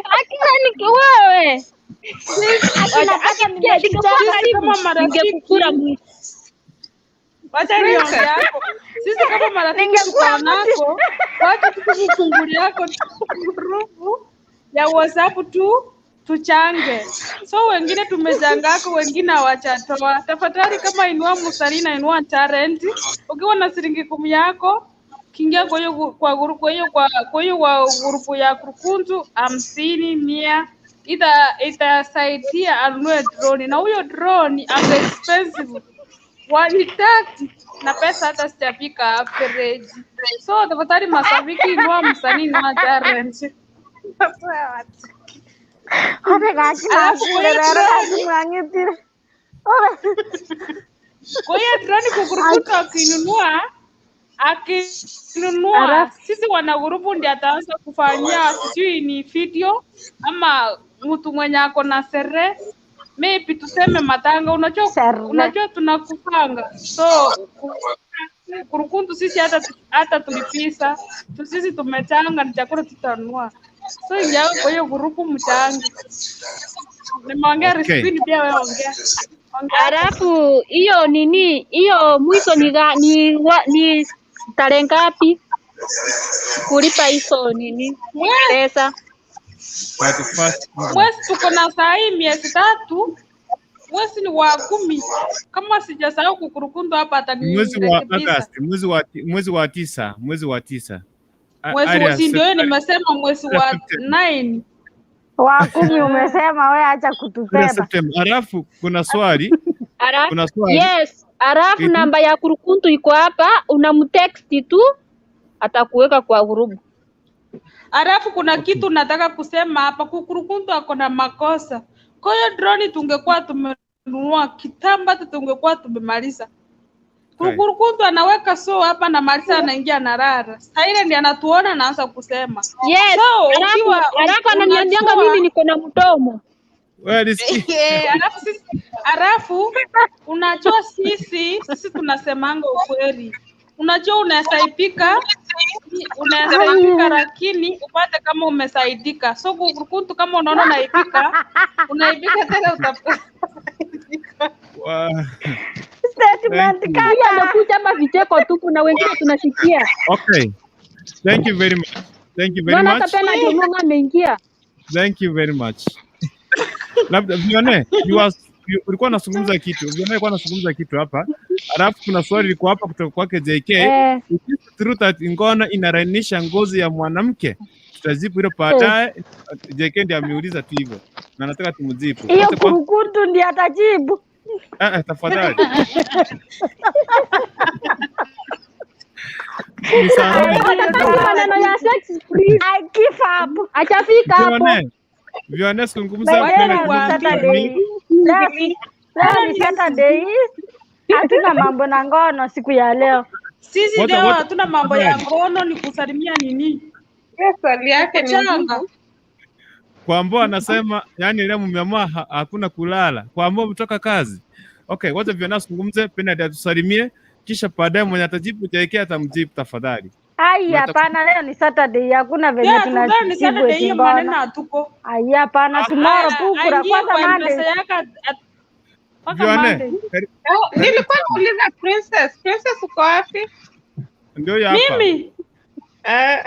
Speaker 19: Akina ni wewe.
Speaker 15: Akina
Speaker 19: Wacha
Speaker 15: pata
Speaker 19: akisikia ningekuwa
Speaker 15: nimejicheka.
Speaker 13: Sisi
Speaker 19: karibu
Speaker 13: kama marafiki,
Speaker 19: ningekukura mwisho.
Speaker 13: wacha niongee yako. Sisi kama marafiki
Speaker 15: Ningekuwa
Speaker 13: tuko nako, wacha tukufungulia yako grupu ya WhatsApp tu tuchange. So wengine tumechangako, wengine hawachatoa. Tafadhali kama inua msanii na inua talent, ukiwa na shilingi 10 yako kiingia kwa hiyo kwa grupu kwa hiyo kwa hiyo kwa grupu ya Kurukuntu 50 100 itasaidia anunue drone, na huyo drone ako expensive 130 na pesa hata sijafika average. So tafadhali mashabiki, inua msanii, inua talent.
Speaker 15: Ore gaki
Speaker 13: Alafu kwa
Speaker 15: nakure
Speaker 13: hiyo
Speaker 15: rero gaki
Speaker 13: drone,
Speaker 15: mwang'itire. Ore.
Speaker 13: kwa hiyo drone kukurukuta akinunua
Speaker 19: Alafu
Speaker 13: sisi wanagurupu ndiye ataanza kufanyia sijui ni video ama mtu mwenye ako na sere maybe tuseme matanga, unajua
Speaker 15: Sere.
Speaker 13: unajua tunakupanga so kurukuntu sisi hata tulipisa tu, sisi tumechanga ni chakula tutanunua, so ingia kwa hiyo gurupu mchange. Nimeongea
Speaker 1: Okay.
Speaker 13: Rizkwini, pia wewe ongea ongea hapo.
Speaker 19: alafu hiyo nini hiyo mwisho ni ni tarehe ngapi kulipa hizo nini
Speaker 13: Mwezi
Speaker 19: pesa?
Speaker 1: 31st August.
Speaker 13: mwezi tuko na saa hii miezi 3, mwezi ni wa 10 kama sijasahau kukurukundu hapa
Speaker 1: Mwezi wa
Speaker 13: atanirekebisha.
Speaker 1: August, mwezi wa 9, mwezi wa 9.
Speaker 13: Mwezi wa
Speaker 1: Area
Speaker 13: si ndio hiyo nimesema mwezi wa
Speaker 1: September.
Speaker 13: 9.
Speaker 15: Wa 10 umesema we, acha
Speaker 1: Area
Speaker 15: kutubeba.
Speaker 1: September. Alafu kuna swali,
Speaker 19: Alafu
Speaker 1: kuna swali.
Speaker 19: yes, alafu
Speaker 1: Mhm.
Speaker 19: namba ya Kurukuntu iko hapa, unamtext tu atakuweka kwa grupu.
Speaker 13: Alafu kuna kitu nataka kusema hapa, kukurukundu ako na makosa. Kwa hiyo droni tungekuwa tumenunua kitambo, hata tungekuwa tumemaliza.
Speaker 1: Okay.
Speaker 13: Kukurukundu anaweka so hapa, anamaliza, anaingia analala. Saa ile ndiye anatuona anaanza kusema.
Speaker 19: Yes,
Speaker 13: So
Speaker 19: alafu
Speaker 13: ukiwa
Speaker 19: alafu ananiambianga
Speaker 13: unajua
Speaker 19: mimi niko na mdomo.
Speaker 1: Wewe Rizky.
Speaker 13: Alafu sisi, alafu unajua sisi tunasemanga ukweli. Unajua unaweza ipika lakini upate kama umesaidika. So kukurukuntu kama unaona unaipika, unaipika tena utasaidika.
Speaker 1: Wa-
Speaker 15: Statement
Speaker 1: Thank you.
Speaker 19: Huyu
Speaker 15: kaka.
Speaker 19: amekuja hapa vicheko tu, kuna wengine tunasikia.
Speaker 1: Okay. Thank you very much. Thank you very
Speaker 19: Naona hata
Speaker 1: much.
Speaker 19: Bernard Omonga ameingia.
Speaker 1: Thank you very much. Labda Vione, ulikuwa unazungumza kitu. Vione alikuwa anazungumza kitu hapa. Alafu kuna swali liko hapa kutoka kwake JK.
Speaker 19: Eh,
Speaker 1: It is true that ngono inarainisha ngozi ya mwanamke? Tutajibu hilo baadaye. JK ndiye ameuliza tu hivyo. Na nataka tumjibu.
Speaker 15: Hiyo
Speaker 1: Wacha kwa
Speaker 15: kurukuntu ndiye atajibu.
Speaker 1: Tafadhali. Nisamehe.
Speaker 19: hataki maneno ya sex please.
Speaker 15: I give up.
Speaker 19: Hajafika hapo.
Speaker 1: Vione, Vione zungumza
Speaker 15: By the way,
Speaker 1: tena
Speaker 15: leo ni
Speaker 1: kuzungumza
Speaker 15: Saturday.
Speaker 1: ni
Speaker 15: Leo ni Saturday. Hatuna mambo na ngono siku ya leo.
Speaker 13: Sisi
Speaker 1: Wacha
Speaker 13: leo
Speaker 1: wacha
Speaker 13: hatuna mambo ya
Speaker 1: tafadhali.
Speaker 13: ngono, ni kusalimia nini?
Speaker 16: Hiyo swali yake ni
Speaker 13: Kuchanga.
Speaker 16: ngumu.
Speaker 1: Kwa ambao anasema yani leo mmeamua hakuna kulala. Kwa ambao mtoka kazi. Okay, wacha Vione azungumze, Bernard atusalimie, kisha baadaye mwenye atajibu JK atamjibu tafadhali.
Speaker 15: Ai,
Speaker 1: Mwenye
Speaker 15: hapana, leo ni Saturday, hakuna venye
Speaker 13: Yeah, leo ni
Speaker 15: tunajibu
Speaker 13: Saturday,
Speaker 15: eti
Speaker 13: hiyo maneno
Speaker 15: ngono.
Speaker 13: hatuko.
Speaker 15: Ai, hapana, tomorrow bukura
Speaker 13: Aingie
Speaker 15: kwanza
Speaker 13: kwa
Speaker 15: Monday.
Speaker 13: M-Pesa yake mpaka
Speaker 1: Vione,
Speaker 13: Monday.
Speaker 16: Oh, nilikuwa nauliza Princess. Princess uko wapi?
Speaker 1: ndio huyo hapa.
Speaker 13: Mimi
Speaker 16: Eh,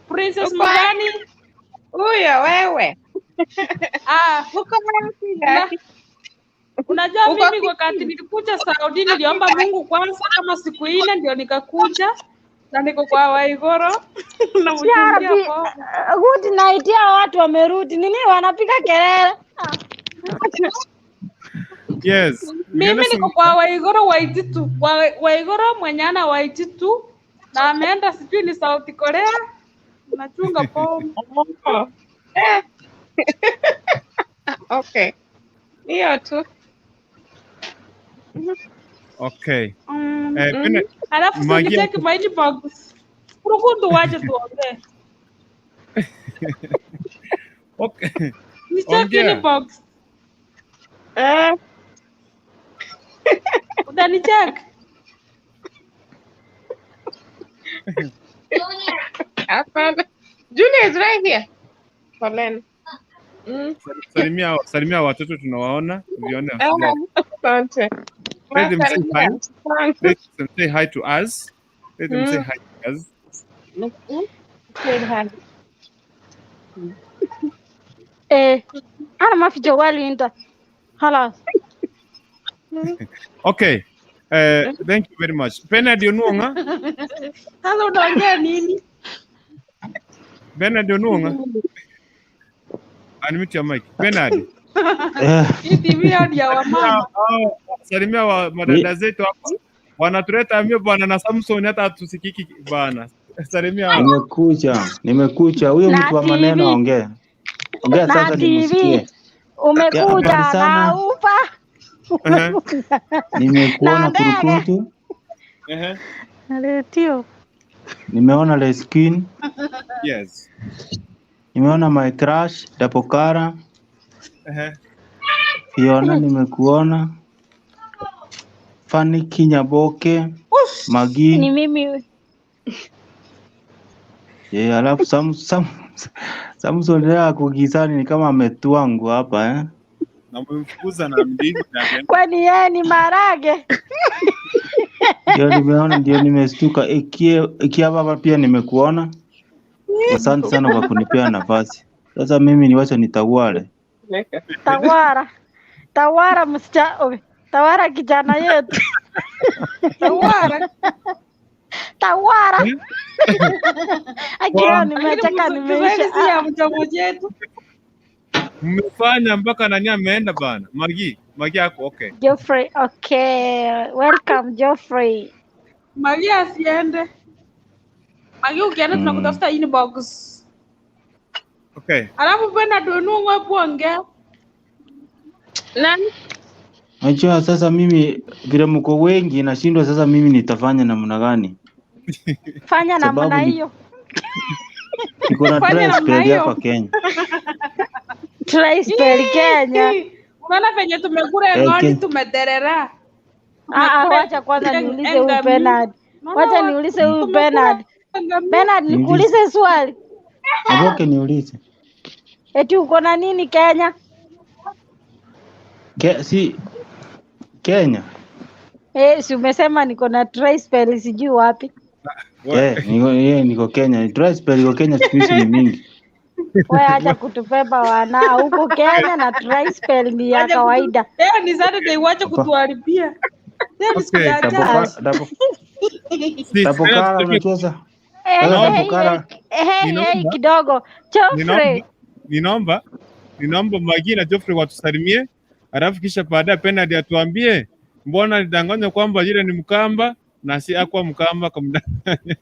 Speaker 13: Princess
Speaker 16: uko wapi?
Speaker 13: Mgani?
Speaker 16: Huyo wewe.
Speaker 13: Ah,
Speaker 16: Uko wapi
Speaker 13: una,
Speaker 16: gaki?
Speaker 13: unajua
Speaker 16: Uko
Speaker 13: mimi wakati
Speaker 16: Kisii?
Speaker 13: nilikuja Saudi niliomba Mungu kwanza kama siku 4 ndio nikakuja na niko kwa Waigoro
Speaker 15: Ya
Speaker 13: namchungia
Speaker 15: Rabbi,
Speaker 13: poa.
Speaker 15: good night ya watu wamerudi. Nini wanapiga kelele?
Speaker 1: Yes. Vione
Speaker 13: Mimi niko
Speaker 1: zungumza.
Speaker 13: kwa Waigoro Waititu. Waigoro mwenye ana Waititu na ameenda sijui ni South Korea, nachunga pombe.
Speaker 16: Oh. Eh, okay. Hiyo tu.
Speaker 1: Okay. Bernard,
Speaker 13: Alafu
Speaker 1: Magia
Speaker 13: sinicheki my inbox. Kurukundu wache tuongee.
Speaker 1: Okay.
Speaker 13: Nicheki
Speaker 1: Ongea.
Speaker 13: inbox.
Speaker 16: Eh,
Speaker 13: Utanicheck?
Speaker 16: hapana. Junior is right here. Poleni. Mm.
Speaker 1: Salimia, salimia watoto tunawaona, vione.
Speaker 16: Eh, asante.
Speaker 1: Let them say hi.
Speaker 16: Wasalimia.
Speaker 1: Let them say hi to us. Let them say
Speaker 16: Mm.
Speaker 1: hi to us.
Speaker 16: Mm. Say hi.
Speaker 15: ايه انا ما في جوالي انت خلاص.
Speaker 1: Okay. Thank you very much. Bernard Onuonga.
Speaker 13: Sasa unaongea nini?
Speaker 1: Bernard Onuonga. Unmute your mic. Bernard.
Speaker 20: Eh,
Speaker 13: Hii TV yao ni ya wamama.
Speaker 1: Salimia wa madada zetu hapa. Wanatuleta mio bwana na Samson hata hatusikiki bwana. Salimia hao.
Speaker 20: nimekucha, nimekucha. Huyo
Speaker 15: Na
Speaker 20: mtu wa maneno
Speaker 15: TV
Speaker 20: ongea, ongea
Speaker 15: na
Speaker 20: sasa
Speaker 15: TV
Speaker 20: nimsikie. Ya,
Speaker 15: umekuja
Speaker 20: habari
Speaker 15: na
Speaker 20: sana,
Speaker 15: upa
Speaker 1: Ehe.
Speaker 15: na
Speaker 20: nimekuona
Speaker 15: ndege
Speaker 20: Kurukutu,
Speaker 1: Ehe.
Speaker 15: na redio.
Speaker 20: nimeona Leskin,
Speaker 1: Yes.
Speaker 20: nimeona my crush Dapokara,
Speaker 1: Ehe.
Speaker 20: Fiona, nimekuona Fanny Kinyaboke,
Speaker 15: Ni
Speaker 20: Magi,
Speaker 15: mimi
Speaker 20: yeah, alafu Samson leo ako gizani ni kama ametwangwa hapa eh.
Speaker 1: Na mmemfukuza na mdini na akaenda.
Speaker 15: kwani yeye ni marage?
Speaker 20: Ndio nimeona, ndio nimestuka. Ikia baba pia nimekuona. Asante sana kwa kunipea nafasi. Sasa mimi niwache nitawale.
Speaker 15: Tawara, tawara msichana, tawara kijana yetu.
Speaker 13: Tawara.
Speaker 15: Tawara. Akio
Speaker 1: Kwa-
Speaker 13: Lakini
Speaker 15: nimecheka
Speaker 13: Kiswahili
Speaker 15: nimeisha.
Speaker 13: si ya mdomo chetu.
Speaker 1: Mmefanya mpaka nani ameenda bana. Magi, Magi yako okay.
Speaker 15: Geoffrey, okay. Welcome Geoffrey.
Speaker 13: Magi asiende. Magi ukienda tunakutafuta inbox.
Speaker 1: Okay.
Speaker 13: Alafu Bernard Onung'o hebu ongea.
Speaker 16: Nani?
Speaker 20: Najua sasa mimi vile mko wengi nashindwa sasa mimi nitafanya namna gani?
Speaker 15: Fanya namna
Speaker 20: Sababu ni
Speaker 15: hiyo.
Speaker 20: niko na
Speaker 13: Fanya
Speaker 20: dry
Speaker 13: namna
Speaker 20: spell
Speaker 13: hiyo.
Speaker 20: hapa Kenya.
Speaker 15: Try spell Kenya.
Speaker 13: Unaona venye tumekula
Speaker 20: Eh,
Speaker 13: ng'oni
Speaker 20: Kenya.
Speaker 13: tumederera.
Speaker 15: Ah, ah,
Speaker 13: Tumekula
Speaker 15: wacha kwanza niulize huyu
Speaker 13: engamia.
Speaker 15: Bernard.
Speaker 13: Unaona
Speaker 15: Wacha
Speaker 13: watu
Speaker 15: niulize huyu
Speaker 13: tumekula
Speaker 15: Bernard.
Speaker 13: engamia.
Speaker 15: Bernard,
Speaker 20: Niulize.
Speaker 15: nikuulize swali.
Speaker 20: Nyaboke niulize.
Speaker 15: Eti uko na nini Kenya?
Speaker 20: Si Kenya.
Speaker 15: Eh, si umesema niko na try spell sijui wapi.
Speaker 20: Eh, niko Kenya. Dry spell iko Kenya siku hizi ni mingi.
Speaker 15: Wewe acha kutubeba wana huko Kenya na try spell ni ya
Speaker 13: Wacha kutu
Speaker 15: kawaida.
Speaker 13: Leo ni Saturday, wacha
Speaker 20: Hapa.
Speaker 13: kutuharibia. Leo ni siku
Speaker 1: Okay.
Speaker 13: ya church.
Speaker 1: Si,
Speaker 20: Dabokara
Speaker 1: tena
Speaker 20: unajua sasa.
Speaker 15: Hey,
Speaker 20: Sasa
Speaker 15: hey,
Speaker 20: Dabokara
Speaker 15: hey, hey, hey,
Speaker 1: Ninaomba
Speaker 15: kidogo. Geoffrey.
Speaker 1: ninaomba ninaomba Magi na Geoffrey watusalimie, alafu kisha baadaye Bernard atuambie mbona alidanganywa kwamba yule ni Mkamba na si akuwa Mkamba kamdanganya.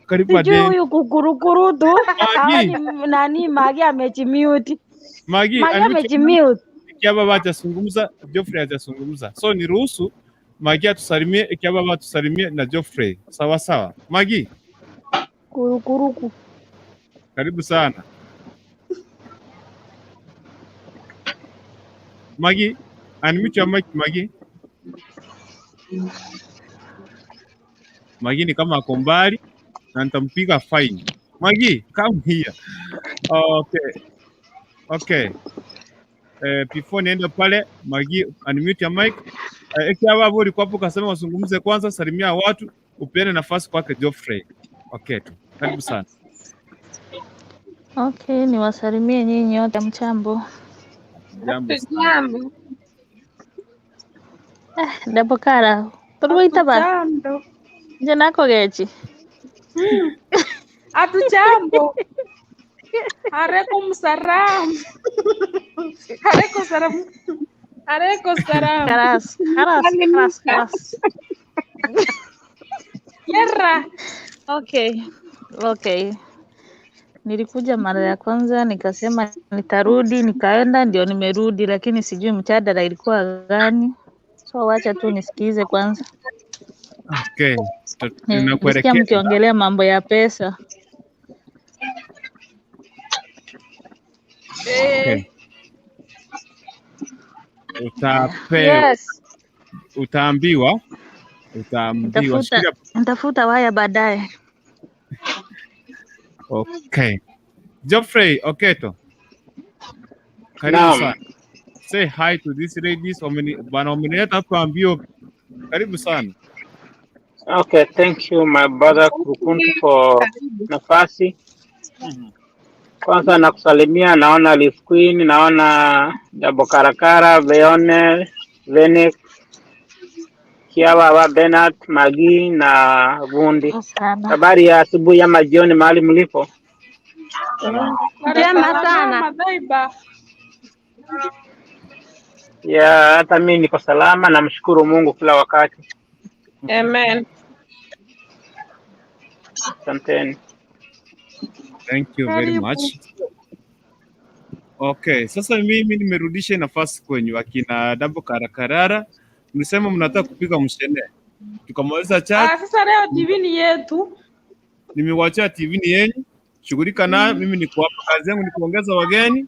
Speaker 1: Karibu
Speaker 15: Sijui
Speaker 1: adeni.
Speaker 15: huyu kukurukurutu
Speaker 1: Magi,
Speaker 15: haoni nani Magi amejimute.
Speaker 1: Magi
Speaker 15: Magi
Speaker 1: unmute your mic.
Speaker 15: amejimute.
Speaker 1: Ikiwa baba hajazungumza, Geoffrey hajazungumza. So niruhusu Magi atusalimie, ikiwa baba atusalimie na Geoffrey. Sawa sawa. Magi,
Speaker 15: Kurukuruku.
Speaker 1: karibu sana. Magi, unmute your mic Magi. Magi ni kama ako mbali na nitampiga fine. Magi, come here. Okay. Okay. Before niende pale, Magi, unmute your mic. Ikiwa baba ulikuwa hapo ukasema wazungumze kwanza, salimia watu, upeane nafasi kwake Geoffrey. Okay tu. Karibu sana.
Speaker 10: Okay, niwasalimie nyinyi wote mchambo.
Speaker 1: Jambo sana.
Speaker 16: Jambo.
Speaker 10: Dabokara, tolwoita ba?
Speaker 13: Hatujambo.
Speaker 10: Nje nako gechi.
Speaker 13: Hatujambo. Alaikum salam. Alaikum salam. Alaikum salam.
Speaker 10: Karas, karas, karas, karas.
Speaker 13: Yera.
Speaker 10: Okay, okay. Nilikuja mara ya kwanza nikasema nitarudi, nikaenda ndio nimerudi, lakini sijui mjadala ilikuwa gani. So wacha tu nisikize kwanza.
Speaker 1: Okay.
Speaker 10: Nilisikia
Speaker 1: Ninakuelekeza.
Speaker 10: mkiongelea mambo ya pesa.
Speaker 1: Okay. Utapewa.
Speaker 19: Yes.
Speaker 1: Utaambiwa. Utaambiwa.
Speaker 10: Nitafuta
Speaker 1: Shikilia.
Speaker 10: nitafuta waya baadaye.
Speaker 1: Okay. Geoffrey Oketo. Karibu
Speaker 17: Naam.
Speaker 1: sana. Say hi to these ladies. Bwana wamenileta hapa mbio. Karibu sana.
Speaker 17: Okay, thank you my brother Kurukuntu for nafasi. Kwanza nakusalimia, naona Liz Queen, naona Dabo Karakara, Beone, Venik, Kiawawa, Bernard, Magi na Vundi.
Speaker 10: Sana.
Speaker 17: Habari ya asubuhi ama jioni mahali mlipo.
Speaker 19: Njema sana.
Speaker 13: Salama dhaiba.
Speaker 17: Ya, hata mimi niko salama, namshukuru Mungu kila wakati.
Speaker 16: Amen.
Speaker 17: Asanteni.
Speaker 1: Thank you very
Speaker 13: Karibu.
Speaker 1: much. Okay, sasa mimi nimerudisha nafasi kwenyu akina Dabo Karakarara. Mlisema mnataka kupika mshene. Tukamaliza chat,
Speaker 13: Ah, sasa leo TV ni yetu.
Speaker 1: nimewachia TV ni yenyu. Shughulika nayo, mimi niko hapa, kazi yangu ni kuongeza wageni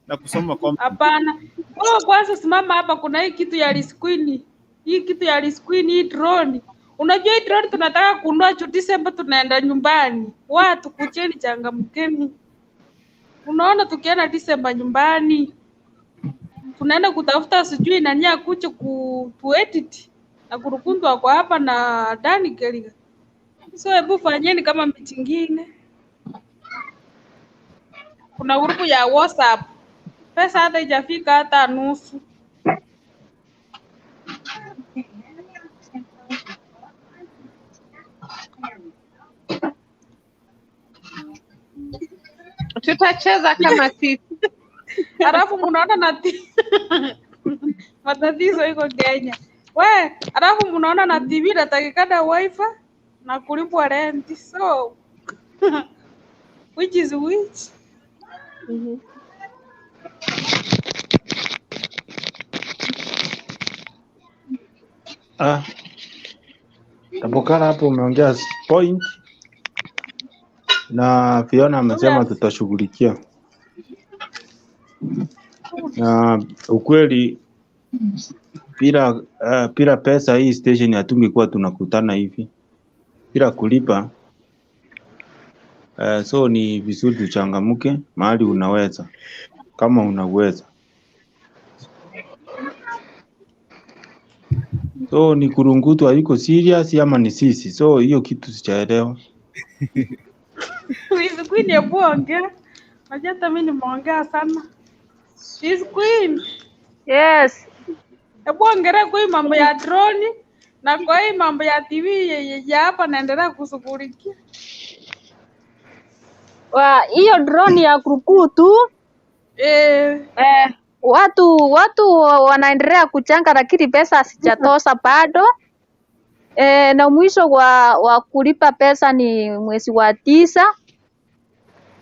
Speaker 1: na kusoma comment.
Speaker 13: Hapana. Wewe kwanza simama hapa, kuna hii kitu ya Lisquini. Hii kitu ya Lisquini, hii drone. Unajua hii drone tunataka kununua juu December tunaenda nyumbani. Watu kucheni, changamkeni. Unaona tukienda December nyumbani tunaenda kutafuta sijui nani akuje ku tuedit na Kurukundu wako hapa na Dani Geriga. So hebu fanyeni kama mitingine. Kuna grupu ya WhatsApp. Pesa hata haijafika hata nusu.
Speaker 16: Tutacheza kama sisi.
Speaker 13: Alafu mnaona na matatizo iko Kenya. We, alafu mnaona na TV inatakikana wifi na kulipwa rent. So which is which?
Speaker 20: Ah, Tabokara hapo umeongea point na Fiona amesema tutashughulikia, na ukweli bila pesa hii station hatungekuwa tunakutana hivi bila kulipa. So ni vizuri tuchangamke mahali unaweza, kama unaweza. So ni Kurungutu hayuko serious ama ni sisi? So hiyo kitu sijaelewa.
Speaker 13: Liz Queen, hebu ongea. Najua hata mimi nimeongea sana. Liz Queen.
Speaker 19: Yes.
Speaker 13: Hebu ongelea kwa hii mambo ya droni na kwa hii mambo ya TV ya hapa naendelea kushughulikia.
Speaker 19: Wa hiyo drone ya Kurukutu watu wanaendelea kuchanga lakini pesa hazijatosha bado. Na mwisho wa kulipa pesa ni mwezi wa 9.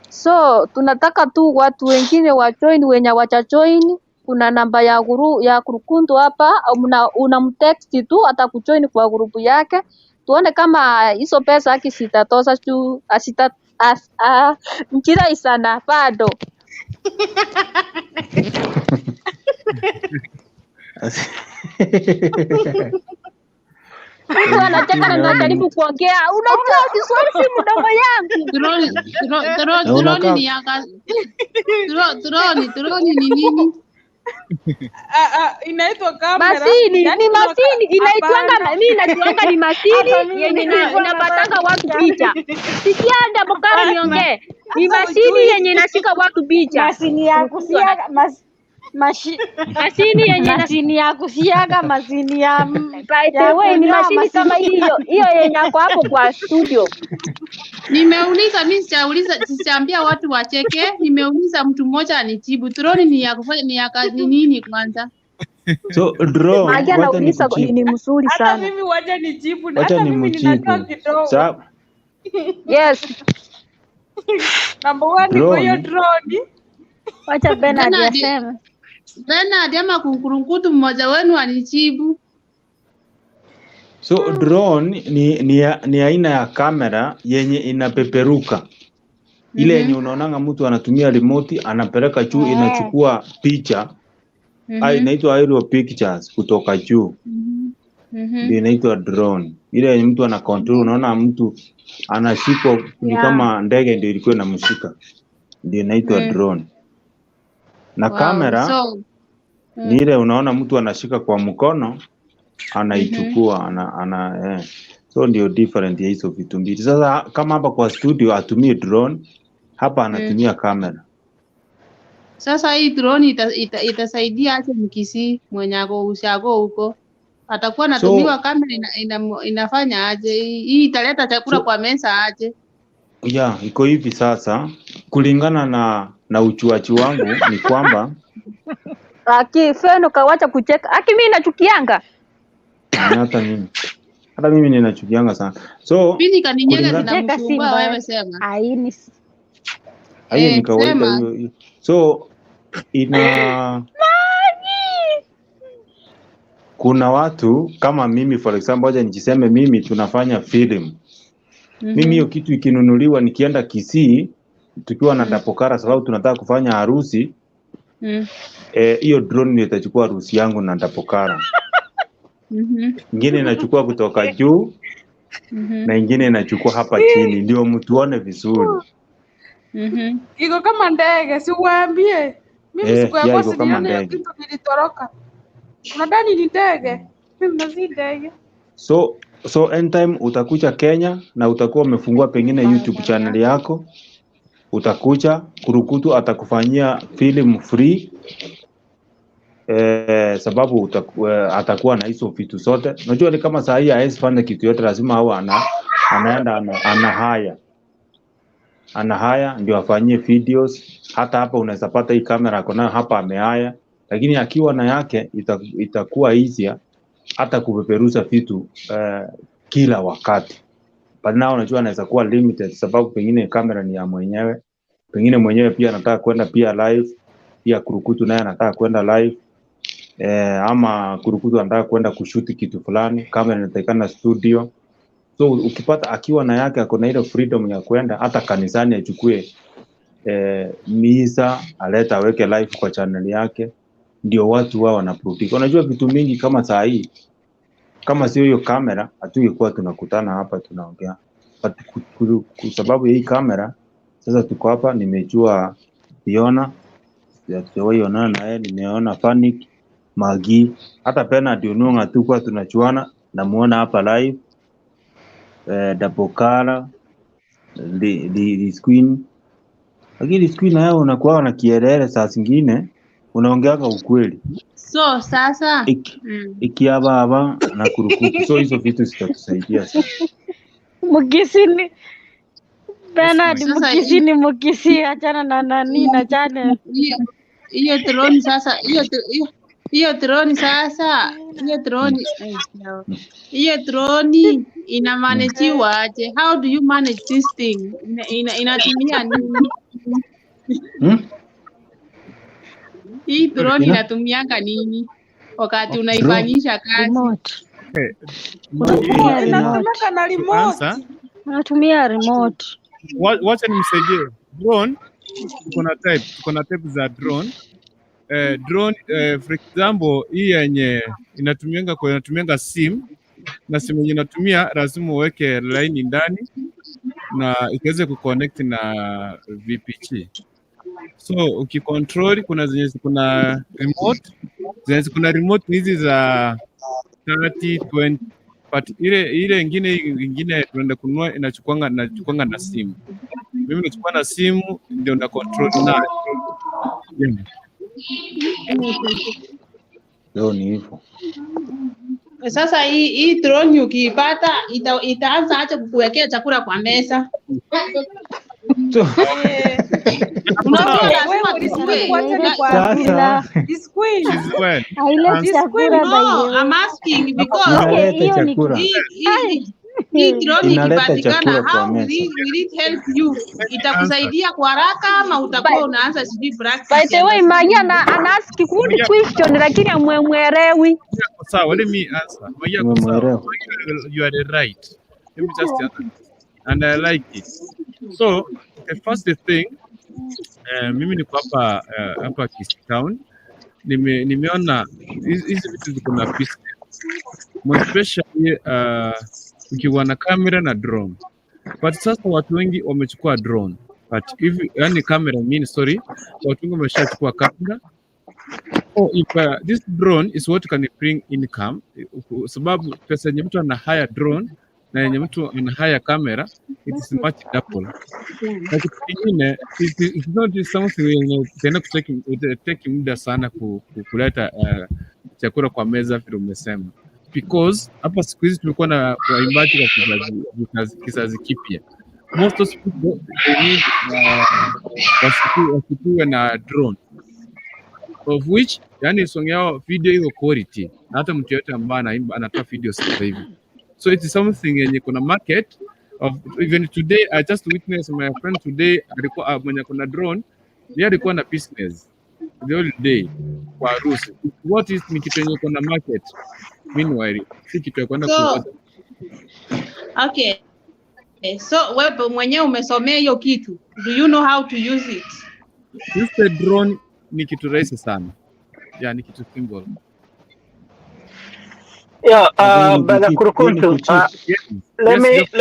Speaker 19: So tunataka tu watu wengine wa join, wenye wacha join. Kuna namba ya guru ya Kurukuntu hapa, unamtext tu atakujoin kwa grupu yake. Tuone kama hizo pesa haki zitatosa juu asita as, a, njira isana bado. Mtu anacheka na najaribu kuongea. Unajua Kiswahili si mdomo yangu.
Speaker 20: Na
Speaker 7: Droni
Speaker 20: unakaa
Speaker 7: ni ya droni ni nini?
Speaker 13: Inaitwa kamera.
Speaker 19: Masini
Speaker 13: Yaani
Speaker 19: ni
Speaker 13: kuna
Speaker 19: masini inaitwanga,
Speaker 13: hapana.
Speaker 19: mimi najuanga ni masini
Speaker 13: Hata mimi
Speaker 19: yenye
Speaker 13: nilikuwa
Speaker 19: inapatanga watu
Speaker 13: nataka
Speaker 19: picha. Sikia Dabokara
Speaker 13: Hapana.
Speaker 19: niongee. Ni
Speaker 13: Hata
Speaker 19: masini
Speaker 13: ujui.
Speaker 19: yenye inashika watu picha.
Speaker 15: Masini ya
Speaker 19: Kurukuntu
Speaker 15: kusiaga mashi,
Speaker 19: Masini yenye
Speaker 15: masini ya kusiaga, masini ya
Speaker 19: By the
Speaker 15: ya
Speaker 19: way ni
Speaker 15: kunyoa,
Speaker 19: masini kama
Speaker 15: masini
Speaker 19: hiyo hiyo yenye ako hapo kwa studio.
Speaker 7: Nimeuliza mimi, sijauliza, sijaambia watu wacheke. Nimeuliza mtu mmoja anijibu. Droni ni ya kufanya ni ya ni nini kwanza?
Speaker 20: So drone,
Speaker 19: Magi
Speaker 20: wacha
Speaker 19: anauliza
Speaker 20: nikujibu,
Speaker 19: ni mzuri
Speaker 13: Hata
Speaker 19: sana.
Speaker 13: mimi wacha nijibu,
Speaker 20: wacha
Speaker 13: hata mimi ninajua
Speaker 20: nimjibu.
Speaker 13: kidogo.
Speaker 20: Sa
Speaker 19: Yes.
Speaker 13: Number one kwa hiyo
Speaker 20: drone
Speaker 13: droni.
Speaker 10: Wacha Bernard
Speaker 7: Bernard,
Speaker 10: aseme.
Speaker 7: Bernard ama Kunkurunkutu mmoja wenu anijibu.
Speaker 20: So drone ni aina ya kamera yenye inapeperuka ile yenye unaonanga mtu anatumia remote anapeleka juu inachukua picha. Inaitwa aerial pictures kutoka juu. Ndio inaitwa drone. Ile yenye mtu ana control, unaona mtu anashikwa ni kama ndege ndio ilikuwa inamshika. Ndio inaitwa drone. Na kamera ni ile unaona mtu anashika kwa mkono anaichukua ana. So ndio different ya hizo vitu mbili. Sasa kama hapa kwa studio atumie drone, hapa anatumia kamera.
Speaker 9: Sasa hii drone itasaidia aje Mkisii mwenye ako ushago huko? Atakuwa anatumiwa kamera inafanya aje? Hii italeta chakula kwa meza aje?
Speaker 20: Yeah, iko hivi sasa, kulingana na uchuachi wangu ni kwamba
Speaker 19: Aki Feno kawacha kucheka. Aki mimi nachukianga.
Speaker 20: Hata mimi ninachukianga sana. So
Speaker 9: Pindi kaninyega
Speaker 20: kulingana
Speaker 15: Kucheka si
Speaker 9: zinamsumbua
Speaker 15: mbaya.
Speaker 9: wewe sema.
Speaker 15: Aini
Speaker 20: hiyo ni kawaida
Speaker 9: Sema.
Speaker 20: hiyo. So ina kuna watu kama mimi for example, ngoja nijiseme mimi, tunafanya film. Mimi hiyo kitu ikinunuliwa, nikienda Kisii tukiwa na Dapokara, sababu tunataka kufanya harusi hiyo drone ndio itachukua harusi yangu na Dapokara. Ingine inachukua kutoka juu na ingine inachukua hapa chini, ndio mtuone vizuri.
Speaker 13: Iko kama ndege, si uwaambie. Mimi siku ya
Speaker 20: Yeah,
Speaker 13: kwanza
Speaker 20: iko kama
Speaker 13: niliona hiyo
Speaker 20: ndege.
Speaker 13: kitu nilitoroka. Unadhani ni ndege? Mimi si ndege.
Speaker 20: So anytime utakuja Kenya na utakuwa umefungua pengine YouTube channel yako, utakuja Kurukutu atakufanyia film free sababu atakuwa na hizo vitu zote. Unajua ni kama saa hii hawezi fanya kitu yote, lazima awe anaenda ana haya ndio afanyie videos. Hata hapa unaweza pata hii kamera ako nayo hapa amehaya, lakini akiwa na yake itakuwa easier hata kupeperusha vitu kila wakati. But now unajua anaweza kuwa limited, sababu pengine kamera ni ya mwenyewe, pengine mwenyewe pia anataka kwenda pia live, pia Kurukutu naye anataka kwenda live ama Kurukutu anataka kwenda kushuti kitu fulani, kamera inatakikana studio. So ukipata akiwa na yake ako na ile freedom ya kwenda hata kanisani achukue misa aleta aweke live kwa channel yake, ndio watu wao wanaburudika. Unajua vitu mingi kama saa hii, kama sio hiyo kamera hatungekuwa tunakutana hapa tunaongea, but kwa sababu ya hii kamera sasa tuko hapa. Nimejua Fiona, hatujawahi onana na yeye, nimeona Fanik, Magi, hata Bernard Onunga hatukuwa tunachuana, namuona hapa live Dabokara, Lisqueen. Lakini Lisqueen naye unakuwa na kielele saa zingine unaongeaga ukweli.
Speaker 9: So sasa
Speaker 20: Ikia baba na Kurukutu. So hizo vitu zitatusaidia sana.
Speaker 15: Mkisii ni Bernard,
Speaker 9: Sasa
Speaker 15: Mkisii ni Mkisii, achana na nani na channel.
Speaker 9: Hiyo drone sasa, hiyo drone sasa, hiyo drone hiyo drone inamanajiwa aje? How do you manage this thing? Inatumia nini? Hii drone inatumianga nini wakati unaifanyisha kazi?
Speaker 1: Okay.
Speaker 15: Unatumia remote.
Speaker 13: Inatumika na remote.
Speaker 1: Answer.
Speaker 15: Unatumia remote.
Speaker 1: Wacha nimsaidie. Drone tuko na type za drone. Drone for example hii yenye inatumianga sim, na simu yenye inatumia lazima uweke line ndani na ikiweze kuconnect na VPG. So ukicontrol, kuna zenye kuna remote, zenye kuna remote ni hizi za 30 20, but ile ingine tunaenda kununua inachukuanga na simu. Mimi nachukua na simu ndio na control nayo. Yeah.
Speaker 20: Leo ni hivyo.
Speaker 9: Sasa hii drone ukiipata itaanza acha kukuwekea chakula kwa meza. Unajua lazima
Speaker 13: Wewe
Speaker 9: tukue.
Speaker 13: wacha nikwambie.
Speaker 20: Sasa
Speaker 13: Disqueen.
Speaker 1: Well,
Speaker 15: Haileti chakula by
Speaker 9: No,
Speaker 15: the way.
Speaker 9: I'm asking because
Speaker 15: Okay,
Speaker 20: inaleta
Speaker 15: hiyo ni
Speaker 20: chakula.
Speaker 9: hii drone
Speaker 20: Inaleta
Speaker 9: ikipatikana,
Speaker 20: chakula kwa
Speaker 9: how will
Speaker 20: meza.
Speaker 9: it help you? Itakusaidia kwa haraka ama utakuwa unaanza sijui
Speaker 19: By
Speaker 9: practice
Speaker 19: the
Speaker 9: ya
Speaker 19: way, Magia ana ask good question lakini amwemwelewi.
Speaker 1: Sawa, let me answer. Magia ako sawa.
Speaker 20: Umemwelewa?
Speaker 1: Magia, you are right. Let me just answer. And I like it. So the first thing, mimi niko hapa hapa Kisii Town. Nimeona hizi vitu ziko na business. More especially ukiwa na kamera na drone. But sasa watu wengi wamechukua drone. But if yani camera, mean, sorry, watu wengi wameshachukua kamera. So if this drone is what can bring income, sababu pesa yenye mtu ana hire drone na yenye mtu ana hire camera, it is much double. Na kitu kingine, it's not something yenye itaenda kutake muda sana kuleta chakula kwa meza vile umesema, because hapa siku hizi tumekuwa na waimbaji wa kizazi kipya. Most of people, they need wasikiwe na drone, of which yani song yao video iko quality, na hata mtu yote ambaye anaimba anatoa video sasa hivi, so it is something yenye kuna market of. Even today I just witnessed my friend today, alikuwa mwenye kuna drone, yeye alikuwa na business the whole day kwa harusi. What is ni kitu yenye kuna market, meanwhile si kitu ya kwenda
Speaker 9: So,
Speaker 1: kungoja.
Speaker 9: Okay. So wewe mwenyewe umesomea hiyo kitu. Do you know how to use it?
Speaker 1: Use the drone ni kitu rahisi sana, yeah, ni kitu simple.
Speaker 21: Yeah,
Speaker 20: Nadhani ni
Speaker 21: Brother
Speaker 20: kucheat, hiyo ni
Speaker 21: Kurukuntu,
Speaker 20: kucheat.
Speaker 21: Let me
Speaker 1: Jeff.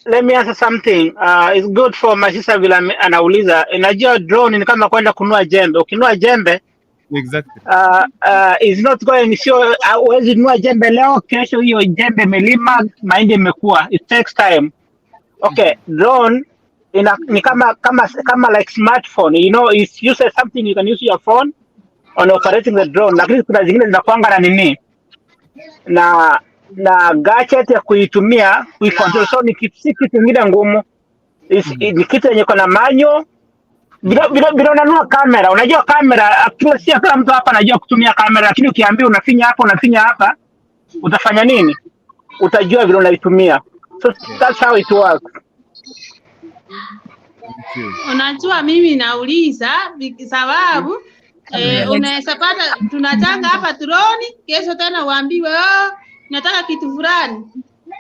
Speaker 21: let me answer something. It's good for my sister vile anauliza. Unajua drone ni kama kwenda kununua jembe. Ukinunua jembe is not going, sio huwezi nunua jembe leo, kesho hiyo jembe imelima mahindi imekuwa. It takes time. Okay, drone ni kama like smartphone. It's use something you can use your phone on operating the drone, lakini kuna zingine zinakuanga na nini na gadget ya kuitumia kuicontrol, so ni kitu, si kitu ingine ngumu. Ni kitu yenye kona manual vile unanunua kamera. Unajua kamera, kila si kila mtu hapa anajua kutumia kamera, lakini ukiambia unafinya hapa, unafinya hapa, utafanya nini? Utajua vile unaitumia. So that's how it works.
Speaker 1: Thank you.
Speaker 9: Unajua mimi nauliza sababu unaweza pata tunachanga hapa drone, kesho tena uambiwe, oh, nataka kitu fulani.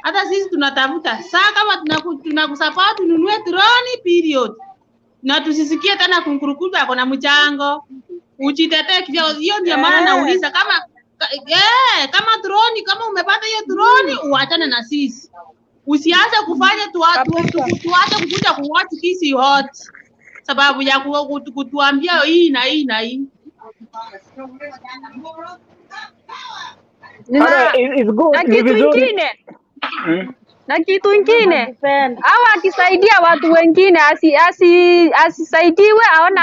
Speaker 9: Hata sisi tunatafuta saa kama tunakusupport ununue drone period, na tusisikie tena kunkurukutu ako na mchango, ujitetee kivyako. Hiyo ndio maana nauliza kama kama drone, kama umepata hiyo drone uachane na sisi, usianze kufanya tuache kukuja kuwatch Kisii Hot sababu ya kutuambia hii na hii na hii.
Speaker 19: Na,
Speaker 21: Pale, it's good,
Speaker 19: na
Speaker 21: ni
Speaker 19: kitu
Speaker 21: vizuri.
Speaker 19: ingine na kitu ingine au akisaidia watu wengine asisaidiwe aone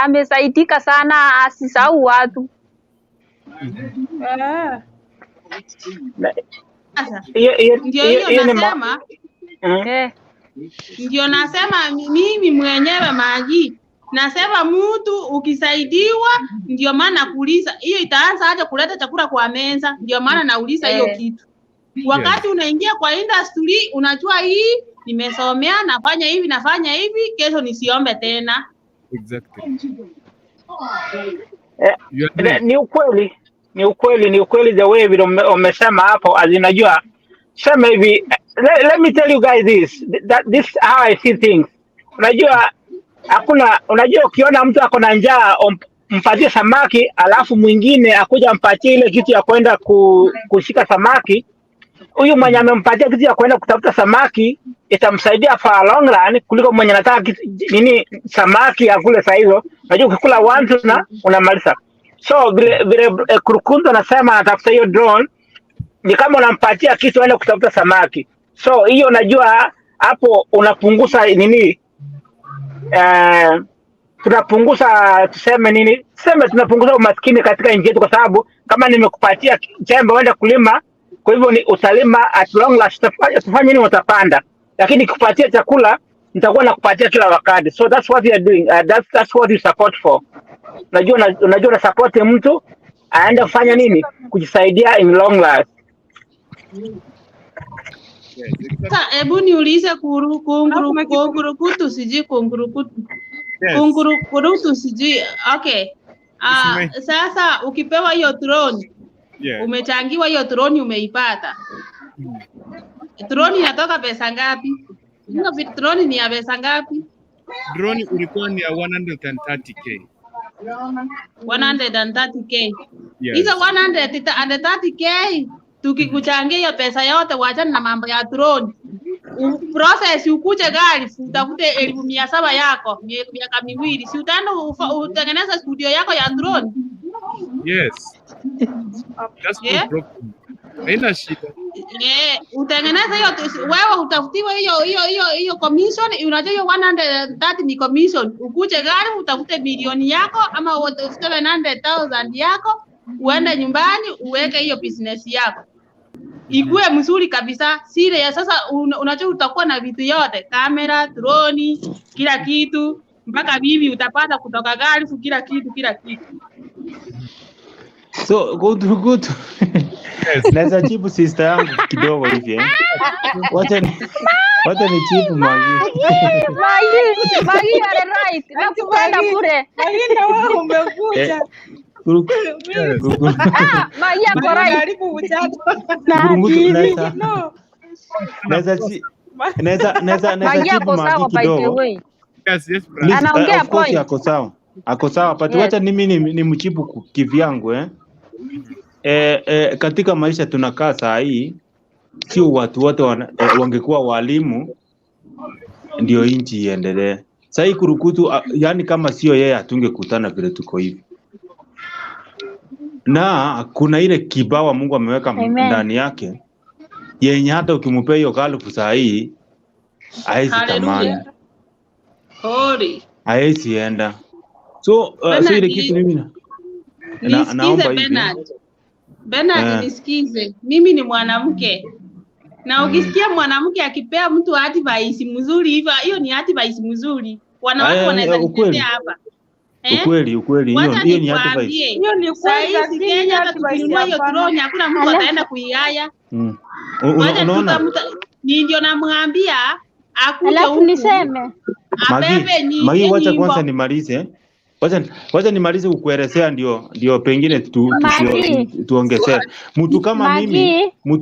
Speaker 19: amesaidika sana, asisahau watu.
Speaker 9: Sasa
Speaker 21: Hiyo
Speaker 9: ndio
Speaker 21: hiyo
Speaker 9: hiyo
Speaker 21: hiyo ni
Speaker 9: nasema, ndio nasema mimi mwenyewe maji nasema mtu ukisaidiwa, ndio maana nakuuliza hiyo itaanza aje kuleta chakula kwa meza. Ndio maana nauliza hiyo kitu. Wakati unaingia kwa industry, unajua hii nimesomea, nafanya hivi, nafanya hivi, kesho nisiombe tena.
Speaker 1: Exactly.
Speaker 21: Eh, ni ukweli the way vile umesema hapo, as unajua sema hivi, let me tell you guys this, that this is how I see things. Unajua hakuna, unajua ukiona mtu ako na njaa mpatie samaki, alafu mwingine akuja mpatie ile kitu ya kwenda kushika samaki, huyu mwenye amempatia kitu ya kwenda kutafuta samaki itamsaidia for a long run kuliko mwenye anataka kitu, nini, samaki akule saa hizo. Unajua ukikula once na unamaliza. So vile vile Kurukuntu anasema anatafuta hiyo drone, ni kama unampatia kitu aende kutafuta samaki. So hiyo unajua hapo unapunguza nini, tunapunguza, tuseme nini, tuseme tunapunguza umaskini katika nchi yetu, kwa sababu kama nimekupatia jembe uende kulima, kwa hivyo ni utalima at long last, utafanya nini, utapanda, lakini nikupatia chakula nitakuwa nakupatia kila wakati. So that's what you are doing, that's what you support for. Unajua una support mtu aende kufanya nini, kujisaidia in long last.
Speaker 9: Sasa hebu niulize kuru kunguru kungurukutu sijui kungurukutu kungurukutu sijui, okay. Sasa ukipewa hiyo drone, umechangiwa hiyo drone, umeipata drone, inatoka pesa ngapi? Hiyo drone ni ya pesa ngapi?
Speaker 1: Drone ulikuwa ni ya 130K.
Speaker 9: 130K.
Speaker 1: Yes.
Speaker 9: Hizo 130K tukikuchangia hiyo pesa yote, wachana na mambo ya drone. Process ukuje gari utafute 700,000 yako miaka miwili, si utaenda utengeneza studio yako ya drone?
Speaker 1: Yes. That's no problem. Haina shida.
Speaker 9: Utengeneze hiyo wewe utafutiwe hiyo commission. Unajua hiyo 130 ni commission. Ukuje gari utafute milioni yako ama 700,000 yako, uende nyumbani uweke hiyo business yako ikuwe mzuri kabisa. Sile ya sasa unajua utakuwa na vitu yote, kamera, droni, kila kitu, mpaka bibi utapata kutoka gari, kila kitu, kila kitu.
Speaker 20: So good. Naweza jibu sister yangu kidogo hivi eh. Wacha nijibu Magi.
Speaker 19: Magi you are right. Nakupenda bure.
Speaker 6: Magi na wewe umekuja.
Speaker 19: Magi ako right.
Speaker 6: Karibu mchato.
Speaker 20: Naweza jibu Magi kidogo.
Speaker 1: Yes,
Speaker 19: anaongea point.
Speaker 20: Ako sawa. Ako sawa, but wacha mimi ni mjibu kivyangu eh. Katika maisha tunakaa saa hii, sio watu wote wangekuwa walimu ndio nchi iendelee. Saa hii Kurukutu, yani kama sio yeye hatungekutana vile tuko hivi. Na kuna ile kibawa Mungu ameweka ndani yake yenye hata ukimpea hiyo galufu saa hii haezi tamani. Haezi enda. So so ile kitu mimi naomba hivi.
Speaker 9: Bernard, nisikize. Mimi ni mwanamke. Na ukisikia mwanamke akipea mtu advice mzuri hivyo, hiyo ni advice mzuri. Wanawake wanaweza nitetea hapa.
Speaker 20: Ukweli hiyo ni advice.
Speaker 9: Hiyo ni kweli. Kenya hata tukinunua hiyo drone hakuna mtu ataenda kuiaya. Unaona? Ni ndio namwambia akuje huku.
Speaker 15: Alafu niseme.
Speaker 20: Magi, wacha kwanza nimalize. Wacha nimalize kukuelezea ndio pengine tuongezee. Mtu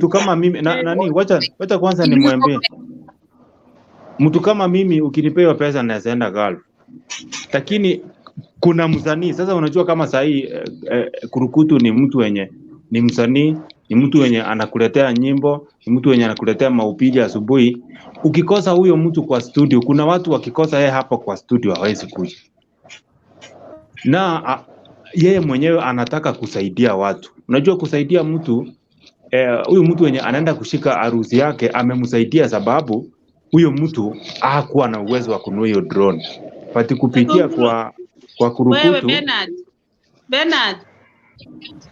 Speaker 20: kama mimi nani, wacha kwanza nimwambie. Mtu kama mimi ukinipea pesa naweza enda Gulf. Lakini kuna msanii sasa, unajua kama saa hii Kurukutu ni mtu wenye ni msanii, ni mtu wenye anakuletea nyimbo, ni mtu wenye anakuletea mahubiri asubuhi. Ukikosa huyo mtu kwa studio, kuna watu wakikosa yeye hapa kwa studio hawezi kuja. Na yeye mwenyewe anataka kusaidia watu. Unajua kusaidia mtu, huyu mtu wenye anaenda kushika harusi yake amemsaidia, sababu huyo mtu hakuwa na uwezo wa kununua hiyo drone. But kupitia kwa Kurukutu.
Speaker 9: Wewe Bernard,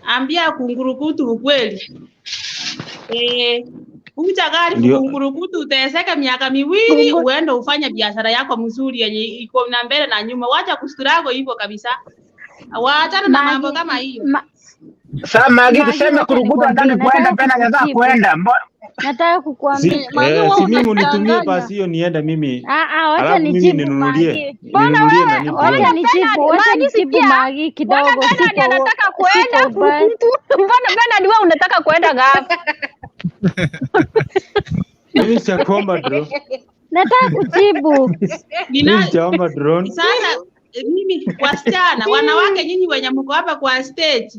Speaker 9: ambia Kungurukutu ukweli. Ucha gari Kungurukutu uteseka miaka miwili uende ufanye biashara yako mzuri yenye iko na mbele na nyuma. Wacha kusturago hivyo kabisa. Waachana na mambo kama hiyo.
Speaker 21: Sasa Magi, tuseme Kurukutu hataki kuenda, pena anataka kuenda.
Speaker 15: Nataka kukuambia
Speaker 20: si mimi unitumie basi hiyo niende mimi.
Speaker 15: Wacha nijibu Magi.
Speaker 19: Mbona wewe
Speaker 15: wacha nijibu Magi kidogo.
Speaker 19: Mbona Bernard anataka kuenda Kurukutu? Mbona Bernard wewe unataka kuenda gapi?
Speaker 20: Mimi sijaomba drone.
Speaker 15: Nataka kujibu.
Speaker 20: Mimi sijaomba drone.
Speaker 9: Sasa mimi wasichana, wanawake nyinyi wenye mko hapa kwa stage,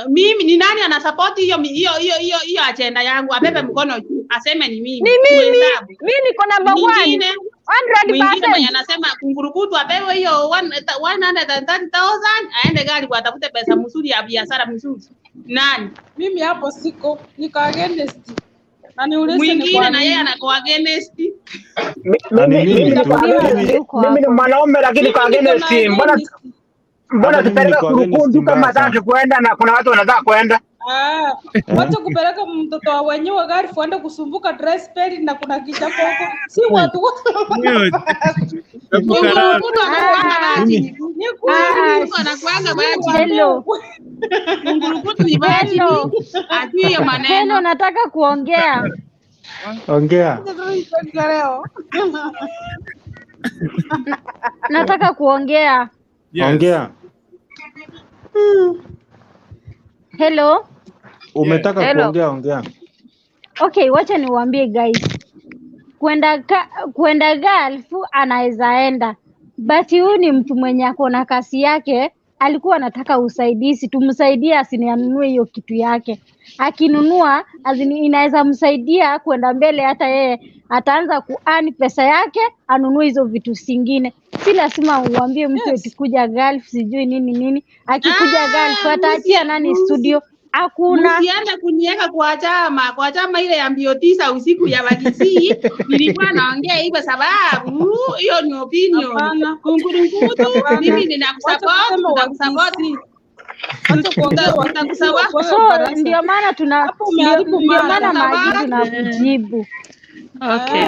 Speaker 9: mimi ni nani ana support hiyo agenda yangu? Abebe mkono juu aseme ni mimi.
Speaker 19: Ni mimi. Mimi niko number 1. 100%.
Speaker 9: Mwingine mwenye anasema Kungurukutu apewe hiyo 130,000 aende gari atafute pesa mzuri ya biashara mzuri. Nani?
Speaker 13: Mimi hapo siko, niko against. Na niulize ni
Speaker 9: mwingine na yeye anakuwa against.
Speaker 21: Mimi ni mwanaume lakini kwa against. Mbona tupeleka Kurukutu kama hataki kuenda na kuna watu wanataka kuenda?
Speaker 13: Wacha kupeleka mtoto wa wenyewe gari fuende kusumbuka dress pedi na kuna kichapo huko. Si watu wote.
Speaker 9: Kungurukutu anakuanga bajini. Kungurukutu anakuanga bajini.
Speaker 15: Hello.
Speaker 9: Kungurukutu ni bajini. Ajui hiyo maneno.
Speaker 15: Hello, nataka kuongea.
Speaker 20: Ongea.
Speaker 15: Nataka kuongea.
Speaker 20: Ongea.
Speaker 15: Hello.
Speaker 20: Umetaka kuongea, ongea.
Speaker 15: Okay, wacha niwaambie guys. Kuenda Gulf anaweza enda. But huyu ni mtu mwenye ako na kasi yake Alikuwa anataka usaidizi, tumsaidie asinianunue hiyo kitu yake. Akinunua inaweza msaidia kwenda mbele, hata yeye ataanza kuani pesa yake anunue hizo vitu zingine. Si lazima uambie mtu eti kuja Gulf sijui nini nini. Akikuja Gulf ataachia nani studio? Hakuna.
Speaker 9: Msiende kuniweka kwa chama ile ya mbio 9 usiku ya Wakisii. Nilikuwa naongea hivyo sababu hiyo ni opinion. Kungurukutu, mimi ninakusupport, nitakusupport.
Speaker 15: So ndio maana tuna ndio maana Magi tunakujibu.
Speaker 10: Okay.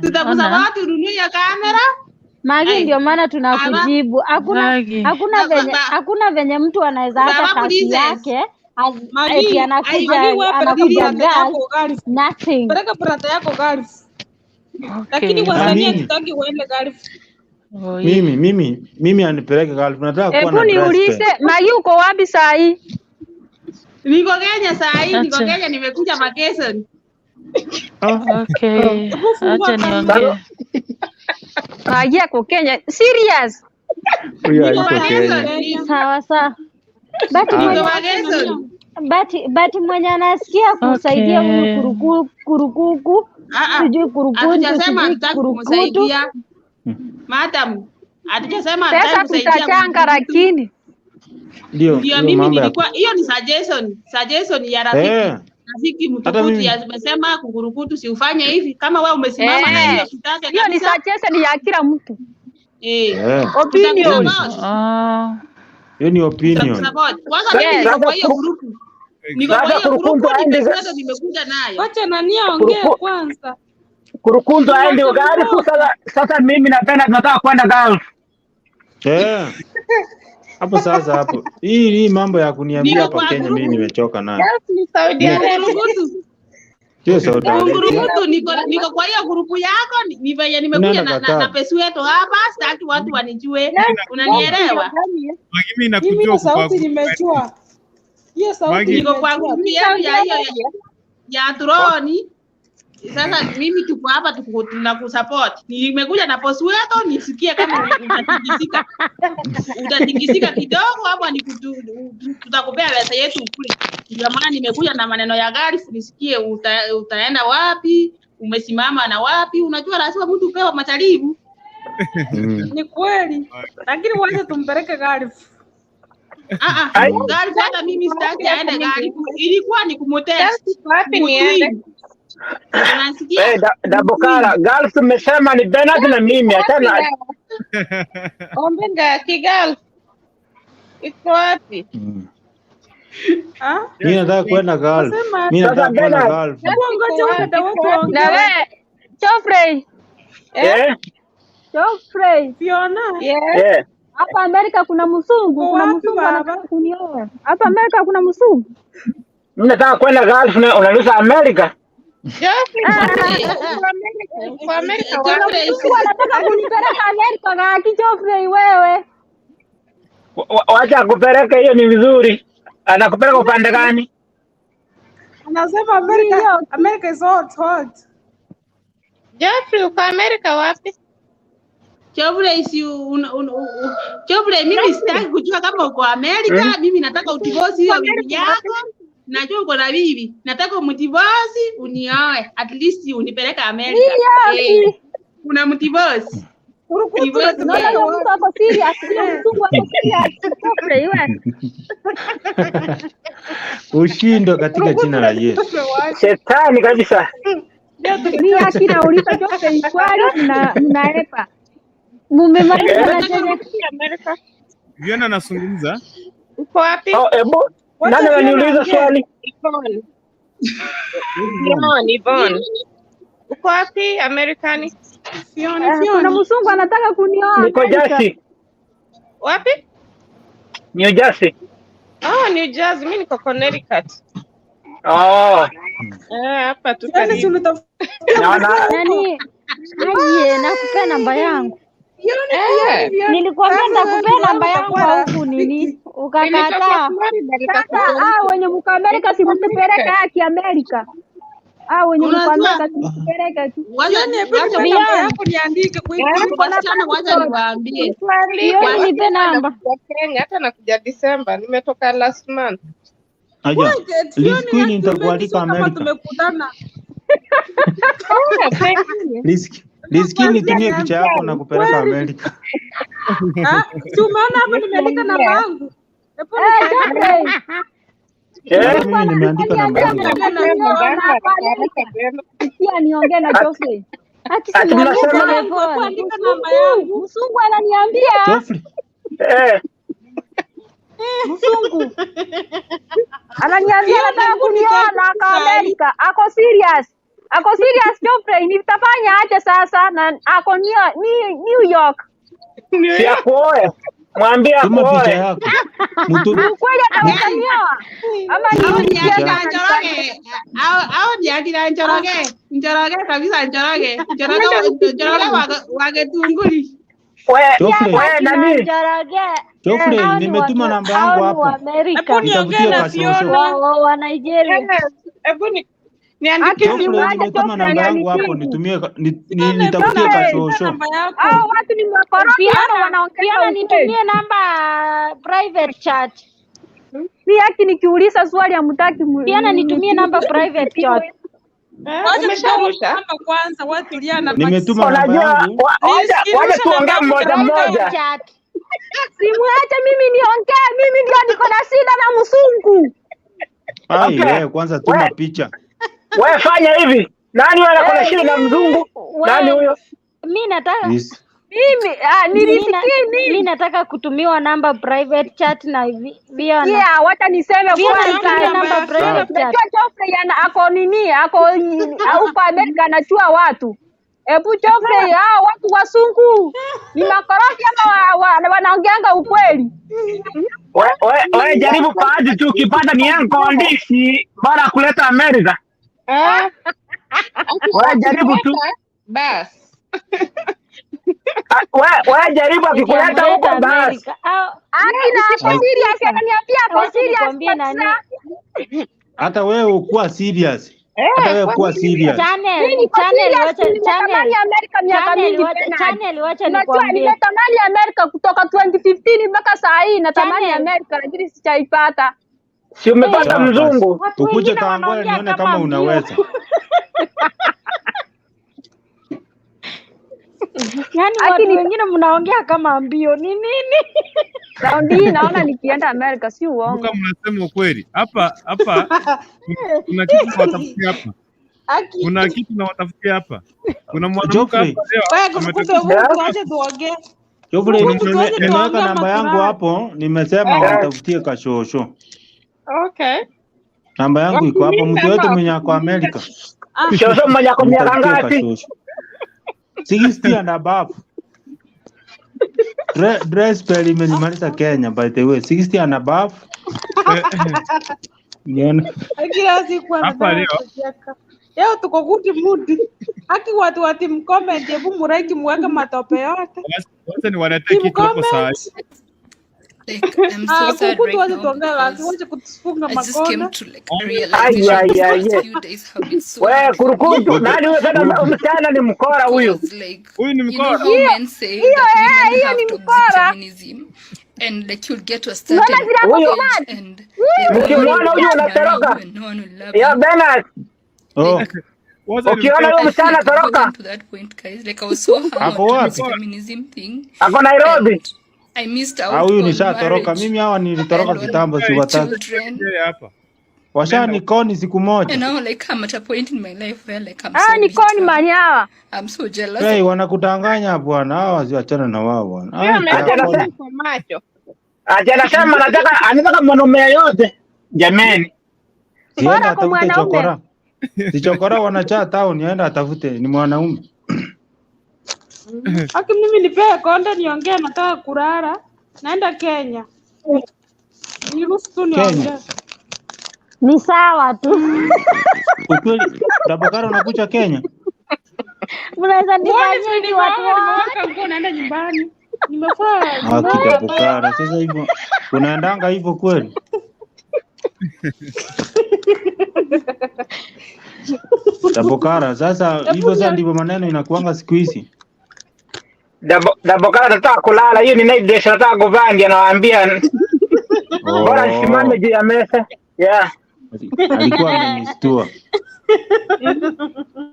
Speaker 9: Tutakusupport ununue kamera.
Speaker 15: Magi, ndio maana tunakujibu. Hakuna venye mtu anaweza hata kazi yake eti anakuja Gulf, nothing.
Speaker 13: Peleka brother yako Gulf. Lakini Wasanii hatutaki uende Gulf.
Speaker 20: Mimi anipeleke Gulf. Nataka kuwa na
Speaker 19: Hebu niulize, Magi uko wapi saa hii?
Speaker 9: Niko Kenya saa hii, niko Kenya, nimekuja vacation.
Speaker 10: Okay. Acha niongee.
Speaker 19: Magi ako Kenya. Serious?
Speaker 20: Huyo hayuko Kenya.
Speaker 15: Sawa sawa. But mwenye anasikia kusaidia huyu kurukuku, sijui kurukuntu, sijui kurukutu.
Speaker 9: Madam, hatujasema
Speaker 19: pesa tutachanga, lakini
Speaker 20: ndio
Speaker 9: mimi nilikuwa hiyo ni suggestion ya rafiki. Rafiki mtukutu yamesema kukurukutu si ufanye hivi kama wewe umesimama na hiyo kitake.
Speaker 19: Hiyo ni suggestion ya kila mtu.
Speaker 9: Opinion.
Speaker 20: Hiyo ni opinion.
Speaker 9: Kwanza mimi niko kwa hiyo group. Niko kwa hiyo group nimekuja nayo.
Speaker 13: Wacha nani aongee kwanza.
Speaker 21: Kurukundu aende Gulf. Sasa mimi napenda nataka kwenda Gulf.
Speaker 20: Hapo sasa hapo. Hii mambo ya kuniambia hapa Kenya mimi nimechoka nayo.
Speaker 16: Ni Saudi Arabia.
Speaker 20: Sio Saudi Arabia.
Speaker 9: Kurukundu niko kwa hiyo grupu yako, ni venye nimekuja na pesa yetu hapa, sitaki watu wanijue. Unanielewa?
Speaker 1: Mimi nakujua kwa
Speaker 13: sauti nimejua. Hiyo sauti
Speaker 9: niko kwa grupu yenu ya hiyo ya Turoni. Sasa mimi tuko hapa tunakusupport. Nimekuja na post wetu nisikie kama utatingisika. Utatingisika kidogo hapo tutakupea pesa yetu kule. Ndio maana nimekuja na maneno ya gari nisikie utaenda wapi, umesimama na wapi. Unajua lazima mtu upewe majaribu.
Speaker 13: Ni kweli. Lakini wacha tumpeleke gari.
Speaker 9: Gari hata mimi sitaki aende gari. Ilikuwa ni kumtest.
Speaker 16: Wapi niende?
Speaker 21: Dabokara, Gulf tumesema ni Bernard na mimi hata
Speaker 16: Ombenga ki Gulf. Iko wapi?
Speaker 20: Mimi nataka kwenda Gulf. Mimi nataka kwenda Gulf.
Speaker 19: Na wewe Geoffrey. Geoffrey.
Speaker 13: Fiona.
Speaker 19: Hapa Amerika kuna mzungu, kuna mzungu anataka kunioa. Hapa Amerika kuna mzungu.
Speaker 21: Mimi nataka kwenda Gulf na unaruhusa Amerika.
Speaker 19: Anataka kunipeleka Amerika ngaki Geoffrey wewe.
Speaker 21: Wacha kupeleka hiyo ni vizuri. Anakupeleka upande gani?
Speaker 13: Anasema America is hot hot.
Speaker 16: Geoffrey uko Amerika wapi?
Speaker 9: Geoffrey si Geoffrey mimi sitaki kujua kama uko Amerika, mimi nataka utivosi hiyo bibi yako. Najua uko na bibi. Nataka umdivorce unioe. At least unipeleka Amerika. Una mdivorce.
Speaker 19: Unaona huyo mtu ako serious, huyo mzungu ako serious. Geoffrey wewe.
Speaker 20: Ushindwe katika jina la Yesu.
Speaker 21: Shetani kabisa.
Speaker 19: Mimi haki nauliza Geoffrey swali mnaepa. Mumemaliza na chenye
Speaker 16: Amerika.
Speaker 1: Viona anazungumza.
Speaker 16: Uko wapi?
Speaker 21: Oh, ebu nani ananiuliza swali?
Speaker 16: Yvonne. Uko wapi Amerikani?
Speaker 19: Kuna mzungu anataka kunioa.
Speaker 21: Niko Jersey.
Speaker 16: Wapi?
Speaker 21: New Jersey.
Speaker 16: Oh, New Jersey. Mimi niko Connecticut.
Speaker 21: Oh.
Speaker 16: Hapa tu karibu.
Speaker 15: Nani? Aje, nakupea namba yangu. Nilikuambia nitakupea namba yangu huku nini, ukakataa.
Speaker 19: Sasa hao wenye mko Amerika si mtupeleka haki Amerika. Ah, wenye mko
Speaker 9: Unajua
Speaker 19: Amerika tusipeleke tu.
Speaker 9: wacha
Speaker 13: Yaani hebu
Speaker 9: wacha
Speaker 13: nipe namba
Speaker 19: Beyond.
Speaker 13: yako niandike kwa hii group.
Speaker 19: Uko na
Speaker 9: wasichana, wacha
Speaker 19: passport.
Speaker 9: niwaambie.
Speaker 16: Tualike
Speaker 19: Beyond, nipe
Speaker 16: hata
Speaker 19: namba.
Speaker 16: nakuja Kenya, hata nakuja December, nimetoka last month.
Speaker 20: Aya,
Speaker 13: Wewe
Speaker 20: Liz
Speaker 13: Fiona
Speaker 20: Queen
Speaker 13: yake
Speaker 20: nitakualika
Speaker 13: sio kama
Speaker 20: Amerika.
Speaker 13: tumekutana.
Speaker 16: Oh, thank you.
Speaker 20: Liz Liz Queen,
Speaker 13: Nakwambia
Speaker 20: nitumie picha yako na kupeleka
Speaker 13: kweli.
Speaker 20: Amerika.
Speaker 13: Ah, si umeona hapo nimeandika namba yangu. Hebu
Speaker 19: Eh,
Speaker 13: nisaidie.
Speaker 19: Geoffrey.
Speaker 20: Hata
Speaker 8: Eh?
Speaker 20: mimi
Speaker 19: Mzungu
Speaker 20: nimeandika namba
Speaker 19: ananiambia
Speaker 20: yangu.
Speaker 19: anataka kuniona
Speaker 16: Haraka
Speaker 19: hapa
Speaker 16: haraka
Speaker 19: Amerika.
Speaker 16: tena.
Speaker 19: Sikia niongee na Geoffrey.
Speaker 15: Ati
Speaker 8: Ati
Speaker 15: simwambie
Speaker 8: mnasema
Speaker 15: pole
Speaker 13: Yangu, hebu
Speaker 15: pole.
Speaker 13: andika namba yangu.
Speaker 19: Mzungu ananiambia
Speaker 20: Geoffrey,
Speaker 8: eh,
Speaker 19: mzungu ananiambia
Speaker 13: Fiona,
Speaker 19: anataka
Speaker 13: hebu
Speaker 19: kuniona
Speaker 13: nitext
Speaker 19: ako
Speaker 13: sahi.
Speaker 19: Amerika, ako serious. Ako serious Geoffrey, nitafanya aje sasa na ako New York.
Speaker 8: si akuoe, mwambie
Speaker 20: tuma picha
Speaker 8: akuoe.
Speaker 20: yako. Mtu
Speaker 19: Ni ukweli ataweza nioa ama
Speaker 9: Au
Speaker 19: ni
Speaker 9: ni
Speaker 19: mchezo
Speaker 9: akina
Speaker 19: ananifanya?
Speaker 9: Njoroge, au ni akina Njoroge, Njoroge kabisa, Njoroge, Njoroge, Njoroge wa Getunguri.
Speaker 8: We,
Speaker 20: Geoffrey,
Speaker 15: Si
Speaker 8: we
Speaker 15: hata kina
Speaker 8: nani?
Speaker 15: Njoroge,
Speaker 20: Geoffrey,
Speaker 15: hao ni
Speaker 20: nimetuma
Speaker 15: watu,
Speaker 20: namba
Speaker 15: hao
Speaker 20: yangu
Speaker 15: ni
Speaker 20: hapo.
Speaker 15: wa
Speaker 13: Hebu
Speaker 15: Amerika,
Speaker 13: niongee
Speaker 20: Nitafutie
Speaker 13: na
Speaker 20: kashosho.
Speaker 13: Fiona.
Speaker 15: wa Nigeria.
Speaker 16: Yes, hebu niandikie
Speaker 20: Geoffrey,
Speaker 19: Akisimuaje
Speaker 20: nimetuma
Speaker 19: Geoffrey
Speaker 20: namba yangu hapo,
Speaker 19: ananitibu.
Speaker 20: nitumie
Speaker 13: Fiona, hebu
Speaker 20: nitafutie
Speaker 13: nipe
Speaker 20: kashosho.
Speaker 13: namba yako.
Speaker 19: Hao watu ni makorofi ama
Speaker 15: Fiona,
Speaker 19: wanaongea
Speaker 15: Fiona
Speaker 19: ukweli?
Speaker 15: nitumie namba private chat.
Speaker 19: Si haki nikiuliza swali hamtaki
Speaker 15: Fiona nitumie namba private chat.
Speaker 16: Eh,
Speaker 13: Wacha tupewe
Speaker 16: umesharusha?
Speaker 13: namba kwanza, wewe tulia na
Speaker 20: Nimetuma namba
Speaker 8: Unajua,
Speaker 20: yangu.
Speaker 8: wacha
Speaker 13: Nirusha namba
Speaker 8: tuongee
Speaker 13: yako
Speaker 8: mmoja
Speaker 13: private.
Speaker 8: mmoja.
Speaker 15: Chat.
Speaker 19: Simwache mimi niongee, mimi ndio niko na shida na mzungu.
Speaker 20: Ai,
Speaker 8: Okay,
Speaker 20: wewe kwanza tuma
Speaker 8: we
Speaker 20: picha.
Speaker 8: we fanya hivi. Nani huyo anako na
Speaker 15: Eh,
Speaker 8: shida na mzungu? Nani
Speaker 15: we
Speaker 8: huyo?
Speaker 15: mi nataka
Speaker 20: Liz.
Speaker 19: Mimi
Speaker 15: mi
Speaker 19: nilisikii
Speaker 15: nataka kutumiwa namba private chat na Fiona.
Speaker 19: Yeah, wacha niseme
Speaker 15: Fiona
Speaker 19: kwanza.
Speaker 15: nitumie
Speaker 13: Namba
Speaker 15: namba
Speaker 13: ya
Speaker 15: private
Speaker 20: Sawa.
Speaker 15: chat.
Speaker 19: Unajua Geoffrey ako nini? Ako huko Amerika anachua watu. Hebu Geoffrey, hao watu wasungu ni makorofi ama wanaongeanga ukweli?
Speaker 8: We jaribu bahati tu, ukipata ni yangu kondisi bora kuleta Amerika.
Speaker 16: Ah,
Speaker 8: We jaribu tu.
Speaker 16: akishakuleta bas.
Speaker 8: We jaribu akikuleta huko
Speaker 15: Nitamleta
Speaker 8: basi.
Speaker 15: Amerika. Au
Speaker 19: Aki na ako
Speaker 20: Ai,
Speaker 19: serious, ananiambia ako
Speaker 15: wacha
Speaker 19: serious
Speaker 15: nikwambie nani
Speaker 19: kabisa.
Speaker 20: Hata wewe ukuwa serious. Hata
Speaker 16: Eh,
Speaker 20: wewe
Speaker 16: kwa
Speaker 20: kuwa
Speaker 16: serious.
Speaker 20: serious.
Speaker 19: Mimi
Speaker 15: Channel,
Speaker 19: niko
Speaker 15: channel
Speaker 19: serious,
Speaker 15: wacha
Speaker 19: nimetamani
Speaker 15: channel
Speaker 19: Amerika miaka
Speaker 15: channel
Speaker 19: mingi
Speaker 15: wacha
Speaker 19: Bernard.
Speaker 15: channel wacha
Speaker 19: Unajua
Speaker 15: nikwambie.
Speaker 19: nimetamani Amerika kutoka 2015 mpaka saa hii natamani
Speaker 15: Channel
Speaker 19: Amerika lakini sijaipata.
Speaker 8: Si umepata
Speaker 20: Sawa basi.
Speaker 8: mzungu?
Speaker 15: watu
Speaker 20: Ukuje
Speaker 15: wengine
Speaker 20: Kawangware
Speaker 15: wanaongea
Speaker 20: nione
Speaker 15: kama
Speaker 20: kama
Speaker 15: mbio.
Speaker 20: unaweza.
Speaker 15: Yaani
Speaker 19: Aki
Speaker 15: watu
Speaker 19: ni
Speaker 15: wengine mnaongea kama mbio. Ni nini?
Speaker 19: raundi hii naona nikienda Amerika si uongo.
Speaker 1: Kumbuka mnasema ukweli. Hapa hapa kuna kitu nawatafutia hapa.
Speaker 13: Aki.
Speaker 1: Kuna kitu nawatafutia hapa. Kuna mwanamke
Speaker 20: Geoffrey,
Speaker 1: hapa leo
Speaker 13: Wewe kumbe
Speaker 1: ametoka
Speaker 13: Mungu tuache tuongee.
Speaker 20: Geoffrey,
Speaker 13: Mungu tuache
Speaker 20: nimeweka
Speaker 13: tuongee ama
Speaker 20: namba yangu
Speaker 13: tulale.
Speaker 20: hapo, nimesema
Speaker 16: Eh,
Speaker 20: wanitafutie kashosho.
Speaker 16: okay.
Speaker 20: Namba yangu iko hapo,
Speaker 16: Wakulinda
Speaker 20: mtu
Speaker 16: ama
Speaker 20: yote mwenye ako
Speaker 16: wakulinda?
Speaker 20: Amerika
Speaker 13: Ah,
Speaker 8: Shosho mwenye ako miaka
Speaker 20: nitafutie
Speaker 8: ngapi?
Speaker 20: kashosho. 60 and above. Dress spell imenimaliza Kenya by the way. 60 and above. Nione.
Speaker 13: kila siku
Speaker 1: hapa
Speaker 13: anataka
Speaker 1: leo
Speaker 13: kucheka. Leo tuko good mood. Haki watu wati mcomment, hebu mureki muweke matope yote.
Speaker 1: Wacha niwaletee
Speaker 13: Team
Speaker 1: kitu hapo saa
Speaker 13: comment.
Speaker 1: hii.
Speaker 5: Like, I'm so
Speaker 13: Ah,
Speaker 5: sad
Speaker 13: kuku
Speaker 5: right
Speaker 13: tuache
Speaker 5: now
Speaker 13: tuongee basi,
Speaker 5: because
Speaker 13: wache kutufunga
Speaker 5: I just came
Speaker 13: makona.
Speaker 5: to like a
Speaker 8: Ai,
Speaker 5: realization
Speaker 8: ai,
Speaker 5: these
Speaker 8: ai,
Speaker 5: past
Speaker 8: ai.
Speaker 5: few days have been so
Speaker 8: We
Speaker 5: hard for me.
Speaker 8: kurukutu, nani huyo tena?
Speaker 20: Kurukutu.
Speaker 8: Msichana ni mkora huyu.
Speaker 5: Because like
Speaker 1: Huyu ni
Speaker 5: you know
Speaker 1: mkora.
Speaker 5: how
Speaker 19: Hiyo
Speaker 5: men say
Speaker 19: hiyo
Speaker 5: that
Speaker 19: eh,
Speaker 5: women
Speaker 19: hiyo
Speaker 5: have
Speaker 19: ni
Speaker 5: toxic
Speaker 19: mkora.
Speaker 5: feminism and like you'll get to a
Speaker 19: Unaona
Speaker 5: certain
Speaker 19: vile ako
Speaker 8: Huyo
Speaker 5: age
Speaker 19: smart.
Speaker 5: and
Speaker 19: Huyu
Speaker 5: like no one
Speaker 19: huyu
Speaker 5: will
Speaker 8: mkimwona
Speaker 5: want
Speaker 8: huyu
Speaker 5: to marry you
Speaker 8: unatoroka.
Speaker 5: and no one will love
Speaker 8: Ya
Speaker 5: you.
Speaker 8: Bernard,
Speaker 20: Oh,
Speaker 5: Like
Speaker 1: Wacha ni
Speaker 8: ukiona
Speaker 1: mkora.
Speaker 8: huyo
Speaker 5: I feel
Speaker 8: msichana
Speaker 5: like I've
Speaker 8: toroka.
Speaker 5: gotten to that point, guys. Like I was so hung
Speaker 20: ako
Speaker 5: on to this
Speaker 20: wapi?
Speaker 1: Mkora.
Speaker 5: feminism thing
Speaker 8: Ako Nairobi.
Speaker 5: and I missed
Speaker 20: Ah,
Speaker 5: out
Speaker 20: huyu
Speaker 5: on
Speaker 20: nishatoroka.
Speaker 5: marriage
Speaker 20: Mimi hawa nilitoroka
Speaker 5: and on
Speaker 20: kitambo, siwataki.
Speaker 5: children.
Speaker 1: Yeye hapa. Nenda
Speaker 20: Washanikoni siku
Speaker 5: And
Speaker 20: moja.
Speaker 5: now like I'm at a point in my life where like I'm
Speaker 19: Hawa
Speaker 5: so
Speaker 19: ni con man
Speaker 5: bitter.
Speaker 19: hawa.
Speaker 5: I'm so jealous
Speaker 20: Hey, wanakudanganya bwana. Hawa siachana na wao bwana.
Speaker 16: Huyo
Speaker 20: Ai,
Speaker 16: ameweka
Speaker 8: Ati
Speaker 20: koni.
Speaker 16: koni kwa macho.
Speaker 8: Ati anasema anataka mwanaume yeyote. Jameni.
Speaker 20: Sienda
Speaker 19: Bora kwa
Speaker 20: atafute
Speaker 19: mwanaume.
Speaker 20: chokora. Si chokora wanachaa town, aenda atafute ni mwanaume.
Speaker 13: Aki mimi nipee konde niongee, nataka kulala. Naenda Kenya. Niruhusu tu
Speaker 20: Kenya.
Speaker 13: niongee.
Speaker 15: Ni sawa tu.
Speaker 20: Ukweli Dabokara unakuja Kenya?
Speaker 15: Mnaweza
Speaker 13: Uone
Speaker 15: nifanyia
Speaker 13: si
Speaker 15: hivi watu
Speaker 13: nimeoga,
Speaker 15: wote.
Speaker 13: nimeweka nguo naenda nyumbani. Nimefua
Speaker 20: Haki
Speaker 13: nimeweka
Speaker 20: Dabokara. Sasa hivyo unaendanga hivyo kweli? Dabokara, sasa
Speaker 13: Hebu
Speaker 20: hivyo sasa
Speaker 13: nia
Speaker 20: ndivyo maneno inakuanga siku hizi.
Speaker 21: Dabokara nataka kulala, hiyo ni night dress nataka kuvaa, ndio nawaambia bora nisimame
Speaker 20: Oh,
Speaker 21: juu ya meza. Yeah.
Speaker 20: alikuwa amenistua.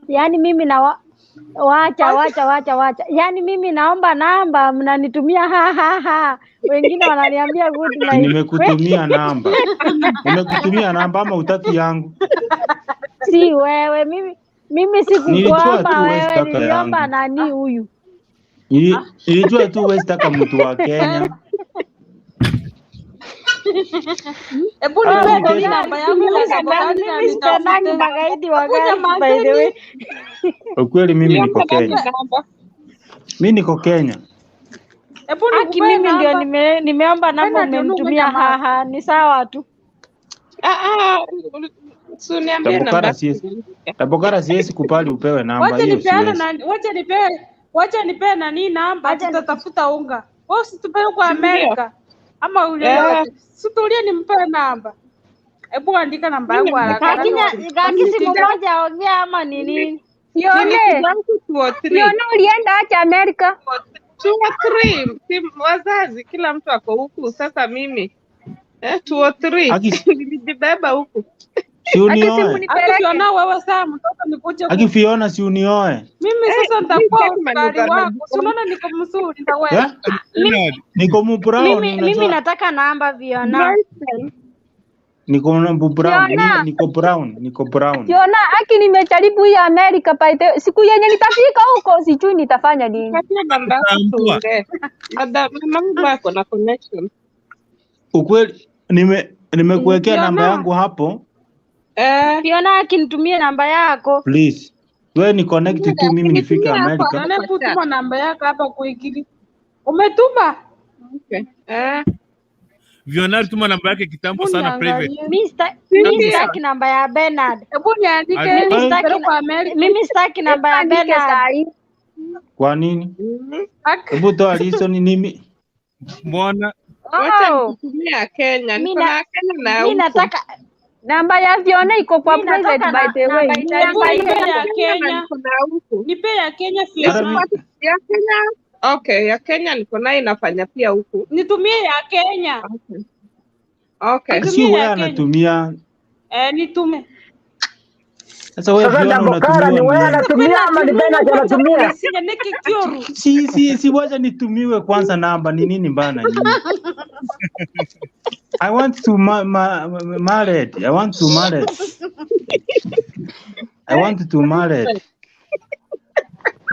Speaker 15: Yaani mimi na wacha wacha wacha wacha, yaani mimi naomba namba, mnanitumia ha ha ha, wengine wananiambia good
Speaker 20: Si
Speaker 15: night. We
Speaker 20: nimekutumia namba. Nimekutumia namba ama utaki yangu?
Speaker 15: si wewe, mimi
Speaker 20: Nilijua
Speaker 15: sikukuomba
Speaker 20: tu wewe
Speaker 15: wewe,
Speaker 20: sitaka
Speaker 15: niliomba
Speaker 20: yangu.
Speaker 15: nani huyu.
Speaker 20: Nilijua tu wewe sitaka mtu wa Kenya.
Speaker 13: Hebu
Speaker 20: Hata
Speaker 13: nipee
Speaker 20: ni
Speaker 13: nani
Speaker 20: kesho.
Speaker 13: namba yako
Speaker 15: Mimi
Speaker 13: ya
Speaker 15: sipendangi,
Speaker 13: Dabokara
Speaker 15: mimi sipendangi
Speaker 13: nitafute.
Speaker 15: magaidi wa
Speaker 13: Hebu
Speaker 15: gari by the way.
Speaker 13: nyamazeni.
Speaker 20: Ukweli mimi niko
Speaker 16: Niombe nani
Speaker 20: Kenya.
Speaker 16: namba.
Speaker 20: Mimi niko Kenya.
Speaker 13: Hebu
Speaker 15: Aki,
Speaker 13: nikupee
Speaker 15: mimi ndio
Speaker 13: namba.
Speaker 15: nimeomba namba,
Speaker 13: Bernard onu
Speaker 15: umenitumia ha
Speaker 13: umenyamaza.
Speaker 15: ha, ni sawa tu.
Speaker 16: Ah, ah, si uniambie namba
Speaker 20: Dabokara
Speaker 16: yako
Speaker 20: siwezi.
Speaker 16: niandike.
Speaker 20: Dabokara siwezi kubali upewe namba
Speaker 13: Wacha
Speaker 20: hiyo,
Speaker 13: nipeane
Speaker 20: siwezi.
Speaker 13: nani, wacha nipee nani namba,
Speaker 15: Wacha
Speaker 13: tutatafuta unga. Wewe usitupee huko
Speaker 16: Si ndio?
Speaker 13: Amerika ama
Speaker 16: Eh,
Speaker 13: yoyote. Situlie nimpe namba. Hebu andika namba
Speaker 16: mimi
Speaker 13: yangu haraka haraka
Speaker 15: Kaki simu
Speaker 13: wasinipigie.
Speaker 15: moja ongea ama ni nini?
Speaker 19: Fione,
Speaker 16: Nilikujangu 203.
Speaker 19: Fione ulienda aje Amerika?
Speaker 16: 203. Si wazazi kila mtu ako huku sasa mimi. 203.
Speaker 20: Aki si
Speaker 16: Nilijibeba huku.
Speaker 20: unioe.
Speaker 19: Aki
Speaker 13: Aki
Speaker 19: simunipeleke.
Speaker 13: Fiona wewe saa mtoto nikuje
Speaker 20: Aki
Speaker 13: ku
Speaker 20: Fiona si unioe.
Speaker 13: mimi
Speaker 16: Eh,
Speaker 13: sasa
Speaker 16: mi
Speaker 13: nitakuwa
Speaker 16: sitaki
Speaker 13: askari
Speaker 16: maneno
Speaker 13: wako. Si unaona niko mzuri nitaweza.
Speaker 20: Eh?
Speaker 15: Mi,
Speaker 1: Bernard,
Speaker 20: Niko mu brown
Speaker 15: mimi
Speaker 20: unajua.
Speaker 15: nataka namba Fiona.
Speaker 16: Brighton.
Speaker 20: Niko mu brown,
Speaker 19: Fiona,
Speaker 20: niko brown, niko brown.
Speaker 19: Fiona, aki nimejaribu hii Amerika by the siku yenye nitafika huko sijui nitafanya nini.
Speaker 16: Patia namba yako
Speaker 1: utaambua.
Speaker 16: tuongee. Mamangu ako na connection.
Speaker 20: Ukweli nimekuwekea namba
Speaker 13: Fiona,
Speaker 20: yangu hapo.
Speaker 16: Eh,
Speaker 15: Fiona akinitumie namba yako.
Speaker 20: Please. Wewe ni connect tu mimi nifike
Speaker 16: nitumie hapo
Speaker 20: Amerika.
Speaker 13: Fiona
Speaker 16: hapo
Speaker 13: hebu
Speaker 16: kwa chat.
Speaker 13: tuma namba yako hapa kuikili. Umetuma?
Speaker 16: Okay. Eh,
Speaker 1: Vionari tuma namba yake kitambo
Speaker 13: Hebu
Speaker 1: sana private.
Speaker 13: niangalie.
Speaker 15: Mi
Speaker 16: si
Speaker 15: mi
Speaker 16: ndio?
Speaker 15: sitaki namba ya Bernard.
Speaker 13: Hebu niandike
Speaker 1: Ali-
Speaker 15: Mimi
Speaker 20: Eh,
Speaker 15: sitaki
Speaker 13: nipeleke kwa Amerika.
Speaker 15: mimi sitaki
Speaker 19: Hebu
Speaker 15: namba ya
Speaker 19: andike
Speaker 15: Bernard.
Speaker 19: saa hii.
Speaker 20: Kwa nini?
Speaker 16: Mm.
Speaker 13: Ak-
Speaker 20: Hebu toa reason nimi
Speaker 1: Mbona
Speaker 16: Wacha
Speaker 19: Oh,
Speaker 16: nikutumie ya Kenya.
Speaker 15: Mi
Speaker 16: Niko na
Speaker 15: na
Speaker 16: ya Kenya na ya
Speaker 15: mi
Speaker 16: huku.
Speaker 15: nataka
Speaker 19: namba ya Fiona iko kwa
Speaker 15: mi
Speaker 19: private
Speaker 15: nataka
Speaker 19: by
Speaker 15: na
Speaker 19: the way.
Speaker 15: namba
Speaker 19: Ni
Speaker 13: Hebu
Speaker 19: namba
Speaker 13: nipe
Speaker 19: ile
Speaker 13: ya
Speaker 16: Ya Kenya na
Speaker 13: Kenya.
Speaker 16: niko na ya huku.
Speaker 13: Nipe ya Kenya Fiona.
Speaker 20: hata mi
Speaker 16: Nisipate ya Kenya. Okay, ya Kenya niko nayo inafanya pia huku.
Speaker 13: Nitumie ya Kenya.
Speaker 16: Okay. Okay.
Speaker 20: si
Speaker 13: Nitumie
Speaker 20: wewe
Speaker 13: ya Kenya.
Speaker 20: anatumia.
Speaker 13: Eh, nitume.
Speaker 20: Sasa wewe
Speaker 21: Sasa
Speaker 20: Fiona
Speaker 21: Dabokara ni
Speaker 20: unatumiwa
Speaker 21: wewe
Speaker 20: ni nini?
Speaker 21: anatumia ama ni
Speaker 13: Bernard
Speaker 21: Bernard
Speaker 13: mungu
Speaker 21: anatumia?
Speaker 13: achakulisinya nikikyoru.
Speaker 20: Si wacha nitumiwe kwanza namba ni nini bana nyinyi? I want to married. I want to married. I want to married.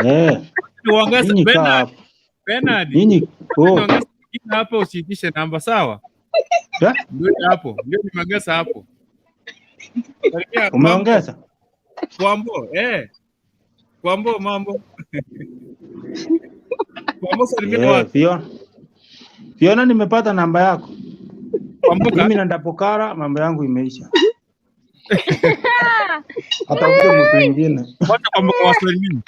Speaker 20: Eh,
Speaker 1: niongeze
Speaker 20: nyinyi kaa
Speaker 1: Bernard,
Speaker 20: hapo.
Speaker 1: Bernard,
Speaker 20: Nyinyi oh.
Speaker 1: niongeze mwingine hapo, usiitishe namba sawa?
Speaker 20: Eh?
Speaker 1: Ndio hapo, ndio nimeongeza hapo. Salimia Kwambo,
Speaker 20: Umeongeza?
Speaker 1: Kwambo, eh. Kwambo mambo. Kwambo salimia
Speaker 20: Eh,
Speaker 1: watu.
Speaker 20: Fiona. Fiona nimepata namba yako.
Speaker 1: Kwamboka.
Speaker 20: Mimi na Ndapokara mambo yangu imeisha. Atafute mtu mwingine.
Speaker 1: Wacha Kwamboka wasalimie.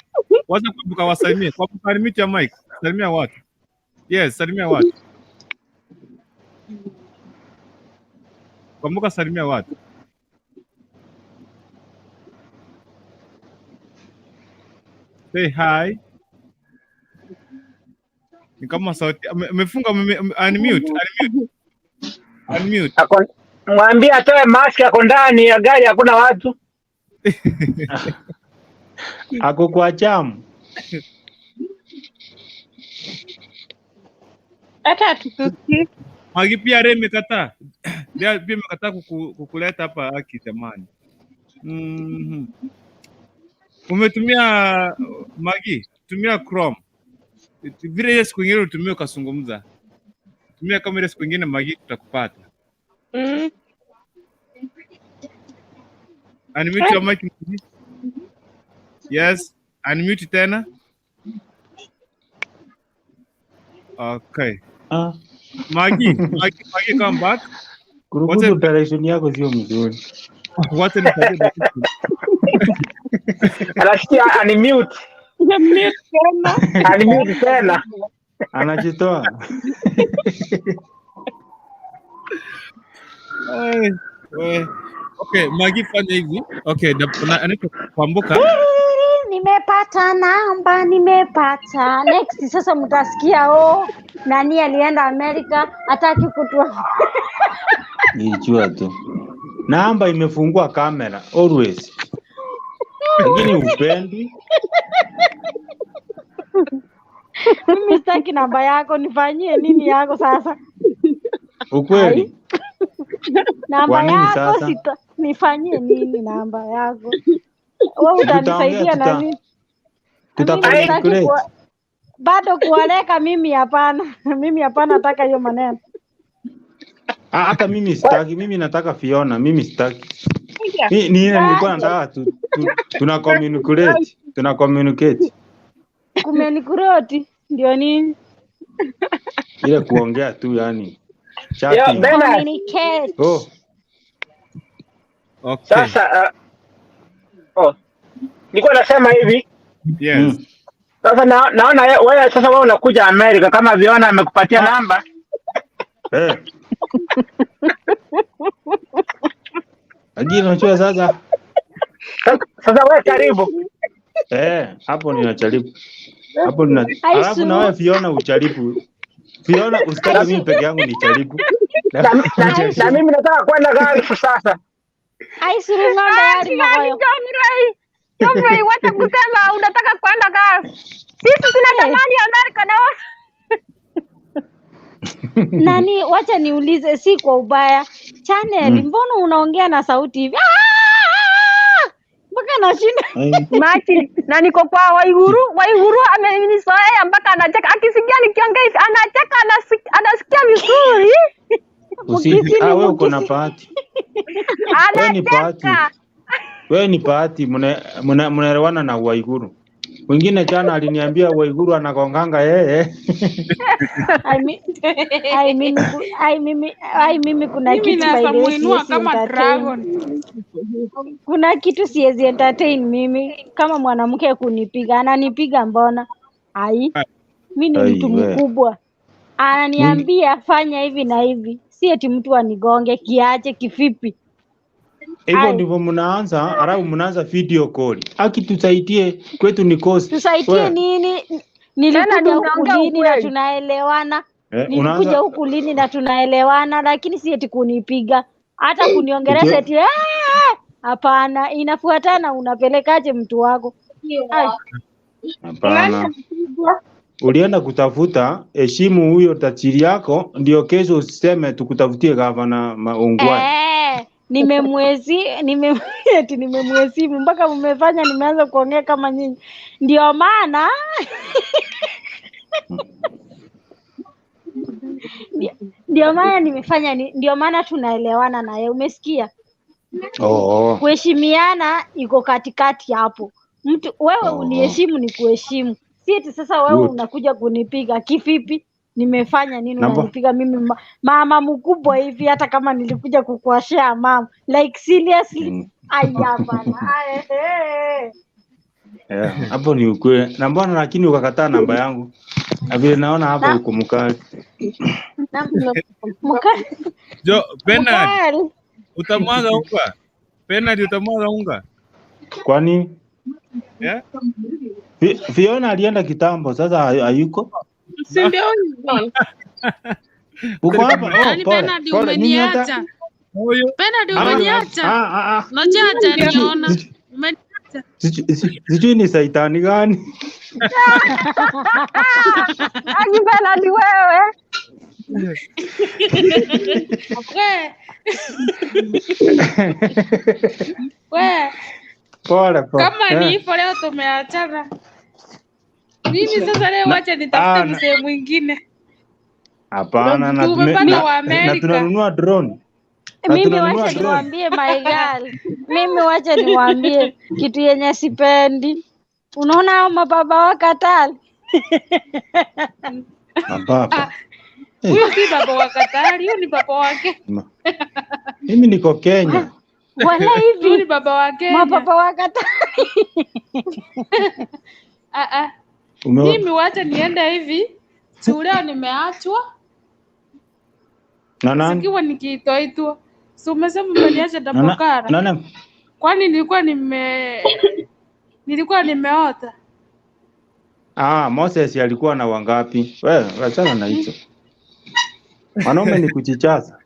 Speaker 1: Wacha Kwamboka wasalimie. Kwamboka unmute your mic. Salimia watu. Yes, salimia watu. Kwamboka salimia watu. Say hi. Ni kama sauti amefunga unmute, unmute. Unmute.
Speaker 21: Mwambie atoe mask, ako ndani ya gari, hakuna watu.
Speaker 20: Ako kwa chamu.
Speaker 16: Hata hatukusikii.
Speaker 1: Magi pia re imekataa. Pia imekataa kukuleta hapa haki jamani. Umetumia Magi, tumia Chrome. Vile ile siku ingine utumie ukazungumza. Tumia kama ile siku ingine Magi tutakupata. Unmute your mic. Magi. Yes, unmute tena. Okay.
Speaker 20: Ah.
Speaker 1: Magi, Magi, Magi come back.
Speaker 20: Kuruhusu direction yako sio mzuri.
Speaker 1: Wacha nipatie dakika.
Speaker 21: Anasikia unmute.
Speaker 16: Mute tena.
Speaker 21: Unmute tena.
Speaker 20: Anajitoa.
Speaker 1: Ai, we. Okay, Magi fanya hivi. Okay, anaitwa Kwamboka.
Speaker 15: Nimepata namba, nimepata. Next sasa mtasikia oh, nani alienda Amerika hataki kutua.
Speaker 20: Nilijua tu. Namba imefungua kamera always. Lakini upendi.
Speaker 15: Mimi sitaki namba yako, nifanyie nini yako sasa?
Speaker 20: Ukweli.
Speaker 15: Namba
Speaker 20: Kwa nini
Speaker 15: yako
Speaker 20: sasa?
Speaker 15: sita, nifanyie nini namba yako? Wewe
Speaker 20: Tutaongea
Speaker 15: utanisaidia na nini?
Speaker 20: tuta
Speaker 15: Mimi sitaki
Speaker 20: communicate.
Speaker 15: bado kuoleka mimi hapana. Mimi hapana, nataka hiyo maneno.
Speaker 20: Ah, hata mimi sitaki, mimi nataka Fiona, mimi sitaki. Ni ile nilikuwa nataka tuna communicate, tuna communicate.
Speaker 15: Kumenikuroti ndio nini?
Speaker 20: Ile kuongea tu yani.
Speaker 21: Yo,
Speaker 20: Chatting.
Speaker 21: Bernard.
Speaker 15: Communicate.
Speaker 20: Oh,
Speaker 1: Okay.
Speaker 21: Sasa nilikuwa nasema hivi.
Speaker 1: Yes.
Speaker 21: Sasa naona wewe sasa wewe unakuja Amerika kama Viona amekupatia namba.
Speaker 20: Eh. Lakini unajua sasa
Speaker 21: Sasa wewe karibu.
Speaker 20: Eh, hapo ninajaribu. Hapo nina alafu na wewe Fiona ujaribu. Fiona usitake mimi peke yangu nijaribu.
Speaker 21: Na mimi nataka kwenda Gulf sasa.
Speaker 15: Aisuru ng'ombe yari moyo.
Speaker 19: John Ray, wacha kusema unataka kwenda Gulf. Sisi tunatamani Amerika na wewe.
Speaker 15: Nani, wacha niulize, si kwa ubaya. Channel, mbona unaongea na sauti hivi? Mpaka nashinda.
Speaker 19: Imagine, na niko kwa Waiguru, Waiguru amenizoea mpaka anacheka. Akisikia nikiongea hivi anacheka, anasikia vizuri.
Speaker 20: Usiji, wewe uko na bahati. Wewe ni bahati.
Speaker 19: Anacheka.
Speaker 20: Wewe ni bahati, mnaelewana na Waiguru. Mwingine jana aliniambia Waiguru anagonganga yeye.
Speaker 15: Mimi kuna
Speaker 13: Mimi
Speaker 15: kitu by
Speaker 13: naweza
Speaker 15: the way
Speaker 13: muinua
Speaker 15: siwezi
Speaker 13: kama
Speaker 15: entertain.
Speaker 13: dragon.
Speaker 15: Kuna kitu siwezi entertain mimi kama mwanamke kunipiga, ananipiga mbona? Ai, mi ni
Speaker 20: Ai,
Speaker 15: mtu
Speaker 20: we.
Speaker 15: mkubwa. Ananiambia fanya hivi na hivi, si eti mtu anigonge kiache kifipi.
Speaker 20: Hivyo
Speaker 15: Ai,
Speaker 20: ndivyo mnaanza, alafu mnaanza video call. Aki tusaidie kwetu ni cost.
Speaker 15: tusaidie
Speaker 20: We,
Speaker 15: nini?
Speaker 19: Tena
Speaker 15: Nilikuja huku
Speaker 19: nimeongea
Speaker 15: lini na
Speaker 19: ukweli.
Speaker 15: tunaelewana, nilikuja
Speaker 20: unaanza
Speaker 15: huku lini na tunaelewana, lakini si eti kunipiga hata kuniongelesha eti "Ah!" Hapana, inafuatana. Unapelekaje mtu wako? Ai,
Speaker 20: Hapana. Ulienda kutafuta heshimu huyo tajiri yako, ndio kesho usiseme tukutafutie gavana Ongwae.
Speaker 15: Nimemwezi nime eti nimemwesimu mpaka mmefanya nimeanza kuongea kama nyinyi. Ndio maana ndio maana nimefanya ndio maana tunaelewana naye, umesikia?
Speaker 20: Oh.
Speaker 15: Kuheshimiana iko katikati hapo. Mtu wewe uniheshimu ni kuheshimu, si eti sasa wewe
Speaker 20: Good.
Speaker 15: unakuja kunipiga kivipi? Nimefanya nini
Speaker 20: Namba.
Speaker 15: unanipiga mimi mama mkubwa hivi? Hata kama nilikuja kukuashia mama, like seriously? Aya bana, aya.
Speaker 20: Yeah, hapo ni ukweli. Na mbona lakini ukakataa namba yangu? Na vile naona hapo uko mkali.
Speaker 1: Jo, Bernard,
Speaker 15: Mkali.
Speaker 1: utamwaga unga. Bernard, utamwaga unga.
Speaker 20: Kwani
Speaker 1: Yeah?
Speaker 20: Fiona alienda kitambo, sasa hayuko.
Speaker 16: Si ndio huyu John?
Speaker 20: Uko hapa? Oh,
Speaker 9: Yaani
Speaker 20: pole.
Speaker 9: Bernard
Speaker 20: Pole. Mimi hata
Speaker 9: umeniacha. Bernard umeniacha. Unajua hajaniona. Umeniacha.
Speaker 20: Sijui ni saitani gani.
Speaker 19: Aki Bernard wewe.
Speaker 13: We. We.
Speaker 20: Pole pole.
Speaker 13: Kama ni hivyo leo tumeachana. Mimi sasa leo wacha nitafute mzee mwingine.
Speaker 20: Hapana, na
Speaker 13: Tumepata wa
Speaker 20: na
Speaker 13: Amerika.
Speaker 20: tunanunua drone. Na
Speaker 15: Mimi
Speaker 20: tunanunua
Speaker 15: wacha
Speaker 20: drone.
Speaker 15: niwaambie my girl. Mimi wacha niwaambie kitu yenye sipendi. Unaona hao mababa wa Katari?
Speaker 20: Mababa.
Speaker 13: Huyu si baba wa Katari, huyu ni baba wake.
Speaker 20: Mimi niko Kenya.
Speaker 15: Wala
Speaker 13: Huyu ni
Speaker 15: hivi
Speaker 13: baba wa Kenya.
Speaker 15: mababa wa Katari.
Speaker 13: Mimi wacha niende hivi. Si leo nimeachwa
Speaker 20: Na nani?
Speaker 13: sikiwa nikiitoitwa. Si umesema umeniacha
Speaker 20: Naona
Speaker 13: Dabokara?
Speaker 20: naona
Speaker 13: Kwani nilikuwa nimeota?
Speaker 20: ah, Moses alikuwa na wangapi? Wewe wachana na hizo. Wanaume ni kuchichaza.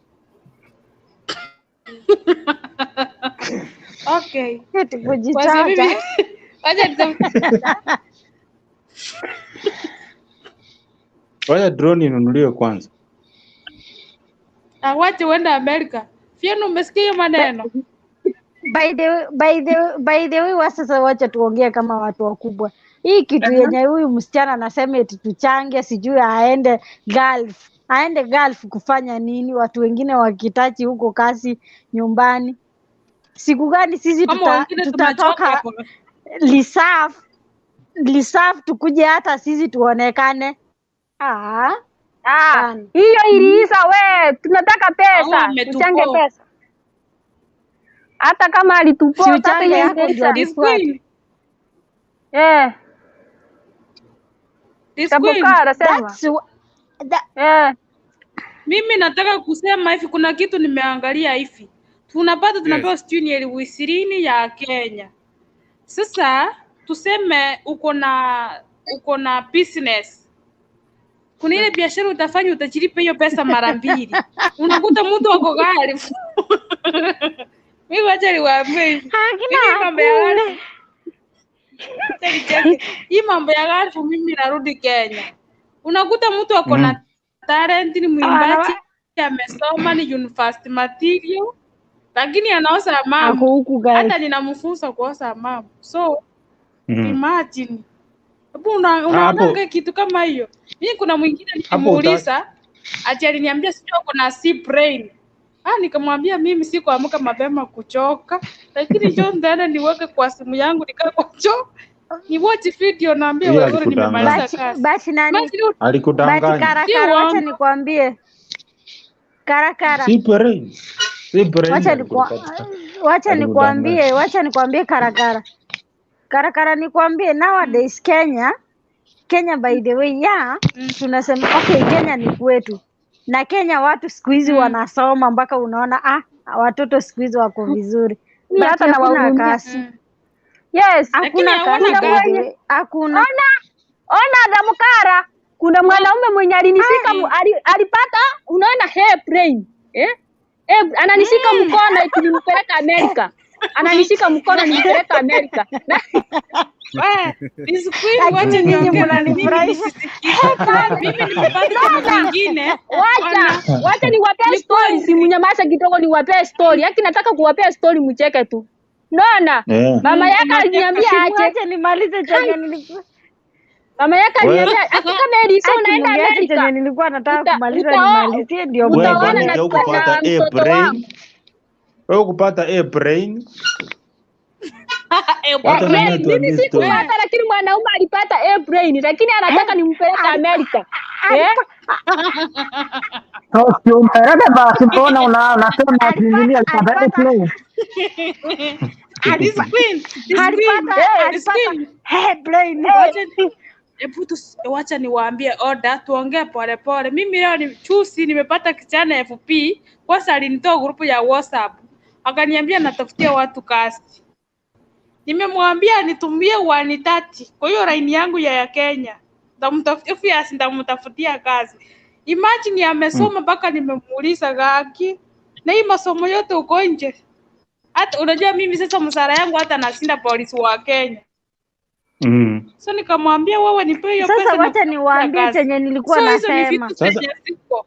Speaker 13: Okay.
Speaker 15: Eti
Speaker 13: Kwanza mimi
Speaker 15: kujichacha.
Speaker 13: wacha
Speaker 20: Wacha drone inunuliwe kwanza.
Speaker 13: Wache uende Amerika. Fiona, umesikia hiyo maneno?
Speaker 15: By the way, wa sasa wacha tuongee kama watu wakubwa. Hii kitu yenye huyu msichana anasema eti tuchange, sijui aende Gulf. Aende Gulf kufanya nini? Watu wengine wakitachi huko kazi nyumbani. Siku gani sisi
Speaker 13: Kama wengine tumechoka
Speaker 15: tutatoka
Speaker 13: hapo.
Speaker 15: lisaf tukuje hata sisi tuonekane? Ah,
Speaker 19: Ah,
Speaker 15: bana.
Speaker 19: hiyo iliisha we, tunataka
Speaker 13: Au
Speaker 19: pesa, tuchange
Speaker 13: ametupoa.
Speaker 19: pesa. Hata kama
Speaker 15: Si
Speaker 19: alitupoa sasa
Speaker 15: uchange
Speaker 19: hiyo
Speaker 15: yako ndio
Speaker 19: imeisha.
Speaker 13: This
Speaker 15: atufuate.
Speaker 13: queen,
Speaker 19: Eh,
Speaker 13: this queen.
Speaker 19: Tabukara sema.
Speaker 15: That's that,
Speaker 19: Eh,
Speaker 13: Mimi nataka kusema hivi, kuna kitu nimeangalia hivi, tunapata tunapewa
Speaker 1: Yes.
Speaker 13: sijui ni 20,000 ya Kenya. Sasa tuseme uko na business, kuna ile biashara utafanya utajilipa hiyo pesa mara mbili, unakuta mtu ako gari. Mimi wacha niwaambie hivi,
Speaker 15: hakuna
Speaker 13: mimi mambo ya
Speaker 15: hakuna.
Speaker 13: gari, wacha nicheke. Hii mambo ya gari, mimi narudi Kenya, unakuta mtu ako na talent, ni mwimbaji, amesoma, ni university material, lakini anaosa
Speaker 15: Ako
Speaker 13: mama,
Speaker 15: huku
Speaker 13: hata
Speaker 15: Gulf.
Speaker 13: ninamfunza kuosa mama. So imagine, hebu
Speaker 20: Ah, hapo
Speaker 13: unaonanga kitu kama hiyo. Mimi kuna mwingine
Speaker 20: hapo uta
Speaker 13: nilimuuliza ati aliniambia sijui ako na C brain. Ah, nikamwambia mimi sikuamka mapema kuchoka, lakini njoo nitaenda niweke kwa simu yangu nikae kwa choo ni watch video, naambia
Speaker 20: hiyo
Speaker 13: wewe nimemaliza
Speaker 20: alikudanganya.
Speaker 15: But,
Speaker 13: kazi.
Speaker 15: but nani
Speaker 13: Imagine
Speaker 15: but
Speaker 20: Alikudanganya.
Speaker 13: si
Speaker 15: karakara, wacha
Speaker 13: uongo.
Speaker 15: nikwambie karakara,
Speaker 20: Si brain. Si brain
Speaker 15: wacha nikwa,
Speaker 20: alikudanganya.
Speaker 15: wacha
Speaker 20: Alikudanganya.
Speaker 15: nikwambie, wacha nikwambie karakara, karakara nikwambie, nowadays Kenya by the way, yeah, tunasema okay, Kenya ni kwetu, na Kenya watu siku hizi wanasoma mpaka unaona ah, watoto siku hizi wako vizuri,
Speaker 19: mi
Speaker 15: but
Speaker 19: hata
Speaker 15: hakuna
Speaker 19: nawahurumia.
Speaker 15: kazi,
Speaker 19: Yes,
Speaker 13: Lakini
Speaker 15: hakuna
Speaker 13: hawana
Speaker 15: kazi
Speaker 19: kuna
Speaker 15: by
Speaker 13: kazi.
Speaker 15: the
Speaker 19: mwenye
Speaker 15: way, hakuna.
Speaker 19: ona Damukara, kuna mwanaume mwenye alinishika alipata, unaona hair brain eh? Eh, ananishika mkono eti nimpeleka Amerika, ananishika mkono nimpeleka Amerika na
Speaker 13: We, this queen, wacha
Speaker 15: Lakini nyinyi
Speaker 13: niongee na mimi
Speaker 15: mnanifurahisha.
Speaker 13: nisisikie. Mimi nimepata kitu
Speaker 19: sasa
Speaker 13: kingine.
Speaker 19: wacha
Speaker 13: Ona,
Speaker 19: wacha niwapee
Speaker 13: ni
Speaker 19: story,
Speaker 13: kweli.
Speaker 19: simunyamaza kidogo, niwapee story. Yaki nataka kuwapea story, mcheke tu. Naona
Speaker 20: Eh.
Speaker 19: mama yake
Speaker 13: Unacheka.
Speaker 19: aliniambia aje,
Speaker 15: Simuache nimalize chenye nilikuwa
Speaker 19: mama yake
Speaker 20: Wewe
Speaker 19: aliniambia ati kama Elisa
Speaker 15: ati
Speaker 19: unaenda
Speaker 15: mungeache
Speaker 19: Amerika
Speaker 15: chenye nilikuwa nataka kumaliza nimalizie ndio
Speaker 20: wewe
Speaker 19: utaoana
Speaker 15: muendelee.
Speaker 20: Vanessa
Speaker 19: na
Speaker 20: hukupata a
Speaker 19: mtoto wangu.
Speaker 20: brain. Wewe hukupata a brain. Wacha nani
Speaker 19: Yes, mimi
Speaker 20: atuambie story.
Speaker 19: sikupata, lakini mwanaume alipata A brain, lakini anataka nimpeleke Amerika eh?
Speaker 8: So, si umpeleke basi, mbona unasema ati nini alipata A brain?
Speaker 13: This queen, this queen,
Speaker 15: Alipata
Speaker 13: this
Speaker 15: alipata
Speaker 13: queen.
Speaker 15: hey, brain.
Speaker 13: Wacha hebu tu wacha niwaambie order, tuongee polepole. Mimi leo ni chusi, nimepata kijana FP. Kwanza alinitoa grupu ya WhatsApp akaniambia natafutia watu kazi. Nimemwambia nitumie 130 kwa hiyo line yangu ya Kenya, nitamtafutia obvious, nitamtafutia kazi. Imagine amesoma mpaka nimemuuliza gaki, na hii masomo yote uko nje. Hata unajua mimi sasa msara yangu hata nashinda polisi wa Kenya. So nikamwambia wewe nipe hiyo
Speaker 15: Sasa
Speaker 13: pesa
Speaker 15: wacha
Speaker 13: nakutafutia
Speaker 15: niwaambie
Speaker 13: kazi.
Speaker 15: chenye nilikuwa
Speaker 13: So hizo ni
Speaker 15: nasema.
Speaker 13: vitu
Speaker 20: Sasa
Speaker 13: zenye ziko.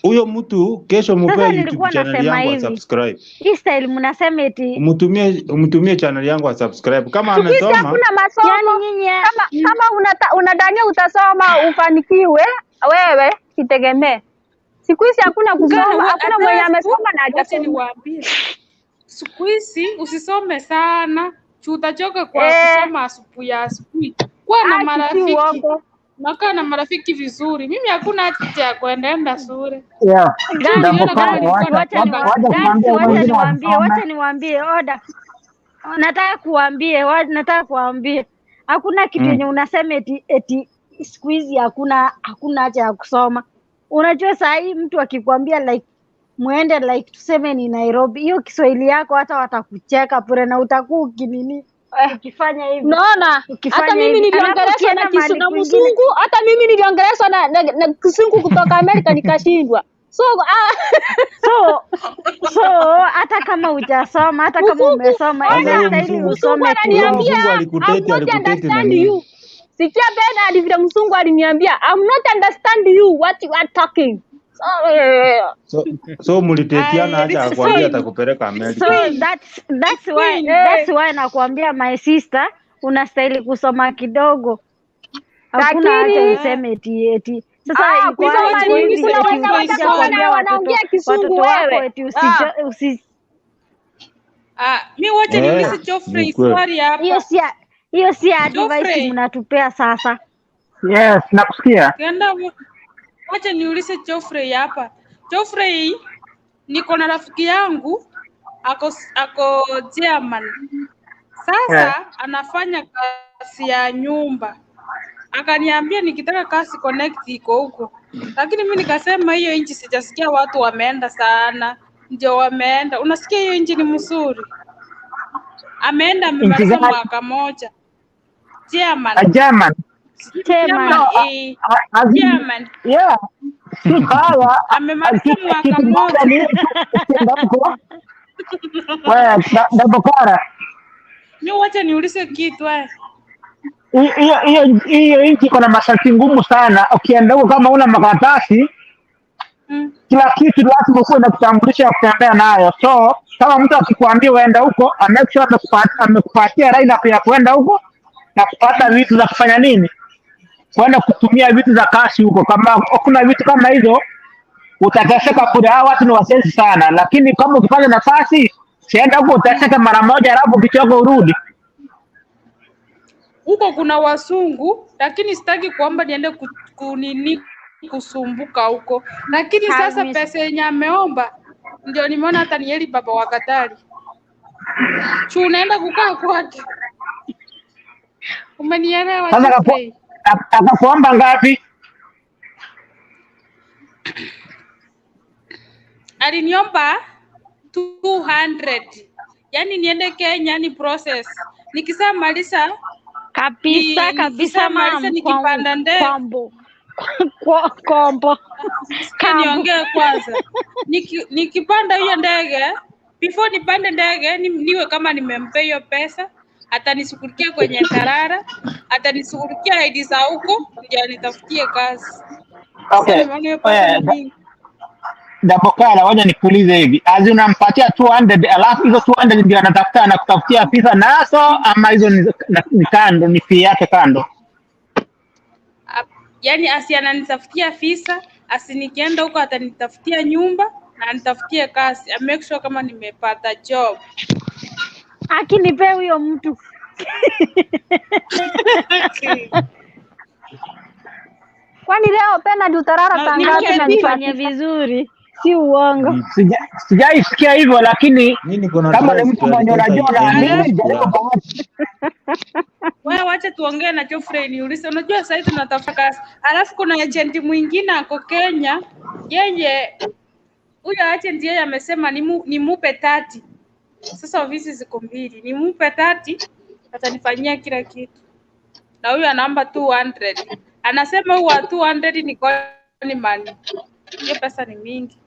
Speaker 20: huyo mtu kesho mupee
Speaker 15: Sasa
Speaker 20: YouTube
Speaker 15: nilikuwa
Speaker 20: channel
Speaker 15: nasema
Speaker 20: yangu
Speaker 15: hivi,
Speaker 20: asubscribe.
Speaker 15: hii style mnasema eti
Speaker 20: Umtumie channel yangu asubscribe. Kama
Speaker 19: Siku hizi
Speaker 20: amesoma
Speaker 19: hakuna masomo.
Speaker 15: yani nyinyi
Speaker 19: Kama unadhania utasoma ufanikiwe, wewe jitegemee. Siku hizi hakuna
Speaker 13: Kana
Speaker 19: kusoma, hakuna mwenye
Speaker 13: alafu
Speaker 19: amesoma na
Speaker 13: wacha
Speaker 19: hajasoma.
Speaker 13: niwaambie, siku hizi usisome sana, juu utachoka kwa
Speaker 19: Eh,
Speaker 13: kusoma asubuhi ya asubuhi. Kuwa na
Speaker 19: aki si
Speaker 13: marafiki,
Speaker 19: uongo.
Speaker 13: nakaa na marafiki vizuri. Mimi hakuna haja ya kuendaenda shule.
Speaker 8: Yeah.
Speaker 13: Juu niliona kama
Speaker 15: guys,
Speaker 13: nilikuwa
Speaker 15: wacha
Speaker 8: Wacha
Speaker 15: ni
Speaker 13: nachoka.
Speaker 8: wacha
Speaker 15: guys,
Speaker 8: kuambia
Speaker 15: wacha
Speaker 8: wengine
Speaker 15: niwaambie, wacha
Speaker 8: wasisome.
Speaker 15: niwaambie oda. Nataka kuambie, nataka kuambie hakuna kitu yenye unasema eti siku hizi hakuna haja ya kusoma. Unajua saa hii mtu akikwambia like Muende like tuseme ni Nairobi, hiyo Kiswahili yako hata watakucheka bure na utakuwa ukinini ukifanya hivi
Speaker 19: Unaona, hata
Speaker 15: ukifanya
Speaker 19: mimi
Speaker 15: hivi, alafu
Speaker 19: niliongeleshwa na
Speaker 15: ukienda
Speaker 19: kisu
Speaker 15: mahali
Speaker 19: na
Speaker 15: kwingine
Speaker 19: mzungu, hata mimi niliongeleshwa na kizungu kutoka Amerika nikashindwa. So
Speaker 15: so so hata kama hujasoma, hata kama
Speaker 19: mzungu
Speaker 15: umesoma,
Speaker 20: Sasa
Speaker 19: ona,
Speaker 20: huyo
Speaker 15: inastahili
Speaker 20: mzungu,
Speaker 19: mzungu
Speaker 15: usome
Speaker 20: huyo
Speaker 15: kidogo.
Speaker 20: mzungu
Speaker 19: ananiambia I'm
Speaker 20: alikuteti,
Speaker 19: not
Speaker 20: alikuteti na
Speaker 19: understand
Speaker 20: nini?
Speaker 19: you. Sikia Bernard vile mzungu aliniambia I'm not understand you what you are talking. So,
Speaker 20: So so mlitetiana
Speaker 13: Aya,
Speaker 20: aje
Speaker 13: this is
Speaker 20: akwambia
Speaker 13: queen.
Speaker 20: atakupeleka
Speaker 13: This
Speaker 15: So
Speaker 20: Amerika?
Speaker 13: queen.
Speaker 15: that's why
Speaker 13: Queen.
Speaker 15: that's why nakuambia my sister, unastahili kusoma kidogo. Hakuna haja
Speaker 19: lakini
Speaker 15: useme eti eti sasa iko
Speaker 19: kusoma
Speaker 15: iko
Speaker 19: nini?
Speaker 15: hivi
Speaker 19: Kuna
Speaker 15: eti
Speaker 19: wenye
Speaker 15: utakuja
Speaker 19: watasoma
Speaker 15: kuambia
Speaker 19: na
Speaker 15: watoto
Speaker 19: wanaongea kizungu
Speaker 15: watoto wako
Speaker 19: wewe.
Speaker 15: eti usijo usi
Speaker 13: Mi wacha niulize
Speaker 20: Eh, ni
Speaker 13: Geoffrey
Speaker 20: kweli.
Speaker 13: swali
Speaker 15: hiyo
Speaker 13: hapa.
Speaker 15: si hiyo si advice
Speaker 13: Geoffrey,
Speaker 15: mnatupea sasa.
Speaker 8: Yes, nakusikia.
Speaker 13: ukienda wacha niulize Geoffrey hapa. Geoffrey, niko na rafiki yangu ako German.
Speaker 8: Eh.
Speaker 13: Sasa anafanya kazi ya nyumba, akaniambia nikitaka kazi connect iko huko, lakini mi nikasema hiyo nchi sijasikia watu wameenda sana, ndio wameenda. Unasikia hiyo nchi ni mzuri, ameenda
Speaker 8: Nchi
Speaker 13: amemaliza
Speaker 8: gani?
Speaker 13: mwaka moja German,
Speaker 8: German.
Speaker 13: sijui
Speaker 15: German.
Speaker 13: German,
Speaker 8: No,
Speaker 13: eh,
Speaker 8: as in,
Speaker 13: German
Speaker 8: yeah, si mbaya.
Speaker 13: amemaliza mwaka
Speaker 8: Kitu moja
Speaker 13: moja.
Speaker 8: ni ukienda huko wewe Dabokara,
Speaker 13: Mi wacha niulize kitu eh.
Speaker 8: hiyo nchi iko na masharti ngumu sana. Ukienda huko kama una makaratasi, kila kitu lazima ukuwe na kitambulisho ya kutembea nayo. So kama mtu akikwambia uende huko, make sure amekupatia line up ya kuenda huko na kupata vitu za kufanya nini, kwenda kutumia vitu za kasi huko. Kama kuna vitu kama hizo utateseka kule. Hawa watu ni wasezi sana, lakini kama ukipata nafasi, sienda huko uteseke mara moja, alafu ukichoka urudi.
Speaker 13: Huko kuna wasungu, lakini sitaki kuomba niende kunini kusumbuka huko. Lakini sasa
Speaker 15: Hamis.
Speaker 13: pesa yenye ameomba ndio nimeona hata ni heri baba wa Katari. Chu unaenda kukaa kwake. Umenielewa
Speaker 8: Sasa
Speaker 13: Geoffrey?
Speaker 8: akakuomba ngapi?
Speaker 13: Aliniomba 200. Yaani niende Kenya ni process. Nikishamaliza
Speaker 15: Kabisa kabisa
Speaker 13: nikishamaliza
Speaker 15: mam,
Speaker 13: nikipanda ndege
Speaker 15: kwambo kombo
Speaker 13: Sikia
Speaker 15: kambo.
Speaker 13: niongee kwanza. Nikipanda hiyo ndege, before nipande ndege niwe kama nimempea hiyo pesa, atanishughulikia kwenye tarara, atanishughulikia ID za huko, ndio anitafutie kazi. Sasa
Speaker 8: Okay,
Speaker 13: nimeona hiyo pesa
Speaker 8: eh,
Speaker 13: ni mingi.
Speaker 8: Dabokala, wacha nikuulize hivi, azi unampatia 200 alafu hizo 200 ndio anatafuta anakutafutia pesa nazo, ama hizo ni kando, ni fee yake kando?
Speaker 13: Yaani asi ananitafutia visa, asi nikienda huko atanitafutia nyumba na anitafutie kazi. I make sure kama nimepata job.
Speaker 15: Akinipea huyo mtu
Speaker 19: Kwani leo Bernard utarara
Speaker 13: Na
Speaker 19: saa ngapi na ni saa
Speaker 15: nifanye
Speaker 19: tisa?
Speaker 15: vizuri, si uongo.
Speaker 8: Sijaisikia hivyo, lakini
Speaker 20: Mi niko na
Speaker 8: kama ni
Speaker 20: drive
Speaker 8: mtu mwenye
Speaker 20: pesa
Speaker 8: unajua unaamini,
Speaker 20: iendelee
Speaker 8: jaribu
Speaker 20: kulala.
Speaker 8: bahati.
Speaker 13: Wewe wacha tuongee na Geoffrey niulize. Unajua sasa hivi tunatafuta kazi. Alafu kuna agent mwingine ako Kenya, yeye huyo agent yeye amesema nimupe 30. Sasa ofisi ziko mbili, nimupe 30 atanifanyia kila kitu, na huyu anaomba 200. Anasema huwa 200 ni con money. Hiyo pesa ni mingi.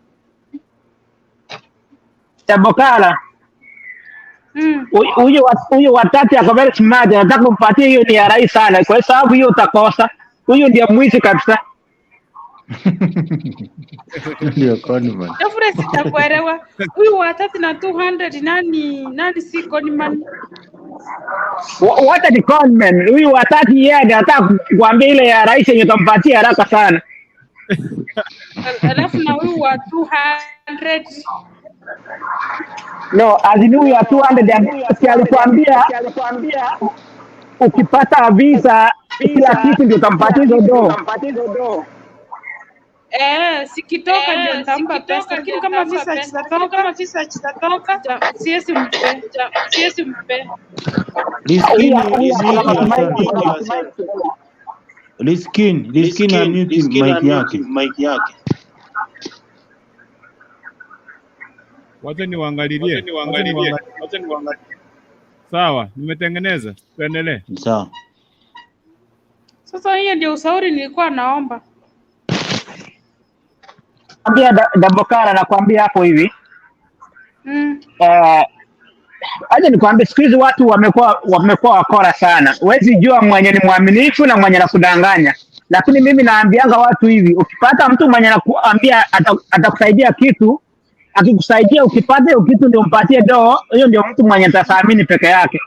Speaker 8: Dabokala, huyu watatu ako very smart, anataka kumpatia hiyo ni ya rahisi sana, kwa sababu hiyo utakosa. Huyu ndiye mwizi kabisa.
Speaker 20: Ndio conman.
Speaker 13: Geoffrey, sitakuelewa. Huyu wa 30 na 200 nani si con money?
Speaker 8: What ni conman? Huyu watatu yeye ndiye anataka kuambia ile ya rahisi yenye utampatia haraka sana.
Speaker 13: Alafu na huyu wa 200
Speaker 8: No, azini huyu wa 200 si alikwambia ukipata visa kila kitu ndio utampatia hizo doo.
Speaker 13: Sikitoka ndio nitampa pesa, lakini kama visa hazitatoka siwezi mpe, siwezi mpe.
Speaker 20: Liskin,
Speaker 8: Huyu
Speaker 20: unmute
Speaker 8: ako na matumaini
Speaker 20: yourself. Liskin, Liskin unmute mic yake.
Speaker 1: Wacha niwaangalilie. Wacha niwaangalilie. Sawa, nimetengeneza. Tuendelee.
Speaker 20: Sawa.
Speaker 13: Sasa hiyo ndio ushauri nilikuwa naomba.
Speaker 8: Ambia Dabokara, nakwambia hapo hivi aje nikwambie, siku hizi watu wamekuwa wakora sana. Huwezi jua mwenye ni mwaminifu na mwenye anakudanganya. Lakini mimi naambianga watu hivi, ukipata mtu mwenye anakuambia atakusaidia kitu, akikusaidia ukipata hiyo kitu ndio umpatie doo, hiyo ndio mtu mwenye atathamini peke yake.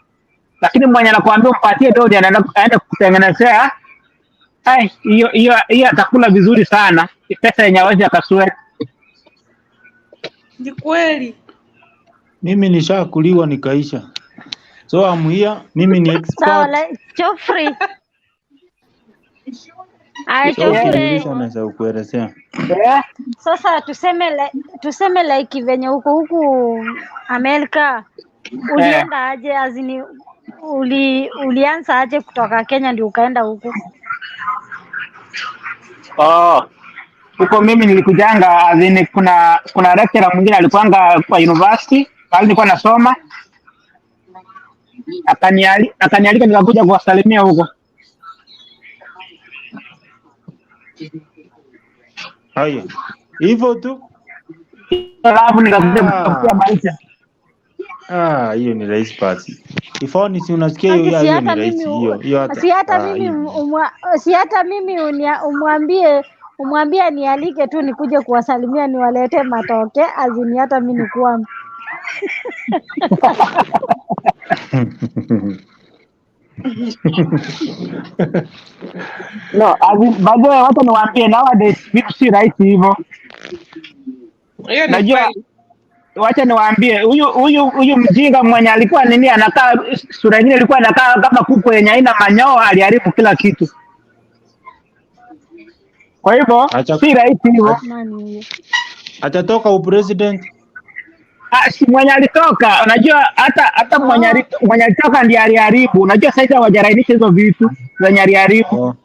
Speaker 8: Lakini mwenye anakuambia umpatie doo ndio aende kukutengenezea, ai, hiyo hiyo hiyo atakula vizuri sana pesa yenye hawezi akasweat.
Speaker 13: Ni kweli.
Speaker 20: Mimi nishakuliwa nikaisha. So I'm here, mimi ni
Speaker 15: Sawa,
Speaker 20: expert.
Speaker 15: Geoffrey. Aya,
Speaker 20: So
Speaker 15: Geoffrey.
Speaker 20: ukiniuliza naweza kukuelezea.
Speaker 15: Sasa tuseme like venye huko huku Amerika ulienda aje, azini ulianza aje kutoka Kenya ndio ukaenda huku?
Speaker 8: Oh, huko mimi nilikujanga as in, kuna lecturer mwingine alikuanga kwa university pale nilikuwa nasoma, akanialika nikakuja kuwasalimia huko.
Speaker 20: Haya. Hivyo tu.
Speaker 8: Alafu nikakuja kutafutia maisha.
Speaker 20: Ah, hiyo ni rahisi basi. Ifoni si unasikia hiyo
Speaker 15: Aki, si
Speaker 20: hiyo
Speaker 15: hata
Speaker 20: ni rahisi
Speaker 15: mimi
Speaker 20: hiyo. Hiyo hata.
Speaker 15: si hata
Speaker 20: Ah,
Speaker 15: mimi
Speaker 20: hiyo.
Speaker 15: si hata mimi umwambie nialike tu nikuje kuwasalimia niwaletee matoke, azini hata mimi nikuwa
Speaker 8: No, as in, by the way, wacha niwaambie nowadays vitu si rahisi hivyo.
Speaker 16: Hiyo ni
Speaker 8: Najua,
Speaker 16: kweli.
Speaker 8: wacha niwaambie huyu mjinga mwenye alikuwa nini anakaa sura yenyewe ilikuwa inakaa kama kuku yenye haina manyoya, aliharibu kila kitu. Kwa hivyo si rahisi hivyo.
Speaker 15: Nani huyo?
Speaker 20: Atatoka upresident.
Speaker 8: Ah, si mwenye alitoka, unajua hata mwenye alitoka ndiye aliharibu. Unajua sasa hawajarainisha hizo vitu zenye aliharibu.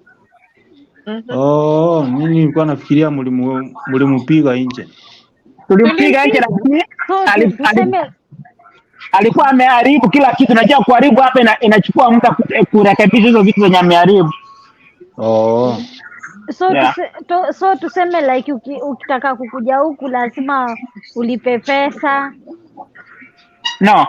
Speaker 20: Oh, mimi nilikuwa nafikiria mlimupiga nje.
Speaker 8: Tulimpiga nje, lakini
Speaker 15: So tuseme
Speaker 8: alikuwa ameharibu kila kitu. Unajua kuharibu hapa inachukua muda kurekebisha hizo vitu zenye ameharibu.
Speaker 20: Oh.
Speaker 15: so
Speaker 8: Yeah.
Speaker 15: so tuseme like ukitaka kukuja huku lazima ulipe pesa.
Speaker 8: No,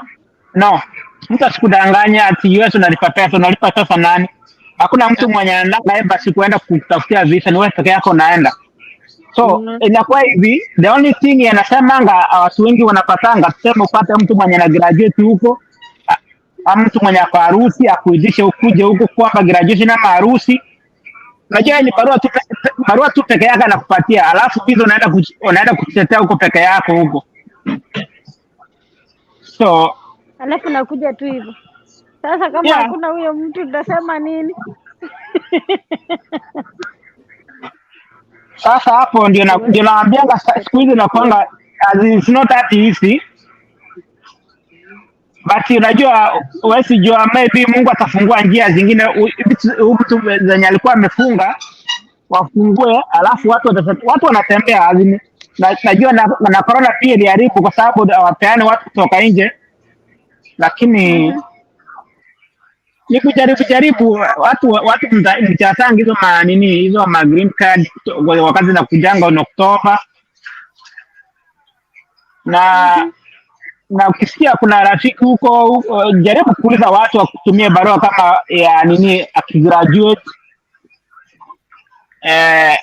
Speaker 8: mtu asikudanganya ati US unalipa pesa. Unalipa pesa nani? Hakuna mtu mwenye anaenda embassy kuenda kutafutia visa, ni wewe peke yako unaenda. So inakuwa hivi, the only thing yanasemanga watu wengi wanapatanga, tuseme upate mtu mwenye ana graduate huko ama mtu mwenye ako harusi akuitishe ukuje huko kwamba graduation ama harusi. Unajua ni barua tu peke yake anakupatia, alafu visa unaenda kutetea huko peke yako huko. So
Speaker 15: Alafu nakuja tu hivyo. Sasa kama
Speaker 8: yeah,
Speaker 15: hakuna huyo mtu tutasema nini?
Speaker 8: Sasa hapo ndio naambianga siku hizi nakwanga as in, it's not that easy but unajua huwezi jua, maybe Mungu atafungua njia zingine, mtu zenye alikuwa amefunga wafungue, alafu watu wanatembea as in, najua na corona pia iliharibu kwa sababu hawapeani watu kutoka nje, lakini ni kujaribu jaribu watu mchasangi hizo ma nini hizo ma green card wakati na kujanga ni Oktoba na ukisikia kuna rafiki huko huko, jaribu kuuliza watu wakutumie barua kama ya nini akigraduate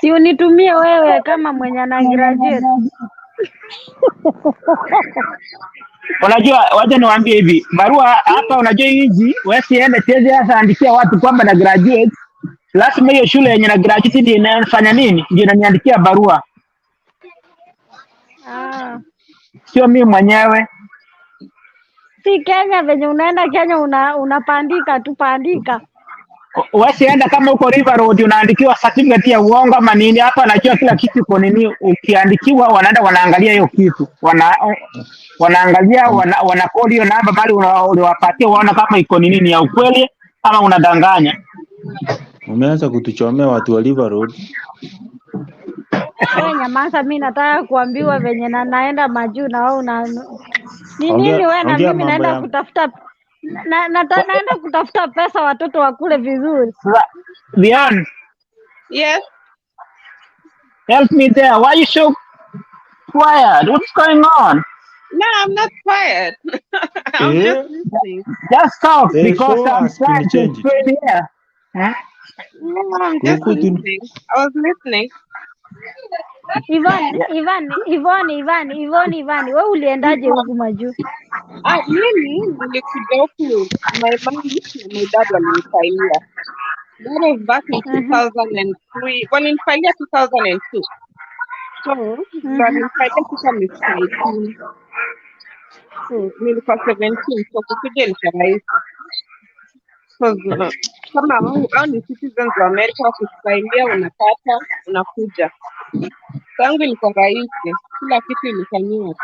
Speaker 15: Si unitumie wewe kama mwenye ana graduate.
Speaker 8: Unajua, wacha niwaambie hivi, barua hapa, unajua hizi wewe siende siwezi hasa andikia watu kwamba na graduate, lazima hiyo shule yenye na graduate ndio inafanya nini, ndio inaniandikia barua, sio mimi mwenyewe.
Speaker 15: Si Kenya venye unaenda Kenya unapandika tu pandika.
Speaker 8: Wasienda kama uko River Road unaandikiwa certificate ya uongo ama nini. Hapa najua kila kitu iko nini, ukiandikiwa wanaenda wanaangalia hiyo kitu, wanaangalia wana call hiyo namba bali uliwapatia, waona kama iko nini ni ya ukweli ama unadanganya.
Speaker 20: Umeanza kutuchomea watu wa River Road.
Speaker 15: Wewe nyamaza, mi nataka kuambiwa venye na naenda majuu na wewe una ni nini
Speaker 20: Ongea
Speaker 15: wewe na
Speaker 20: ongea
Speaker 15: mimi
Speaker 20: mambo
Speaker 15: naenda
Speaker 20: ya
Speaker 15: kutafuta naenda kutafuta pesa watoto wakule vizuri.
Speaker 8: Diane,
Speaker 16: Yes.
Speaker 8: help me there. Why you so quiet? What's going on?
Speaker 16: No, I'm not quiet. I'm
Speaker 20: eh,
Speaker 16: just listening.
Speaker 8: Just talk
Speaker 20: the
Speaker 8: because
Speaker 20: show
Speaker 8: I'm
Speaker 20: has been
Speaker 8: trying to
Speaker 20: changed.
Speaker 8: explain here. Huh?
Speaker 16: No, I'm just
Speaker 20: Huku tu
Speaker 16: listening. I was listening.
Speaker 15: Ivan,
Speaker 8: Yeah.
Speaker 15: Ivan, Ivan, Ivan, Ivan, Ivan, wewe uliendaje huku majuu?
Speaker 16: Ah, mimi nilikuja huku, my mom na my dad walinifalia. That was back in 2003. Walinifalia 2002. So, walinifalia kisha nilikuwa 18. So, nilikuwa 17. So, kukuja ilikuwa rahisi. 'Cause, kama au ni citizens wa America wakikufalia unapata, unakuja. Tangu ilikuwa rahisi. Kila kitu ilifanyiwa.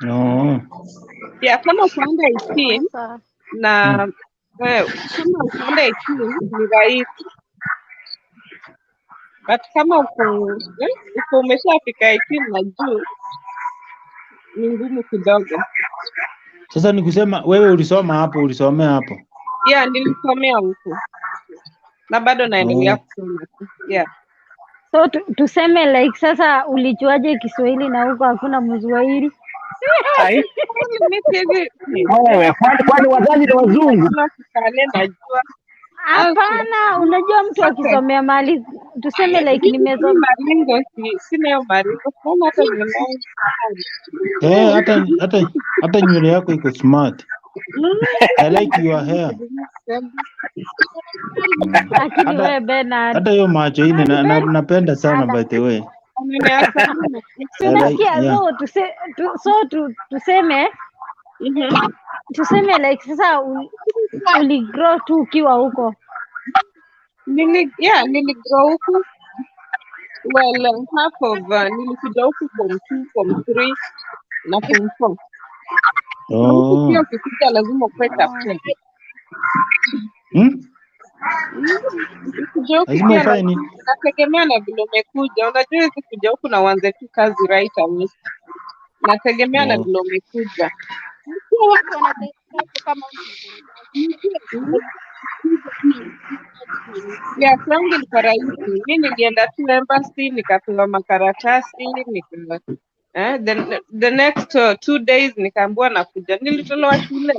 Speaker 20: no.
Speaker 16: Yeah, kama uko under 18
Speaker 15: Sawa.
Speaker 16: na kama uko under 18 ni rahisi, but kama uko umeshafika 18 na juu ni ngumu kidogo.
Speaker 20: Sasa ni kusema wewe ulisoma hapo, ulisomea hapo.
Speaker 16: Yeah, nilisomea huko na bado naendelea
Speaker 20: Oh.
Speaker 16: kusoma tu. Yeah.
Speaker 15: So tuseme like sasa ulijuaje Kiswahili na huko hakuna Mswahili?
Speaker 8: Ai,
Speaker 16: Mimi siwezi
Speaker 8: wewe kwani wazazi ni wazungu?
Speaker 16: kama Kikale najua.
Speaker 15: Hapana, unajua mtu
Speaker 16: Okay.
Speaker 15: akisomea mahali tuseme like
Speaker 16: Mimi
Speaker 15: nimesoma
Speaker 16: maringo sina hiyo maringo. Sina hata nywele
Speaker 20: Eh, hata nywele yako iko smart. I like your hair.
Speaker 15: lakini
Speaker 20: Hata
Speaker 15: wewe Bernard
Speaker 20: hata hiyo macho ine napenda sana by the way. I like
Speaker 15: Unasikia,
Speaker 20: yeah.
Speaker 15: so tuseme tuseme like sasa uligrow tu ukiwa huko.
Speaker 16: Yeah, niligrow huku. Well, half of nilikuja huku form 2, form 3 na form 4. Na huku pia
Speaker 20: Oh.
Speaker 16: ukikuja lazima ukuwe captain.
Speaker 20: Hmm?
Speaker 16: Ukikuja huku
Speaker 20: Lazima
Speaker 16: pia
Speaker 20: ufanye nini?
Speaker 16: nategemea na vile umekuja. Unajua huwezi kuja huku na uanze tu kazi right away. Nategemea na
Speaker 20: Oh.
Speaker 16: vile umekuja.
Speaker 9: Sio watu wanateseka kama
Speaker 16: Yeah, kwangu ilikuwa rahisi. Mi nilienda tu embassy nikapewa makaratasi nika the next 2 days nikaambiwa nakuja. Nilitolewa shule.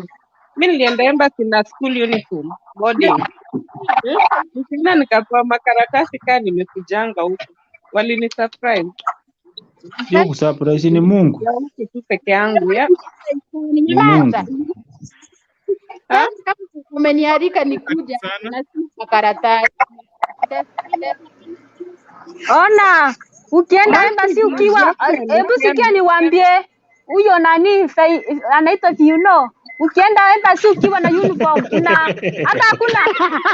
Speaker 16: Mi nilienda embassy na school uniform boarding. Nikaenda nikapewa makaratasi kaa nimekujanga huku. Walini surprise.
Speaker 20: Sio kusurprise ni Mungu.
Speaker 16: Ya huku tu peke yangu ya.
Speaker 20: Ni Mungu.
Speaker 16: Ha?
Speaker 9: Umenialika nikuja na si makaratasi.
Speaker 19: Ona, ukienda embassy ukiwa, hebu sikia niwaambie, huyo nani anaitwa Fiuno. Ukienda embassy ukiwa na uniform una hata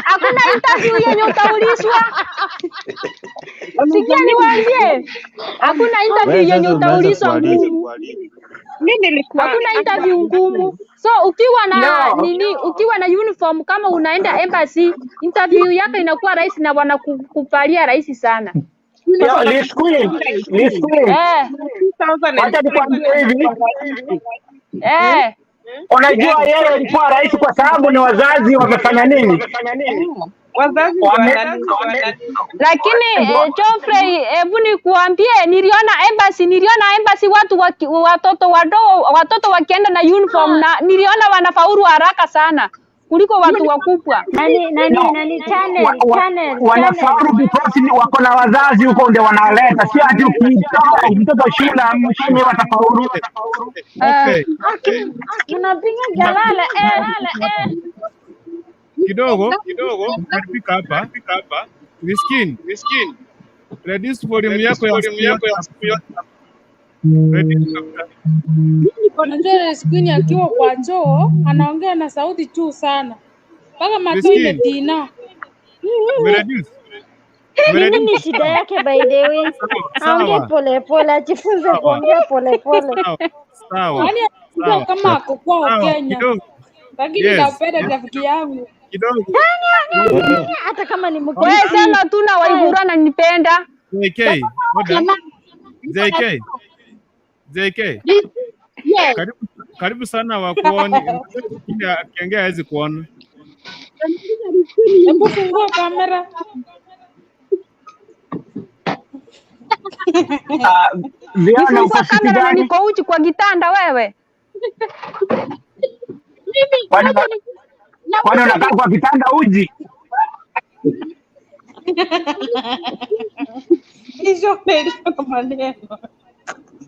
Speaker 19: hakuna interview yenye utaulizwa. Sikia niwaambie, hakuna interview
Speaker 20: Wewe
Speaker 19: yenye
Speaker 20: sasa umeanza
Speaker 19: utaulizwa
Speaker 20: kuharibu.
Speaker 19: ngumu.
Speaker 16: Mimi nilikuwa
Speaker 19: Hakuna interview ngumu. So ukiwa na
Speaker 16: No.
Speaker 19: nini, ukiwa na uniform kama unaenda embassy, interview yako inakuwa rahisi na wanakukubalia rahisi sana.
Speaker 8: Yo, Liz Queen, Liz Queen. Wacha nikwambie hivi. Unajua yeye ilikuwa rahisi kwa sababu ni wazazi wamefanya nini?
Speaker 16: Wazazi
Speaker 19: Lakini Geoffrey, hebu nikuambie, niliona embassy watu watoto wadogo, watoto wakienda na uniform na niliona wanafaulu haraka sana kuliko watu wakubwa.
Speaker 15: Nani nani nani channel channel
Speaker 8: Wanafaulu because ni wako na wazazi huko ndio wanaleta, sio ati ukitoa mtoto shule amshime watafaulu.
Speaker 1: Okay.
Speaker 15: Unapiga jalala
Speaker 1: Kidogo karibika hapa. Miskin, reduce volume yako ya simu. Reduce kabisa.
Speaker 13: Unajua Queen akiwa kwa choo anaongea na sauti juu sana mpaka macho
Speaker 1: Miskin.
Speaker 13: imetina.
Speaker 1: Umereduce.
Speaker 15: Ni nini shida yake by the way? Aongee
Speaker 1: Sawa.
Speaker 15: pole pole, ajifunze
Speaker 1: Sawa.
Speaker 15: kuongea pole pole.
Speaker 1: Sawa.
Speaker 13: Yaani anaongea kama ako kwao
Speaker 1: Sawa,
Speaker 13: Kenya,
Speaker 1: kidogo.
Speaker 13: lakini
Speaker 1: Yes.
Speaker 13: napenda rafiki yangu
Speaker 1: Kidogo.
Speaker 15: Hata kama ni
Speaker 19: Wewe
Speaker 15: Mkisii.
Speaker 19: sema tu na Waiguru ananipenda.
Speaker 1: JK, ngoja. JK. JK.
Speaker 9: Yes.
Speaker 1: Karibu, karibu sana wakuone. Akiongea hawezi kuona.
Speaker 13: Hebu fungua kamera.
Speaker 8: Viana, uko
Speaker 19: Nifungua
Speaker 8: city
Speaker 19: kamera na
Speaker 8: gani?
Speaker 19: niko uchi kwa kitanda wewe.
Speaker 9: Mimi
Speaker 8: Kwani
Speaker 9: ngoja
Speaker 8: kwani
Speaker 9: nauliza
Speaker 8: unakaa kwa kitanda uji?
Speaker 13: Hizo ndio maneno.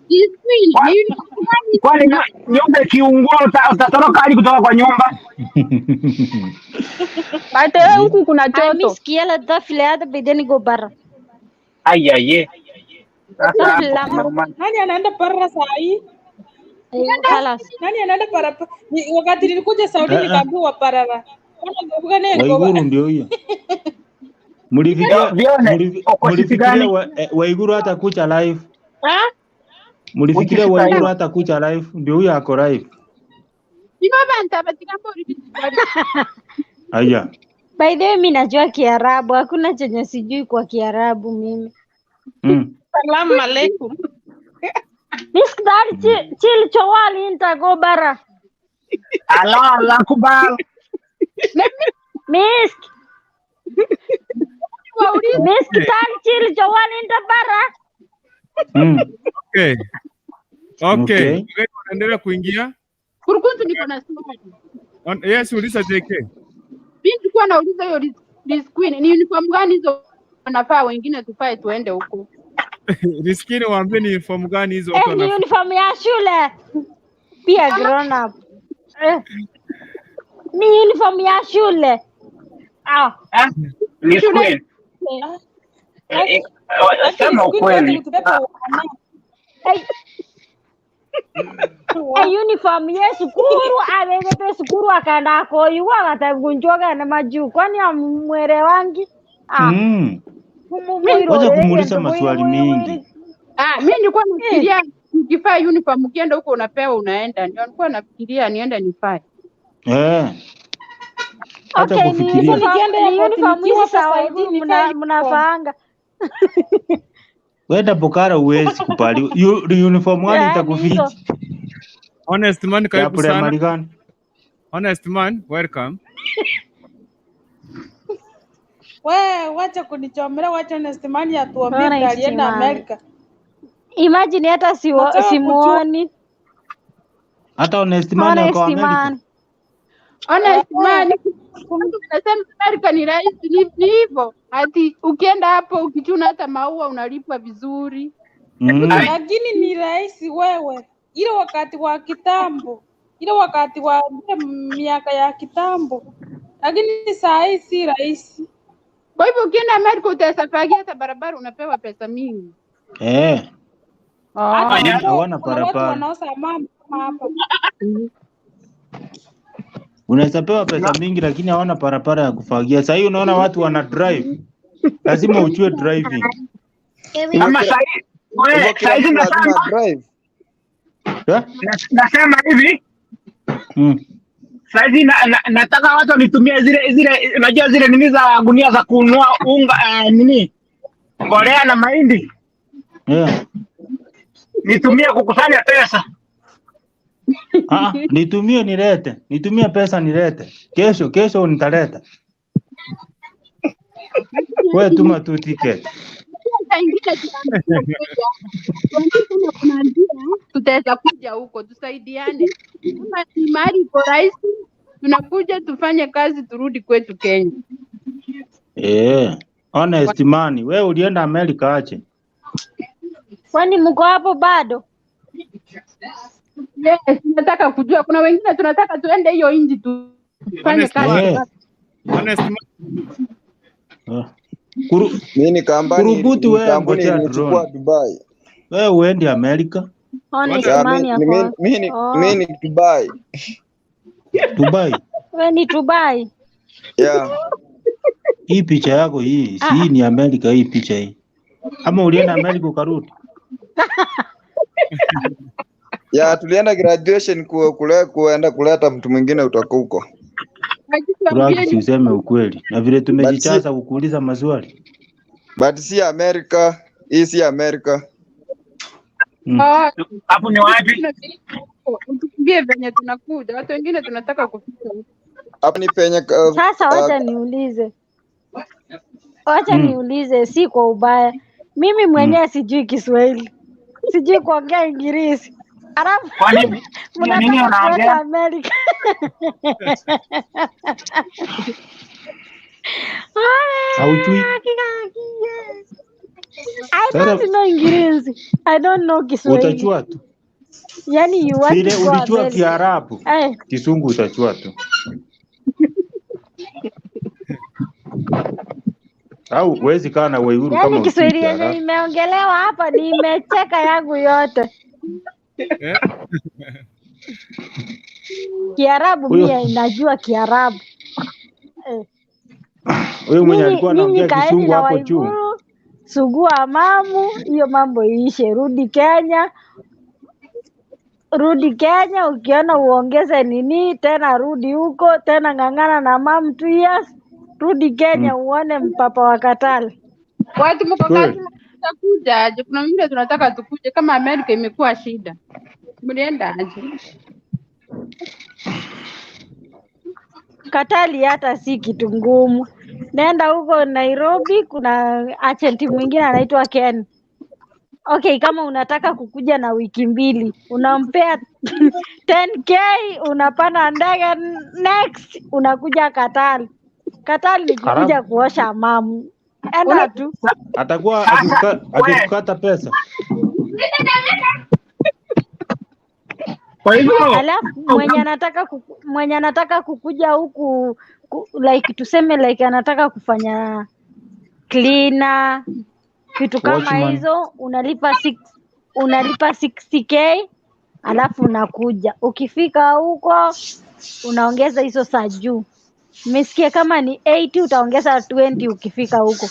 Speaker 9: This queen,
Speaker 8: Kwa-
Speaker 9: ni uniform gani
Speaker 8: Kwani nyumba ikiungua utatoroka hadi kutoka kwa nyumba?
Speaker 19: By the way, huku kuna joto.
Speaker 15: Miss kiela tafile bideni go bara.
Speaker 8: Aiyaye. Sasa hapo
Speaker 15: Lama.
Speaker 8: kumeumana.
Speaker 13: Nani anaenda parara saa hii?
Speaker 15: Khalas.
Speaker 13: Nani anaenda para ni, wakati nilikuja Saudi
Speaker 20: Eh, eh.
Speaker 13: nikaambiwa parara.
Speaker 20: Waiguru ndio hiyo. Mlifikiria
Speaker 8: Vione, uko city
Speaker 20: mlifikiria
Speaker 8: gani?
Speaker 20: Waiguru hata kucha live.
Speaker 9: Ah?
Speaker 20: Mlifikiria
Speaker 8: Uchi
Speaker 20: Waiguru
Speaker 8: city
Speaker 20: hata kucha live, ndio huyo ako live.
Speaker 9: Ino bantu abatigamba uri
Speaker 20: Aya.
Speaker 15: By the way, mi najua Kiarabu, hakuna chenye sijui kwa Kiarabu mimi.
Speaker 16: Salamu alaikum.
Speaker 15: Miskdar chil chowali inta go bara.
Speaker 8: Allah Allah kubal.
Speaker 15: Misk misk tal chil chowali inta bara.
Speaker 1: Okay. Okay.
Speaker 20: Okay.
Speaker 1: Wageni wanaendelea kuingia.
Speaker 9: Kurukuntu niko na swali.
Speaker 1: Yes, uliza JK.
Speaker 9: Mimi nilikuwa nauliza hiyo Liz Queen, ni uniform gani hizo wanafaa wengine tufae tuende huko?
Speaker 1: Riskini waambie ni uniform gani hizo watu
Speaker 15: Eh, ni
Speaker 1: wanafaa.
Speaker 15: uniform ya shule. Pia grown up. Eh, ni uniform ya shule. Ah.
Speaker 8: Eh? Ni
Speaker 9: Shule
Speaker 8: queen. Eh, eh, sema
Speaker 13: Lakini Queen wote
Speaker 8: ukweli.
Speaker 13: kutubeba
Speaker 8: Ah,
Speaker 13: wana.
Speaker 15: Hey, uniform ye sukuru awegete sukuru akaenda akoyuwa akatabunjwaga na majuu kwani amwelewangi ah
Speaker 20: Wacha kumuuliza maswali mingi.
Speaker 9: Ah, mimi nilikuwa nafikiria ukivaa uniform ukienda huko unapewa unaenda. Ndio nilikuwa nafikiria niende nifae.
Speaker 20: Eh. Acha
Speaker 15: Okay, ni
Speaker 20: kufikiria.
Speaker 15: uniform,
Speaker 13: Nikienda
Speaker 15: ni
Speaker 13: airport
Speaker 15: uniform
Speaker 13: nikiwa
Speaker 15: hizi
Speaker 13: hapa
Speaker 15: za
Speaker 13: Saudi
Speaker 15: Waiguru
Speaker 13: nivae uniform.
Speaker 15: mnafaanga.
Speaker 20: Wenda Bukara huwezi kubali. Uniform gani
Speaker 15: Yeah, ni
Speaker 20: itakufiti?
Speaker 15: hizo.
Speaker 1: Honest man,
Speaker 20: Ya
Speaker 1: karibu sana.
Speaker 20: primary gani?
Speaker 1: Honest man, welcome.
Speaker 13: We, wacha kunichomela, wacha Honest Man atuambie vile
Speaker 15: Honest
Speaker 13: alienda
Speaker 15: man.
Speaker 13: Amerika.
Speaker 15: Imagine hata
Speaker 13: Nataka kujua.
Speaker 15: simuoni.
Speaker 20: Hata honest man ako
Speaker 15: Honest
Speaker 20: Amerika.
Speaker 15: man.
Speaker 9: Honest man,
Speaker 13: Eh,
Speaker 9: watu wanasema Amerika ni rahisi, ni hivyo. Ati ukienda hapo ukichuna hata maua unalipwa vizuri.
Speaker 13: Lakini ni rahisi wewe, ile wakati wa kitambo, ile wakati wa ile miaka ya kitambo, lakini saa hii si rahisi.
Speaker 9: Kwa hivyo ukienda Amerika utasafagia hata barabara unapewa pesa mingi.
Speaker 20: Eh.
Speaker 13: Hata
Speaker 20: Lakini
Speaker 13: huko
Speaker 20: hawana
Speaker 13: kuna watu
Speaker 20: barabara.
Speaker 13: wanaosa mama kama hapa.
Speaker 20: Unaweza pewa pesa mingi lakini hawana barabara ya kufagia. Sasa hii unaona watu wana drive. Lazima ujue driving.
Speaker 17: Hivyo
Speaker 8: Ama
Speaker 17: kila
Speaker 8: sahi
Speaker 17: hivyo
Speaker 8: we
Speaker 17: kila
Speaker 8: saizi
Speaker 17: mtu lazima
Speaker 8: nasema
Speaker 17: drive.
Speaker 20: Eh?
Speaker 8: nasema hivi saizi nataka watu wanitumie zile zile, unajua zile nini za gunia za kununua unga nini mbolea na mahindi
Speaker 20: Yeah.
Speaker 8: nitumie kukusanya pesa.
Speaker 20: Ah, nitumie nilete. Nitumie pesa nilete. Kesho kesho nitaleta. Wewe tuma tu ticket.
Speaker 9: Saa ingine tunaambiwa kuja. Tuambie kama kuna njia tutaweza kuja huko tusaidiane. Kama ni mahali iko rahisi, tunakuja tufanye kazi turudi kwetu Kenya.
Speaker 20: Eh. Honest man, wewe ulienda Amerika aje?
Speaker 15: Kwani mko hapo bado?
Speaker 9: Yes, tunataka kujua. Kuna wengine tunataka tuende hiyo nchi tufanye
Speaker 1: Honest
Speaker 9: kazi.
Speaker 1: man,
Speaker 20: Eh.
Speaker 1: honest man.
Speaker 20: Eh. Kuru,
Speaker 2: Mi ni kampani
Speaker 20: kurubuti
Speaker 2: ni
Speaker 20: wewe
Speaker 2: kampuni
Speaker 20: ngojea
Speaker 2: ilinichukua
Speaker 20: drone.
Speaker 2: Dubai.
Speaker 20: Wewe uendi Amerika,
Speaker 15: Honest
Speaker 2: Ya,
Speaker 15: man
Speaker 2: mi,
Speaker 15: yako.
Speaker 2: mi,
Speaker 15: Oh,
Speaker 2: mi ni Dubai.
Speaker 20: Dubai.
Speaker 15: we ni Dubai.
Speaker 2: Yeah.
Speaker 20: Hii picha yako hii, si hii ni Amerika hii picha hii. Ama ulienda Amerika ukarudi?
Speaker 2: Ya, tulienda graduation kuenda kuleta mtu mwingine kutoka huko.
Speaker 20: Kuraki, si useme ukweli. Na vile
Speaker 2: But si
Speaker 20: tumejichaza kukuuliza maswali.
Speaker 2: but si Amerika. Hii si Amerika.
Speaker 13: Ah,
Speaker 8: Hapo ni wapi?
Speaker 9: Utukimbie venye tunakuja, watu wengine tunataka kufika huko.
Speaker 2: Hapo ni penye
Speaker 15: Sasa wacha niulize, wacha niulize, si kwa ubaya, mimi mwenyewe sijui Kiswahili, sijui kuongea Ingirisi, alafu
Speaker 8: Kwani ni nini
Speaker 15: mnataka kuenda
Speaker 8: unaongea?
Speaker 15: Amerika.
Speaker 20: Haujui.
Speaker 15: I
Speaker 20: Sasa
Speaker 15: don't know Ingirisi, I don't know Kiswahili.
Speaker 20: utajua tu
Speaker 15: Yani you want
Speaker 20: vile
Speaker 15: to go
Speaker 20: ulijua
Speaker 15: America.
Speaker 20: Kiarabu,
Speaker 15: Eh,
Speaker 20: Kizungu utajua tu. Au huwezi kaa na Waiguru
Speaker 15: yani
Speaker 20: kama hujui
Speaker 15: Kiswahili yenye
Speaker 20: Kiarabu.
Speaker 15: imeongelewa hapa nimecheka yangu yote. Kiarabu
Speaker 20: Huyo
Speaker 15: mie najua Kiarabu. Eh.
Speaker 20: huyo mwenye
Speaker 15: Nyinyi
Speaker 20: alikuwa
Speaker 15: nyinyi
Speaker 20: anaongea
Speaker 15: kaeni
Speaker 20: Kizungu
Speaker 15: na
Speaker 20: hapo juu.
Speaker 15: Waiguru, sugua mamu, hiyo mambo iishe. Rudi Kenya, rudi Kenya, ukiona uongeze nini tena, rudi huko tena, ng'ang'ana na mamu 2 years, rudi Kenya uone mpapa wa Katale.
Speaker 9: Watu mko kazi
Speaker 20: Kweli.
Speaker 9: mtakuja aje? Kuna wengine tunataka tukuje, kama Amerika imekuwa shida, mlienda aje?
Speaker 15: Katali hata si kitu ngumu. Nenda huko Nairobi, kuna agent mwingine anaitwa Ken. Okay, kama unataka kukuja na wiki mbili, unampea 10K, unapanda ndege next, unakuja Katali. Katali ni kukuja
Speaker 20: Halafu
Speaker 15: kuosha mamu, enda tu.
Speaker 20: atakuwa
Speaker 8: Sasa we,
Speaker 20: akikukata pesa.
Speaker 8: kwa hivyo
Speaker 15: Alafu mwenye anataka kukuja huku like tuseme like anataka kufanya cleaner vitu kama
Speaker 20: Watchman.
Speaker 15: hizo, unalipa 60K alafu unakuja. Ukifika huko unaongeza hizo saa juu. Nimesikia kama ni 80 utaongeza 20 ukifika huko.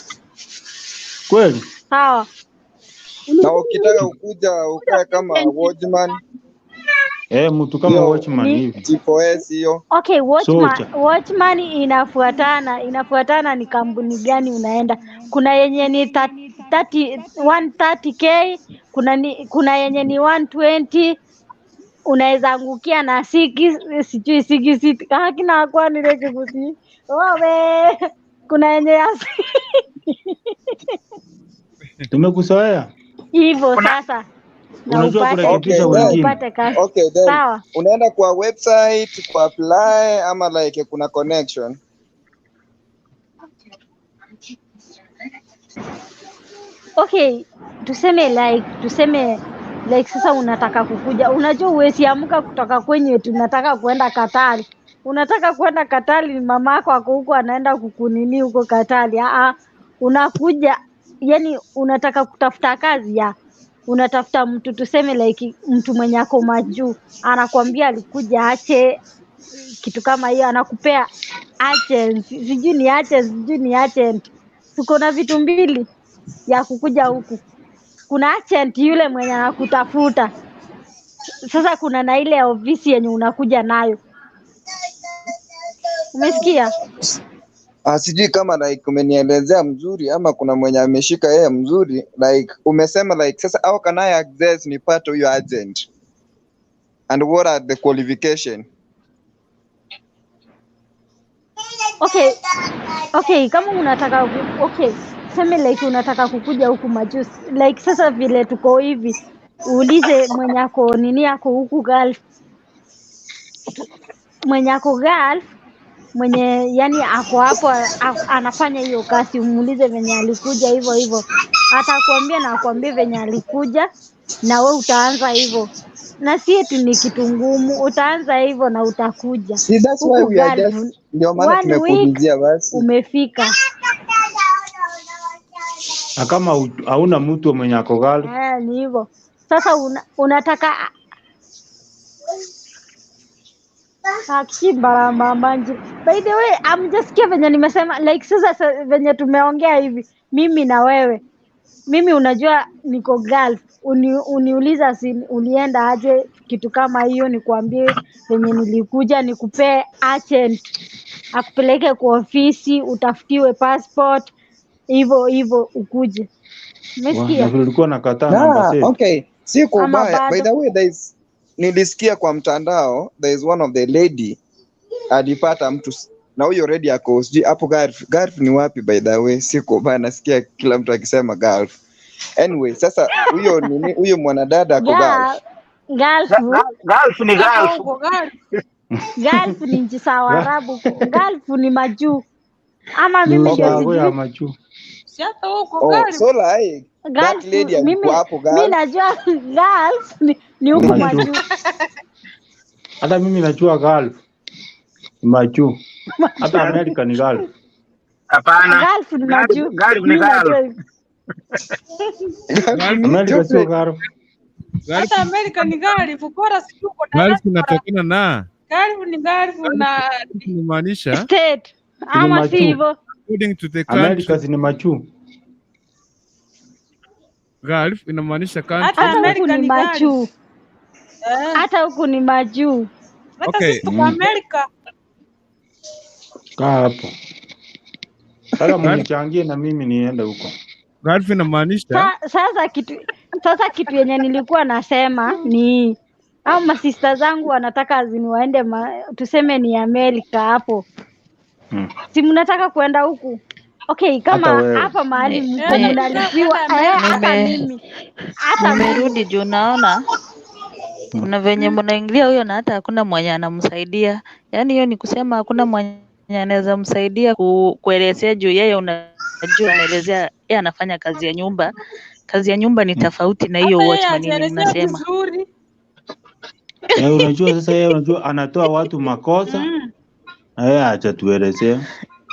Speaker 20: Kweli?
Speaker 15: Sawa.
Speaker 2: Na ukitaka ukuja ukae kama watchman,
Speaker 20: Eh, mtu kama
Speaker 2: hiyo
Speaker 20: watchman
Speaker 15: Ni
Speaker 20: hivi.
Speaker 2: G4S hiyo.
Speaker 15: okay, watchman,
Speaker 20: Soldier.
Speaker 15: watchman inafuatana ni kampuni gani unaenda. Kuna yenye ni 30, 130K, kuna yenye ni 120, unaweza angukia na siki sijui siki siti hakina kwani leke kusi owe kuna yenye ya
Speaker 20: Tumekuzoea.
Speaker 15: hivyo
Speaker 8: kuna
Speaker 15: sasa, na
Speaker 20: Unajua
Speaker 15: upate
Speaker 2: Okay,
Speaker 20: kurekebisha
Speaker 2: then
Speaker 20: wengine.
Speaker 15: upate kazi
Speaker 2: okay then
Speaker 15: sawa.
Speaker 2: unaenda kwa website ku apply ama like kuna connection?
Speaker 15: Okay, tuseme like sasa unataka kukuja, unajua huwezi amka kutoka kwenye tunataka kuenda Katali, unataka kuenda Katali, mama yako ako huko anaenda kukunini huko Katali. Aa, unakuja yani unataka kutafuta kazi ya unatafuta mtu tuseme like mtu mwenye ako majuu anakuambia alikuja ache kitu kama hiyo, anakupea agent, sijui ni agent, sijui ni agent. Tuko na vitu mbili ya kukuja huku, kuna agent yule mwenye anakutafuta sasa, kuna na ile ofisi yenye unakuja nayo. Umesikia?
Speaker 2: Ah, sijui kama like umenielezea mzuri ama kuna mwenye ameshika yeye mzuri like umesema like sasa how can I access nipate huyo agent and what are the qualification?
Speaker 15: Okay, okay, kama unataka okay, tuseme like unataka kukuja huku majusi like sasa vile tuko hivi, uulize mwenye ako nini ako huku Gulf, mwenye ako Gulf, mwenye yani ako hapo anafanya hiyo kazi, umuulize venye alikuja hivyo hivyo, atakwambia na akwambie venye alikuja, na we utaanza hivyo, na si eti ni kitu ngumu, utaanza hivyo na utakuja
Speaker 2: See, that's why
Speaker 15: huku
Speaker 2: we are
Speaker 15: Gulf
Speaker 2: just ndio maana
Speaker 15: one week
Speaker 2: tumekuulizia basi.
Speaker 15: umefika.
Speaker 20: Na kama hauna mtu mwenye ako Gulf,
Speaker 15: Eh, ni hivyo sasa. Unataka akishimbarambamanji. By the way, amjasikia venye nimesema like sasa venye tumeongea hivi mimi na wewe, mimi unajua niko Gulf, uniuliza si ulienda aje kitu kama hiyo, nikuambie venye nilikuja, nikupee agent akupeleke kwa ofisi, utafutiwe passport, hivyo hivyo ukuje.
Speaker 20: Na
Speaker 15: Umesikia
Speaker 20: vile ulikuwa nakataa namba
Speaker 2: Na,
Speaker 20: zetu.
Speaker 2: okay, si kwa
Speaker 15: ama
Speaker 2: ubaya. By
Speaker 15: bado?
Speaker 2: the way, there is, nilisikia kwa mtandao there is one of the lady alipata mtu na huyo already ako sijui hapo Gulf. Gulf ni wapi by the way? Si kwa ubaya, nasikia kila mtu akisema Gulf. Anyway, sasa huyo nini, huyo mwanadada ako Gulf.
Speaker 15: Gulf,
Speaker 8: Gulf ni
Speaker 13: Hata
Speaker 8: Gulf.
Speaker 13: huko Gulf.
Speaker 15: Gulf ni nchi za Waarabu, Gulf ni majuu ama
Speaker 20: Ni
Speaker 15: mimi ndio
Speaker 20: ushago ya
Speaker 15: sijui.
Speaker 20: majuu.
Speaker 13: Si hata huko
Speaker 2: Oh,
Speaker 13: Gulf.
Speaker 2: so like that
Speaker 15: Gulf
Speaker 2: lady
Speaker 15: mimi
Speaker 2: alikuwa hapo
Speaker 15: mi
Speaker 2: Gulf.
Speaker 15: najua Gulf ni
Speaker 20: Ni
Speaker 15: huku
Speaker 20: majuu.
Speaker 15: majuu.
Speaker 20: Hata mimi najua Gulf ni majuu. Hata Amerika ni Gulf.
Speaker 8: Hapana,
Speaker 15: Gulf ni
Speaker 8: Gulf
Speaker 15: majuu,
Speaker 8: Gulf ni
Speaker 15: mi najua
Speaker 8: Gulf.
Speaker 15: hivyo.
Speaker 2: Gulf ni
Speaker 20: Amerika sio
Speaker 2: Geoffrey.
Speaker 20: Gulf.
Speaker 1: Gulf,
Speaker 13: Hata Amerika ni Gulf. Bora si huko
Speaker 1: Gulf
Speaker 13: diaspora.
Speaker 1: inatokana na
Speaker 13: Gulf ni Gulf
Speaker 1: Gulf
Speaker 13: na
Speaker 1: inamaanisha
Speaker 15: State
Speaker 20: Ni
Speaker 15: ama si
Speaker 20: majuu.
Speaker 15: hivyo?
Speaker 1: according to the country.
Speaker 20: Amerika si ni majuu.
Speaker 1: Gulf inamaanisha
Speaker 13: hata
Speaker 1: country.
Speaker 15: Hata huku
Speaker 13: Amerika
Speaker 15: ni
Speaker 13: ni Gulf.
Speaker 15: majuu,
Speaker 13: Eh,
Speaker 15: hata huku ni majuu.
Speaker 13: hata
Speaker 1: Okay,
Speaker 13: sisi tuko
Speaker 20: Mm.
Speaker 13: Amerika.
Speaker 20: Kaa hapo. Sasa
Speaker 1: Gulf,
Speaker 20: mnichangie na mimi niende huko.
Speaker 1: Gulf inamaanisha
Speaker 15: Sasa kitu yenye nilikuwa nasema ni au masista zangu wanataka azini waende tuseme ni Amerika hapo,
Speaker 20: Mm.
Speaker 15: si mnataka kuenda huku? Okay,
Speaker 20: Hata
Speaker 15: kama
Speaker 20: wewe.
Speaker 15: hapa mahali
Speaker 10: Ni-
Speaker 15: mko
Speaker 13: Eh,
Speaker 10: ni-
Speaker 15: mnalipiwa
Speaker 13: hata Amerika.
Speaker 15: hata
Speaker 10: nime
Speaker 15: mimi hata mimi
Speaker 10: nimerudi juu naona
Speaker 20: Mm.
Speaker 10: kuna venye mnaingilia huyo na hata hakuna mwenye anamsaidia. Yaani hiyo ni kusema hakuna mwenye anaweza msaidia kuelezea juu yeye, unajua anaelezea yeye anafanya kazi ya nyumba. Kazi ya nyumba ni
Speaker 20: Mm.
Speaker 10: tofauti na hiyo
Speaker 13: Hata yeye
Speaker 10: watchman yenye
Speaker 13: hajaelezea
Speaker 10: mnasema.
Speaker 13: vizuri.
Speaker 20: Eh, unajua sasa yeye unajua anatoa watu makosa
Speaker 13: Mm.
Speaker 20: na yeye hajatuelezea.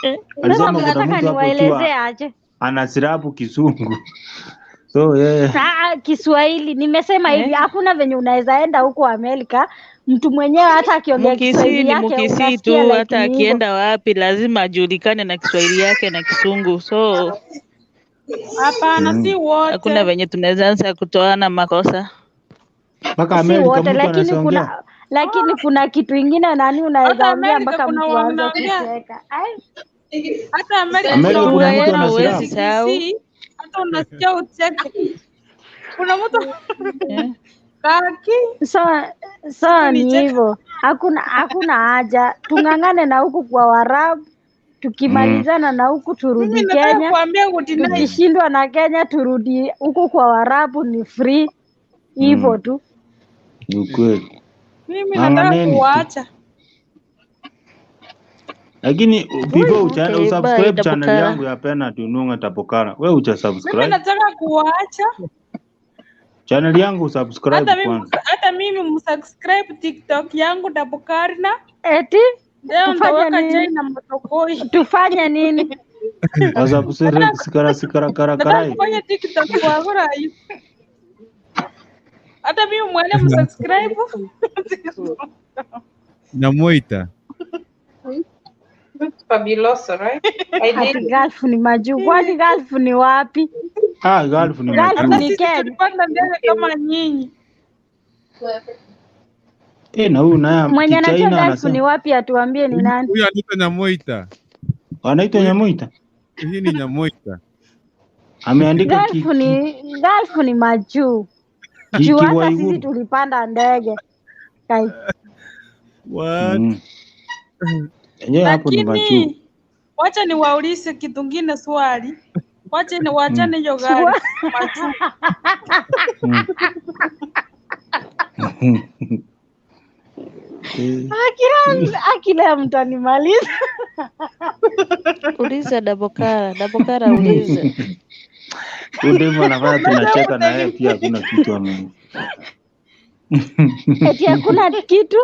Speaker 15: Sasa
Speaker 20: Alisema kuna
Speaker 15: mnataka
Speaker 20: mtu hapo
Speaker 15: niwaelezee
Speaker 20: jua
Speaker 15: aje?
Speaker 20: anasirabu Kizungu. So yeye
Speaker 15: Kiswahili nimesema hivi,
Speaker 10: Eh?
Speaker 15: hakuna venye unaweza enda huko Amerika, mtu mwenyewe hata akiongea
Speaker 10: Mkisii
Speaker 15: Kiswahili
Speaker 10: ni
Speaker 15: yake
Speaker 10: Mkisii
Speaker 15: unasikia
Speaker 10: tu,
Speaker 15: like
Speaker 10: hata
Speaker 15: ni hivyo.
Speaker 10: akienda wapi lazima ajulikane na Kiswahili yake na Kisungu, so
Speaker 13: Hapana, si
Speaker 20: mm.
Speaker 10: hakuna
Speaker 13: wote.
Speaker 10: venye tunaweza anza kutoana makosa.
Speaker 20: Mpaka
Speaker 15: Si
Speaker 20: Amerika
Speaker 15: wote,
Speaker 20: mtu
Speaker 15: lakini
Speaker 20: anaweza ongea.
Speaker 15: kuna lakini kuna kitu ingine nani unaweza
Speaker 13: Hata
Speaker 15: ongea
Speaker 13: Amerika
Speaker 15: mpaka
Speaker 13: kuna
Speaker 15: mtu aanze
Speaker 13: wanaongea
Speaker 15: kucheka. Ai,
Speaker 13: hata Amerika
Speaker 20: Amerika
Speaker 13: kuna
Speaker 20: kuna
Speaker 10: Lugha
Speaker 20: mtu
Speaker 10: yetu
Speaker 13: wanaongea
Speaker 10: huwezi
Speaker 20: anasirabu.
Speaker 10: sahau.
Speaker 13: Kikisii, hata unasikia ucheke. Kuna mtu
Speaker 10: Eh?
Speaker 13: kaki
Speaker 15: so so ni
Speaker 13: nicheka.
Speaker 15: hivyo, hakuna haja tung'ang'ane na huku kwa Waarabu, tukimalizana na huku
Speaker 13: Mimi
Speaker 15: turudi
Speaker 13: nataka
Speaker 15: Kenya,
Speaker 13: kuambia good night.
Speaker 15: tukishindwa na Kenya turudi huku kwa Waarabu, ni free hivyo tu.
Speaker 20: Ni ukweli.
Speaker 13: Mimi nataka
Speaker 20: Ng'ang'aneni tu.
Speaker 13: kuwaacha.
Speaker 20: Lakini before
Speaker 10: Okay, bye
Speaker 20: usubscribe channel
Speaker 10: Dabukara.
Speaker 20: yangu ya Bernard Ununga Tabukara. Wewe ucha
Speaker 13: Mimi
Speaker 20: subscribe
Speaker 13: nataka kuwaacha.
Speaker 20: channel yangu usubscribe
Speaker 13: Hata mimi
Speaker 20: kwanza.
Speaker 13: hata mimi msubscribe TikTok yangu Dabukarna.
Speaker 15: Eti
Speaker 13: Leo
Speaker 15: tufanye
Speaker 13: nitaweka chai
Speaker 15: nini?
Speaker 13: na motokoi.
Speaker 15: Tufanye nini?
Speaker 20: Wasubscribe
Speaker 13: Nataka
Speaker 20: sikara sikara kara
Speaker 13: nataka
Speaker 20: karai.
Speaker 13: kufanya TikTok kwa burayi. Hata mimi mwene msubscribe.
Speaker 1: Nyamoita.
Speaker 16: That's fabuloso, right? I
Speaker 15: Ati
Speaker 16: did.
Speaker 15: Gulf ni majuu? Kwani Gulf ni wapi?
Speaker 20: Ah, Gulf ni
Speaker 15: Gulf
Speaker 20: majuu.
Speaker 13: Hata
Speaker 15: ni
Speaker 13: sisi
Speaker 15: Kenya.
Speaker 13: tulipanda ndege kama nyinyi.
Speaker 20: Eh, na huyu naye
Speaker 15: Mwenye anajua
Speaker 20: Kichaina
Speaker 15: Gulf ni
Speaker 20: anasema
Speaker 15: wapi atuambie ni nani?
Speaker 1: Huyu anaitwa Nyamoita.
Speaker 20: anaitwa
Speaker 1: Huyu
Speaker 20: Nyamoita.
Speaker 1: hii ni Nyamoita.
Speaker 20: Ameandika
Speaker 15: Gulf ni Gulf ni majuu. Juu hata sisi
Speaker 20: Kiwaiguru.
Speaker 15: tulipanda ndege. Kai.
Speaker 1: What?
Speaker 20: Mm. Yenyewe hapo ni majuu.
Speaker 13: Lakini wacha niwaulize kitu ngine swali. Wacha ni wachane hiyo
Speaker 15: Swa-
Speaker 13: gari majuu.
Speaker 20: Mm. Eh.
Speaker 15: Akila mtanimaliza.
Speaker 10: Uliza Dabokara, Dabokara uliza.
Speaker 20: Huyu demu anafanya tunacheka na yeye pia hakuna kitu ame.
Speaker 15: Eti hakuna kitu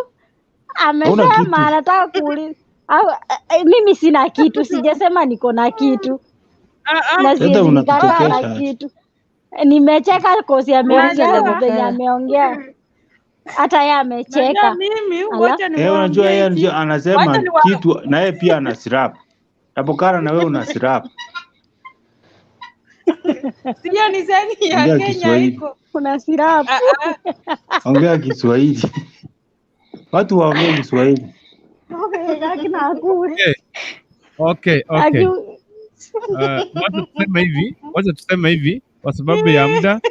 Speaker 20: Hauna
Speaker 15: amesema
Speaker 20: kitu.
Speaker 15: anataka kuuliza au, mimi sina kitu, sijasema niko na kitu
Speaker 13: Ah,
Speaker 15: na
Speaker 13: ah.
Speaker 20: Sasa
Speaker 15: siwezi nikakaa na
Speaker 20: unatuchekesha.
Speaker 15: kitu. Nimecheka kosi
Speaker 10: Uliza
Speaker 15: ameongea venye
Speaker 10: Dabokara.
Speaker 15: ameongea, hata yeye
Speaker 13: Najua
Speaker 15: amecheka.
Speaker 13: mimi,
Speaker 15: Ala,
Speaker 13: wacha
Speaker 20: Eh, unajua
Speaker 13: niwaambie
Speaker 20: yeye
Speaker 13: hivi.
Speaker 20: ndio
Speaker 13: Wacha
Speaker 20: anasema
Speaker 13: niwa
Speaker 20: kitu na yeye pia ana sirap. Tabukara na wewe una sirap.
Speaker 13: sio ni sani ya
Speaker 20: Ongea
Speaker 13: Kenya
Speaker 20: Kiswahili.
Speaker 13: iko.
Speaker 15: kuna sirapu.
Speaker 13: Ah, ah.
Speaker 20: Ongea Kiswahili. Watu waongee Kiswahili.
Speaker 15: Akina akuri
Speaker 1: Okay, okay, okay.
Speaker 15: aki
Speaker 1: Wacha tuseme hivi kwa sababu ya muda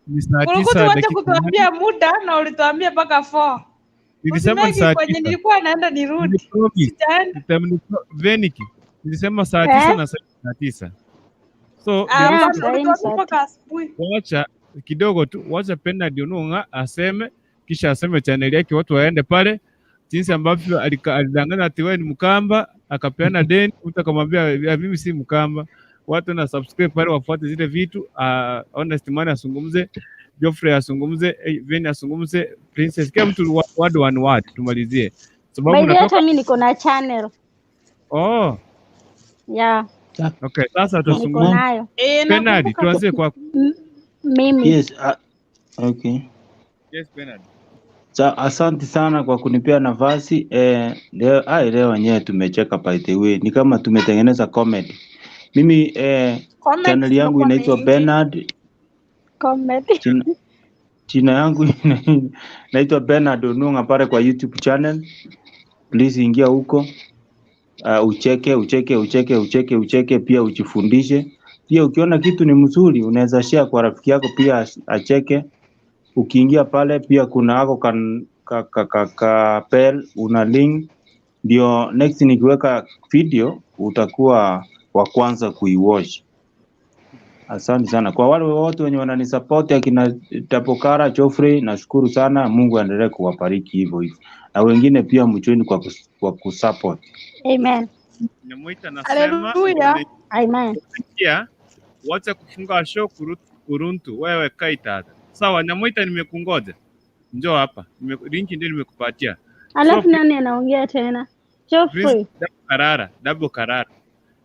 Speaker 1: ni saa
Speaker 13: Kurukutu,
Speaker 1: 9
Speaker 13: wacha
Speaker 1: dakika 8.
Speaker 13: kutuambia muda na ulituambia mpaka 4.
Speaker 1: Nilisema ni
Speaker 13: Usimeki
Speaker 1: saa
Speaker 13: kwenye
Speaker 1: 9.
Speaker 13: nilikuwa naenda nirudi.
Speaker 1: Nilipromise.
Speaker 13: Sijaenda.
Speaker 1: Veniki, nilisema saa 9
Speaker 15: Eh?
Speaker 1: na saa 9. So
Speaker 13: Ah,
Speaker 1: niruhusu
Speaker 13: hapana,
Speaker 15: Saa hii ni
Speaker 13: ulituambia
Speaker 15: saa
Speaker 13: mpaka asubuhi.
Speaker 1: wacha kidogo tu, wacha Bernard Onung'a aseme, kisha aseme chaneli yake, watu waende pale, jinsi ambavyo alidanganya ati wewe ni Mkamba, akapeana deni, mtu akamwambia "Ya, mimi si Mkamba." Watu na subscribe pale wafuate zile vitu. Honest Man asungumze, Geoffrey asungumze, Veni asungumze, Princess, kila mtu word one word, tumalizie sababu
Speaker 15: By the way,
Speaker 1: natoka.
Speaker 15: hata mi niko na channel.
Speaker 1: Oh,
Speaker 15: Yeah,
Speaker 1: okay, sasa
Speaker 15: niko
Speaker 1: tuzungumze.
Speaker 15: nayo.
Speaker 13: Eh,
Speaker 1: Bernard,
Speaker 13: nakumbuka.
Speaker 1: tuanzie kwako.
Speaker 15: Mimi.
Speaker 20: Yes, okay.
Speaker 1: Yes, Bernard.
Speaker 20: Asante sana kwa kunipea nafasi. Leo wenyewe tumecheka, by the way. Ni kama tumetengeneza comedy. Mimi
Speaker 13: Comments
Speaker 20: channel yangu
Speaker 13: zimekuwa
Speaker 20: inaitwa
Speaker 13: mingi.
Speaker 20: Bernard.
Speaker 15: Comedy.
Speaker 20: Jina yangu inaitwa Bernard Onung'a pale kwa YouTube channel. Please ingia huko. Ucheke, ucheke, ucheke, ucheke, ucheke, pia ujifundishe. Pia ukiona kitu ni mzuri unaweza share kwa rafiki yako pia acheke. Ukiingia pale pia kuna ako kan, ka, ka, ka, ka bell, una link, ndio next nikiweka video utakuwa wa kwanza kuiwatch. Asante sana kwa wale wote wenye wananisupport akina Tapokara, Geoffrey, nashukuru sana. Mungu aendelee kuwabariki hivyo hivyo, na wengine pia mjoin kwa kusupport.
Speaker 15: Amen.
Speaker 1: Nyamuita nasema
Speaker 13: Haleluya.
Speaker 15: Amen.
Speaker 1: Pia wacha kufunga show kuruntu wewe kaita. Sawa Nyamuita, nimekungoja. Njoo hapa. Linki ndio nimekupatia. So
Speaker 15: Alafu nani anaongea tena?
Speaker 1: Prince
Speaker 15: Geoffrey.
Speaker 1: double karara, double karara.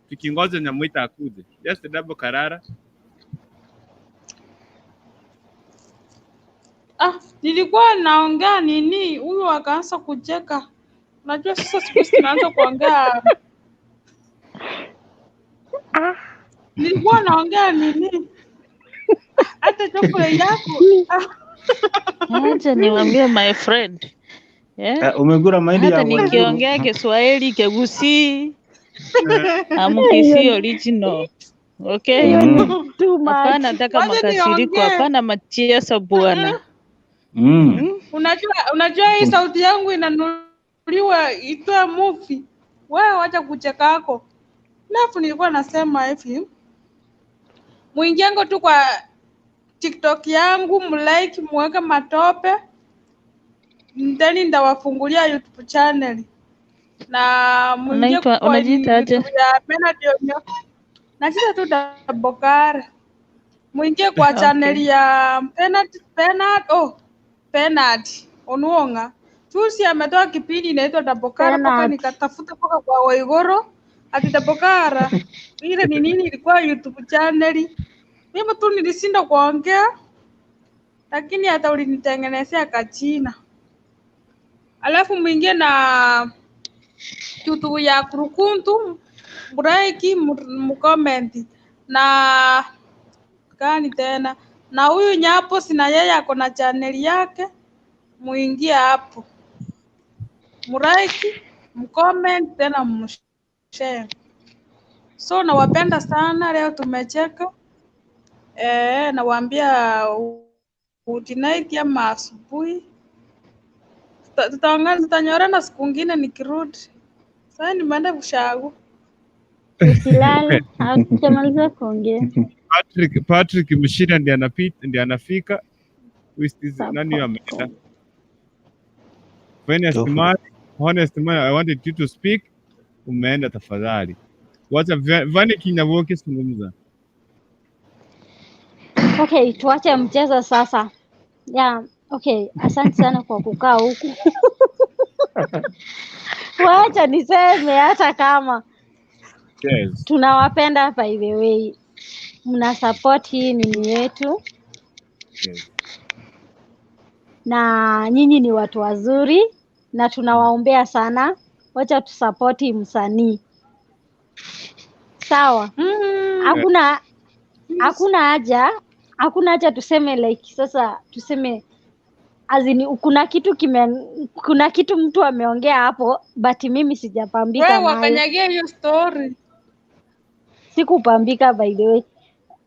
Speaker 1: Tukingoja Nyamuita akuje. Just double karara.
Speaker 13: Ah, nilikuwa naongea nini, huyu akaanza kucheka. Unajua sasa siku hizi tunaanza kuongea. Nilikuwa naongea nini? Hata chakula yako.
Speaker 3: Acha niwaambie my friend. Yeah.
Speaker 20: Umekula mahindi ya
Speaker 3: Hata
Speaker 20: Waiguru.
Speaker 3: nikiongea Kiswahili Kegusii amkisii original. Okay?
Speaker 15: Hiyo ni too much.
Speaker 3: Hapana, nataka
Speaker 13: Wacha
Speaker 3: makasiriko,
Speaker 13: niongee.
Speaker 3: hapana machieso bwana.
Speaker 13: Unajua hii sauti yangu inanunuliwa itoe movie. Wewe wacha kuchekako. Alafu nilikuwa nasema hivi, mwingiengo tu kwa TikTok yangu, mlike, muweke matope, then nitawafungulia YouTube channel na mwingie
Speaker 3: Unaitwa
Speaker 13: kwa
Speaker 3: unajiita aje?
Speaker 13: YouTube ya Bernard Onyo. Nachita tu Dabokara. Mwingie kwa channel
Speaker 3: Okay.
Speaker 13: ya Bernard Onuonga. Tusi ametoa kipindi inaitwa Dabokara mpaka
Speaker 15: Bernard.
Speaker 13: nikatafuta mpaka kwa Waigoro ati Dabokara ile ni nini ilikuwa YouTube channel. Mimi tu nilishinda kuongea, lakini hata ulinitengenezea kachina. Alafu mwingie na YouTube ya Kurukuntu, mraiki mkomenti na gani tena, na huyu Nyapo sina yeye ako na channel yake, muingie hapo mraiki mcomment tena mshare. So nawapenda sana, leo tumecheka. Nawaambia good night ama asubuhi. Tutaongana, tutanyorana siku ngine nikirudi. Sasa nimeenda kushago.
Speaker 15: Usilale, hatujamaliza kuongea.
Speaker 1: Patrick Mshira ndiye anapita, ndiye anafika. Nani huyo ameenda? Honest man, honest man, I wanted you to speak. Umeenda tafadhali. Wacha Vani Kinyaboki zungumza.
Speaker 15: Okay, tuache mchezo sasa. Yeah, okay, asante sana kwa kukaa huku. Wacha niseme hata kama
Speaker 1: Yes.
Speaker 15: tunawapenda by the way. Mna support hii nini yetu
Speaker 1: Yes.
Speaker 15: na nyinyi ni watu wazuri na tunawaombea sana. Wacha tusapoti msanii. Sawa. Hakuna haja tuseme like sasa tuseme azini kuna kitu kuna kitu mtu ameongea hapo but mimi sijapambika
Speaker 13: Wewe
Speaker 15: nayo.
Speaker 13: wakanyagia hiyo story.
Speaker 15: Sikupambika by the way.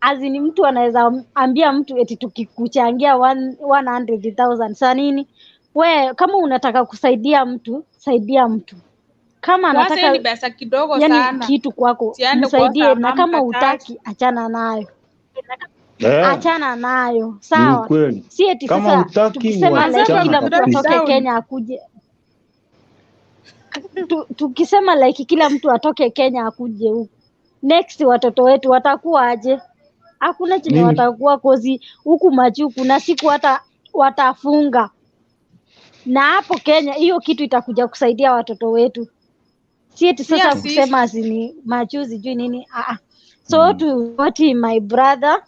Speaker 15: Azini mtu anaweza ambia mtu eti tukikuchangia 100,000 sa nini? We kama unataka kusaidia mtu, saidia mtu. Kama
Speaker 13: Sasa hiyo ni
Speaker 15: anataka
Speaker 13: pesa kidogo
Speaker 15: yani
Speaker 13: sana.
Speaker 15: kitu kwako,
Speaker 13: Siende kuosa
Speaker 15: msaidie, na
Speaker 13: mama
Speaker 15: kama
Speaker 13: katatu.
Speaker 15: hutaki achana nayo.
Speaker 20: Eh,
Speaker 15: Achana nayo,
Speaker 20: ni
Speaker 15: sawa?
Speaker 20: ukweli.
Speaker 15: Si eti
Speaker 20: Kama
Speaker 15: sasa
Speaker 20: hutaki
Speaker 15: tukisema like
Speaker 20: wachana
Speaker 15: kila mtu
Speaker 20: kabisa.
Speaker 15: atoke Kenya akuje tukisema like kila mtu atoke Kenya akuje huku, next watoto wetu watakuwa aje? Hakuna chenye
Speaker 20: Mimi
Speaker 15: watakuwa kozi huku majuu, kuna siku hata watafunga, na hapo Kenya hiyo kitu itakuja kusaidia watoto wetu, si eti
Speaker 13: Pia
Speaker 15: sasa
Speaker 13: sisi
Speaker 15: kusema azini majuu sijui nini. Ah, so to what my brother,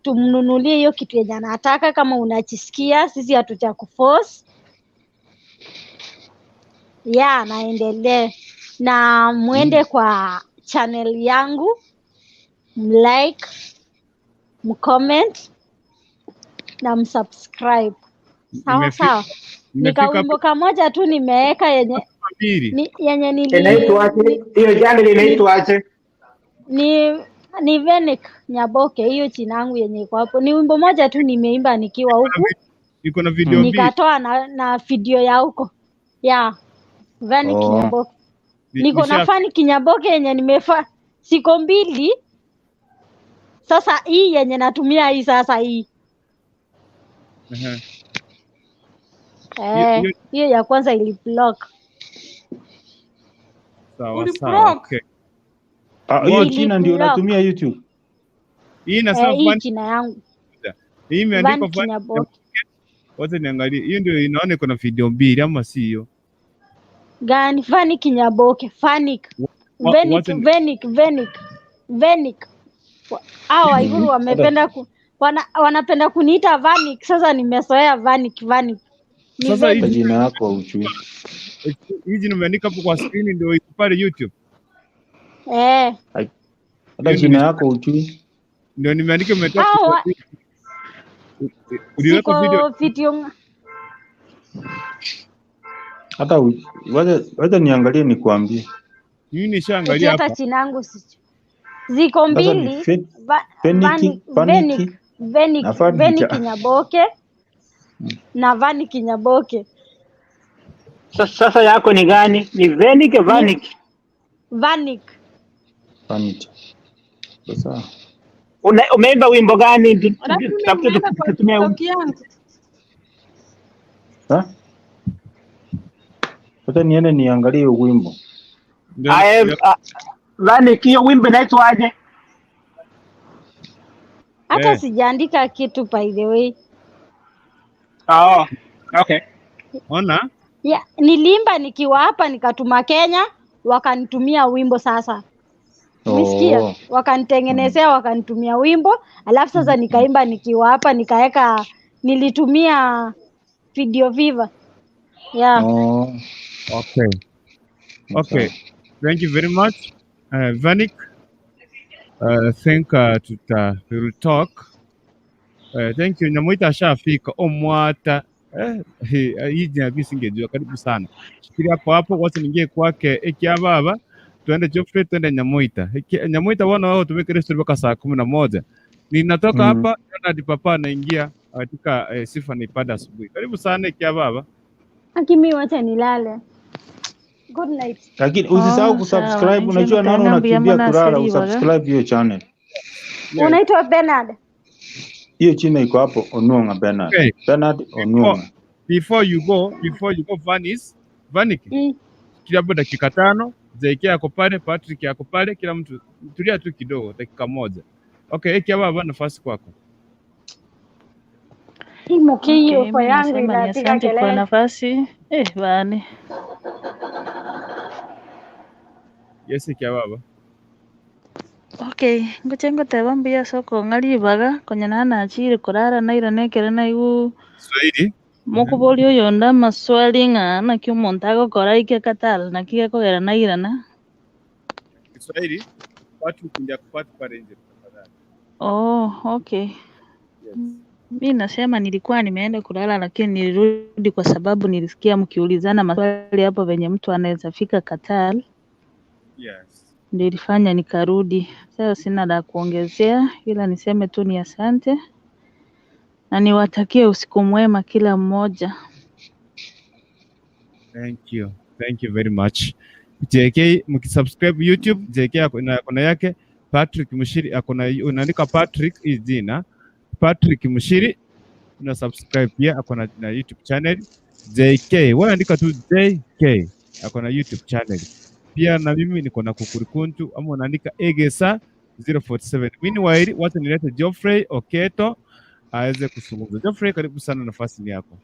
Speaker 15: tumnunulie hiyo kitu yenye anataka. Kama unachisikia, sisi hatuja kuforce ya naendelee na mwende kwa channel yangu mlike, mcomment na msubscribe. Sawa sawa. Ni
Speaker 1: Nimefika
Speaker 15: kawimbo
Speaker 1: hapo
Speaker 15: kamoja tu nimeweka yenye
Speaker 1: mbili.
Speaker 15: ni, yenye nili
Speaker 8: Inaitwaje?
Speaker 15: ni,
Speaker 8: Hiyo channel
Speaker 15: ni,
Speaker 8: inaitwaje?
Speaker 15: ni Venik Nyaboke, hiyo china yangu yenye iko hapo. Ni wimbo moja tu nimeimba nikiwa huku,
Speaker 1: Iko na video mbili.
Speaker 15: nikatoa na video ya huko ya Vanik Nyaboke. Niko na Vanik Nyaboke yenye nimefa siko mbili. Sasa hii yenye natumia hii sasa hii
Speaker 1: Aha. Hiyo
Speaker 15: eh,
Speaker 1: hiyo
Speaker 15: hiyo ya kwanza iliblock,
Speaker 1: sawa sawa. Okay.
Speaker 20: Ah, hiyo jina ndio
Speaker 15: iliblock
Speaker 20: unatumia YouTube.
Speaker 1: Hii inasema
Speaker 15: eh, hii
Speaker 1: Vanik
Speaker 15: jina yangu
Speaker 1: Hii imeandikwa
Speaker 15: Vanik
Speaker 1: Vanik
Speaker 15: Nyaboke.
Speaker 1: Nyaboke. Wacha niangalie. Hiyo ndio inaona iko na video mbili ama sio?
Speaker 15: Gani? Vanik Nyaboke, Vanik Venik
Speaker 1: Wacha ni
Speaker 15: Venik Venik Venik. Hao Waiguru wamependa wanapenda kuniita Vanik. Sasa nimezoea Vanik Vanik ni
Speaker 1: Sasa hii
Speaker 20: Hata
Speaker 15: Venik.
Speaker 20: jina yako hujui.
Speaker 1: hii jina umeandika hapo kwa screen ndio iko pale YouTube.
Speaker 15: Eh,
Speaker 20: Hata
Speaker 1: Hiyo
Speaker 20: jina
Speaker 1: ndio
Speaker 20: yako hujui.
Speaker 1: ndio nimeandika umetoa
Speaker 15: hao
Speaker 1: video mbili. Uliweka video
Speaker 15: siko video
Speaker 20: Hata wacha niangalie nikuambie.
Speaker 1: mimi
Speaker 15: eti
Speaker 1: nishaangalia
Speaker 15: hata
Speaker 1: hapa.
Speaker 15: jina yangu ziko
Speaker 20: Sasa ni
Speaker 15: mbili
Speaker 20: Feniki,
Speaker 15: Vanik
Speaker 20: Vaniki
Speaker 15: Venik
Speaker 20: na
Speaker 15: Venik
Speaker 20: Fanika.
Speaker 15: Nyaboke na Vanik Nyaboke
Speaker 21: Sasa yako ni gani? Ni Venik
Speaker 15: ni
Speaker 21: Vanik?
Speaker 15: Vanik.
Speaker 20: Vanity. Sasa
Speaker 21: Umeimba wimbo gani?
Speaker 13: Alafu mimi
Speaker 21: Tutafute
Speaker 13: nimeenda kwa
Speaker 21: tutumie
Speaker 13: TikTok yangu.
Speaker 20: ha? Wacha niende niangalie hiyo wimbo.
Speaker 1: Ndio
Speaker 21: Ae,
Speaker 1: ndio
Speaker 21: Vanik, hiyo wimbo inaitwaje?
Speaker 15: Hata
Speaker 1: eh
Speaker 15: sijaandika kitu by the way.
Speaker 21: Oh, okay.
Speaker 1: ona
Speaker 15: Ya, nilimba nikiwa hapa nikatuma Kenya, wakanitumia wimbo sasa. Umesikia?
Speaker 20: Oh.
Speaker 15: Wakanitengenezea, wakanitumia wimbo, alafu sasa nikaimba nikiwa hapa, nikaeka, nilitumia Video Viva. Yeah.
Speaker 20: Oh.
Speaker 1: Okay. Okay.
Speaker 20: Sawa.
Speaker 1: Thank you very much. Vanik, I think we will talk. Thank you. Nyamuita ashafika omwata. Hii jina mimi singejua. Karibu sana. Shikilia hapo hapo, wacha niingie kwake Ekia baba. Tuende Geoffrey, tuende Nyamuita. Nyamuita wana wao tumeke restaurant mpaka saa 11. Ninatoka hapa Leonard Papa anaingia katika sifa na ibada asubuhi. Karibu sana Ekia baba.
Speaker 15: Akimi, wacha nilale. Good night.
Speaker 20: Lakini usisahau
Speaker 3: Oh, sawa
Speaker 20: kusubscribe.
Speaker 3: inche
Speaker 20: Unajua naona
Speaker 3: mutenda mbuya
Speaker 20: unakimbia kulala,
Speaker 3: munasiribaga
Speaker 20: usubscribe hiyo channel.
Speaker 1: Yes.
Speaker 15: Unaitwa Bernard.
Speaker 20: Hiyo china iko hapo Onuonga Bernard.
Speaker 1: Okay.
Speaker 20: Bernard Onuonga.
Speaker 1: Before you go, Vanis, Vanik, kila hapo dakika 5, JK yako pale, Patrick yako pale, kila mtu tulia tu kidogo, dakika moja. Okay, Ekia baba, nafasi kwako.
Speaker 15: Hii mkii
Speaker 3: Okay,
Speaker 15: uko
Speaker 3: mi
Speaker 15: yangu
Speaker 3: nasema ni
Speaker 15: inapiga
Speaker 3: asante kwa
Speaker 15: kelele.
Speaker 3: nafasi bani.
Speaker 1: Yes, Ekia baba.
Speaker 3: Okay, ngoche ngoteba mbuya soko ng'alibaga konya nanachire kurara naira nekere naigu
Speaker 1: Swahili.
Speaker 3: mokobori oyonde amaswali ng'a naki omonto agokora ike katala naki gekogera nairana.
Speaker 1: Kiswahili, Patrick ndiye akupate pale nje tafadhali.
Speaker 3: Oh, okay.
Speaker 1: Yes.
Speaker 3: Mi nasema nilikuwa nimeenda kulala lakini nilirudi kwa sababu nilisikia mkiulizana maswali hapo venye mtu anaweza fika Qatar.
Speaker 1: Yes.
Speaker 3: Ndio ilifanya nikarudi. Sasa sina la kuongezea, ila niseme tu ni asante na niwatakie usiku mwema kila mmoja.
Speaker 1: Thank you. Thank you very much. JK mkisubscribe YouTube, JK ako na yake Patrick Mushiri ako na, unaandika Patrick hii jina Patrick Mushiri, una subscribe pia, ako na YouTube channel JK. Wewe andika tu JK, ako na YouTube channel. Pia na mimi niko na Kukurikuntu, ama unaandika Egesa 047. Meanwhile, wacha nilete Geoffrey Oketo aweze kuzungumza. Geoffrey, karibu sana, nafasi ni yako.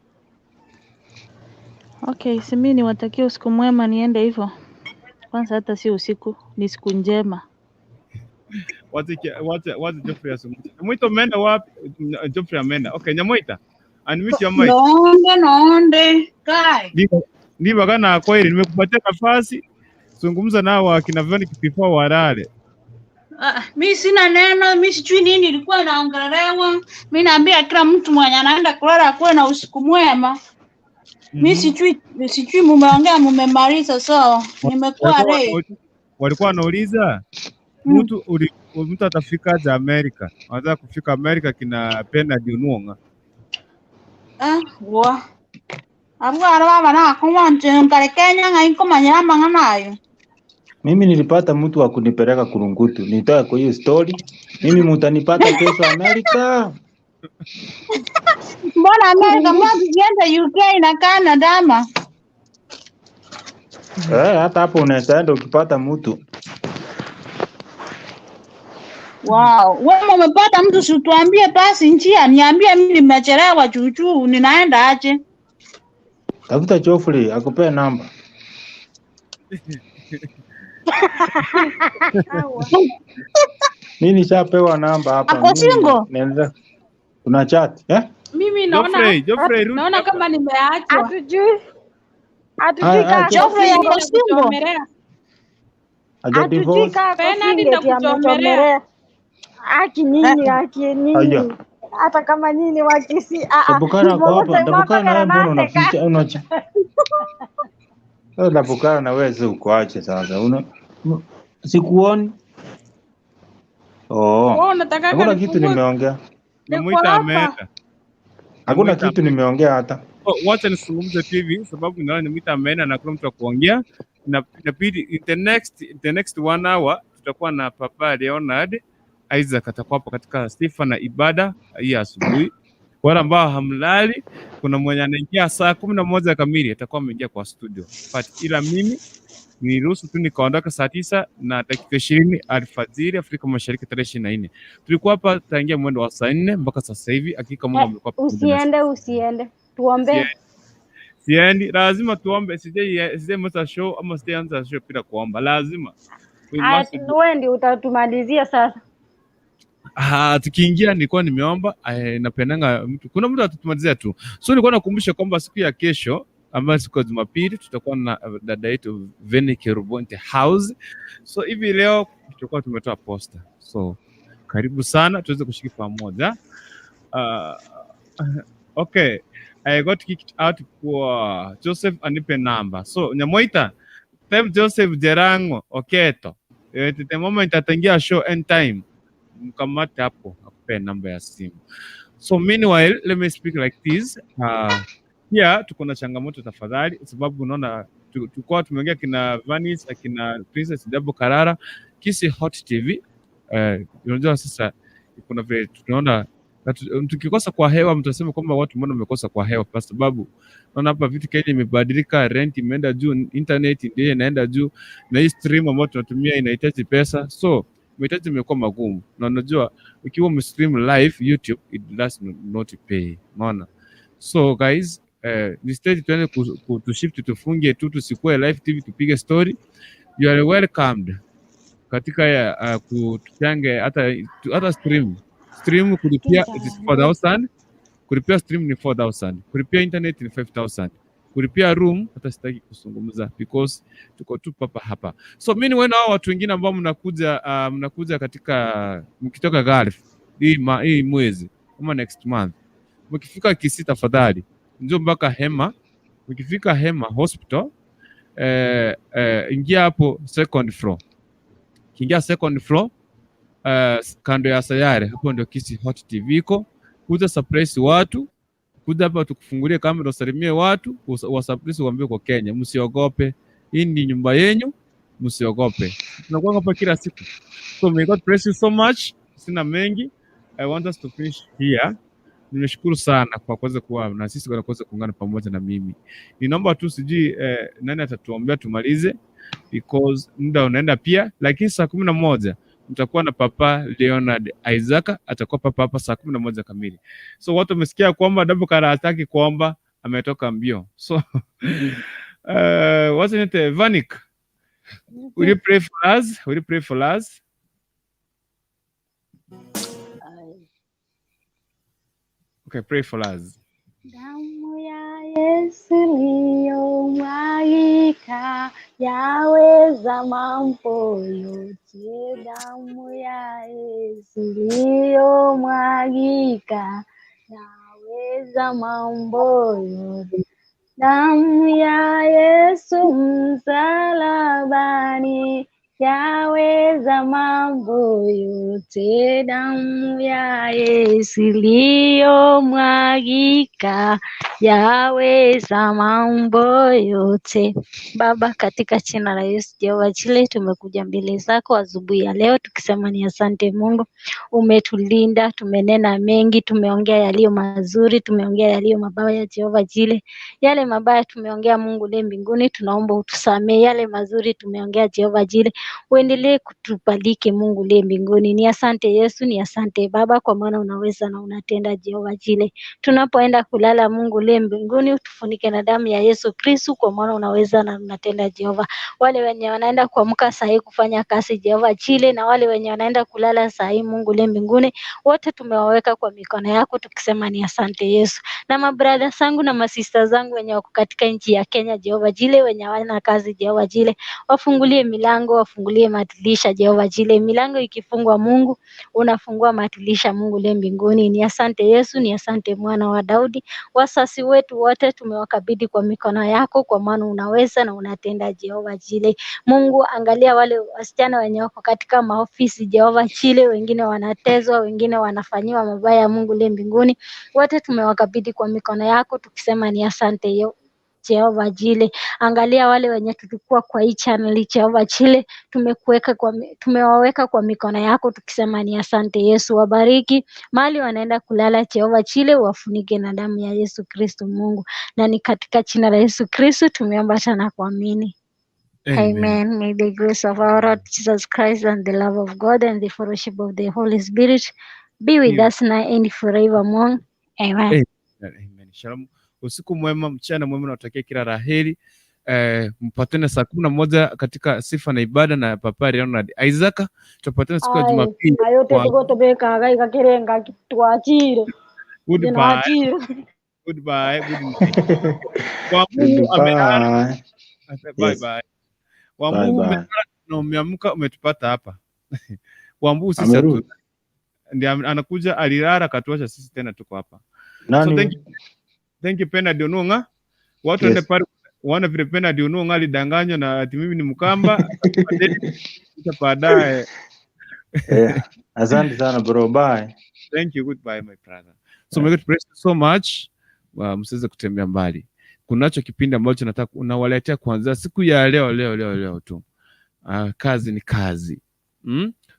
Speaker 3: Okay, si mimi niwatakie usiku mwema, niende hivyo. Kwanza hata si usiku, ni siku njema.
Speaker 1: Wacha Geoffrey azungumze. Nyamwita umeenda wapi? Geoffrey ameenda. Okay, Nyamwita. Unmute your mic.
Speaker 11: Nonde nonde kai.
Speaker 1: Ndiba kana kweli nimekupatia nafasi. Zungumza nao akina Veronica before walale.
Speaker 11: Ah, mi sina neno, mi sijui nini ilikuwa naongelelewa. Mi naambia kila mtu mwenye anaenda kulala akuwe na usiku mwema. Mi sijui mumeongea mumemaliza, so nimekuwa late.
Speaker 1: Walikuwa wanauliza mtu atafika aje Amerika? Anataka kufika Amerika kina Bernard Onwonga.
Speaker 11: Ah, wa. Abwana baba nakumwanje nkare Kenya ng'ai nkomanyera amang'ana ayo.
Speaker 20: Mimi nilipata mtu wa kunipeleka Kurungutu, nitoe kwa hiyo story. Mimi mutanipata kesho Amerika.
Speaker 11: Mbona Amerika, mbona tukienda UK na Canada ama?
Speaker 20: Eh, hata hapo unaweza enda ukipata mtu.
Speaker 11: Wow, wewe umepata mtu, si tuambie basi njia, niambie mimi nimechelewa chuchu, ninaenda aje?
Speaker 20: Tafuta Geoffrey akupee namba. Mimi nishapewa namba hapa.
Speaker 11: Ako
Speaker 20: Mimi
Speaker 11: single?
Speaker 20: naendelea. Tuna chat, eh?
Speaker 13: Mimi naona
Speaker 1: Geoffrey, rudi
Speaker 13: naona
Speaker 1: hapa.
Speaker 13: kama nimeachwa.
Speaker 15: Hatujui, hatujui
Speaker 20: Haya,
Speaker 15: kaa
Speaker 20: haya,
Speaker 15: ako
Speaker 11: Geoffrey
Speaker 15: single,
Speaker 11: ako single?
Speaker 13: Nitakuchomelea.
Speaker 20: haja
Speaker 15: hatujui
Speaker 20: divorce.
Speaker 15: kaa ako
Speaker 13: Bernard,
Speaker 15: single eti
Speaker 13: nitakuchomelea.
Speaker 15: amechomelea. Aki nyinyi, aki
Speaker 20: Haya.
Speaker 15: nyinyi, hata kama nyinyi wakisi
Speaker 20: Dabukara ako hapa. Dabukara na wewe mbona
Speaker 15: mwapakara naseka
Speaker 20: unaficha unacha? Sasa Dabukara na wewe sasa uko aje sasa? Una sikuoni. Oh.
Speaker 13: Wewe unataka
Speaker 20: Hakuna kitu
Speaker 13: nifungue?
Speaker 20: nimeongea.
Speaker 13: Niko
Speaker 1: Nyamwita
Speaker 13: hapa.
Speaker 1: ameenda.
Speaker 20: Hakuna
Speaker 1: Nyamwita
Speaker 20: kitu nimeongea hata.
Speaker 1: Oh, wacha nisungumze tu hivi sababu naona Nyamwita ameenda na kuna mtu wa kuongea. Na inabidi in the next one hour tutakuwa na Papa Leonard Isaac atakuwa hapo katika sifa na ibada hii asubuhi. Wale ambao hamlali, kuna mwenye anaingia saa 11 kamili atakuwa ameingia kwa studio. But ila mimi niruhusu tu nikaondoka saa 9:20 alfajiri Afrika Mashariki tarehe 24. Tulikuwa hapa tangia mwendo wa saa 4 mpaka sasa hivi. Hakika Mungu amekuwa pamoja nasi.
Speaker 15: Usiende, usiende, tuombee.
Speaker 1: Siendi, lazima tuombe. Sijai show ama sijaianza show bila kuomba, lazima we must do.
Speaker 15: Wewe ndio utatumalizia sasa.
Speaker 1: Ah, tukiingia nilikuwa nimeomba napendanga mtu, kuna mtu atatumalizia tu. So nilikuwa nakumbusha kwamba siku ya kesho ambayo siku ya Jumapili tutakuwa na dada yetu Veni Kerubonte House. So hivi leo tutakuwa tumetoa posta, so karibu sana tuweze kushiriki pamoja. Okay, I got kicked out kwa Joseph anipe namba. So Nyamoita, tell Joseph Jerango Oketo. The moment ataingia show end time, mkamate hapo akupe namba ya simu. So meanwhile, let me speak like this. Pia tuko na changamoto tafadhali, sababu unaona tulikuwa tumeongea kina Vanis, akina Princess Dabo Karara, Kisi Hot TV. Unajua sasa kuna vile tunaona na tukikosa kwa hewa mtasema kwamba watu mbona wamekosa kwa hewa, kwa sababu naona hapa vitu Kenya imebadilika, rent imeenda juu, internet ndio inaenda juu, na hii stream ambayo tunatumia inahitaji pesa, so mahitaji imekuwa magumu, na unajua ukiwa umestream live YouTube it does not pay, unaona. So guys, instead tuende ku shift tufunge tu tusikue live TV tupige story. You are welcomed katika ya kutuchange hata stream kulipia it is 4000, kulipia stream ni 4000, kulipia internet ni 5000, kulipia room hata sitaki kuzungumza because tuko tu papa hapa. So mimi ni hao watu wengine ambao mnakuja katika mkitoka Gulf hii mwezi kama next month, mkifika Kisii tafadhali njoo mpaka Hema. Mkifika Hema Hospital, ingia hapo second floor. Kiingia second floor, kando ya Sayare, hapo ndio Kisii Hot TV iko. Kuja surprise watu, kuja hapa tukufungulie kamera, usalimie watu, wa surprise, uambie kwa Kenya, msiogope, hii ni nyumba yenyu, msiogope. Tunakuwa hapa kila siku. So may God bless you so much. Sina mengi. I want us to finish here. Nimeshukuru sana kwa kuweza kuwa na sisi, kwa kuweza kuungana pamoja na mimi. Ninaomba tu sijui nani atatuombea tumalize because muda unaenda pia, lakini saa 11 mtakuwa na Papa Leonard Isaac atakuwa papa hapa saa 11 kamili. So watu wamesikia kwamba Dabukara hataki kuomba, ametoka mbio. So what's it, Vanik? Will you pray for us? Will you pray for us? Okay, pray for us.
Speaker 15: Damu ya Yesu iliyomwagika yaweza mambo yote. Damu ya Yesu iliyomwagika yaweza mambo yote. Damu ya Yesu msalabani yaweza mambo yote. Damu ya Yesu iliyomwagika yaweza mambo yote. Baba, katika jina la Yesu Jehova Jile, tumekuja mbele zako asubuhi ya leo tukisema ni asante Mungu, umetulinda, tumenena mengi, tumeongea yaliyo mazuri, tumeongea yaliyo mabaya. Jehova Jile, yale mabaya tumeongea, Mungu le mbinguni, tunaomba utusamee. Yale mazuri tumeongea, Jehova Jile, uendelee kutubariki Mungu le mbinguni. Ni asante Yesu, ni asante Baba, kwa maana unaweza na unatenda. Jehova Jile, tunapoenda kulala, Mungu le mbinguni, utufunike na damu ya Yesu Kristu, kwa maana unaweza na unatenda. Jehova, wale wenye wanaenda kuamka saa hii kufanya kazi, Jehova Jile, na wale wenye wanaenda kulala saa hii, Mungu le mbinguni, wote tumewaweka kwa mikono yako tukisema ni asante Yesu. Na mabradha zangu na masista zangu wenye wako katika nchi ya Kenya, Jehova Jile, wenye hawana kazi, Jehova Jile, wafungulie milango, wafungulie madirisha, Jehova Jile. Milango ikifungwa, Mungu unafungua madirisha, Mungu le mbinguni. Ni asante Yesu, ni asante Mwana wa Daudi. Wasasi wetu wote tumewakabidhi kwa mikono yako, kwa maana unaweza na unatenda, Jehova Jile. Mungu, angalia wale wasichana wenye wako katika maofisi, Jehova Jile, wengine wanatezwa, wengine wanafanyiwa mabaya, Mungu le mbinguni. Wote tumewakabidhi kwa mikono yako tukisema ni asante yo Jehova Jile. Angalia wale wenye tulikuwa kwa hii channel, Jehova Jile, tumekuweka kwa tumewaweka kwa mikono yako tukisema ni asante Yesu. Wabariki mahali wanaenda kulala, Jehova Jile, wafunike na damu ya Yesu Kristo Mungu, na ni katika jina la Yesu Kristo tumeomba tena kuamini.
Speaker 1: Amen.
Speaker 15: Amen. May the grace of our Lord Jesus Christ and the love of God and the fellowship of the Holy Spirit be with
Speaker 1: Be-
Speaker 15: us now and forevermore. Amen.
Speaker 1: Amen. Amen. Shalom. Usiku mwema, mchana mwema, nawatakia kila la heri. Mpatane saa 11 katika sifa na ibada na Papa Leonard Isaac. Tupatane siku ya
Speaker 15: Ai,
Speaker 1: Jumapili
Speaker 15: ayo
Speaker 1: kwa
Speaker 15: tetugotobekaga igakirenga twachire
Speaker 1: goodbye,
Speaker 15: twachire.
Speaker 1: Goodbye, good night. Kwa Mungu amelala.
Speaker 20: Goodbye.
Speaker 1: Bye
Speaker 20: Yes.
Speaker 1: bye. Wa
Speaker 20: Bye
Speaker 1: Mungu
Speaker 20: bye.
Speaker 1: umelala na umeamka umetupata hapa. Wambu sisi
Speaker 20: Amerudi.
Speaker 1: Ndiye anakuja, alilala akatuacha sisi tena tuko hapa. So
Speaker 20: Nani?
Speaker 1: thank you, thank you Bernard Onunga. Watu waende
Speaker 20: Yes.
Speaker 1: pale waone vile Bernard Onunga alidanganywa na ati mimi ni Mkamba, akalipa deni, kisha baadaye.
Speaker 20: Yeah. Asante sana bro. Bye.
Speaker 1: Thank you, goodbye my brother. So may God bless you so much. Msiweze kutembea mbali. Kunacho kipindi ambacho nataka unawaletea kuanzia siku ya leo leo leo leo tu. Kazi ni kazi.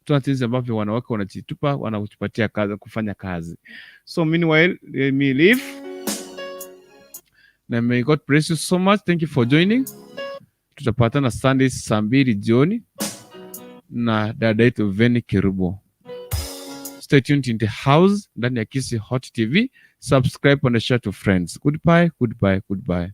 Speaker 1: Tuna jinsi ambavyo wanawake wanajitupa, wanakutupatia kazi, kufanya kazi. So meanwhile, let me leave. Na may God bless you so much. Thank you for joining. Tutapatana Sunday saa 2 jioni na dada yetu Veni Kerubo. Stay tuned in the house ndani ya Kisii Hot TV. Subscribe and share to friends. Goodbye, goodbye, goodbye.